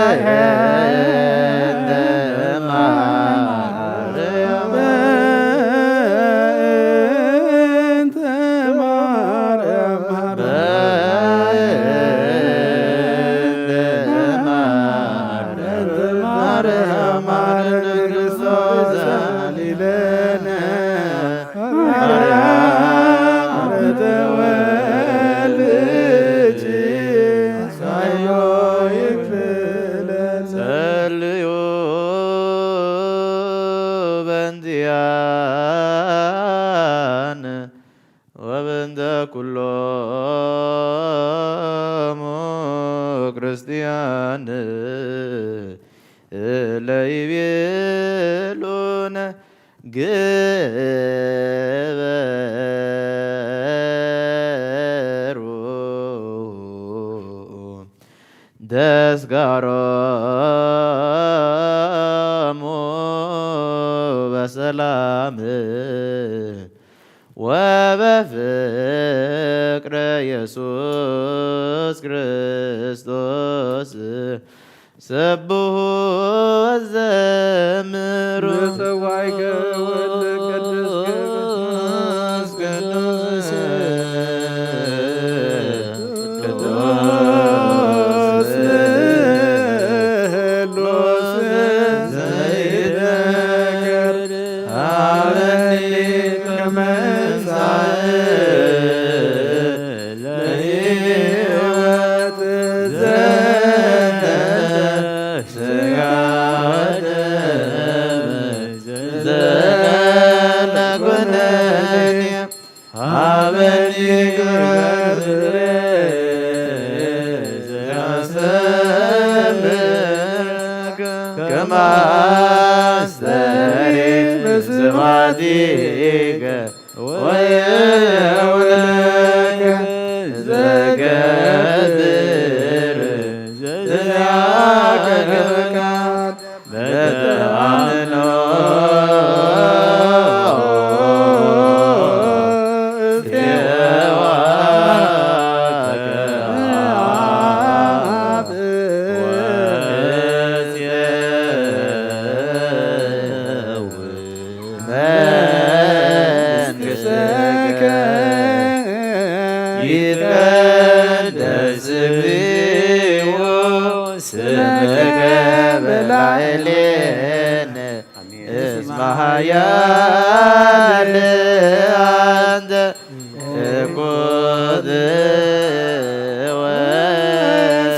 ማርያም በእንተ ማርያም በእንተ ማርያም ማርያም ማረነ ክርስቶስ ዛሊለነ ማርያም ተወልጂ ሳዮ ይክፍለን ጸልዩ በእንቲያን ወበእንተ ኩሎሙ ክርስቲያን እለ ይቤሉነ ግበሩ ተስካሮሙ በሰላም ወበፍቅረ ኢየሱስ ክርስቶስ ሰብሑ ወዘምሩ። በጸዋዕከ ወልደ ቅዱስ ቅዱስ ቅዱስ ቅዱስ ስሉስ ዘይደገር አለኒ ከመንሳእ ለሕይወት ዘንተ ስጋ ወደም ዘነኮነኒ ሀበኒ ግብረ ዘያስተምር ከማስተሪ ስብሐቲከ ወየውለከ ዘገብር ዘያከ በቃል በተአምኖ እስቴዋ ይትቀደስ እግዚኦ ስምከ በላዕሌነ እስመ ኃያል አንተ እኩት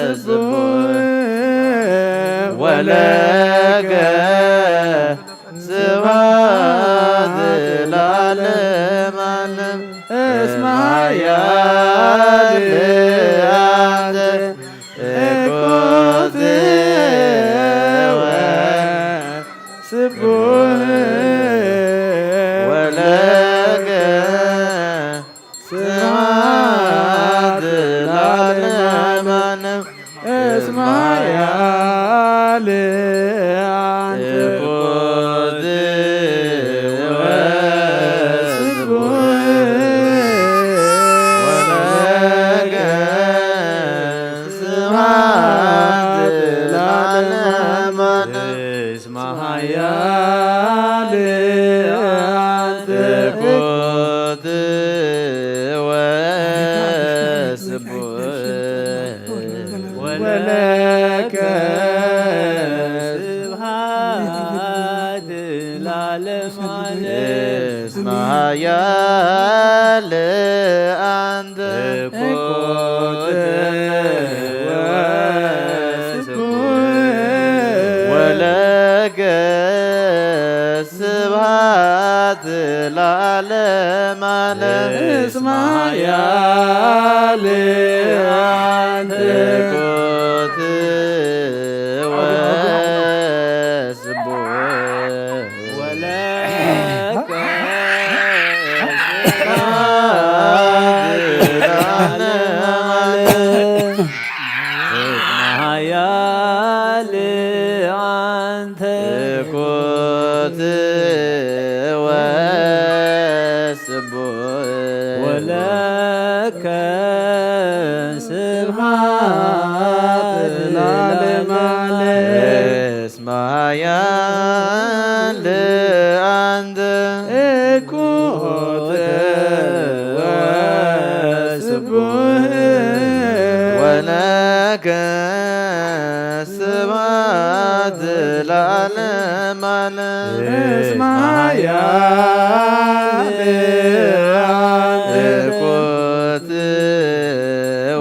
ወስቡሕ ወለከ ስብሐት ለዓለመ ዓለም እስመ ኃያል አንተ እኩት ወስቡሕ ወለከ ስብሐት ለዓለመ ዓለም እስመ ኃያል አንተ እኩት ወስቡሕ ወለከ ስብሐት ለዓለመ ዓለም እስመ ኃያል አንተ እኩት ወስቡሕ ወለከ ስብሐት ለዓለመ ዓለም እስመ ኃያል አንተ እኩት ወስቡሕ ወለከ ስብሐት ለዓለመ ዓለም እስመ ኃያል አንተ እኩት ወስቡሕ ወለከ ስብሐት ለዓለመ ዓለም እስመ ኃያል አንተ እኩት ወስቡሕ ወለከ ስብሐት ለዓለመ ዓለም እስመ ኃያል አንተ እኩት ወስቡሕ ወለከ ስብሐት ለዓለመ ዓለም እስመ ኃያል አንተ እኩት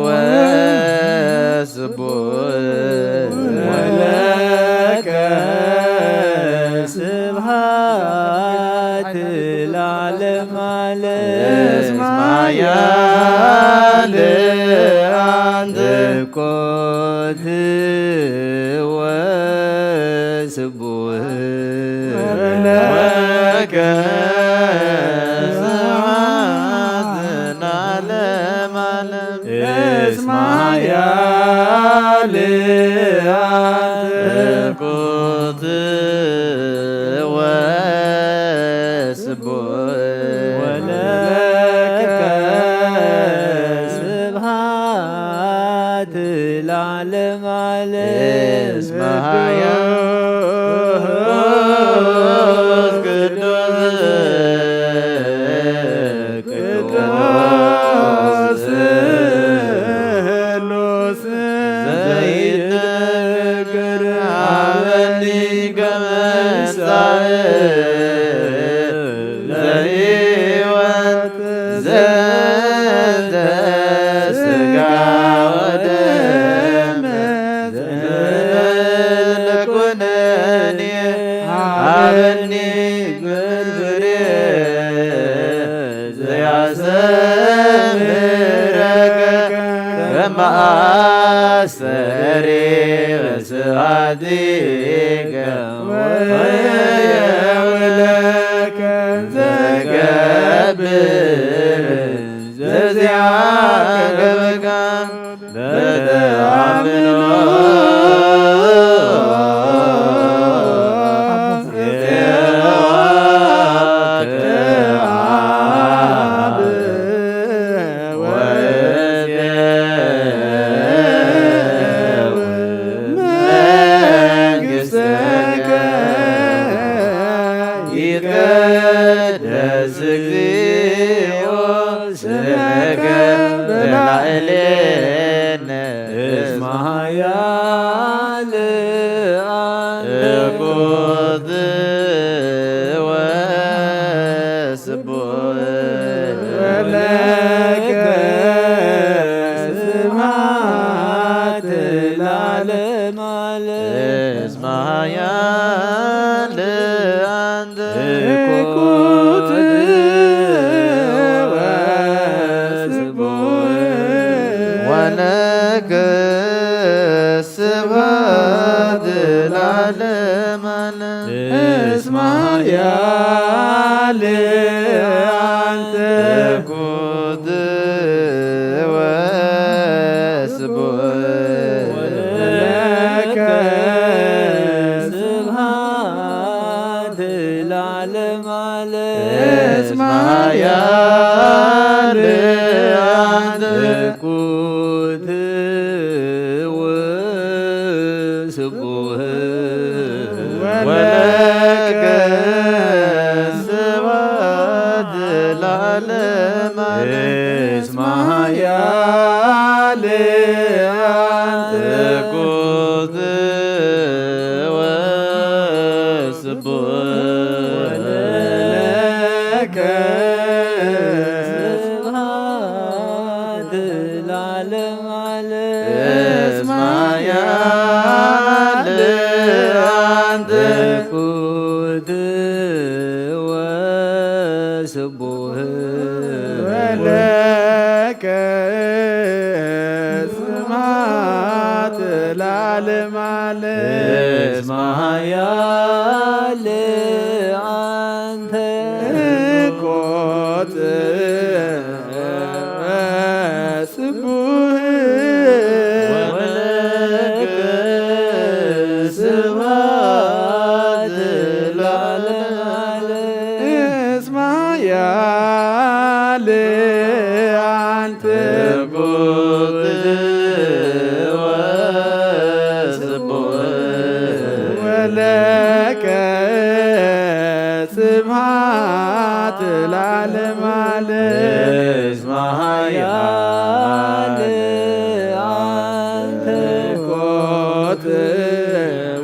ወስቡሕ ወለከ ስብሐት ለዓለመ ዓለም እስመ ኃያል አንተ እኩት ወስቡሕ ወለከ ስብሐት ለዓለመ ዓለም እስመ ኃያል አንተ እኩት ወስቡሕ ወለከ ስብሐት ለዓለመ ዓለም እስመ ኃያል ቅዱስ ቅዱስ ስሉስ ዘይነገር አበኒ ከመ እሳእ ለሕይወት ዘንተ ሥጋ ወደም ዘእንበለ ኩነኔ ሀበኒ ፍሬ ዘያስተምህረከ ከመ አስተሪ በስብሐቲከ ወየውለከ ዘገብር ዘዚአከ በተአምኖ መንግሥትከ ይትቀደስ እግዚእ ትኩት ወስቡሕ ወለከ ስብሐት ለዓለመ ዓለም። እስመ ኃያል አንተ ትኩት ወስቡሕ ወለከ ስብሐት ለዓለመ ዓለም። እስመ ኃያል አንተ ትኩት ወስቡሕ ወለከ ስብሐት ለዓለመ ዓለም። እስመ ኃያል አንተ ትኩት ወስቡሕ ወለከ ስብሐት ለዓለመ ዓለም። እስመ ኃያል አንተ ትኩት ወስቡሕ ወለከ ስብሐት ለዓለመ ዓለም። እስመ ኃያል አንተ ትኩት ወስቡሕ ወለከ ስብሐት ለዓለመ ዓለም። እስመ ኃያል አንተ ትኩት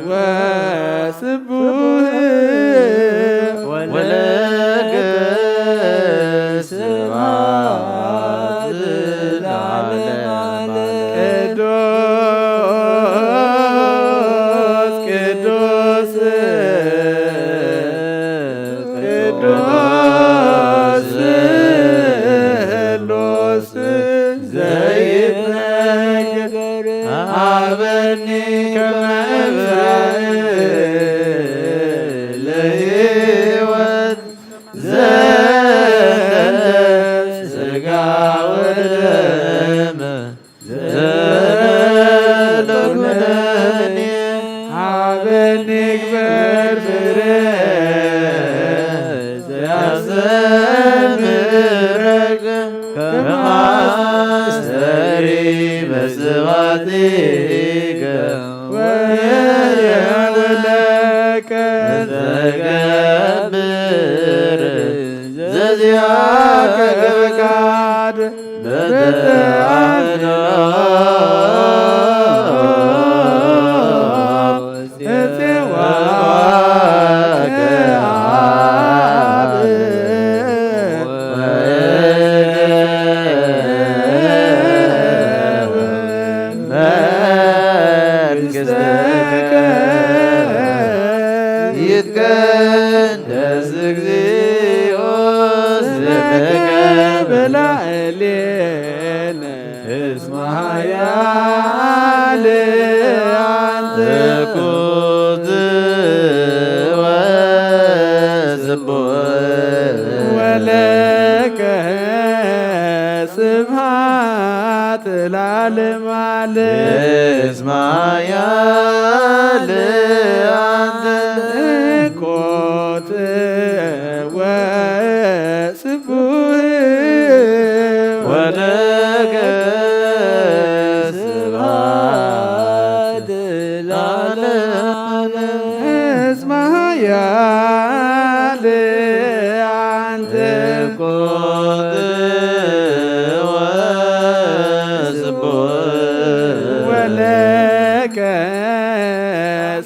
ወስቡሕ ወለከ ስብሐት ለዓለመ ዓለም። ቅዱስ ቅዱስ ቅዱስ ስሉስ ዘይትነገር ሀበኒ ከመ እብራእ ለሕይወት ዘንተ ሥጋ ወደም ዘሎኩነኒ ሀበኒ ግበር ፍሬ ዘያስተምረከ ከመ አስተሪ በስብሐቲከ ወእሬኢ ለከ እንተ እገብር ዘዚአከ ፈቃድ በተአምኖ እጽዋከ አብ መንግሥትከ ይትቀደስ እግዚኦ ስምከ በላዕሌነ እስመ ኃያል አንተ ትኩት ወስቡሕ ወለከ ስብሐት ለዓለመ ዓለም። እስመ ኃያል አንተ ትኩት ወስቡሕ ወለከ ስብሐት ለዓለመ ዓለም። እስመ ኃያል አንተ ትኩት ወስቡሕ ወለከ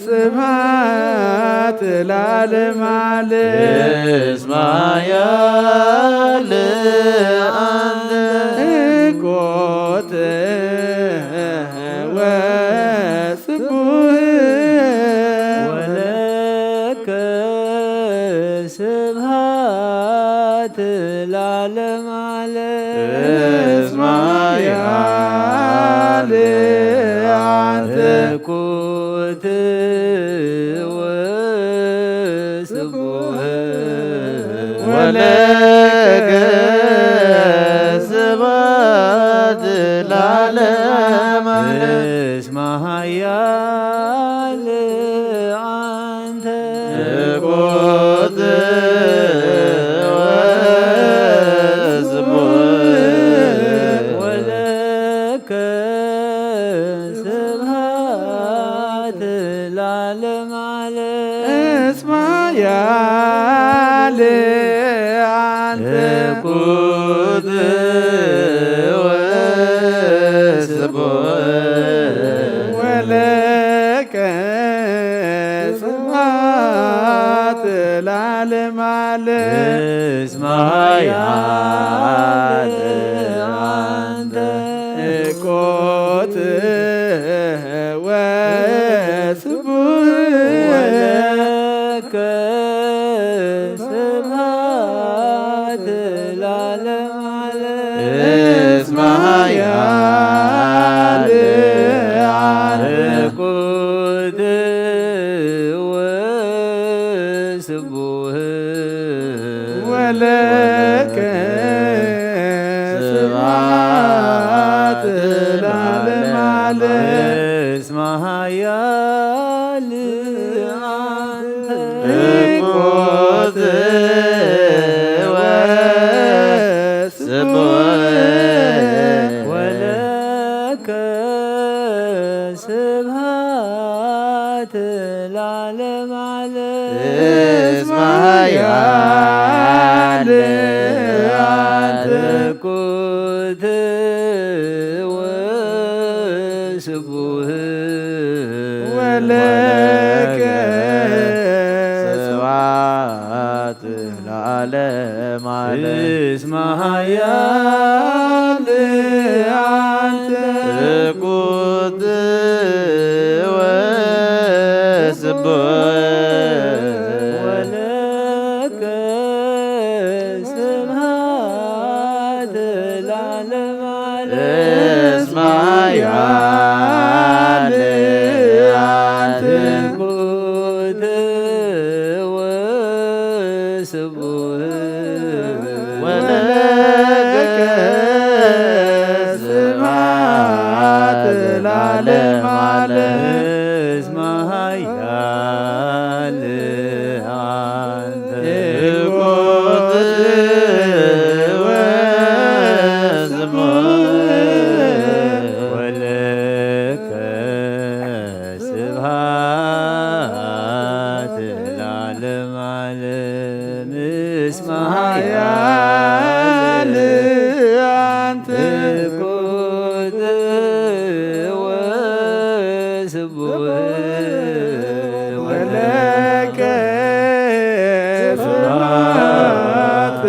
ስብሐት ለዓለመ ዓለም። እስመ ኃያል አንተ ትኩት ወስቡሕ ወለከ ስብሐት ለዓለመ ዓለም። እስመ ኃያል አንተ ትኩት ወስቡሕ ወለከ ስብሐት ለዓለመ ዓለም። እስመ ኃያል አንተ ትኩት ወስቡሕ ወለከ ስብሐት ለዓለመ ዓለም። እስመ ኃያል አንተ ትኩት ወስቡሕ ወለከ ስብሐት ለዓለመ ዓለም። እስመ ኃያል አንተ ትኩት ወስቡሕ ወለከ ስብሐት ለዓለመ ዓለም። እስመ ኃያል ትኩት ወስቡሕ ወለከ ስብሐት ለዓለመ ዓለም። እስመ ኃያል አንተ ትኩት ወስቡሕ ወለከ ስብሐት ለዓለመ ዓለም። እስመ ኃያል አንተ ትኩት ወስቡሕ ወለከ ስብሐት ለዓለመ ዓለም። እስመ ኃያል አንተ ትኩት ወስቡሕ ወለከ ስብሐት ለዓለመ ዓለም። እስመ ኃያል አንተ ትኩት ወስቡሕ ወለከ ስብሐት ለዓለመ ዓለም። እስመ ኃያል አንተ ትኩት ወስቡሕ ወለከ ስብሐት ለዓለመ ዓለም። እስመ ኃያል አንተ ትኩት ወስቡሕ ወለከ ስብሐት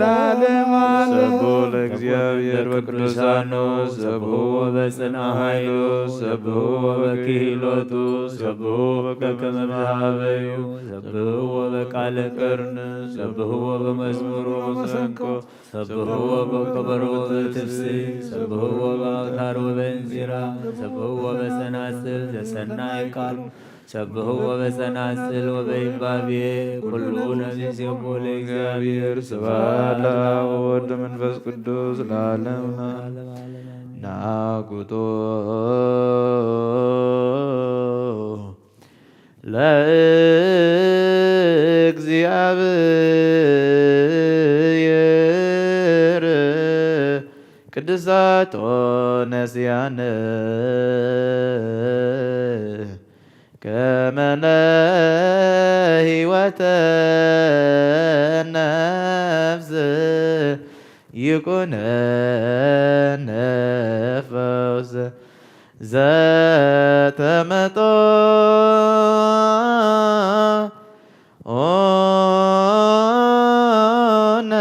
ለዓለመ ዓለም። ሰብሑ ለእግዚአብሔር በቅዱሳኑ፣ ሰብሑ በጽንዓ ኃይሉ፣ ሰብሑ በክሂሎቱ፣ ሰብሑ በከመ በሀበዩ፣ ሰብሑ በቃለ ቀርን፣ ሰብሑ በመዝሙር ወመሰንቆ፣ ሰብሑ በከበሮ ወበትፍስሕት፣ ሰብሑ በአውታር ወበእንዚራ፣ ሰብሑ በጸናጽል ዘሰናይ ቃል፣ ሰብሑ በጸናጽል ወበይባቤ፣ ኩሉ ነፍስ ይሴብሑ ለእግዚአብሔር። ስብሐት ለአብ ወወልድ ወመንፈስ ቅዱስ ለዓለመ ዓለም። ናኩቶ ለእግዚአብሔር ቅድሳቶ ነስያነ ከመ ለህይወተ ነፍስ ይኩነነ ፈውስ ዘተመጦ ኦነ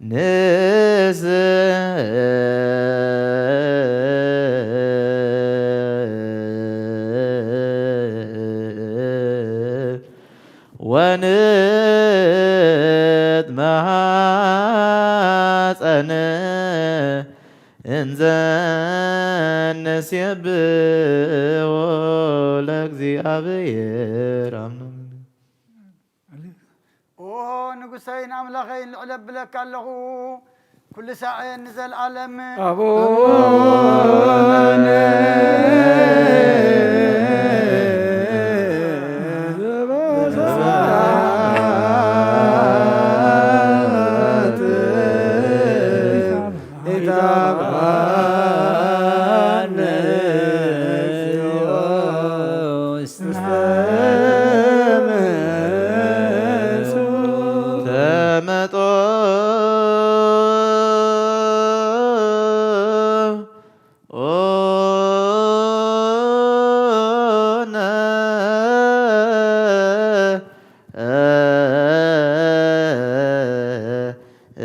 ንስ ወንትመሃፀን እንዘ ንሴብሖ ለእግዚአብሔር። ኦ ንጉሰይን ኣምላኸይን ልዕል ኣብለካ ኣለኹ፣ ኩሉ ሳዕ ንዘለኣለም። ኣቡነ ዘበሰማያት ኢታብአነ እግዚኦ ውስተ መንሱ ተመጦ ኦነ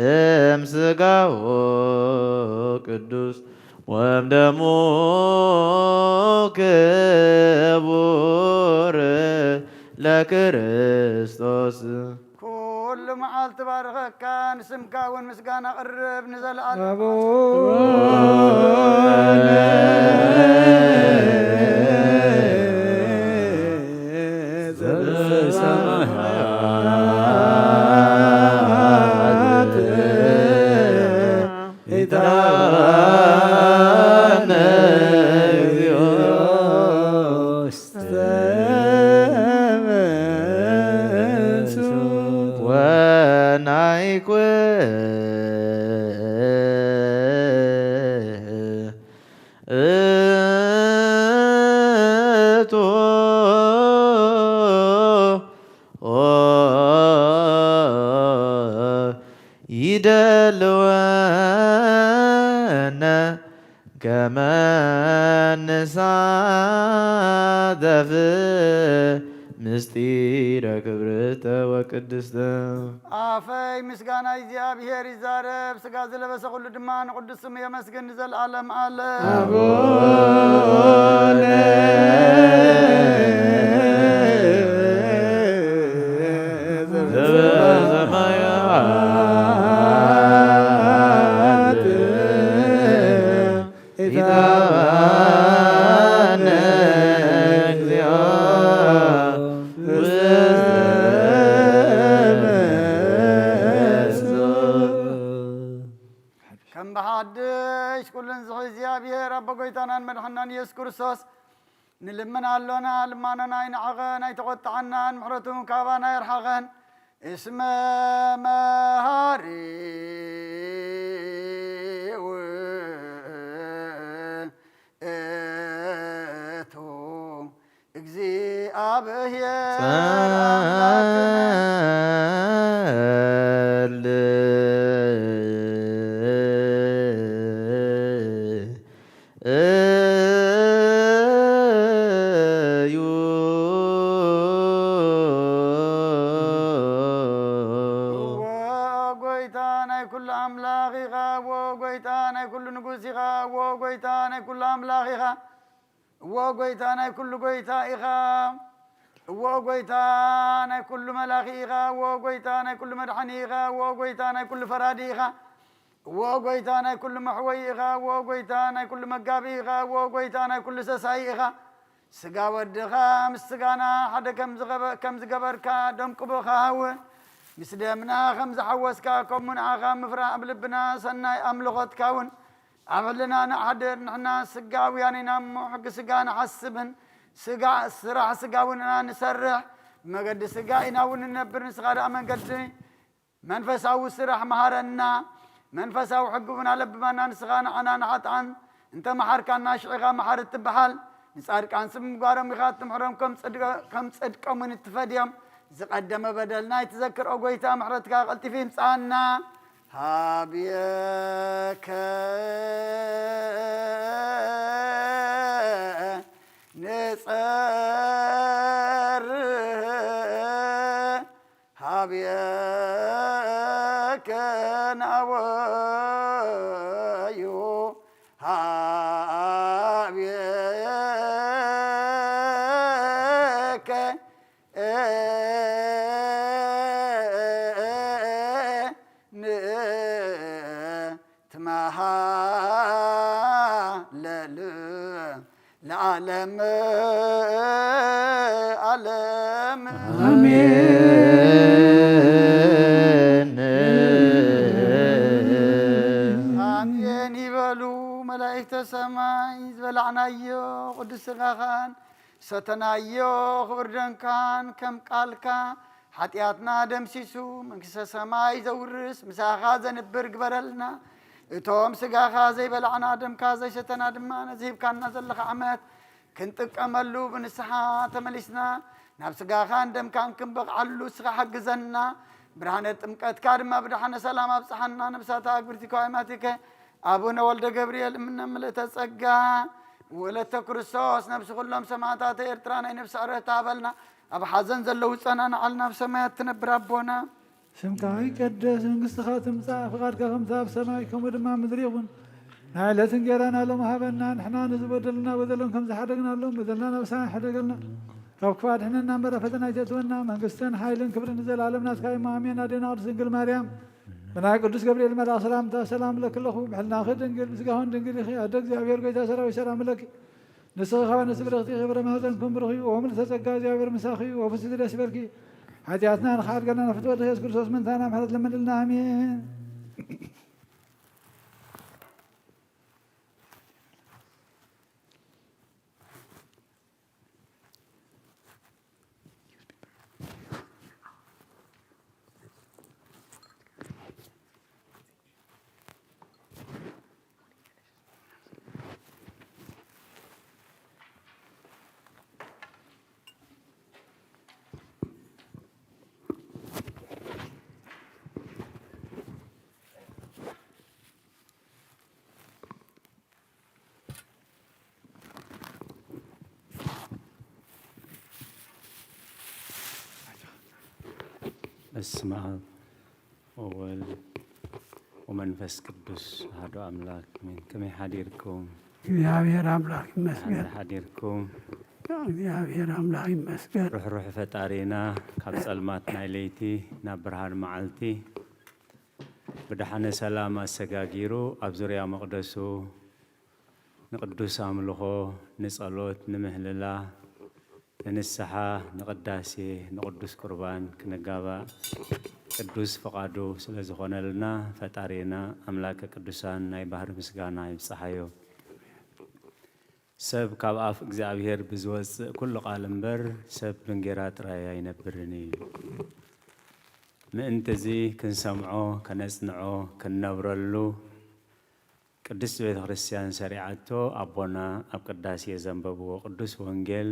እም ስጋሁ ቅዱስ ወም ደሙ ክቡር ለክርስቶስ። ኩሉ መዓልቲ ባርኸካ፣ ንስምካ እውን ምስጋና ቅርብ ንዘለኣለም። ኣቡነ ዘበሰማያት ኢታብአነ እግዚኦ ውስተ መንሱት ወናይኩ እቶ ይደልወነ ከመ ንሳተፍ ምስጢረ ክብርተ ወቅድስተ። ኣፈይ ምስጋና እግዚኣብሔር ይዛረብ፣ ስጋ ዝለበሰ ኩሉ ድማ ንቅዱስ ስሙ የመስግን ንዘለዓለም ዓለም። ኣቡነ ዘበሰማያት ኢታብአነ እግዚኦ ውስተ መንሱት። ከም ብሓድሽ ኩሉን ዝሕዝ እግዚኣብሔር ኣቦ ጎይታናን መድሓናን ኢየሱስ ክርስቶስ ንልምን ኣሎና፣ ልማኖና ኣይንዓቐን፣ ኣይተቖጥዓናን፣ ምሕረቱ ካባና ኣይርሓቐን። እስመ መሃሪ ውእቱ እግዚኣብሔር ኣምላክነ። ጸል እዩ። እዎ ጎይታ ናይ ኩሉ ኣምላኽ ኢኻ፣ እዎ ጎይታ ናይ ኩሉ ንጉስ ኢኻ፣ እዎ ጎይታ ናይ ኩሉ ኣምላኽ ኢኻ፣ እዎ ጎይታ ናይ ኩሉ ጎይታ ኢኻ፣ እዎ ጎይታ ናይ ኩሉ መላኺ ኢኻ፣ እዎ ጎይታ ናይ ኩሉ መድሓኒ ኢኻ፣ እዎ ጎይታ ናይ ኩሉ ፈራዲ ኢኻ። እዎ ጎይታ ናይ ኩሉ መሕወይ ኢኻ፣ እዎ ጎይታ ናይ ኩሉ መጋቢ ኢኻ፣ እዎ ጎይታ ናይ ኩሉ ሰሳይ ኢኻ። ስጋ ወድኻ ምስ ስጋና ሓደ ከም ዝገበ-፣ ከም ዝገበርካ ደም ቅቡእኻ ሃው። ምስ ደምና ከም ዝሓወስካ ከምኡ ንዓኻ ምፍራ ኣብ ልብና ሰናይ ኣምልኾትካ እውን ኣብ ሕልናና ኣሕድር። ንሕና ስጋውያን ኢና እሞ ሕጊ ስጋ ንሓስብን ስጋ ስራሕ ስጋ እውን ኢና ንሰርሕ። ብመገዲ ስጋ ኢና እውን ንነብር፣ ንስኻ ደኣ መንገዲ መንፈሳዊ ስራሕ መሃረና፣ መንፈሳዊ ሕጊ እውን ኣለብመና። ንስኻ ንዓና ንሓጥኣን እንተ መሓርካና፣ ሽዒኻ መሓሪ እትበሃል። ንጻድቃንስ ብምግባሮም ኢኻ እትምሕሮም፣ ከም ጽድቀ-፣ ከም ጽድቆም እውን እትፈድዮም። ዝቐደመ በደልና ኣይትዘክር፣ ኦ ጐይታ፣ ምሕረትካ ቀልጢፉ ይምጽኣና። ሃብየከ ንጸርህ ሃብየከ ንኣወዩ ሃብየከ ንትመሃለል ለዓለም ዓለም። ኣሜን። ኣሜን ይበሉ መላእክተ ሰማይ። ዝበላዕናዮ ቅዱስ ሥጋኻን ሰተናዮ ክቡር ደምካን ከም ቃልካ ሓጢኣትና ደምሲሱ መንግሥተ ሰማይ ዘውርስ ምሳኻ ዘንብር ግበረልና። እቶም ሥጋኻ ዘይበላዕና ደምካ ዘይሰተና ድማ ነዚ ሂብካና ዘለኻ ዓመት ክንጥቀመሉ ብንስሓ ተመሊስና ናብ ሥጋኻን ደምካን ክንበቕዓሉ ንስኻ ሓግዘና። ብርሃነ ጥምቀትካ ድማ ብደሓነ ሰላም ኣብጽሓና። ነብሳታ ኣግብርቲ ከዋይማቲከ ኣቡነ ወልደ ገብርኤል እምነ ምልእተ ጸጋ ወለተ ክርስቶስ ነብሲ ኩሎም ሰማዕታት ኤርትራ ናይ ነብሲ ዕረፍቲ ሃበልና። ኣብ ሓዘን ዘለዉ ጸናንዓልና። ኣብ ሰማያት ትነብር ኣቦና ስምካ ይቀደስ፣ መንግስትኻ ትምጻእ፣ ፍቓድካ ከምቲ ኣብ ሰማይ ከምኡ ድማ ኣብ ምድሪ ይኹን። ናይ ዕለት እንጌራና ሎም ሃበና፣ ንሕና ንዝበደሉና በደሎም ከም ዝሓደግናሎም በደልና ናብ ሰማይ ሓደገልና። ካብ ክፉእ ኣድሕነና እምበር ኣብ ፈተና ኣይተእትወና። መንግስትን ሓይልን ክብርን ንዘለኣለም ናትካ እዩ። ኣሜን። ኣዴና ቅድስት ድንግል ማርያም ብናይ ቅዱስ ገብርኤል መልኣኽ ሰላምታ ሰላም እለኪ ኣለኹ። ብሕልናኺ ድንግል፣ ብስጋኽን ድንግል ኢኺ። ኣደ እግዚኣብሔር ጎይታ ሰራዊት ሰላም እለኪ። ንስኺ ከኣ ንስብርኽቲ ክብረ ማህፀንኩም ብሩኽ እዩ። ወምልዕተ ጸጋ እግዚኣብሔር ምሳኺ እዩ። ወፍስቲ ደስ ይበልኪ። ሓጢኣትና ንኽሓድገና ንፍትወ ድኸ የሱስ ክርስቶስ ምንታና ምሕረት ለምንልና። ኣሜን። በስመ አብ ወወልድ ወመንፈስ ቅዱስ አሐዱ አምላክ አሜን። ከመይ ሓዲርኩም? እግዚኣብሔር ኣምላክ ይመስገን። ደሓን ሓዲርኩም? እግዚኣብሔር ኣምላክ ይመስገን። ርሕሩሕ ፈጣሪና ካብ ጸልማት ናይ ለይቲ ናብ ብርሃን መዓልቲ ብደሓነ ሰላም ኣሰጋጊሩ ኣብ ዙርያ መቕደሱ ንቅዱስ ኣምልኾ፣ ንጸሎት፣ ንምህልላ፣ ንንስሓ፣ ንቅዳሴ፣ ንቅዱስ ቁርባን ክንጋባእ ቅዱስ ፍቓዱ ስለ ዝኾነልና ፈጣሪና ኣምላከ ቅዱሳን ናይ ባህሪ ምስጋና ይብጽሓዮ። ሰብ ካብ ኣፍ እግዚኣብሔር ብዝወጽእ ኩሉ ቃል እምበር ሰብ ብእንጌራ ጥራይ ኣይነብርን እዩ። ምእንቲ እዚ ክንሰምዖ፣ ከነጽንዖ፣ ክንነብረሉ ቅድስት ቤተ ክርስቲያን ሰሪዓቶ ኣቦና ኣብ ቅዳሴ ዘንበብዎ ቅዱስ ወንጌል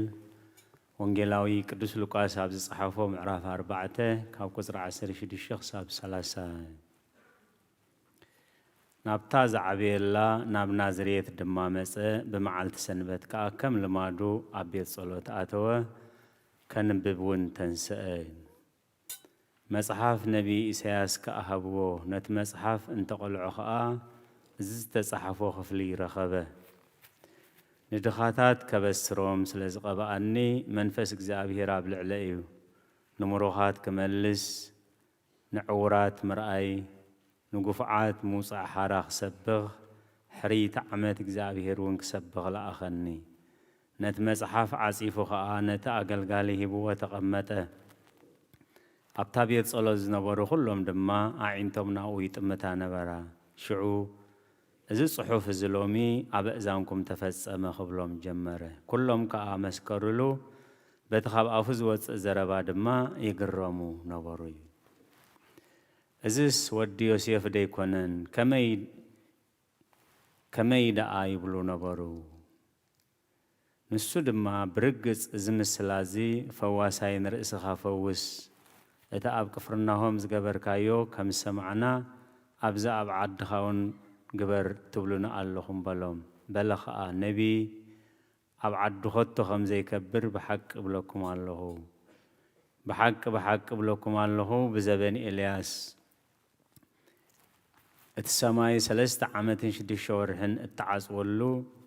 ወንጌላዊ ቅዱስ ሉቃስ ኣብ ዝጸሓፎ ምዕራፍ ኣርባዕተ ካብ ቁጽሪ ዓሰርተ ሽዱሽተ ክሳብ ሰላሳ። ናብታ ዝዓበየላ ናብ ናዝሬት ድማ መጸ፣ ብመዓልቲ ሰንበት ከኣ ከም ልማዱ ኣብ ቤት ጸሎት ኣተወ፣ ከንብብ እውን ተንስአ። መጽሓፍ ነቢይ ኢሳያስ ከኣ ሃብዎ፣ ነቲ መጽሓፍ እንተ ቐልዖ ኸኣ፣ እዚ ዝተጻሕፎ ኽፍሊ ረኸበ። ንድኻታት ከበስሮም ስለ ዝቐብኣኒ፣ መንፈስ እግዚኣብሄር ኣብ ልዕለይ እዩ። ንምሩኻት ክመልስ፣ ንዕዉራት ምርኣይ፣ ንጉፉዓት ምውጻእ ሓራ ክሰብኽ፣ ሕርይቲ ዓመት እግዚኣብሄር እውን ክሰብኽ ለኣኸኒ። ነቲ መጽሓፍ ዓጺፉ ኸኣ ነቲ ኣገልጋሊ ሂብዎ ተቐመጠ። ኣብታ ቤት ጸሎት ዝነበሩ ኹሎም ድማ ኣዒንቶም ናብኡ ይጥምታ ነበራ። ሽዑ፣ "እዚ ጽሑፍ እዚ ሎሚ ኣብ ኣእዛንኩም ተፈጸመ" ክብሎም ጀመረ። ኩሎም ከኣ መስከሩሉ፣ በቲ ካብ ኣፉ ዝወጽእ ዘረባ ድማ ይግረሙ ነበሩ እዩ። "እዝስ ወዲ ዮሴፍ ደይኮነን? ከመይ፣ ከመይ ደኣ?" ይብሉ ነበሩ። ንሱ ድማ፣ "ብርግጽ እዚ ምስላ እዚ፣ 'ፈዋሳይ ንርእስኻ ፈውስ፣ እቲ ኣብ ቅፍርናሆም ዝገበርካዮ ከም ዝሰማዕና፣ ኣብዚ ኣብ ዓድኻ እውን ግበር ትብሉኒ ኣለኹም' በሎም። በለ ኸኣ፣ 'ነቢይ ኣብ ዓዱ ኸቶ ከም ዘይከብር ብሓቂ እብለኩም ኣለኹ። ብሓቂ፣ ብሓቂ እብለኩም ኣለኹ፣ ብዘበን ኤልያስ እቲ ሰማይ ሰለስተ ዓመትን ሽዱሽተ ወርሕን እተዓጽወሉ፣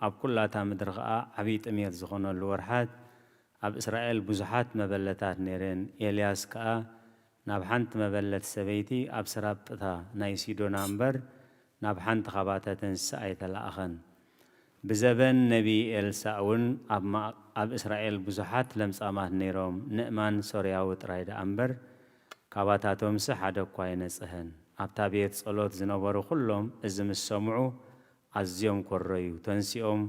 ኣብ ኩላታ ምድሪ ኸኣ ዓብዪ ጥሜት ዝኾነሉ ወርሓት፣ ኣብ እስራኤል ብዙሓት መበለታት ነይረን። ኤልያስ ከኣ ናብ ሓንቲ መበለት ሰበይቲ ኣብ ሰራጵታ ናይ ሲዶና እምበር፣ ናብ ሓንቲ ኻባታ ተንስእ ኣይተላእኸን። ብዘበን ነቢ ኤልሳእ እውን ኣብ ማ-፣ ኣብ እስራኤል ብዙሓት ለምጻማት ነይሮም። ንእማን ሶርያዊ ጥራይ ደኣ እምበር፣ ካባታቶምሲ ሓደ እኳ ኣይነጽሀን። ኣብታ ቤት ጸሎት ዝነበሩ ኩሎም እዚ ምስ ሰምዑ ኣዝዮም ኮረዩ። ተንሲኦም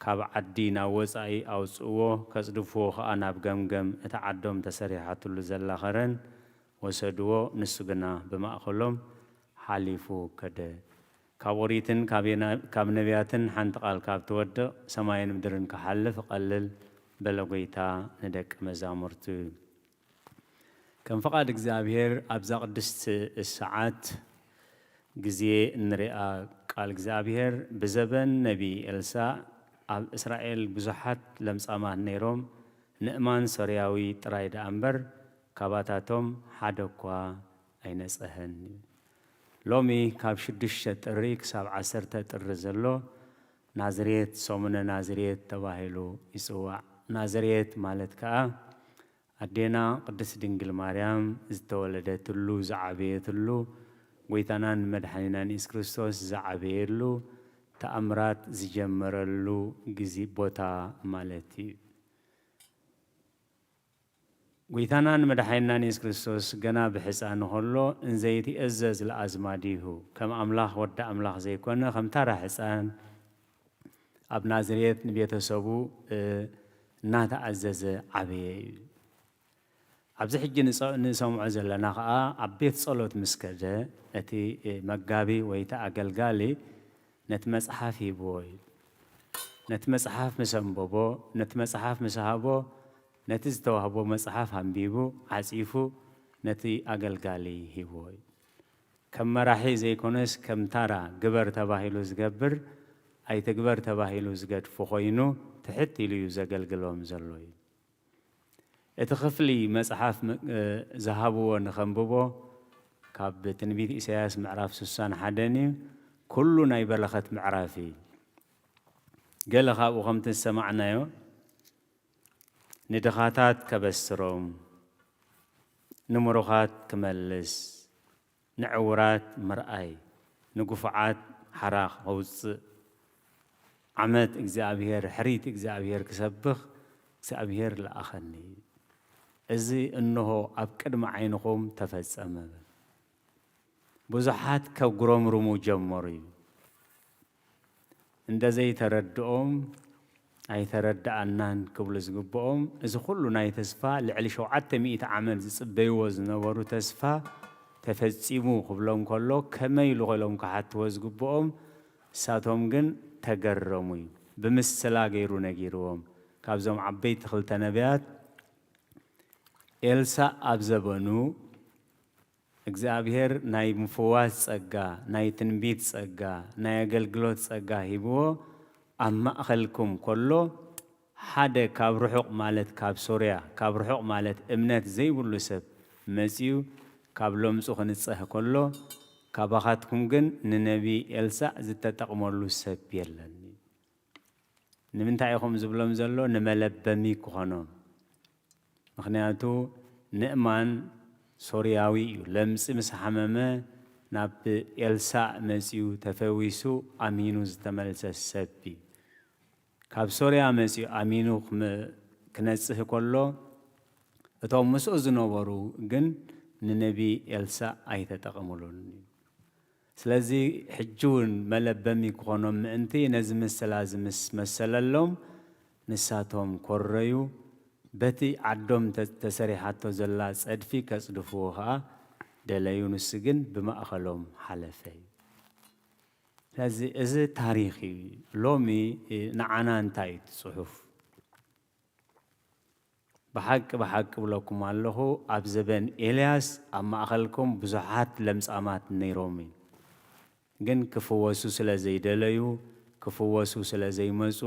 ካብ ዓዲ ናብ ወጻኢ ኣውጽእዎ፣ ከጽድፍዎ ኸኣ ናብ ገምገም እታ ዓዶም ተሰሪሓትሉ ዘላ ኸረን ወሰድዎ። ንሱ ግና ብማእከሎም ሓሊፉ ከደ። ካብ ኦሪትን ካብ የና-፣ ካብ ነቢያትን ሓንቲ ቃል ካብ ትወድቕ፣ ሰማይን ምድርን ክሓልፍ እቐልል፣ በለ ጐይታ ንደቀ መዛሙርቱ። ከም ፍቓድ እግዚኣብሔር ኣብዛ ቅድስቲ ሰዓት ግዜ እንሪኣ ቃል እግዚኣብሔር፣ ብዘበን ነቢ ኤልሳእ ኣብ እስራኤል ብዙሓት ለምጻማት ነይሮም። ንእማን ሶርያዊ ጥራይ ደኣ እምበር፣ ካባታቶም ሓደ እኳ ኣይነጸሀን። ሎሚ ካብ ሽዱሽተ ጥሪ ክሳብ ዓሰርተ ጥሪ ዘሎ ናዝሬት፣ ሰሙነ ናዝሬት ተባሂሉ ይጽዋዕ። ናዝሬት ማለት ከኣ ኣዴና ቅድስት ድንግል ማርያም ዝተወለደትሉ፣ ዝዓበየትሉ፣ ጐይታናን መድሓኒናን የሱስ ክርስቶስ ዝዓበየሉ፣ ተኣምራት ዝጀመረሉ ግዜ፣ ቦታ ማለት እዩ። ጐይታናን መድሓኒናን የሱስ ክርስቶስ ገና ብሕፃን ከሎ እንዘይትእዘዝ ለአዝማዲሁ፣ ከም ኣምላኽ ወዲ ኣምላኽ ዘይኮነ፣ ከም ታራ ሕፃን ኣብ ናዝሬት ንቤተሰቡ፣ እ፣ እናተኣዘዘ ዓበየ እዩ። ኣብዚ ሕጂ ንጸ-፣ ንሰምዖ ዘለና ኸኣ ኣብ ቤት ጸሎት ምስ ከደ፣ እቲ፣ እ፣ መጋቢ ወይ እቲ ኣገልጋሊ ነቲ መጽሓፍ ሂብዎ እዩ። ነቲ መጽሓፍ ምስ ኣንበቦ፣ ነቲ መጽሓፍ ምስ ሃቦ፣ ነቲ ዝተዋህቦ መጽሓፍ ኣንቢቡ፣ ዓጺፉ፣ ነቲ ኣገልጋሊ ሂብዎ እዩ። ከም መራሒ ዘይኮነስ፣ ከም ታራ ግበር ተባሂሉ ዝገብር፣ ኣይትግበር ተባሂሉ ዝገድፎ ኮይኑ፣ ትሕት ኢሉ እዩ ዘገልግሎም ዘሎ እዩ። እቲ ክፍሊ መጽሓፍ ም-፣ እ፣ ዝሃብዎ ንኸንብቦ፣ ካብ ትንቢት ኢሳያስ ምዕራፍ ስሳን ሓደን እዩ። ኩሉ ናይ በረኸት ምዕራፍ እዩ። ገለ ካብኡ ከምቲ ዝሰማዕናዮ፣ ንድኻታት ከበስሮም፣ ንምሩኻት ክመልስ፣ ንዕዉራት ምርኣይ፣ ንግፉዓት ሓራ ከውጽእ፣ ዓመት እግዚኣብሔር፣ ሕሪት እግዚኣብሔር ክሰብኽ እግዚኣብሔር ለኣኸኒ። እዚ እንሆ ኣብ ቅድሚ ዓይንኹም ተፈጸመ። ብዙሓት ከጉረምርሙ ጀመሩ እዩ። እንደ ዘይተረድኦም፣ ኣይተረድኣናን ክብሉ ዝግብኦም፣ እዚ ኩሉ ናይ ተስፋ፣ ልዕሊ ሸውዓተ ሚእቲ ዓመት ዝጽበይዎ ዝነበሩ ተስፋ ተፈጺሙ ክብሎም ከሎ፣ ከመይ ኢሉ ኢሎም ክሓትዎ ዝግብኦም፣ ንሳቶም ግን ተገረሙ እዩ። ብምስላ ገይሩ ነጊርዎም። ካብዞም ዓበይቲ ክልተ ነቢያት፣ ኤልሳእ ኣብ ዘበኑ እግዚኣብሔር ናይ ምፍዋስ ጸጋ፣ ናይ ትንቢት ጸጋ፣ ናይ ኣገልግሎት ጸጋ ሂብዎ ኣብ ማእከልኩም ከሎ፣ ሓደ ካብ ርሑቕ፣ ማለት ካብ ሶርያ፣ ካብ ርሑቕ ማለት እምነት ዘይብሉ ሰብ መጺኡ ካብ ለምጹ ክንጸህ ከሎ፣ ካባኻትኩም ግን ንነቢ ኤልሳእ ዝተጠቕመሉ ሰብ የለን። ንምንታይ ኢኹም ዝብሎም ዘሎ? ንመለበሚ ክኾኖም። ምኽንያቱ ንእማን ሶርያዊ እዩ። ለምጺ ምስ ሓመመ ናብ ኤልሳእ መጺኡ ተፈዊሱ ኣሚኑ ዝተመልሰ ሰብ እዩ። ካብ ሶርያ መጺኡ ኣሚኑ ክመ-፣ ክነጽህ ከሎ፣ እቶም ምስኡ ዝነበሩ ግን ንነቢ ኤልሳእ ኣይተጠቐምሉን። ስለዚ ሕጂ እውን መለበሚ ክኾኖም ምእንቲ ነዚ ምስላ እዚ ምስ መሰለሎም፣ ንሳቶም ኮረዩ፣ በቲ ዓዶም ተ-፣ ተሰሪሓቶ ዘላ ጸድፊ ከጽድፍዎ ኸኣ ደለዩ። ንሱ ግን ብማእከሎም ሓለፈ እዩ። ስለዚ እዚ ታሪኽ እዩ። ሎሚ፣ እ፣ ንዓና እንታይ እዩ እቲ ጽሑፍ? ብሓቂ፣ ብሓቂ እብለኩም ኣለኹ፣ ኣብ ዘበን ኤልያስ ኣብ ማእከልኩም ብዙሓት ለምጻማት ነይሮም እዩ። ግን ክፍወሱ ስለ ዘይደለዩ፣ ክፍወሱ ስለ ዘይመጹ፣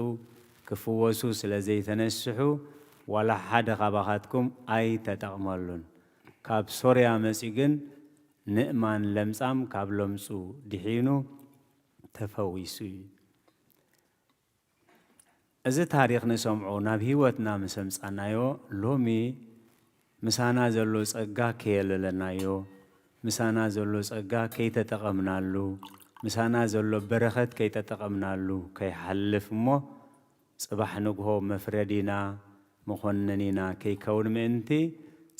ክፍወሱ ስለ ዘይተነስሑ፣ ዋላ ሓደ ካባኻትኩም ኣይተጠቕመሉን። ካብ ሶርያ መጺኡ ግን ንእማን ለምጻም ካብ ለምጹ ድሒኑ ተፈዊሱ እዩ። እዚ ታሪኽ ንሰምዖ ናብ ህይወትና ምስ ኣምጻናዮ፣ ሎሚ ምሳና ዘሎ ጸጋ ከየለለናዮ፣ ምሳና ዘሎ ጸጋ ከይተጠቐምናሉ፣ ምሳና ዘሎ በረኸት ከይተጠቐምናሉ ከይሓልፍ እሞ፣ ጽባሕ ንግሆ መፍረዲና መኾነኒና ከይከውን ምእንቲ፣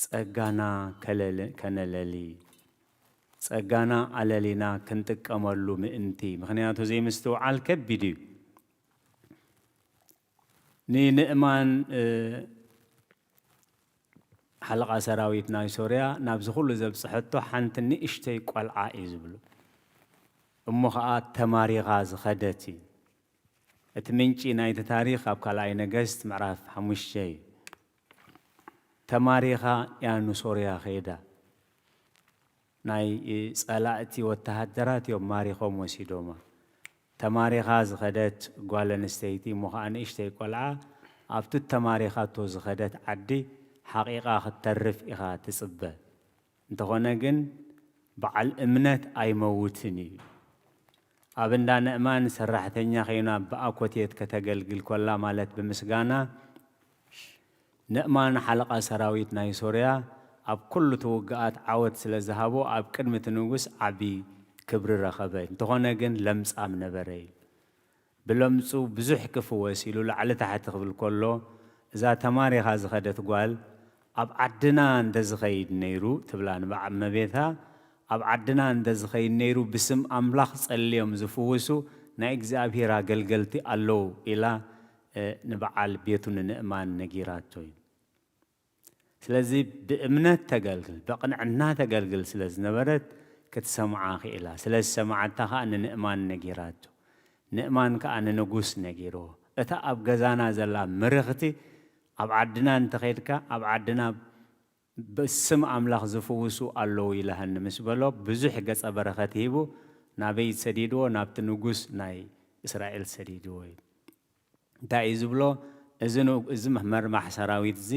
ጸጋና ከለል-፣ ከነለሊ፣ ጸጋና ኣለሊና ክንጥቀመሉ ምእንቲ። ምኽንያቱ ዘይምስትውዓል ከቢድ እዩ። ንንእማን፣ እ፣ ሓለቓ ሰራዊት ናይ ሶርያ ናብዚ ኩሉ ዘብጽሐቶ ሓንቲ ንእሽተይ ቆልዓ እዩ ዝብሉ። እሞ ኸኣ ተማሪኻ ዝኸደት እዩ። እቲ ምንጪ ናይቲ ታሪኽ ኣብ ካልኣይ ነገስት ምዕራፍ ሓሙሽተ እዩ። ተማሪኻ እያ ንሶርያ ኸይዳ። ናይ ጸላእቲ ወተሃደራት እዮም ማሪኾም ወሲዶማ። ተማሪኻ ዝኸደት ጓል ኣንስተይቲ እሞ ኸኣ ንእሽተይ ቆልዓ ኣብቲ ተማሪኻቶ ዝኸደት ዓዲ ሓቒቓ ክትተርፍ ኢኻ ትጽበ። እንተኾነ ግን በዓል እምነት ኣይመውትን እዩ። ኣብ እንዳ ንእማን ሰራሕተኛ ኸይና ብኣኮቴት ከተገልግል ኮላ ማለት ብምስጋና ንእማን ሓለቓ ሰራዊት ናይ ሶርያ ኣብ ኩሉ እቲ ውግኣት ዓወት ስለ ዝሃቦ ኣብ ቅድሚ እቲ ንጉስ ዓቢ ክብሪ ረኸበ። እንተኾነ ግን ለምጻም ነበረ እዩ። ብለምጹ ብዙሕ ክፍወስ ኢሉ ላዕሊ ታሕቲ ክብል ከሎ፣ እዛ ተማሪኻ ዝኸደት ጓል ኣብ ዓድና እንተዝኸይድ ነይሩ ትብላ ንበዓል እመቤታ፣ ኣብ ዓድና እንተዝኸይድ ነይሩ ብስም ኣምላኽ ጸልዮም ዝፍውሱ ናይ እግዚኣብሔር ኣገልገልቲ ኣለዉ ኢላ፣ እ፣ ንበዓል ቤቱ ንንእማን ነጊራቶ እዩ። ስለዚ ብእምነት ተገልግል፣ ብቕንዕና ተገልግል ስለ ዝነበረት ክትሰምዓ ክኢላ። ስለ ዝሰምዓታ ኸኣ ንንእማን ነጊራቶ። ንእማን ከኣ ንንጉስ ነጊርዎ። እታ ኣብ ገዛና ዘላ ምርኽቲ ኣብ ዓድና እንተኸይድካ፣ ኣብ ዓድና ብስም ኣምላኽ ዝፍውሱ ኣለዉ ኢላህኒ ምስ በሎ፣ ብዙሕ ገጸ በረኸት ሂቡ ናበይ ሰዲድዎ? ናብቲ ንጉስ ናይ እስራኤል ሰዲድዎ እዩ። እንታይ እዩ ዝብሎ? እዚ ን-፣ እዚ መርማሕ ሰራዊት እዚ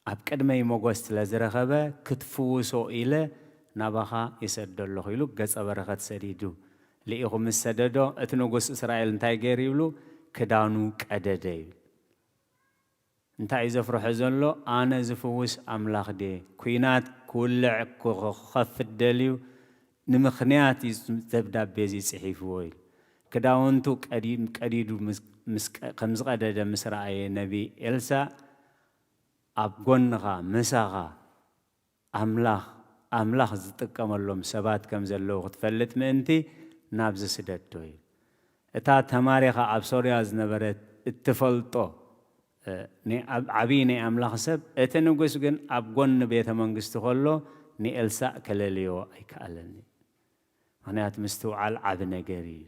ኣብ ቅድመይ ሞገስ ስለ ዝረኸበ፣ ክትፍውሶ ኢለ ናባኻ ይሰዶ ኣለኹ ኢሉ ገጸ በረኸት ሰዲዱ። ልኢኹ ምስ ሰደዶ፣ እቲ ንጉስ እስራኤል እንታይ ገይሩ ይብሉ? ክዳኑ ቀደደ ይብል። እንታይ እዩ ዘፍርሖ ዘሎ? ኣነ ዝፍውስ ኣምላኽ ድየ? ኲናት ክውልዕ ክኸፍት ደልዩ ንምኽንያት እዩ ደብዳቤ እዚ ጽሒፍዎ ኢሉ። ክዳውንቱ ቀዲ-፣ ቀዲዱ ምስ፣ ምስ ቀ-፣ ከም ዝቐደደ ምስ ረኣየ ነቢ ኤልሳእ፣ ኣብ ጎንኻ፣ ምሳኻ ኣምላኽ፣ ኣምላኽ ዝጥቀመሎም ሰባት ከም ዘለዉ ክትፈልጥ ምእንቲ ናብዚ ስደዶ እዩ። እታ ተማሪኻ ኣብ ሶርያ ዝነበረት እትፈልጦ፣ እ፣ ናይ ኣብ-፣ ዓብዪ ናይ ኣምላኽ ሰብ፣ እቲ ንጉስ ግን ኣብ ጎኒ ቤተ መንግስቲ ከሎ ንኤልሳእ ከለልዮ ኣይከኣለን እዩ። ምኽንያቱ ምስትውዓል ዓቢ ነገር እዩ።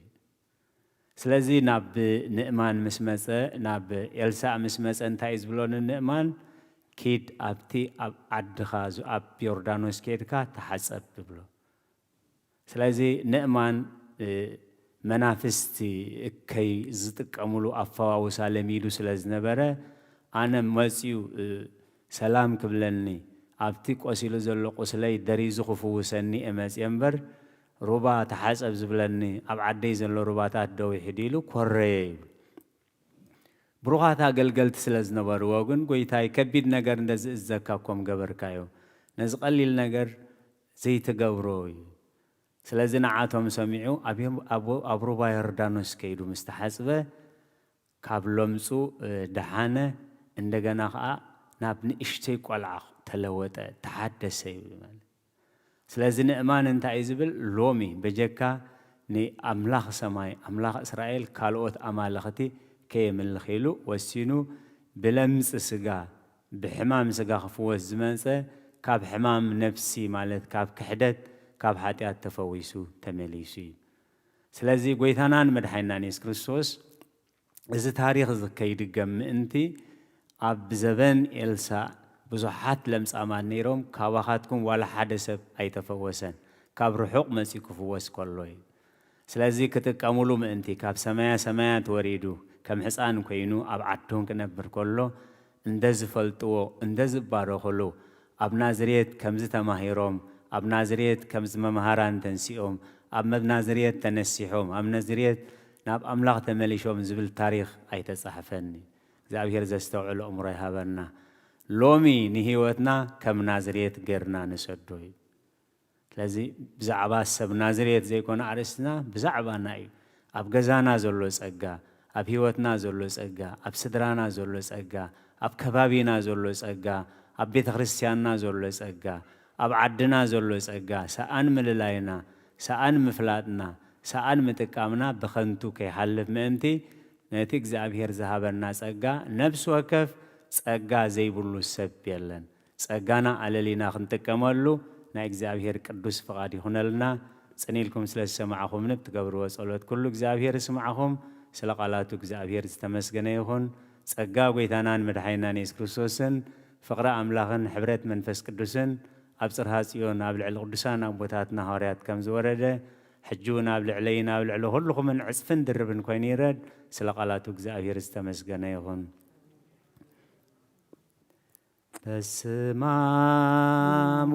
ስለዚ ናብ ንእማን ምስ መጸ፣ ናብ ኤልሳእ ምስ መጸ እንታይ እዩ ዝብሎ ንንእማን? "ኪድ ኣብቲ ኣብ ዓድኻ ዝ-፣ ኣብ ዮርዳኖስ ኬድካ ተሓጸብ" ይብሎ። ስለዚ ንእማን፣ እ፣ መናፍስቲ እከይ ዝጥቀምሉ ኣፈዋውሳ ለሚዱ ስለ ዝነበረ፣ ኣነ መጽዩ፣ እ፣ ሰላም ክብለኒ፣ ኣብቲ ቆሲሉ ዘሎ ቁስለይ ደሪዙ ክፍውሰኒ እየ መጽየ እምበር፣ ሩባ ተሓጸብ ዝብለኒ ኣብ ዓደይ ዘሎ ሩባታት ዶ ውሒዱ ኢሉ ኮረየ ይብል። ብሩኻት ኣገልገልቲ ስለ ዝነበርዎ ግን፣ "ጎይታይ፣ ከቢድ ነገር እንተ ዝእዘካ እኮ ምገበርካዮ፣ ነዚ ቀሊል ነገር ዘይትገብሮ" እዩ። ስለዚ ንዓቶም ሰሚዑ ኣብ፣ ኣብ፣ ኣብ ሩባ ዮርዳኖስ ከይዱ ምስ ተሓጽበ፣ ካብ ለምጹ፣ እ፣ ደሓነ፣ እንደገና ኸኣ ናብ ንእሽተይ ቆልዓ ተለወጠ፣ ተሓደሰ ይብል ማለት። ስለዚ ንእማን እንታይ እዩ ዝብል? ሎሚ በጀካ ንኣምላኽ ሰማይ፣ ኣምላኽ እስራኤል ካልኦት ኣማልኽቲ ከየምልኽ ኢሉ ወሲኑ፣ ብለምጺ ስጋ፣ ብሕማም ስጋ ክፍወስ ዝመጸ፣ ካብ ሕማም ነፍሲ ማለት ካብ ክሕደት፣ ካብ ሓጢኣት ተፈዊሱ ተመሊሱ እዩ። ስለዚ ጎይታናን መድሓኒናን የሱስ ክርስቶስ እዚ ታሪኽ እዚ ከይድገም ምእንቲ፣ ኣብ ዘበን ኤልሳእ ብዙሓት ለምጻማት ነይሮም፣ ካባኻትኩም ዋላ ሓደ ሰብ ኣይተፈወሰን፣ ካብ ርሑቕ መጺኡ ክፍወስ ከሎ እዩ። ስለዚ ክጥቀሙሉ ምእንቲ፣ ካብ ሰማያ ሰማያት ወሪዱ፣ ከም ሕጻን ኮይኑ ኣብ ዓዶም ክነብር ከሎ፣ እንደ ዝፈልጥዎ፣ እንደ ዝባረኽሉ፣ ኣብ ናዝሬት ከምዚ ተማሂሮም፣ ኣብ ናዝሬት ከምዚ መምሃራን ተንሲኦም፣ ኣብ መብ-፣ ናዝሬት ተነሲሖም፣ ኣብ ናዝሬት ናብ ኣምላኽ ተመሊሾም ዝብል ታሪኽ ኣይተጻሕፈን እዩ። እግዚኣብሔር ዘስተውዕል ኣእምሮ ይሃበና። ሎሚ ንህይወትና ከም ናዝሬት ጌርና ንሰዶ እዩ። ስለዚ ብዛዕባ ሰብ ናዝሬት ዘይኮነ ኣርእስትና፣ ብዛዕባና እዩ። ኣብ ገዛና ዘሎ ጸጋ፣ ኣብ ህይወትና ዘሎ ጸጋ፣ ኣብ ስድራና ዘሎ ጸጋ፣ ኣብ ከባቢና ዘሎ ጸጋ፣ ኣብ ቤተ ክርስቲያንና ዘሎ ጸጋ፣ ኣብ ዓድና ዘሎ ጸጋ፣ ሰኣን ምልላይና፣ ሰኣን ምፍላጥና፣ ሰኣን ምጥቃምና ብኸንቱ ከይሓልፍ ምእንቲ፣ ነቲ እግዚኣብሔር ዝሃበና ጸጋ፣ ነፍሲ ወከፍ ጸጋ ዘይብሉ ሰብ የለን። ጸጋና ኣለሊና ክንጥቀመሉ ናይ እግዚኣብሔር ቅዱስ ፍቓድ ይኹነልና። ጽን ኢልኩም ስለ ዝሰማዕኹምኒ ብትገብርዎ ጸሎት ኩሉ እግዚኣብሔር ይስማዕኹም። ስለ ቃላቱ እግዚኣብሔር ዝተመስገነ ይኹን። ጸጋ ጐይታናን መድሓኒናን የሱስ ክርስቶስን ፍቕሪ ኣምላኽን ሕብረት መንፈስ ቅዱስን ኣብ ጽርሃ ጽዮን ኣብ ልዕሊ ቅዱሳን ኣቦታትና ሃዋርያት ከም ዝወረደ፣ ሕጂ እውን ኣብ ልዕለይን ኣብ ልዕሊ ኩልኹምን ዕጽፍን ድርብን ኮይኑ ይረድ። ስለ ቃላቱ እግዚኣብሔር ዝተመስገነ ይኹን። በስመ አብ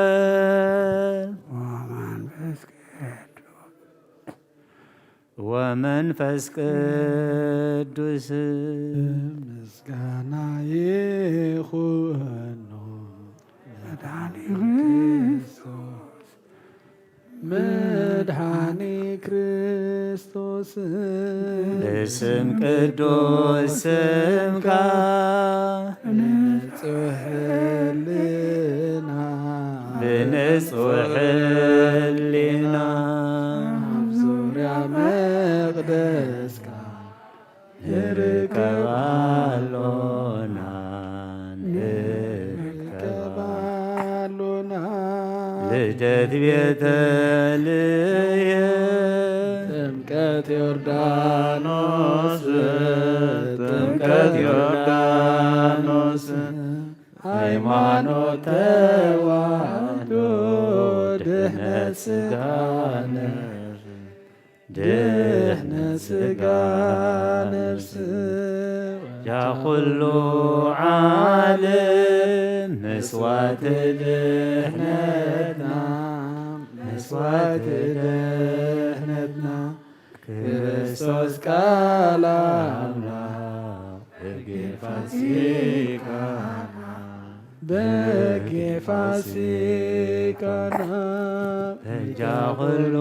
ወወልድ ወመንፈስ ቅዱስ። ወመንፈስ ቅዱስ። ምስጋና ይኹኖ መድኃኒ ክርስቶስ፣ መድኃኒ ክርስቶስ። ብስም ቅዱስ ስምካ ንጹሕ ህልና፣ ብንጹሕ ህሊና ኣብ ዙርያ መቕደስካ ንርከብ ኣሎና፣ ንርከብ ኣሎና። ልደት ቤተልሔም፣ ጥምቀት ዮርዳኖስ፣ ጥምቀት ዮርዳኖስ፣ ሃይማኖት ተዋህዶ፣ ድህነት ሥጋ ነፍስ፣ ድህነት ሥጋ ነፍስ። ያ ኩሉ ዓለም መስዋዕቲ ድህነትና፣ መስዋዕቲ ድህነትና፣ ክርስቶስ ቃል ኣምላኽ በጌ ፋሲካና፣ በጌ ፋሲካና። በጃ ኩሉ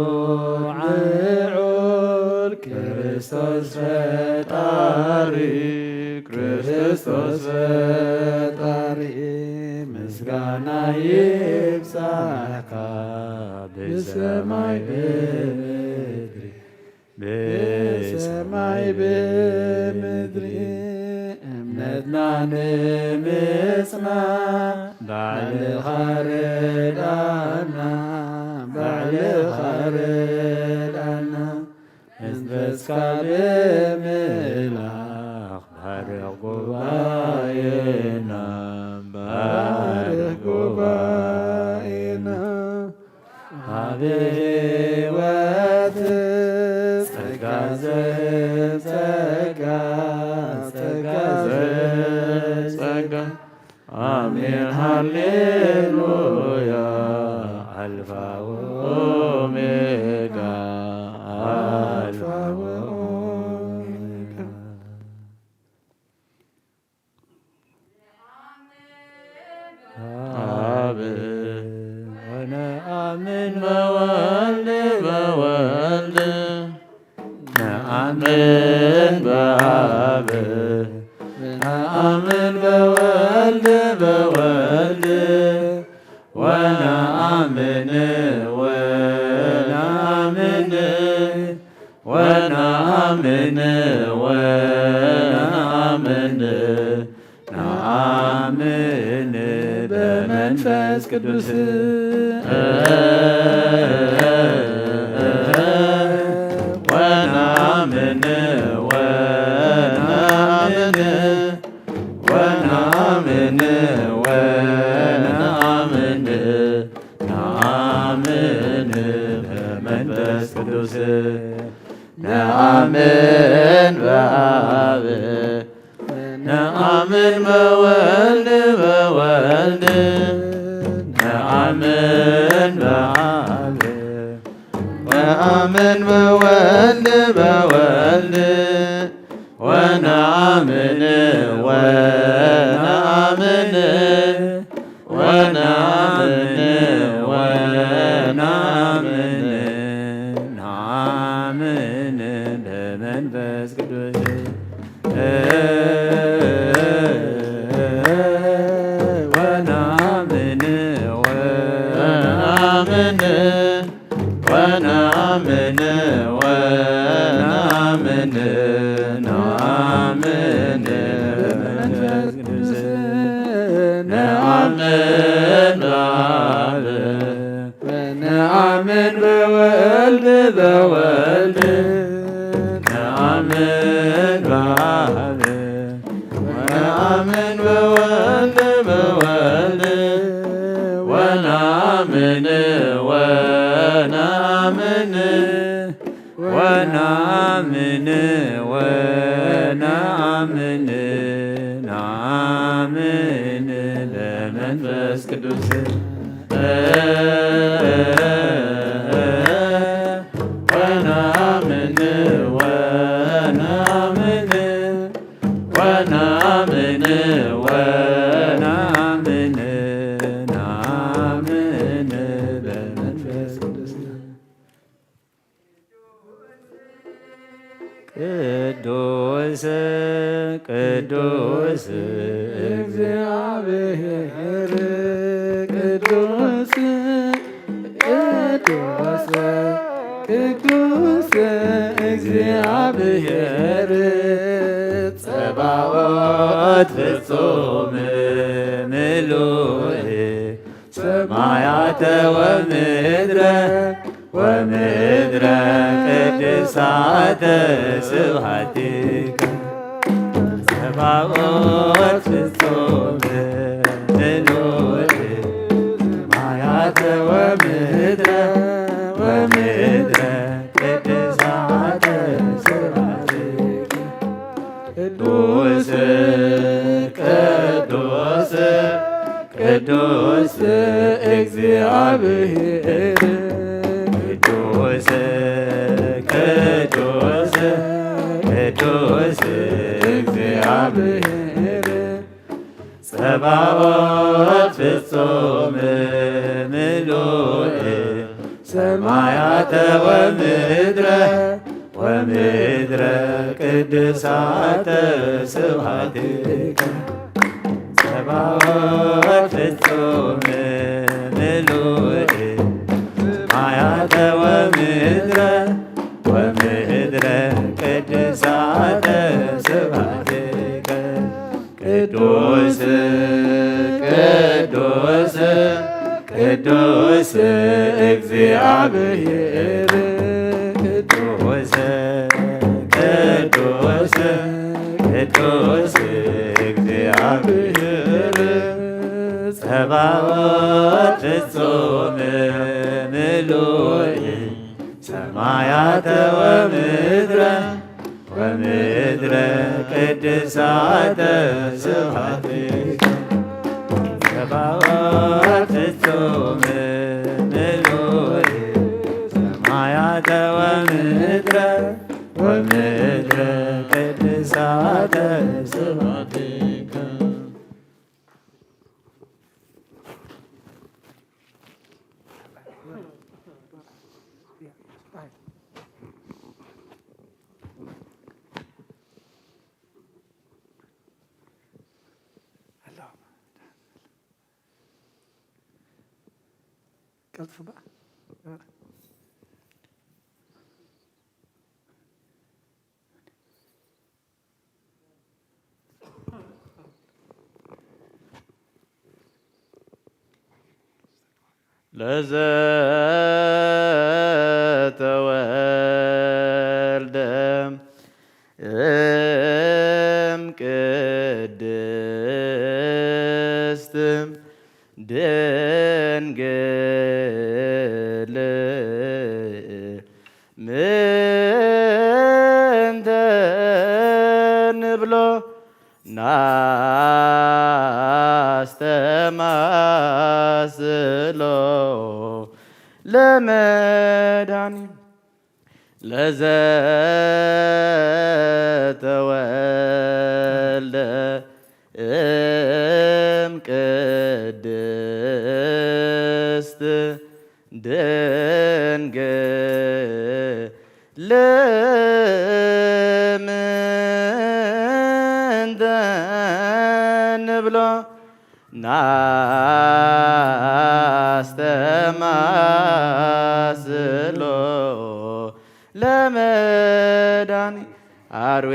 ልዑል ክርስቶስ ፈጣሪ፣ ክርስቶስ ፈጣሪ፣ ምስጋና ይብጻሕካ ብሰማይ ብምድሪ፣ ብሰማይ ብምድሪ። እምነትና ንምጽናዕ ባዕልኻ ርዳና፣ ባዕልኻ ርዳና። መንፈስካ ብምልኣኽ ባርኽ ጉባኤና፣ ባርኽ ጉባኤና። ኣብ ህይወት ጸጋ ዘህብ ጸጋ፣ ጸጋ ዘህብ ጸጋ። ኣሜን ሃሌሉያ። ኣልፋ ወኦሜጋ፣ ኣልፋ ወኦሜጋ። አብ ወነአምን በወልድ በወልድ ነአምን በአብ ነአምን በወልድ በወልድ ወነአምን ወነአምን ወነአምን ወነአምን ነአምን በመንፈስ ቅዱስ ወነአምን ወነአምን ወነአምን ወነአምን ነአምን በመንፈስ ቅዱስ ነአምን በአብ ነአምን በወልድ በወልድ ነአምን በአብ ነአምን በወልድ በወልድ ወነአምን ወነአምን ወነአምን ነአምን በአብ ወነአምን በወልድ በወልድ ነአምን በአብ ወነአምን በወልድ በወልድ ወነአምን ወነአምን ወነአምን ወነአምን ነአምን በመንፈስ ቅዱስ ወነአምን ወነአምን ወነአምን ነአምን በመንፈስ ቅዱስ ቅዱስ ቅዱስ እግዚአብሔር ቅዱስ ቅዱስ ቅዱስ እግዚአብሔር ጸባኦት ፍጹም ምሉእ ሰማያተ ወምድረ ወምድረ ቅድሳተ ስብሐቲከ ጸባኦት ፍጹም ምሉእ ሰማያተ ወምድረ ወምድረ ቅድሳተ ስብሐቲከ ቅዱስ ቅዱስ ቅዱስ እግዚአብሔር ቅዱስ ቅዱስ ቅዱስ እግዚአብሔር ጸባኦት ፍጹም ምሉእ ሰማያተ ወምድረ ወምድረ ቅድሳተ ስብሐቲከ ጸባኦት ፍጹም ምሉእ ሰማያተ ወምድረ ወምድረ ቅድሳተ ስብሐቲከ ቅዱስ ቅዱስ ቅዱስ እግዚአብሔር ቅዱስ ቅዱስ ቅዱስ እግዚአብሔር ጸባኦት ፍጹም ምሉእ ሰማያተ ወምድረ ወምድረ ቅድሳተ ስብሐቲከ ጸባኦት ፍጹም ምሉእ ሰማያተ ወምድረ ወምድረ ቅድሳተ ስብሐቲከ ቀልጥፉ እባ። ለዘተወልደ እም ቅድስት ድንግል ምንተ ንብሎ ናስተማስሎ ለመድኃኒ ለዘተወልደ እም ቅድስት ድንግል ምንተ ንብሎ ናስተማስሎ ለመድኃኒ አርዌ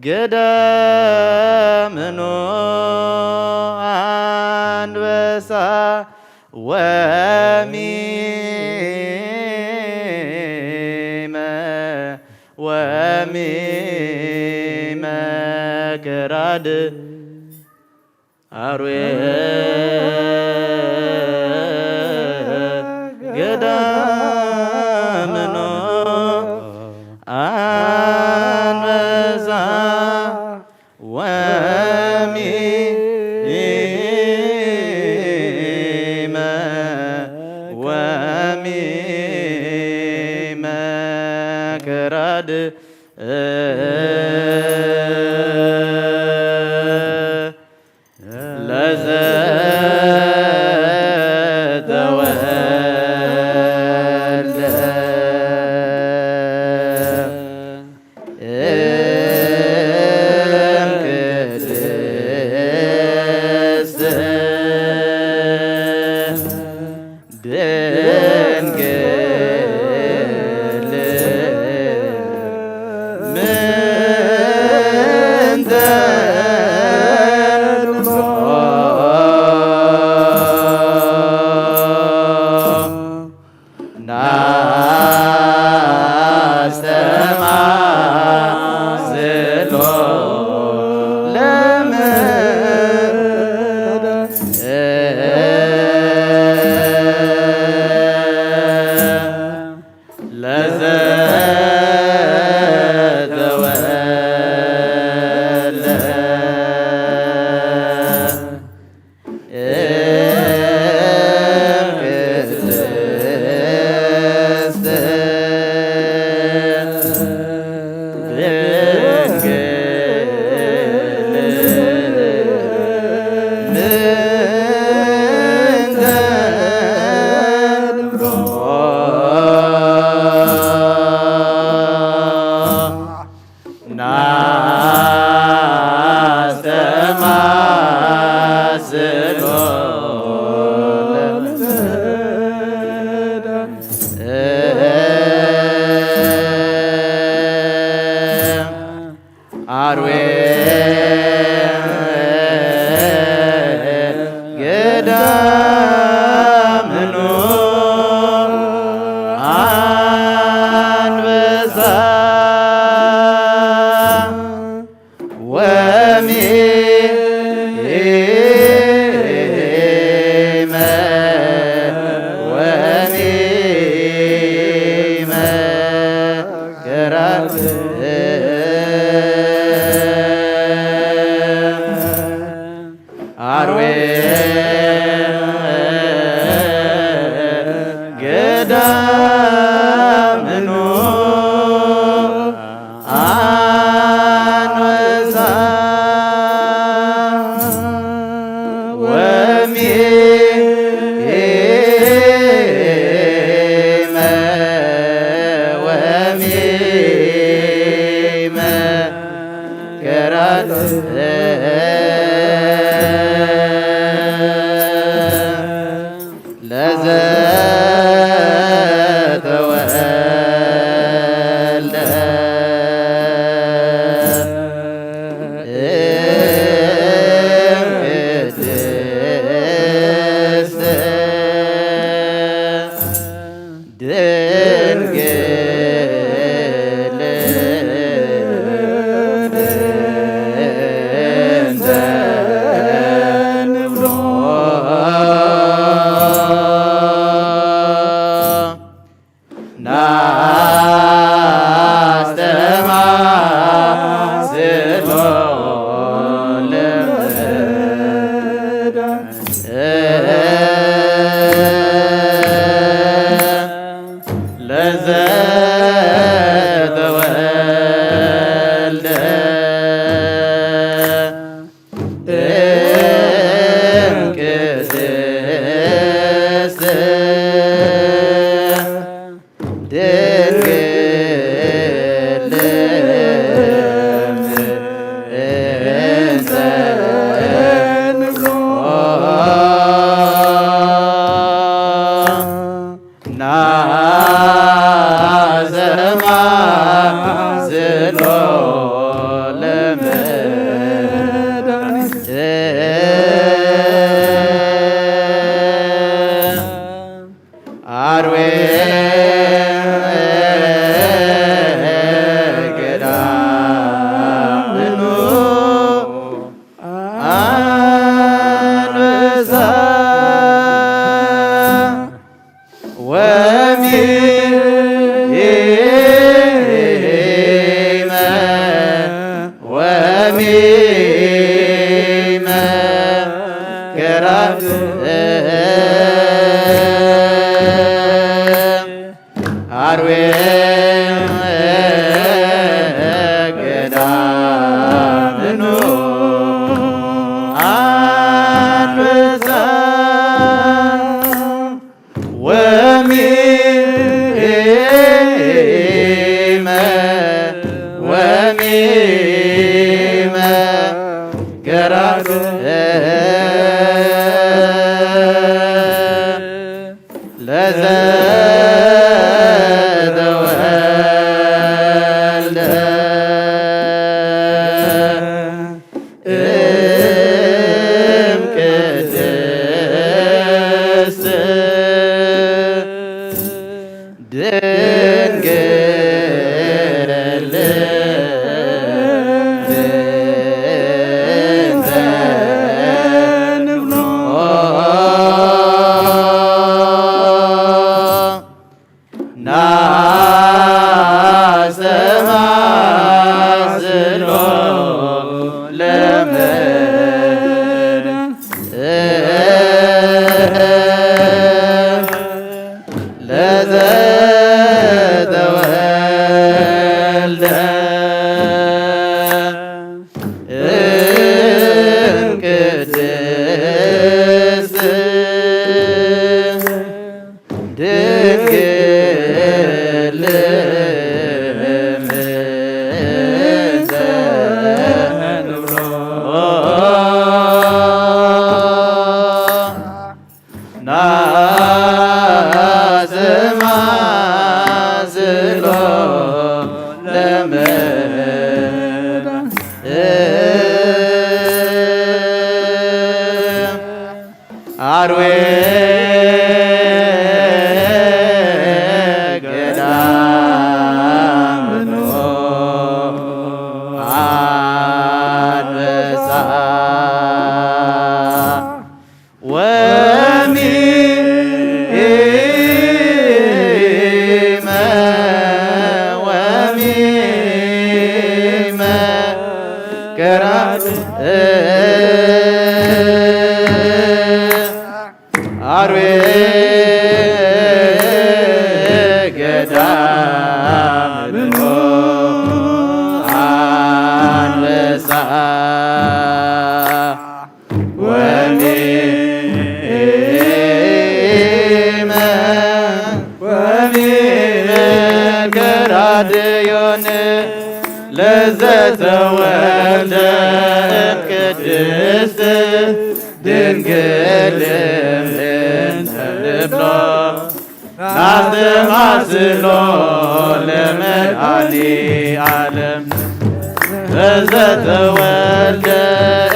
ገዳም ኖህ አንበሳ ወሚመ ወሚመ ክራድ አርዌ ገዳም ኖህ አንበሳ ወሚመ ወሚመ ክራድ ለዘ ተወልደ እም ቅድስት ድንግል ምንተ ናስተማስሎ ለምድር ለዘተወልደ እም ቅድስት ድንግል ምንተ ናስተማስሎ አርዌ ገዳም ኖህ አንበሳ ወሚመ ወሚመ ገራድ አርዌ ገዳም ኖህ አንበሳ ወሚመ ወሚመ ገራድ ለዘተወልደ እም ቅድስት ድንግል እንተ ገራዶ ለዘተወልደ እም ቅድስት ድንግል እንተ ንብሎ ናስተማስሎ ለመድኃኒነ ለዘተወልደ እም ቅድስት ድንግል እምንተ ንብሎ ናስተማስሎ ለመድኃኒነ አርዌ ገዳም ኖ አንበሳ ወሚመ ወሚመ ገራድ አርዌ ገዳም ኖ አንበሳ ወሚመ ወሚመ ከራድዮን ለዘተወልደ እምቅድስት ድንግል እምእንተ ንብሎ ናስተማስሎ ለመድኃኔ ዓለም ለዘተወልደ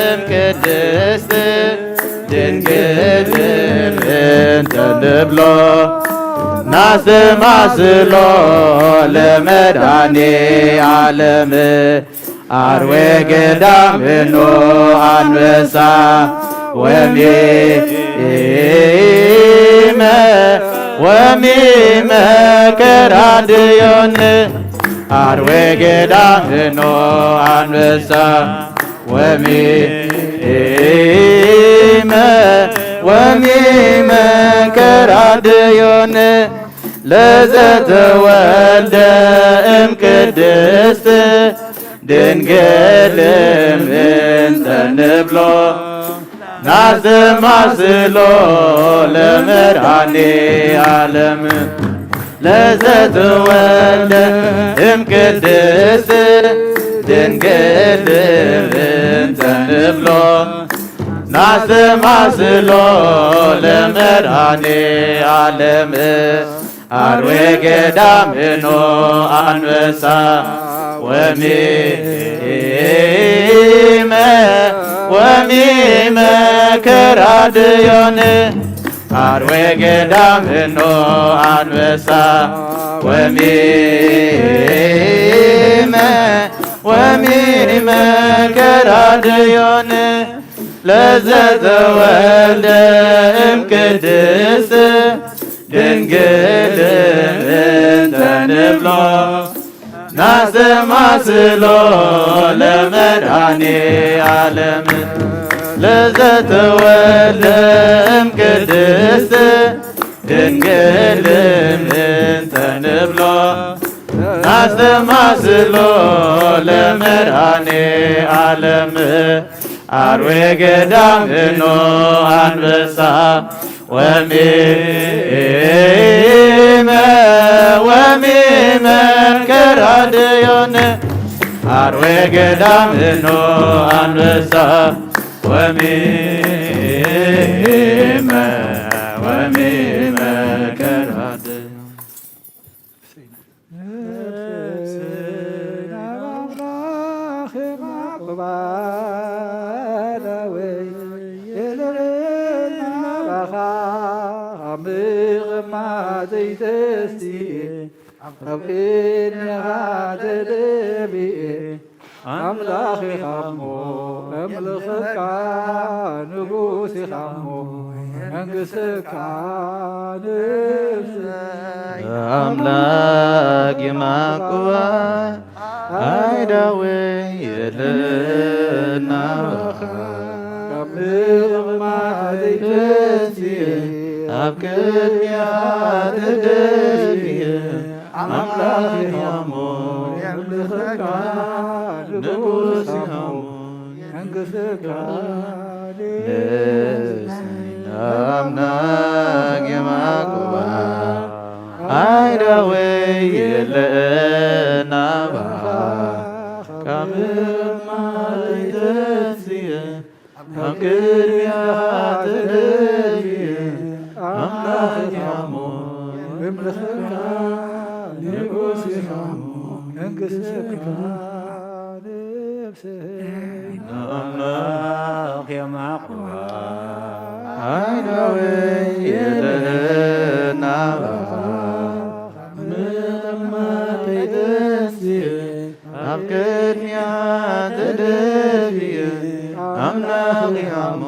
እምቅድስት ድንግል እምእንተ ንብሎ ናስተማስሎ ለመድኃኔ ዓለም አርዌ ገዳም ኖ አንበሳ ወሚመ ወሚመ ከራድዮን አርዌ ገዳም ኖ አንበሳ ወሚመ ወሚመ ከራድዮን ለዘተወልደ እምቅድስት ድንግል እምእንተ ንብሎ ናስተማስሎ ለመድኃኔ ዓለም ለዘተወልደ እምቅድስት ድንግል እምእንተ ንብሎ ናስተማስሎ ለመድኃኔ ዓለም አርዌ ገዳም ኖ አንበሳ ወሚመ ወሚመ ከራድዮን አርዌ ገዳም ኖ አንበሳ ወሚመ ወሚመ ከራድዮን ለዘተወልደ እምቅድስት ድንግል እንተ ንብሎ ናስተማስሎ ለመድኃኔ ዓለም ለዘተወልደ እምቅድስት ድንግል እንተ ንብሎ ናስተማስሎ ለመድኃኔ ዓለም አርዌ ገዳም ኖ አንበሳ ወሚመ ወሚመ ከራድዮን አርዌ ገዳም እኖ አንበሳ ወሚመ ወሚመ ከራድ ነፍስና በአምላክ የማቁባላወይ የለለና ባኻ ምቕማ ዘይተስቲየ ኣብ ቅድሜኻ ተደፊኤ ኣምላኽ ኢኻ እሞ የምልኸካ ንጉስ ኢኻ እሞ መንግስትካ ንብሰይ ኣምላክ የማቁባ ኣይዳወይ የለና ካብ ምቕማ ዘይተስቲየ ኣብ ቅድሜኻ ተደፊኤ ኣምላኽ ኢኻ እሞ የምልኸካ ንጉስ ኢኻ እሞ መንግስትካ ንስና ኣምላኽ የማቁባ ኣይዳወይ የለና ባኻ ካብ ማይ ተስየ ኣብ ቅድሜኻ ተደፊኤ ኣምላኽ ኢኻ እሞ የምልኸካ ንጉስ ኢኻ እሞ መንግስትካ ንብሰይ ኣምላኽ የማቁባ ኣይዳወይ የለና ባኻ ምቕማ ከይተስየ ኣብ ቅድሚያ ተደፊኤ ኣምላኽ ኢኻ እሞ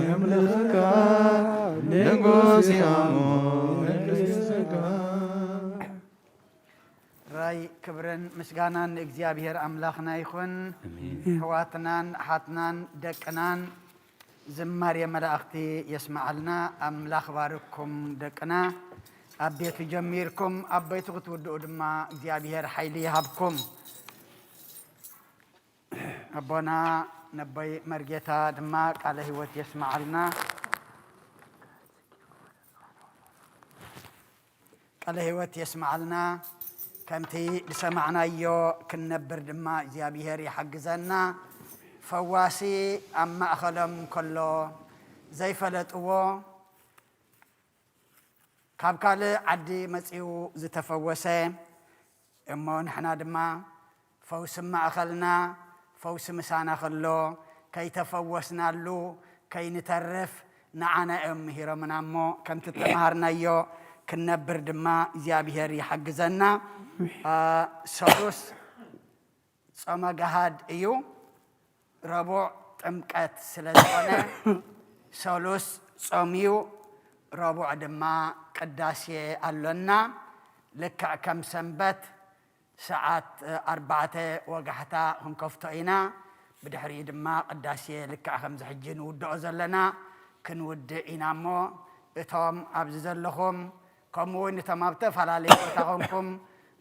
የምልኸካ ንጉስ ኢኻ እሞ መንግስትካ ራይ ክብርን ምስጋናን ንእግዚኣብሔር ኣምላኽና ይኹን። ኣሜን። ኣሕዋትናን ኣሓትናን ደቅናን ዝማሬ መላእኽቲ የስምዓልና። ኣምላኽ ባርኩም ደቅና። ኣብ ቤቱ ጀሚርኩም ኣብ ቤቱ ክትውድኡ ድማ እግዚኣብሔር ሓይሊ ይሃብኩም። ኣቦና ነቦይ መርጌታ ድማ ቃለ ህይወት የስምዓልና። ቃለ ህይወት የስምዓልና። ከምቲ ዝሰማዕናዮ ክንነብር ድማ እግዚኣብሔር ይሓግዘና። ፈዋሲ ኣብ ማእኸሎም ከሎ ዘይፈለጥዎ ካብ ካልእ ዓዲ መጺኡ ዝተፈወሰ እሞ ንሕና ድማ ፈውሲ ማእኸልና ፈውሲ ምሳና ከሎ ከይተፈወስናሉ ከይንተርፍ ንዓና እዮም ምሂሮምና እሞ ከምቲ ተምሃርናዮ ክንነብር ድማ እግዚኣብሔር ይሓግዘና። አ፣ ሰሉስ ጾመ ገሃድ እዩ። ረቡዕ ጥምቀት ስለ ዝኾነ ሰሉስ ጾም እዩ። ረቡዕ ድማ ቅዳሴ ኣሎና። ልክዕ ከም ሰንበት ሰዓት ኣርባዕተ ወጋሕታ ክንከፍቶ ኢና። ብድሕሪኡ ድማ ቅዳሴ ልክዕ ከምዚ ሕጂ ንውድኦ ዘለና ክንውድእ ኢና እሞ እቶም ኣብዚ ዘለኹም ከምኡ እውን እቶም ኣብ ተፈላለየ ቦታ ኮንኩም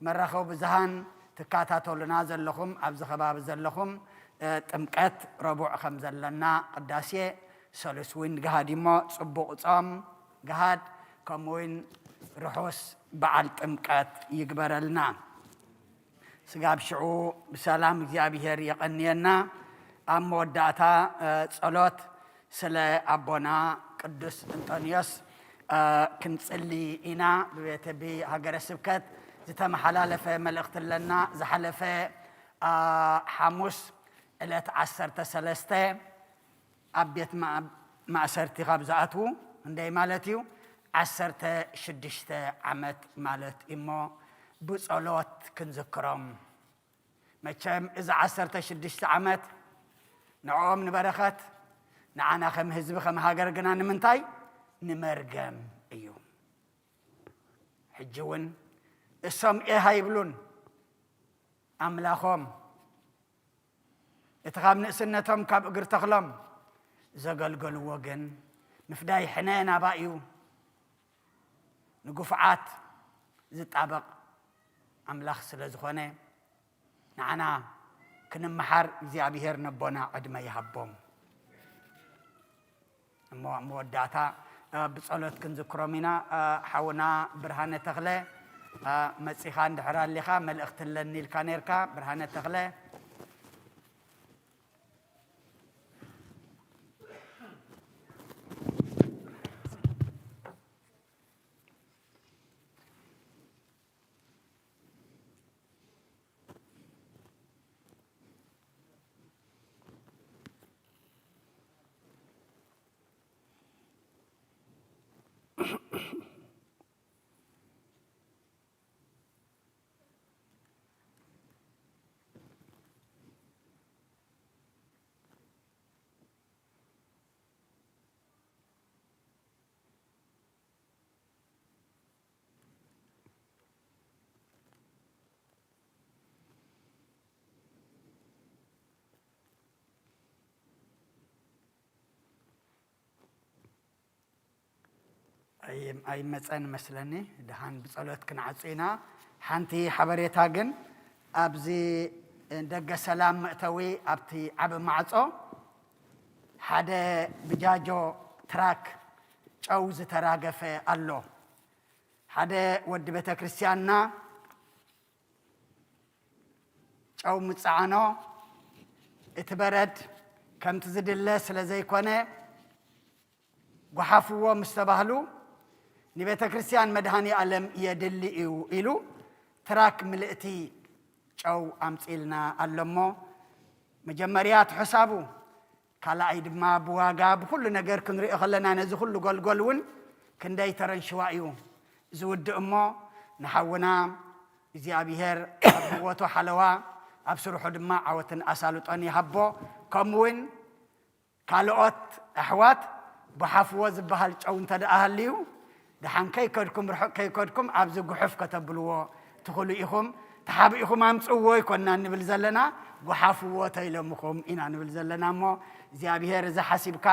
መራኸቢ ብዙሃን ትከታተሉና ዘለኹም ኣብዚ ከባቢ ዘለኹም እ፣ ጥምቀት ረቡዕ ከም ዘለና ቅዳሴ ሰሉስ እውን ገሃድ እሞ ጽቡቕ ጾም ገሃድ ከምኡ እውን ርሑስ በዓል ጥምቀት ይግበረልና። ስጋብ ሽዑ ብሰላም እግዚኣብሔር የቐንየና። ኣብ መወዳእታ እ፣ ጸሎት ስለ ኣቦና ቅዱስ እንጦንዮስ እ፣ ክንጽሊ ኢና። ብቤተ ብሃገረ ስብከት ዝተመሓላለፈ መልእኽቲ ኣለና። ዝሓለፈ እ፣ ሓሙስ ዕለት ዓሰርተ ሰለስተ ኣብ ቤት ማ-፣ ማእሰርቲ ካብ ዝኣትዉ እንደይ ማለት እዩ ዓሰርተ ሽዱሽተ ዓመት ማለት እሞ ብጸሎት ክንዝክሮም። መቸም እዚ ዓሰርተ ሽዱሽተ ዓመት ንዕኦም ንበረኸት ንዓና ከም ህዝቢ ከም ሃገር ግና ንምንታይ ንመርገም እዩ። ሕጂ እውን እሶም ኤህ ኣይብሉን ኣምላኾም እቲ ካብ ንእስነቶም ካብ እግሪ ተኽሎም ዘገልገልዎ ግን ምፍዳይ ሕነ ናባእዩ ንግፉዓት ዝጣበቕ ኣምላኽ ስለ ዝኾነ ንዓና ክንመሓር እግዚኣብሔር ነቦና ዕድመ ይሃቦም። እሞ ኣብ መወዳእታ እ፣ ብጸሎት ክንዝክሮም ኢና። እ፣ ሓውና ብርሃነ ተኽለ መጺኻ እንድሕር ኣሊኻ፣ መልእኽቲ ኣለኒ ኢልካ ነርካ፣ ብርሃነ ተኽለ። ኣይ-፣ ኣይመጸን መስለኒ። ደሓን ብጸሎት ክንዓጹ ኢና። ሓንቲ ሓበሬታ ግን፣ ኣብዚ ደገ ሰላም መእተዊ፣ ኣብቲ ዓቢ ማዕጾ፣ ሓደ ብጃጆ ትራክ ጨው ዝተራገፈ ኣሎ። ሓደ ወዲ ቤተ ክርስቲያንና ጨው ምጽዓኖ፣ እቲ በረድ ከምቲ ዝድለ ስለ ዘይኮነ፣ ጓሓፍዎ ምስ ተባህሉ፣ ንቤተ ክርስቲያን መድኃኔ ዓለም የድሊ እዩ ኢሉ፣ ትራክ ምልእቲ ጨው ኣምጺልና ኣሎ እሞ፣ መጀመርያ እቲ ሕሳቡ፣ ካልኣይ ድማ ብዋጋ፣ ብኹሉ ነገር ክንሪኦ ከለና፣ ነዚ ኩሉ ጎልጎል እውን ክንደይ ተረንሽዋ እዩ ዝውድእ እሞ፣ ንሓውና እግዚኣብሔር ኣብ ህይወቱ ሓለዋ፣ ኣብ ስርሑ ድማ ዓወትን ኣሳልጦን ይሃቦ። ከምኡ እውን ካልኦት ኣሕዋት፣ ጓሓፍዎ ዝበሃል ጨው እንተ ደኣ ሃልዩ፣ ደሓን ከይከድኩም፣ ርሑቕ ከይከድኩም፣ ኣብዚ ጉሑፍ ከተብልዎ ትኽእሉ ኢኹም። ተሓቢእኹም ኣምጽእዎ ኣይኮንና ንብል ዘለና፣ ጓሓፍዎ ተይለምኹም ኢና ንብል ዘለና እሞ፣ እግዚኣብሔር እዚ ሓሲብካ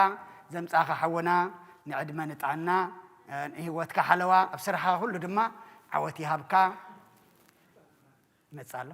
ዘምጻኻ ሓውና፣ ንዕድመ ንጥዕና፣ ንህይወትካ ሓለዋ፣ ኣብ ስራሕኻ ኩሉ ድማ ዓወት ይሃብካ። ይመጽእ ኣሎ።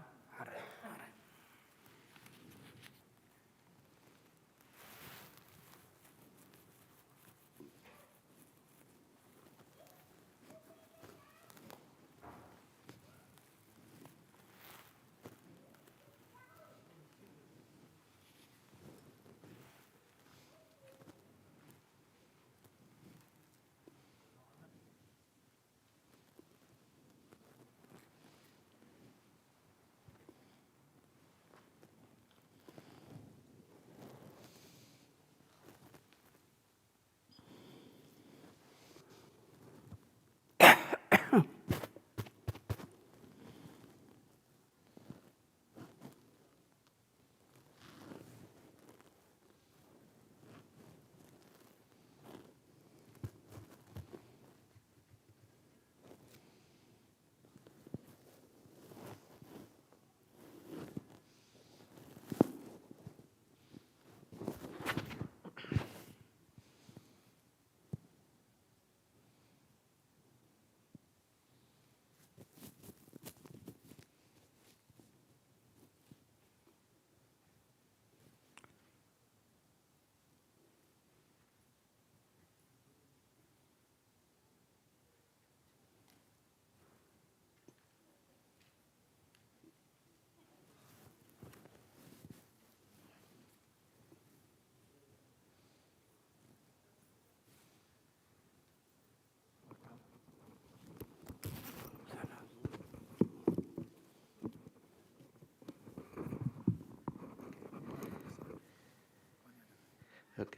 ኦኬ።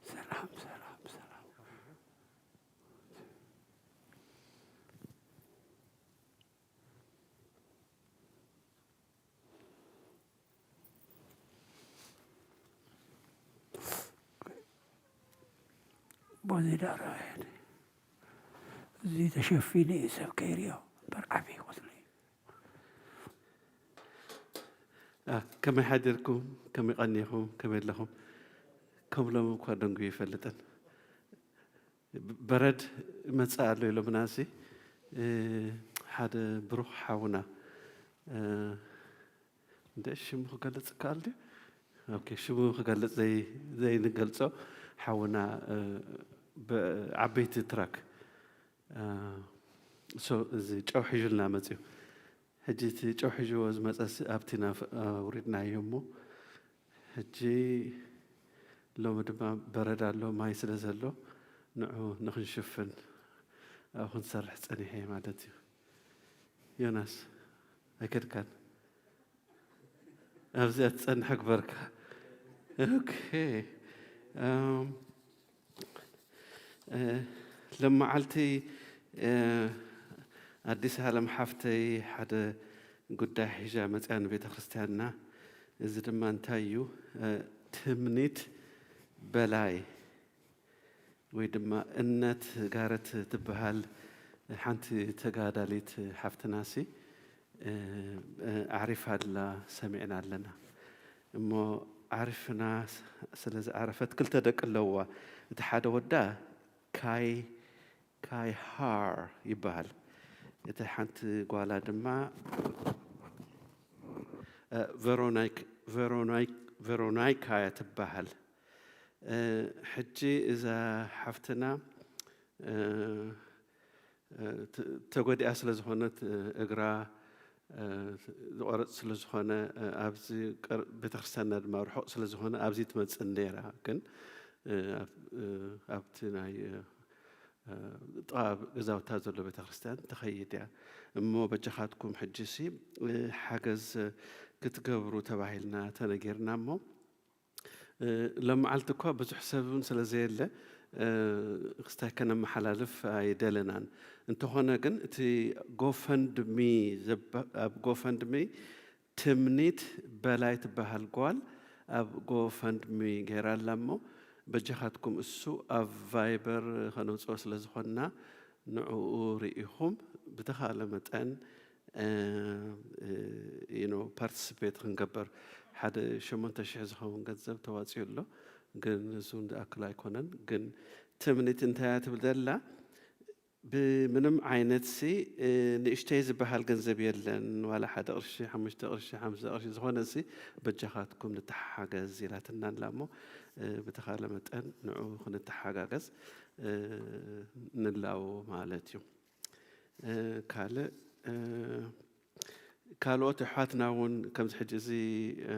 ሰላም፣ ሰላም፣ ሰላም። በዚ ዳራ እዚ ተሸፊኑ እዩ ሰብ ከይሪኦ እምበር ዓብዪ ቁስሊ እዩ። አ፣ ከመይ ሓዲርኩም? ከመይ ቀኒኹም? ከመይ ኣለኹም? ከም ሎሚ እኳ ደንጉዩ ይፈልጥን። በረድ ይመጽእ ኣሎ ኢሎምና። እዚ፣ እ፣ ሓደ ብሩኽ ሓውና፣ እ፣ እንደ ሽሙ ክገልጽ ይከኣል ድዩ? ኦኬ፣ ሽሙ ክገልጽ ዘይ-፣ ዘይንገልጾ ሓውና፣ እ፣ ብ-፣ ዓበይቲ ትራክ ሶ እዚ ጨው ሒዙልና መፅዩ። ሕጂ እቲ ጨው ሒዝዎ ዝመፀሲ ኣብቲ ናብ ኣውሪድናዮ እሞ፣ ሕጂ ሎሚ ድማ በረድ ኣሎ፣ ማይ ስለ ዘሎ ንዑ ንክንሽፍን ኣብኡ ክንሰርሕ ፀኒሐ ማለት እዩ። ዮናስ ኣይከድካን? ኣብዚኣ ትጸንሕ ግበርካ። ኦኬ። እም፣ እ፣ ለመዓልቲ፣ እ፣ ኣዲስ ኣለም ሓፍተይ ሓደ ጉዳይ ሒዛ መጽያ ንቤተ ክርስቲያንና። እዚ ድማ እንታይ እዩ? እ፣ ትምኒት በላይ ወይ ድማ እነት ጋረት ትበሃል ሓንቲ ተጋዳሊት ሓፍትናሲ፣ እ፣ እ፣ ዓሪፋ ኣላ ሰሚዕና ኣለና። እሞ ዓሪፍና ስ-፣ ስለ ዝዓረፈት ክልተ ደቂ ኣለዋ። እቲ ሓደ ወዳ ካይ፣ ካይ ሃር ይበሃል። እቲ ሓንቲ ጓላ ድማ፣ እ፣ ቨሮናይክ-፣ ቨሮናይክ-፣ ቨሮናይካ እያ ትበሃል። እ፣ ሕጂ እዛ ሓፍትና፣ እ፣ እ፣ ተ-፣ ተጎዲኣ ስለ ዝኾነት፣ እ፣ እግራ፣ እ፣ ዝቆረጽ ስለ ዝኾነ፣ እ፣ ኣብዚ ቀር-፣ ቤተክርስትያንና ድማ ርሑቕ ስለ ዝኾነ ኣብዚ ትመጽእ ነይራ። ግን፣ እ፣ ኣብ-፣ እ፣ ኣብቲ ናይ፣ እ፣ እ፣ ጥቓ ገዛውታ ዘሎ ቤተክርስትያን ትኸይድ እያ። እሞ በጃኻትኩም ሕጂሲ፣ እ፣ ሓገዝ ክትገብሩ ተባሂልና ተነጊርና እሞ፣ እ፣ ሎም መዓልቲ እኳ ብዙሕ ሰብ እውን ስለ ዘየለ፣ እ፣ ክስታይ ከነመሓላልፍ ኣይደለናን። እንተኾነ ግን እቲ ጎፈንድሚ ዘባ-፣ ኣብ ጎፈንድሚ ትምኒት በላይ ትበሃል ጓል ኣብ ጎፈንድሚ ገይራ ኣላ እሞ፣ በጃኻትኩም እሱ ኣብ ቫይበር ከነውፅኦ ስለ ዝኾንና ንዕኡ ርኢኹም ብተኻለ መጠን፣ እ፣ እ፣ you know፣ ፓርቲስፔት ክንገብር ሓደ ሸሞንተ ሽሕ ዝኸውን ገንዘብ ተዋፂኡ ኣሎ። ግን እሱ ዝኣክል ኣይኮነን። ግን ትምኒት እንታይ እያ ትብል ዘላ? ብምንም ዓይነት ሲ፣ እ፣ ንእሽተይ ዝበሃል ገንዘብ የለን። ዋላ ሓደ ቅርሺ፣ ሓሙሽተ ቅርሺ፣ ሓምሳ ቅርሺ፣ ዝኾነ ሲ በጃኻትኩም ንተሓጋገዝ ኢላትና ኣላ እሞ፣ እ፣ ብተኻለ መጠን ንዑ ክንተሓጋገዝ፣ እ፣ ንላቦ ማለት እዩ። እ፣ ካልእ፣ እ፣ ካልኦት ኣሕዋትና እውን ከምዚ ሕጂ እዚ፣ እ፣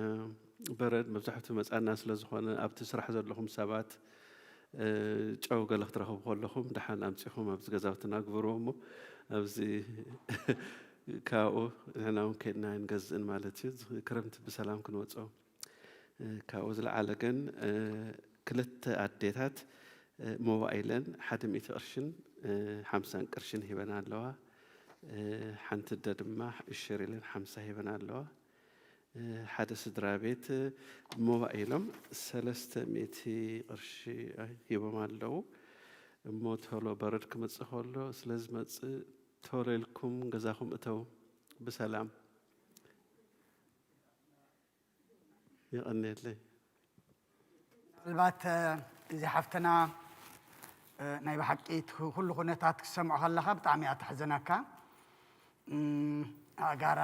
በረድ መብዛሕትኡ መጻና ስለ ዝኾነ ኣብቲ ስራሕ ዘለኹም ሰባት፣ እ፣ ጨው ገለ ክትረኽቡ ከለኹም ደሓን ኣምጺኹም ኣብዚ ገዛውትና ግበርዎ እሞ ኣብዚ ካብኡ ንሕና እውን ከይድና ኣይንገዝእን ማለት እዩ። እዚ ክረምቲ ብሰላም ክንወጾ። እ፣ ካብኡ ዝለዓለ ግን፣ እ፣ ክልተ ኣዴታት፣ እ፣ ሞባይለን ሓደ ሚእቲ ቅርሽን፣ እ፣ ሓምሳን ቅርሽን ሂበና ኣለዋ። እ፣ ሓንቲ ኣደ ድማ እሽር ኢለን ሓምሳ ሂበና ኣለዋ። እ፣ ሓደ ስድራ ቤት፣ እ፣ ሞባይሎም ሰለስተ ሚእቲ ቅርሺ ሂቦም ኣለዉ። እሞ ቶሎ በረድ ክመጽእ ከሎ ስለ ዝመጽእ ቶሎ ኢልኩም ገዛኹም እተው። ብሰላም። የቐንየለይ። ምናልባት፣ እ፣ እዚ ሓፍትና፣ እ፣ ናይ ብሓቂ እቲ ኩሉ ኩነታት ክትሰምዖ ከለኻ ብጣዕሚ እያ ተሕዝነካ። እም፣ ኣእጋራ፣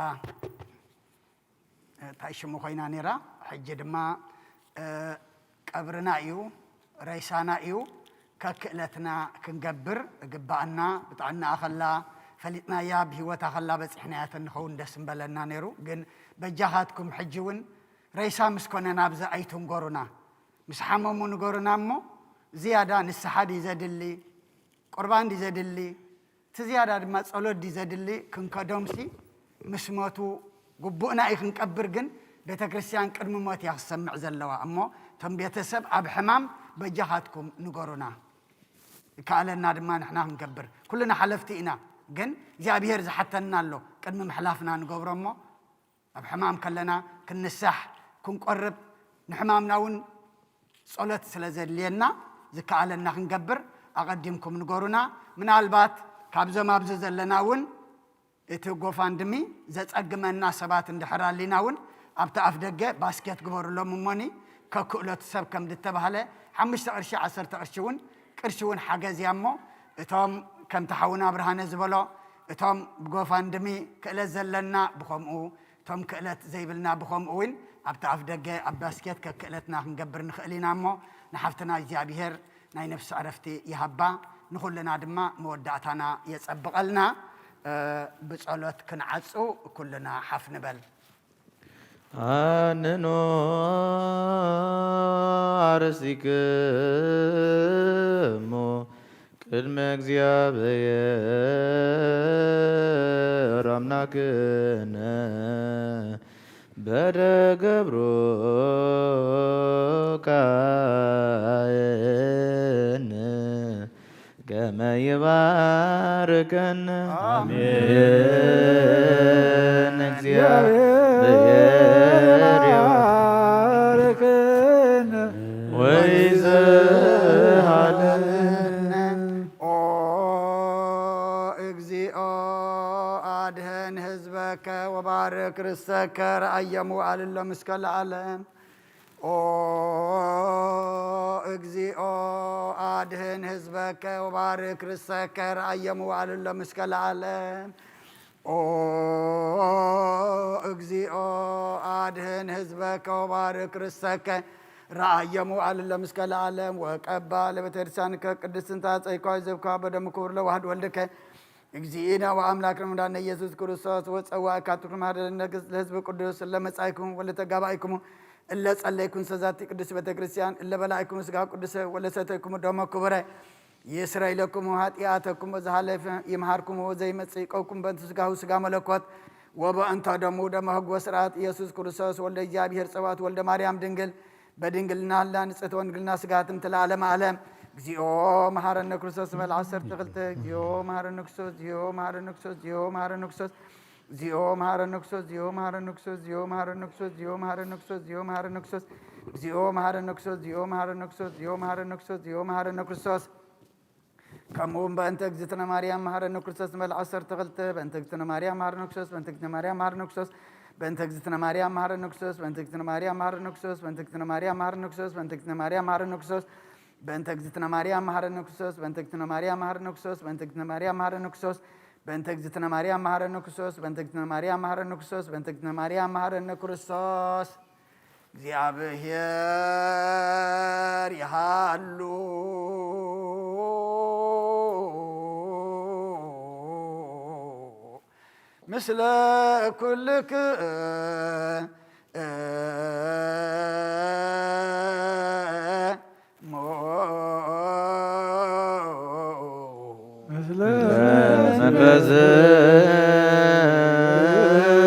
እ፣ እንታይ ሽሙ ኮይና ነይራ። ሕጂ ድማ፣ እ፣ ቀብርና እዩ፣ ሬሳና እዩ፣ ከክእለትና ክንገብር እግባኣና። ብጥዕናኣ ከላ ፈሊጥናያ፣ ብህይወታ ከላ በጺሕናያ ተንኸውን ደስ ምበለና ነይሩ። ግን በጃኻትኩም ሕጂ እውን ሬሳ ምስ ኮነ ናብዚ ኣይትንገሩና። ምስ ሓመሙ ንገሩና እሞ፣ ዝያዳ ንስሓ ድዩ ዘድሊ? ቁርባን ድዩ ዘድሊ? እቲ ዝያዳ ድማ ጸሎት ድዩ ዘድሊ? ክንከዶምሲ ምስ ሞቱ ግቡእና እዩ ክንቀብር፣ ግን ቤተ ክርስቲያን ቅድሚ ሞት እያ ክትሰምዕ ዘለዋ። እሞ እቶም ቤተሰብ ኣብ ሕማም በጃኻትኩም ንገሩና። ይከኣለና ድማ ንሕና ክንገብር። ኩልና ሓለፍቲ ኢና፣ ግን እግዚኣብሔር ዝሓተና ኣሎ። ቅድሚ ምሕላፍና ንገብሮ እሞ ኣብ ሕማም ከለና ክንንሳሕ፣ ክንቆርብ፣ ንሕማምና እውን ጸሎት ስለ ዘድልየና ዝከኣለና ክንገብር ኣቐዲምኩም ንገሩና። ምናልባት ካብዞም ኣብዚ ዘለና እውን እቲ ጎፋንድሚ ዘጸግመና ሰባት እንድሕር ኣሊና እውን ኣብቲ ኣፍ ደገ ባስኬት ግበሩሎም እሞኒ፣ ከክእለቱ ሰብ ከም ዝተባህለ ሓሙሽተ ቅርሺ፣ ዓሰርተ ቅርሺ እውን፣ ቅርሺ እውን ሓገዝ እያ እሞ፣ እቶም ከምቲ ሓውና ብርሃነ ዝበሎ፣ እቶም ብጎፋንድሚ ክእለት ዘለና ብኸምኡ፣ እቶም ክእለት ዘይብልና ብኸምኡ እውን ኣብቲ ኣፍ ደገ ኣብ ባስኬት ከክእለትና ክንገብር ንኽእል ኢና እሞ፣ ንሓፍትና እግዚኣብሔር ናይ ነፍሲ ዕረፍቲ ይሃባ። ንኹልና ድማ መወዳእታና የጸብቐልና። እ፣ ብጸሎት ክንዓጹ ኩልና ሓፍ ንበል። ኣንኖ ኣርሲክሙ ቅድመ እግዚኣብሔር ኣምላክነ በደ ገብሩ ካህን ከመ ይባርከነ። ኣሜን። እግዚአብሔር ይባርክን ወይዘሃለን። ኦ እግዚኦ፣ አድህን ህዝበከ ወባርክ ርሰከ ረአየሙ አልሎም እስከ ለዓለም። ኦ እግዚኦ፣ አድህን ህዝበከ ወባርክ ርሰከ ረአየሙ አልሎም እስከ ለዓለም። ኦ እግዚኦ፣ አድህን ህዝበከ ወባርክ ርሰከ ረአየሙ አልሎም እስከ ለዓለም። ወቀባ ለቤተክርስቲያንከ ቅድስት እንተ አጸይኳ ዘብኳ በደሙ ክቡር ለዋህድ ወልድከ እግዚእነ ወአምላክነ መድኃኒነ ኢየሱስ ክርስቶስ ወጸዋእካትኩም ማህደረ ነገሥት ለሕዝብ ቅዱስ እለ መጻእኩም ወለ ተጋባእኩም እለ ጸለይኩም ሰዛቲ ቅዱስ ቤተ ክርስቲያን እለ በላእኩም ስጋ ቅዱስ ወለ ሰተይኩም ደሞ ክቡረ ይስረይ ለኩም ኃጢአተኩም ወዘሃለፈ ይምሃርኩም ወዘይመጽእ ይቀውኩም በእንተ ስጋሁ ስጋ መለኮት ወበእንተ ደሙ ደመ ሕግ ወስርዓት ኢየሱስ ክርስቶስ ወልደ እግዚኣብሔር ጸባኦት ወልደ ማርያም ድንግል በድንግልና ህላ ንጽሕት ወንግልና ስጋትም ትለዓለም ዓለም። እግዚኦ መሐረነ ክርስቶስ በል ዓሰርተ ክልተ። እግዚኦ መሐረነ ክርስቶስ፣ እግዚኦ መሐረነ ክርስቶስ፣ እግዚኦ መሐረነ ክርስቶስ፣ እግዚኦ መሐረነ ክርስቶስ፣ እግዚኦ መሐረነ ክርስቶስ፣ እግዚኦ መሐረነ ክርስቶስ፣ እግዚኦ መሐረነ ክርስቶስ፣ እግዚኦ መሐረነ ክርስቶስ፣ እግዚኦ መሐረነ ክርስቶስ፣ እግዚኦ መሐረነ ክርስቶስ፣ እግዚኦ መሐረነ ክርስቶስ፣ እግዚኦ መሐረነ ክርስቶስ። ከምኡ እውን በእንተ እግዝእትነ ማርያም መሐረነ ክርስቶስ ንበል ዓሰርተ ክልተ። በእንተ እግዝእትነ ማርያም መሐረነ ክርስቶስ፣ በእንተ እግዝእትነ ማርያም መሐረነ ክርስቶስ፣ በእንተ እግዝእትነ ማርያም መሐረነ ክርስቶስ፣ በእንተ እግዝእትነ ማርያም መሐረነ ክርስቶስ፣ በእንተ እግዝእትነ ማርያም መሐረነ ክርስቶስ፣ በእንተ እግዝእትነ ማርያም መሐረነ ክርስቶስ፣ በእንተ እግዝእትነ ማርያም መሐረነ ክርስቶስ፣ በእንተ እግዝእትነ ማርያም መሐረነ ክርስቶስ፣ በእንተ እግዝእትነ ማርያም መሐረነ ክርስቶስ፣ በእንተ እግዝእትነ ማርያም መሐረነ ክርስቶስ፣ በእንተ እግዝእትነ ማርያም መሐረነ ክርስቶስ። እግዚኣብሔር ይሃሉ ምስለ ኩልክሙ። ምስለ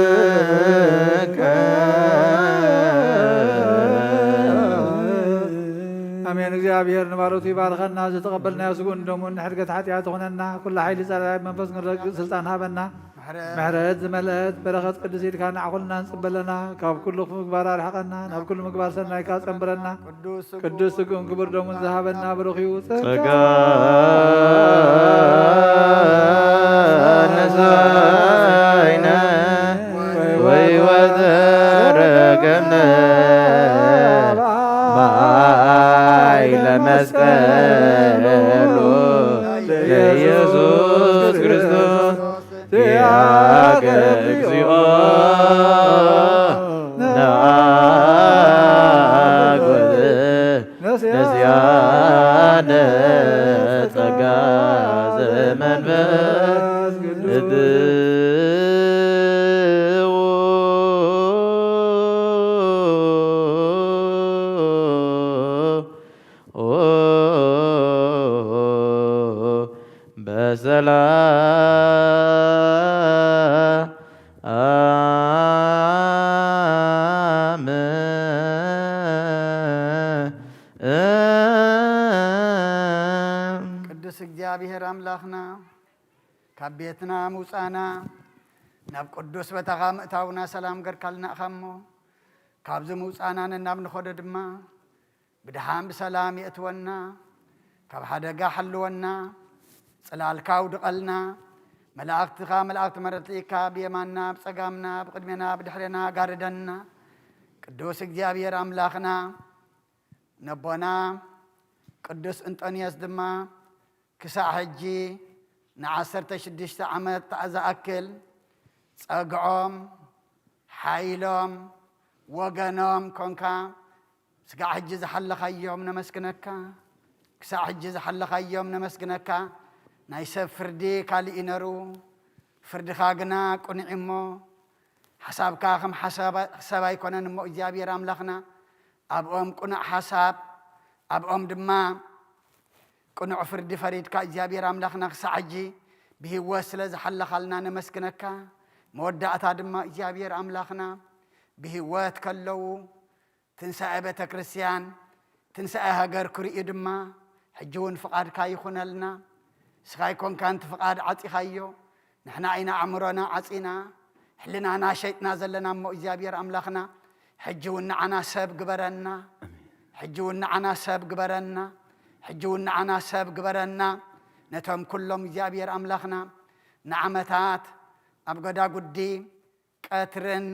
መንፈስከ። ኣሜን። እግዚኣብሔር ንባሮቱ ይባርኸና። ዝተቐበልናዮ ስግኡን ደሙን ንሕድገት ሓጢኣት ይኹነና። ኩሉ ሓይሊ ጸላኢ መንፈስ ክንረግጽ ስልጣን ሃበና። ምሕረት ዝመልአት በረኸት ቅድስ ኢድካ ንዓኹልና ንጽበለና። ካብ ኩሉ ክፉእ ምግባር ኣርሕቐና፣ ናብ ኩሉ ምግባር ሰናይካ ጸንብረና። ቅዱስ ስግኡን ክቡር ደሙን ዝሃበና ብሩኽ እዩ። ጸጋ ነሳይነ ወሕይወት ረከብነ በኃይለ መስቀሉ ለኢየሱስ ክርስቶስ። ኪያከ እግዚኦ ነአኩት ነስያነ ጸጋ ዘመንፈስ ቅዱስ። በሰላም ቅዱስ እግዚኣብሔር ኣምላኽና፣ ካብ ቤትና ምውፃእና፣ ናብ ቅዱስ ቦታኻ ምእታውና ሰላም ገርካልና ኢኻ እሞ፣ ካብዚ ምውፃእና ነናብ ንኸዶ ድማ፣ ብድሓን ብሰላም የእትወና፣ ካብ ሓደጋ ሓልወና፣ ጽላልካ ኣውድቐልና፣ መላእኽትኻ መላእኽቲ መረትሊእካ ብየማንና ብጸጋምና ብቕድሜና ብድሕሬና ጋርደና። ቅዱስ እግዚኣብሔር ኣምላኽና፣ ነቦና ቅዱስ እንጦንዮስ ድማ ክሳዕ ሕጂ ንዓሰርተ ሽዱሽተ ዓመት ዝኣክል ጸግዖም፣ ሓይሎም፣ ወገኖም ኮንካ ስጋዕ ሕጂ ዝሓለኻዮም ነመስግነካ። ክሳዕ ሕጂ ዝሓለኻዮም ነመስግነካ። ናይ ሰብ ፍርዲ ካልእ እዩ ነሩ፣ ፍርድኻ ግና ቅኑዕ እሞ፣ ሓሳብካ ከም ሓሳብ ኣይኮነን እሞ እግዚኣብሔር ኣምላኽና፣ ኣብኦም ቅኑዕ ሓሳብ፣ ኣብኦም ድማ ቅኑዕ ፍርዲ ፈሪድካ እግዚኣብሔር ኣምላኽና ክሳዕ ሕጂ ብህይወት ስለ ዝሓለኻልና ነመስግነካ። መወዳእታ ድማ እግዚኣብሔር ኣምላኽና ብህይወት ከለዉ ትንሳኤ ቤተ ክርስቲያን፣ ትንሳኤ ሃገር ክርእዩ ድማ ሕጂ እውን ፍቓድካ ይኹነልና። ንስኻ ኣይኮንካን እቲ ፍቓድ ዓጺኻዮ፣ ንሕና ኢና ኣእምሮና ዓጺና፣ ሕልናና ሸይጥና ዘለና እሞ እግዚኣብሔር ኣምላኽና፣ ሕጂ እውን ንዓና ሰብ ግበረና። ሕጂ እውን ንዓና ሰብ ግበረና። ሕጂ እውን ንዓና ሰብ ግበረና። ነቶም ኩሎም እግዚኣብሔር ኣምላኽና ንዓመታት ኣብ ጎዳጉዲ ቀትርን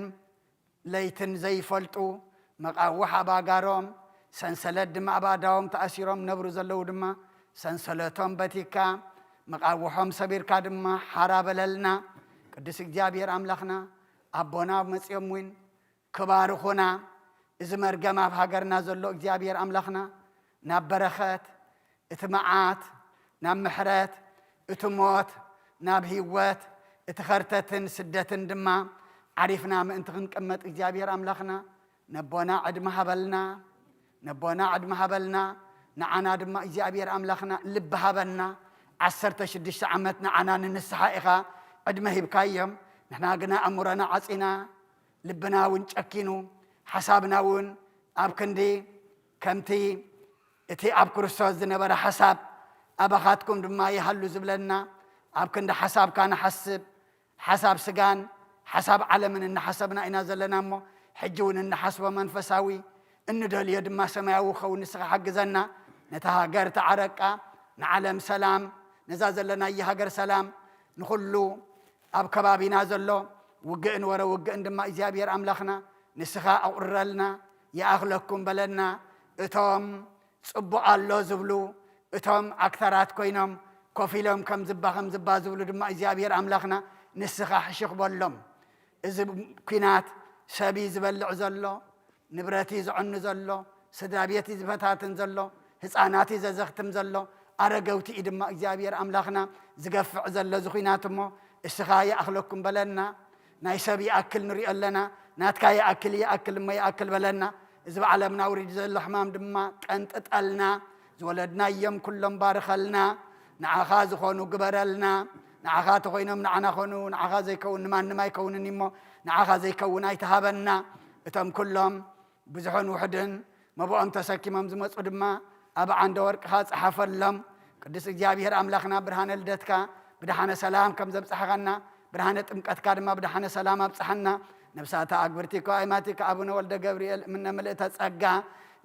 ለይትን ዘይፈልጡ፣ መቓውሕ ኣብ ኣጋሮም፣ ሰንሰለት ድማ ኣብ ኣእዳዎም ተኣሲሮም ነብሩ ዘለዉ ድማ፣ ሰንሰለቶም በቲካ፣ መቓውሖም ሰቢርካ ድማ ሓራ በለልና። ቅዱስ እግዚኣብሔር ኣምላኽና፣ ኣቦና መጺኦም እውን ክባርኹና፣ እዚ መርገም ኣብ ሃገርና ዘሎ እግዚኣብሔር ኣምላኽና ናብ በረኸት፣ እቲ መዓት ናብ ምሕረት፣ እቲ ሞት ናብ ህይወት፣ እቲ ኸርተትን ስደትን ድማ ዓሪፍና ምእንቲ ክንቅመጥ እግዚኣብሔር ኣምላኽና ነቦና ዕድመ ሃበልና፣ ነቦና ዕድመ ሃበልና። ንዓና ድማ እግዚኣብሔር ኣምላኽና ልቢ ሃበና። ዓሰርተ ሽዱሽተ ዓመት ንዓና ንንስሓ ኢኻ ዕድመ ሂብካዮም። ንሕና ግና ኣእምሮና ዓጺና፣ ልብና እውን ጨኪኑ፣ ሓሳብና እውን ኣብ ክንዲ ከምቲ እቲ ኣብ ክርስቶስ ዝነበረ ሓሳብ ኣባኻትኩም ድማ ይሃሉ ዝብለና፣ ኣብ ክንዲ ሓሳብካ ንሓስብ፣ ሓሳብ ስጋን ሓሳብ ዓለምን እናሓሰብና ኢና ዘለና እሞ፣ ሕጂ እውን እንሓስቦ መንፈሳዊ፣ እንደልዮ ድማ ሰማያዊ ክኸውን ንስኻ ሓግዘና። ነታ ሃገር ተዓረቃ፣ ንዓለም ሰላም፣ ነዛ ዘለናያ ሃገር ሰላም፣ ንኹሉ ኣብ ከባቢና ዘሎ ውግእን ወረ ውግእን ድማ እግዚኣብሔር ኣምላኽና ንስኻ ኣቑርረልና፣ ይኣኽለኩም በለና። እቶም ጽቡቕ ኣሎ ዝብሉ፣ እቶም ኣክተራት ኮይኖም ኮፍ ኢሎም ከም ዝባ ከም ዝባ ዝብሉ ድማ እግዚኣብሔር ኣምላኽና ንስኻ ሕሽኽ በሎም። እዚ ኲናት ሰብ እዩ ዝበልዕ ዘሎ፣ ንብረት እዩ ዝዕኑ ዘሎ፣ ስድራ ቤት እዩ ዝበታትን ዘሎ፣ ህፃናት እዩ ዘዘኽትም ዘሎ፣ ኣረገውቲ እዩ ድማ እግዚኣብሔር ኣምላኽና ዝገፍዕ ዘሎ እዚ ኲናት እሞ፣ እስኻ ይኣኽለኩም በለና። ናይ ሰብ ይኣክል ንሪኦ ኣለና፣ ናትካ ይኣክል ይኣክል እሞ ይኣክል በለና። እዚ ብዓለምና ውሪድ ዘሎ ሕማም ድማ ቀንጥጠልና፣ ዝወለድናዮም ኩሎም ባርኸልና፣ ንዓኻ ዝኾኑ ግበረልና። ንዓኻ ተኾይኖም ንዓና ኾኑ፣ ንዓኻ ዘይከውን ንማንም ኣይከውንን እሞ፣ ንዓኻ ዘይከውን ኣይትሃበና። እቶም ኩሎም ብዙሕን ውሑድን መብኦም ተሰኪሞም ዝመጹ ድማ ኣብ ዓንደ ወርቅኻ ጸሓፈሎም። ቅዱስ እግዚኣብሔር ኣምላኽና ብርሃነ ልደትካ ብድሓነ ሰላም ከም ዘብጽሕኻና፣ ብርሃነ ጥምቀትካ ድማ ብድሓነ ሰላም ኣብጽሓና። ነብሳታ ኣግብርቲኮ ኣይማቲከ ኣቡነ ወልደ ገብርኤል እምነ ምልእተ ጸጋ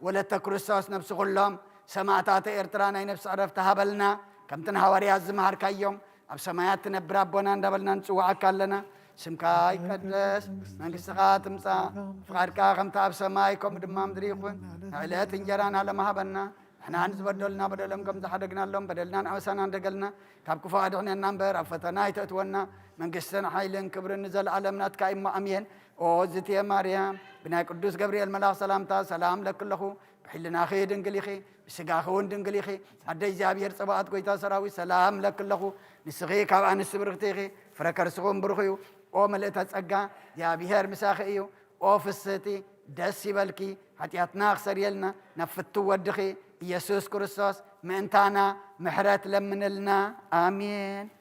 ወለተ ክርስቶስ ነብሲ ኩሎም ሰማዕታተ ኤርትራ ናይ ነብሲ ዕረፍቲ ሃበልና። ከምቲ ንሃዋርያት ዝመሃርካዮም ኣብ ሰማያት ትነብር ኣቦና እንዳበልና ንጽውዓካ ኣለና። ስምካ ይቀደስ፣ መንግስትኻ ትምጻእ፣ ፍቓድካ ከምቲ ኣብ ሰማይ ከምኡ ድማ ምድሪ ይኹን። ንዕለት እንጀራና ለመሃበና፣ ንሕና ንዝበደሉና በደሎም ከም ዝሓደግናሎም በደልና ንኣበሳና እንደገልና፣ ካብ ክፉ ኣድሕነና እምበር ኣብ ፈተና ኣይተእትወና። መንግስትን ሓይልን ክብርን ንዘለኣለም ናትካ እሞ ኣሜን። ኦ ዝትየ ማርያም፣ ብናይ ቅዱስ ገብርኤል መልኣኽ ሰላምታ ሰላም ለኪ ኣለኹ። ብሕልናኺ ድንግል ኢኺ፣ ብስጋኺ እውን ድንግል ኢኺ። ኣደ እግዚኣብሔር ጸባኦት ጎይታ ሰራዊት ሰላም ለኪ ኣለኹ። ንስኺ ካብ ኣንስቲ ብርኽቲ ኢኺ፣ ፍረ ከርስኺ እውን ብሩኽ እዩ። ኦ ምልእተ ጸጋ፣ እግዚኣብሔር ምሳኺ እዩ። ኦ ፍስህቲ፣ ደስ ይበልኪ፣ ሓጢኣትና ክሰርየልና ናብ ፍትው ወድኺ ኢየሱስ ክርስቶስ ምእንታና ምሕረት ለምንልና። ኣሜን።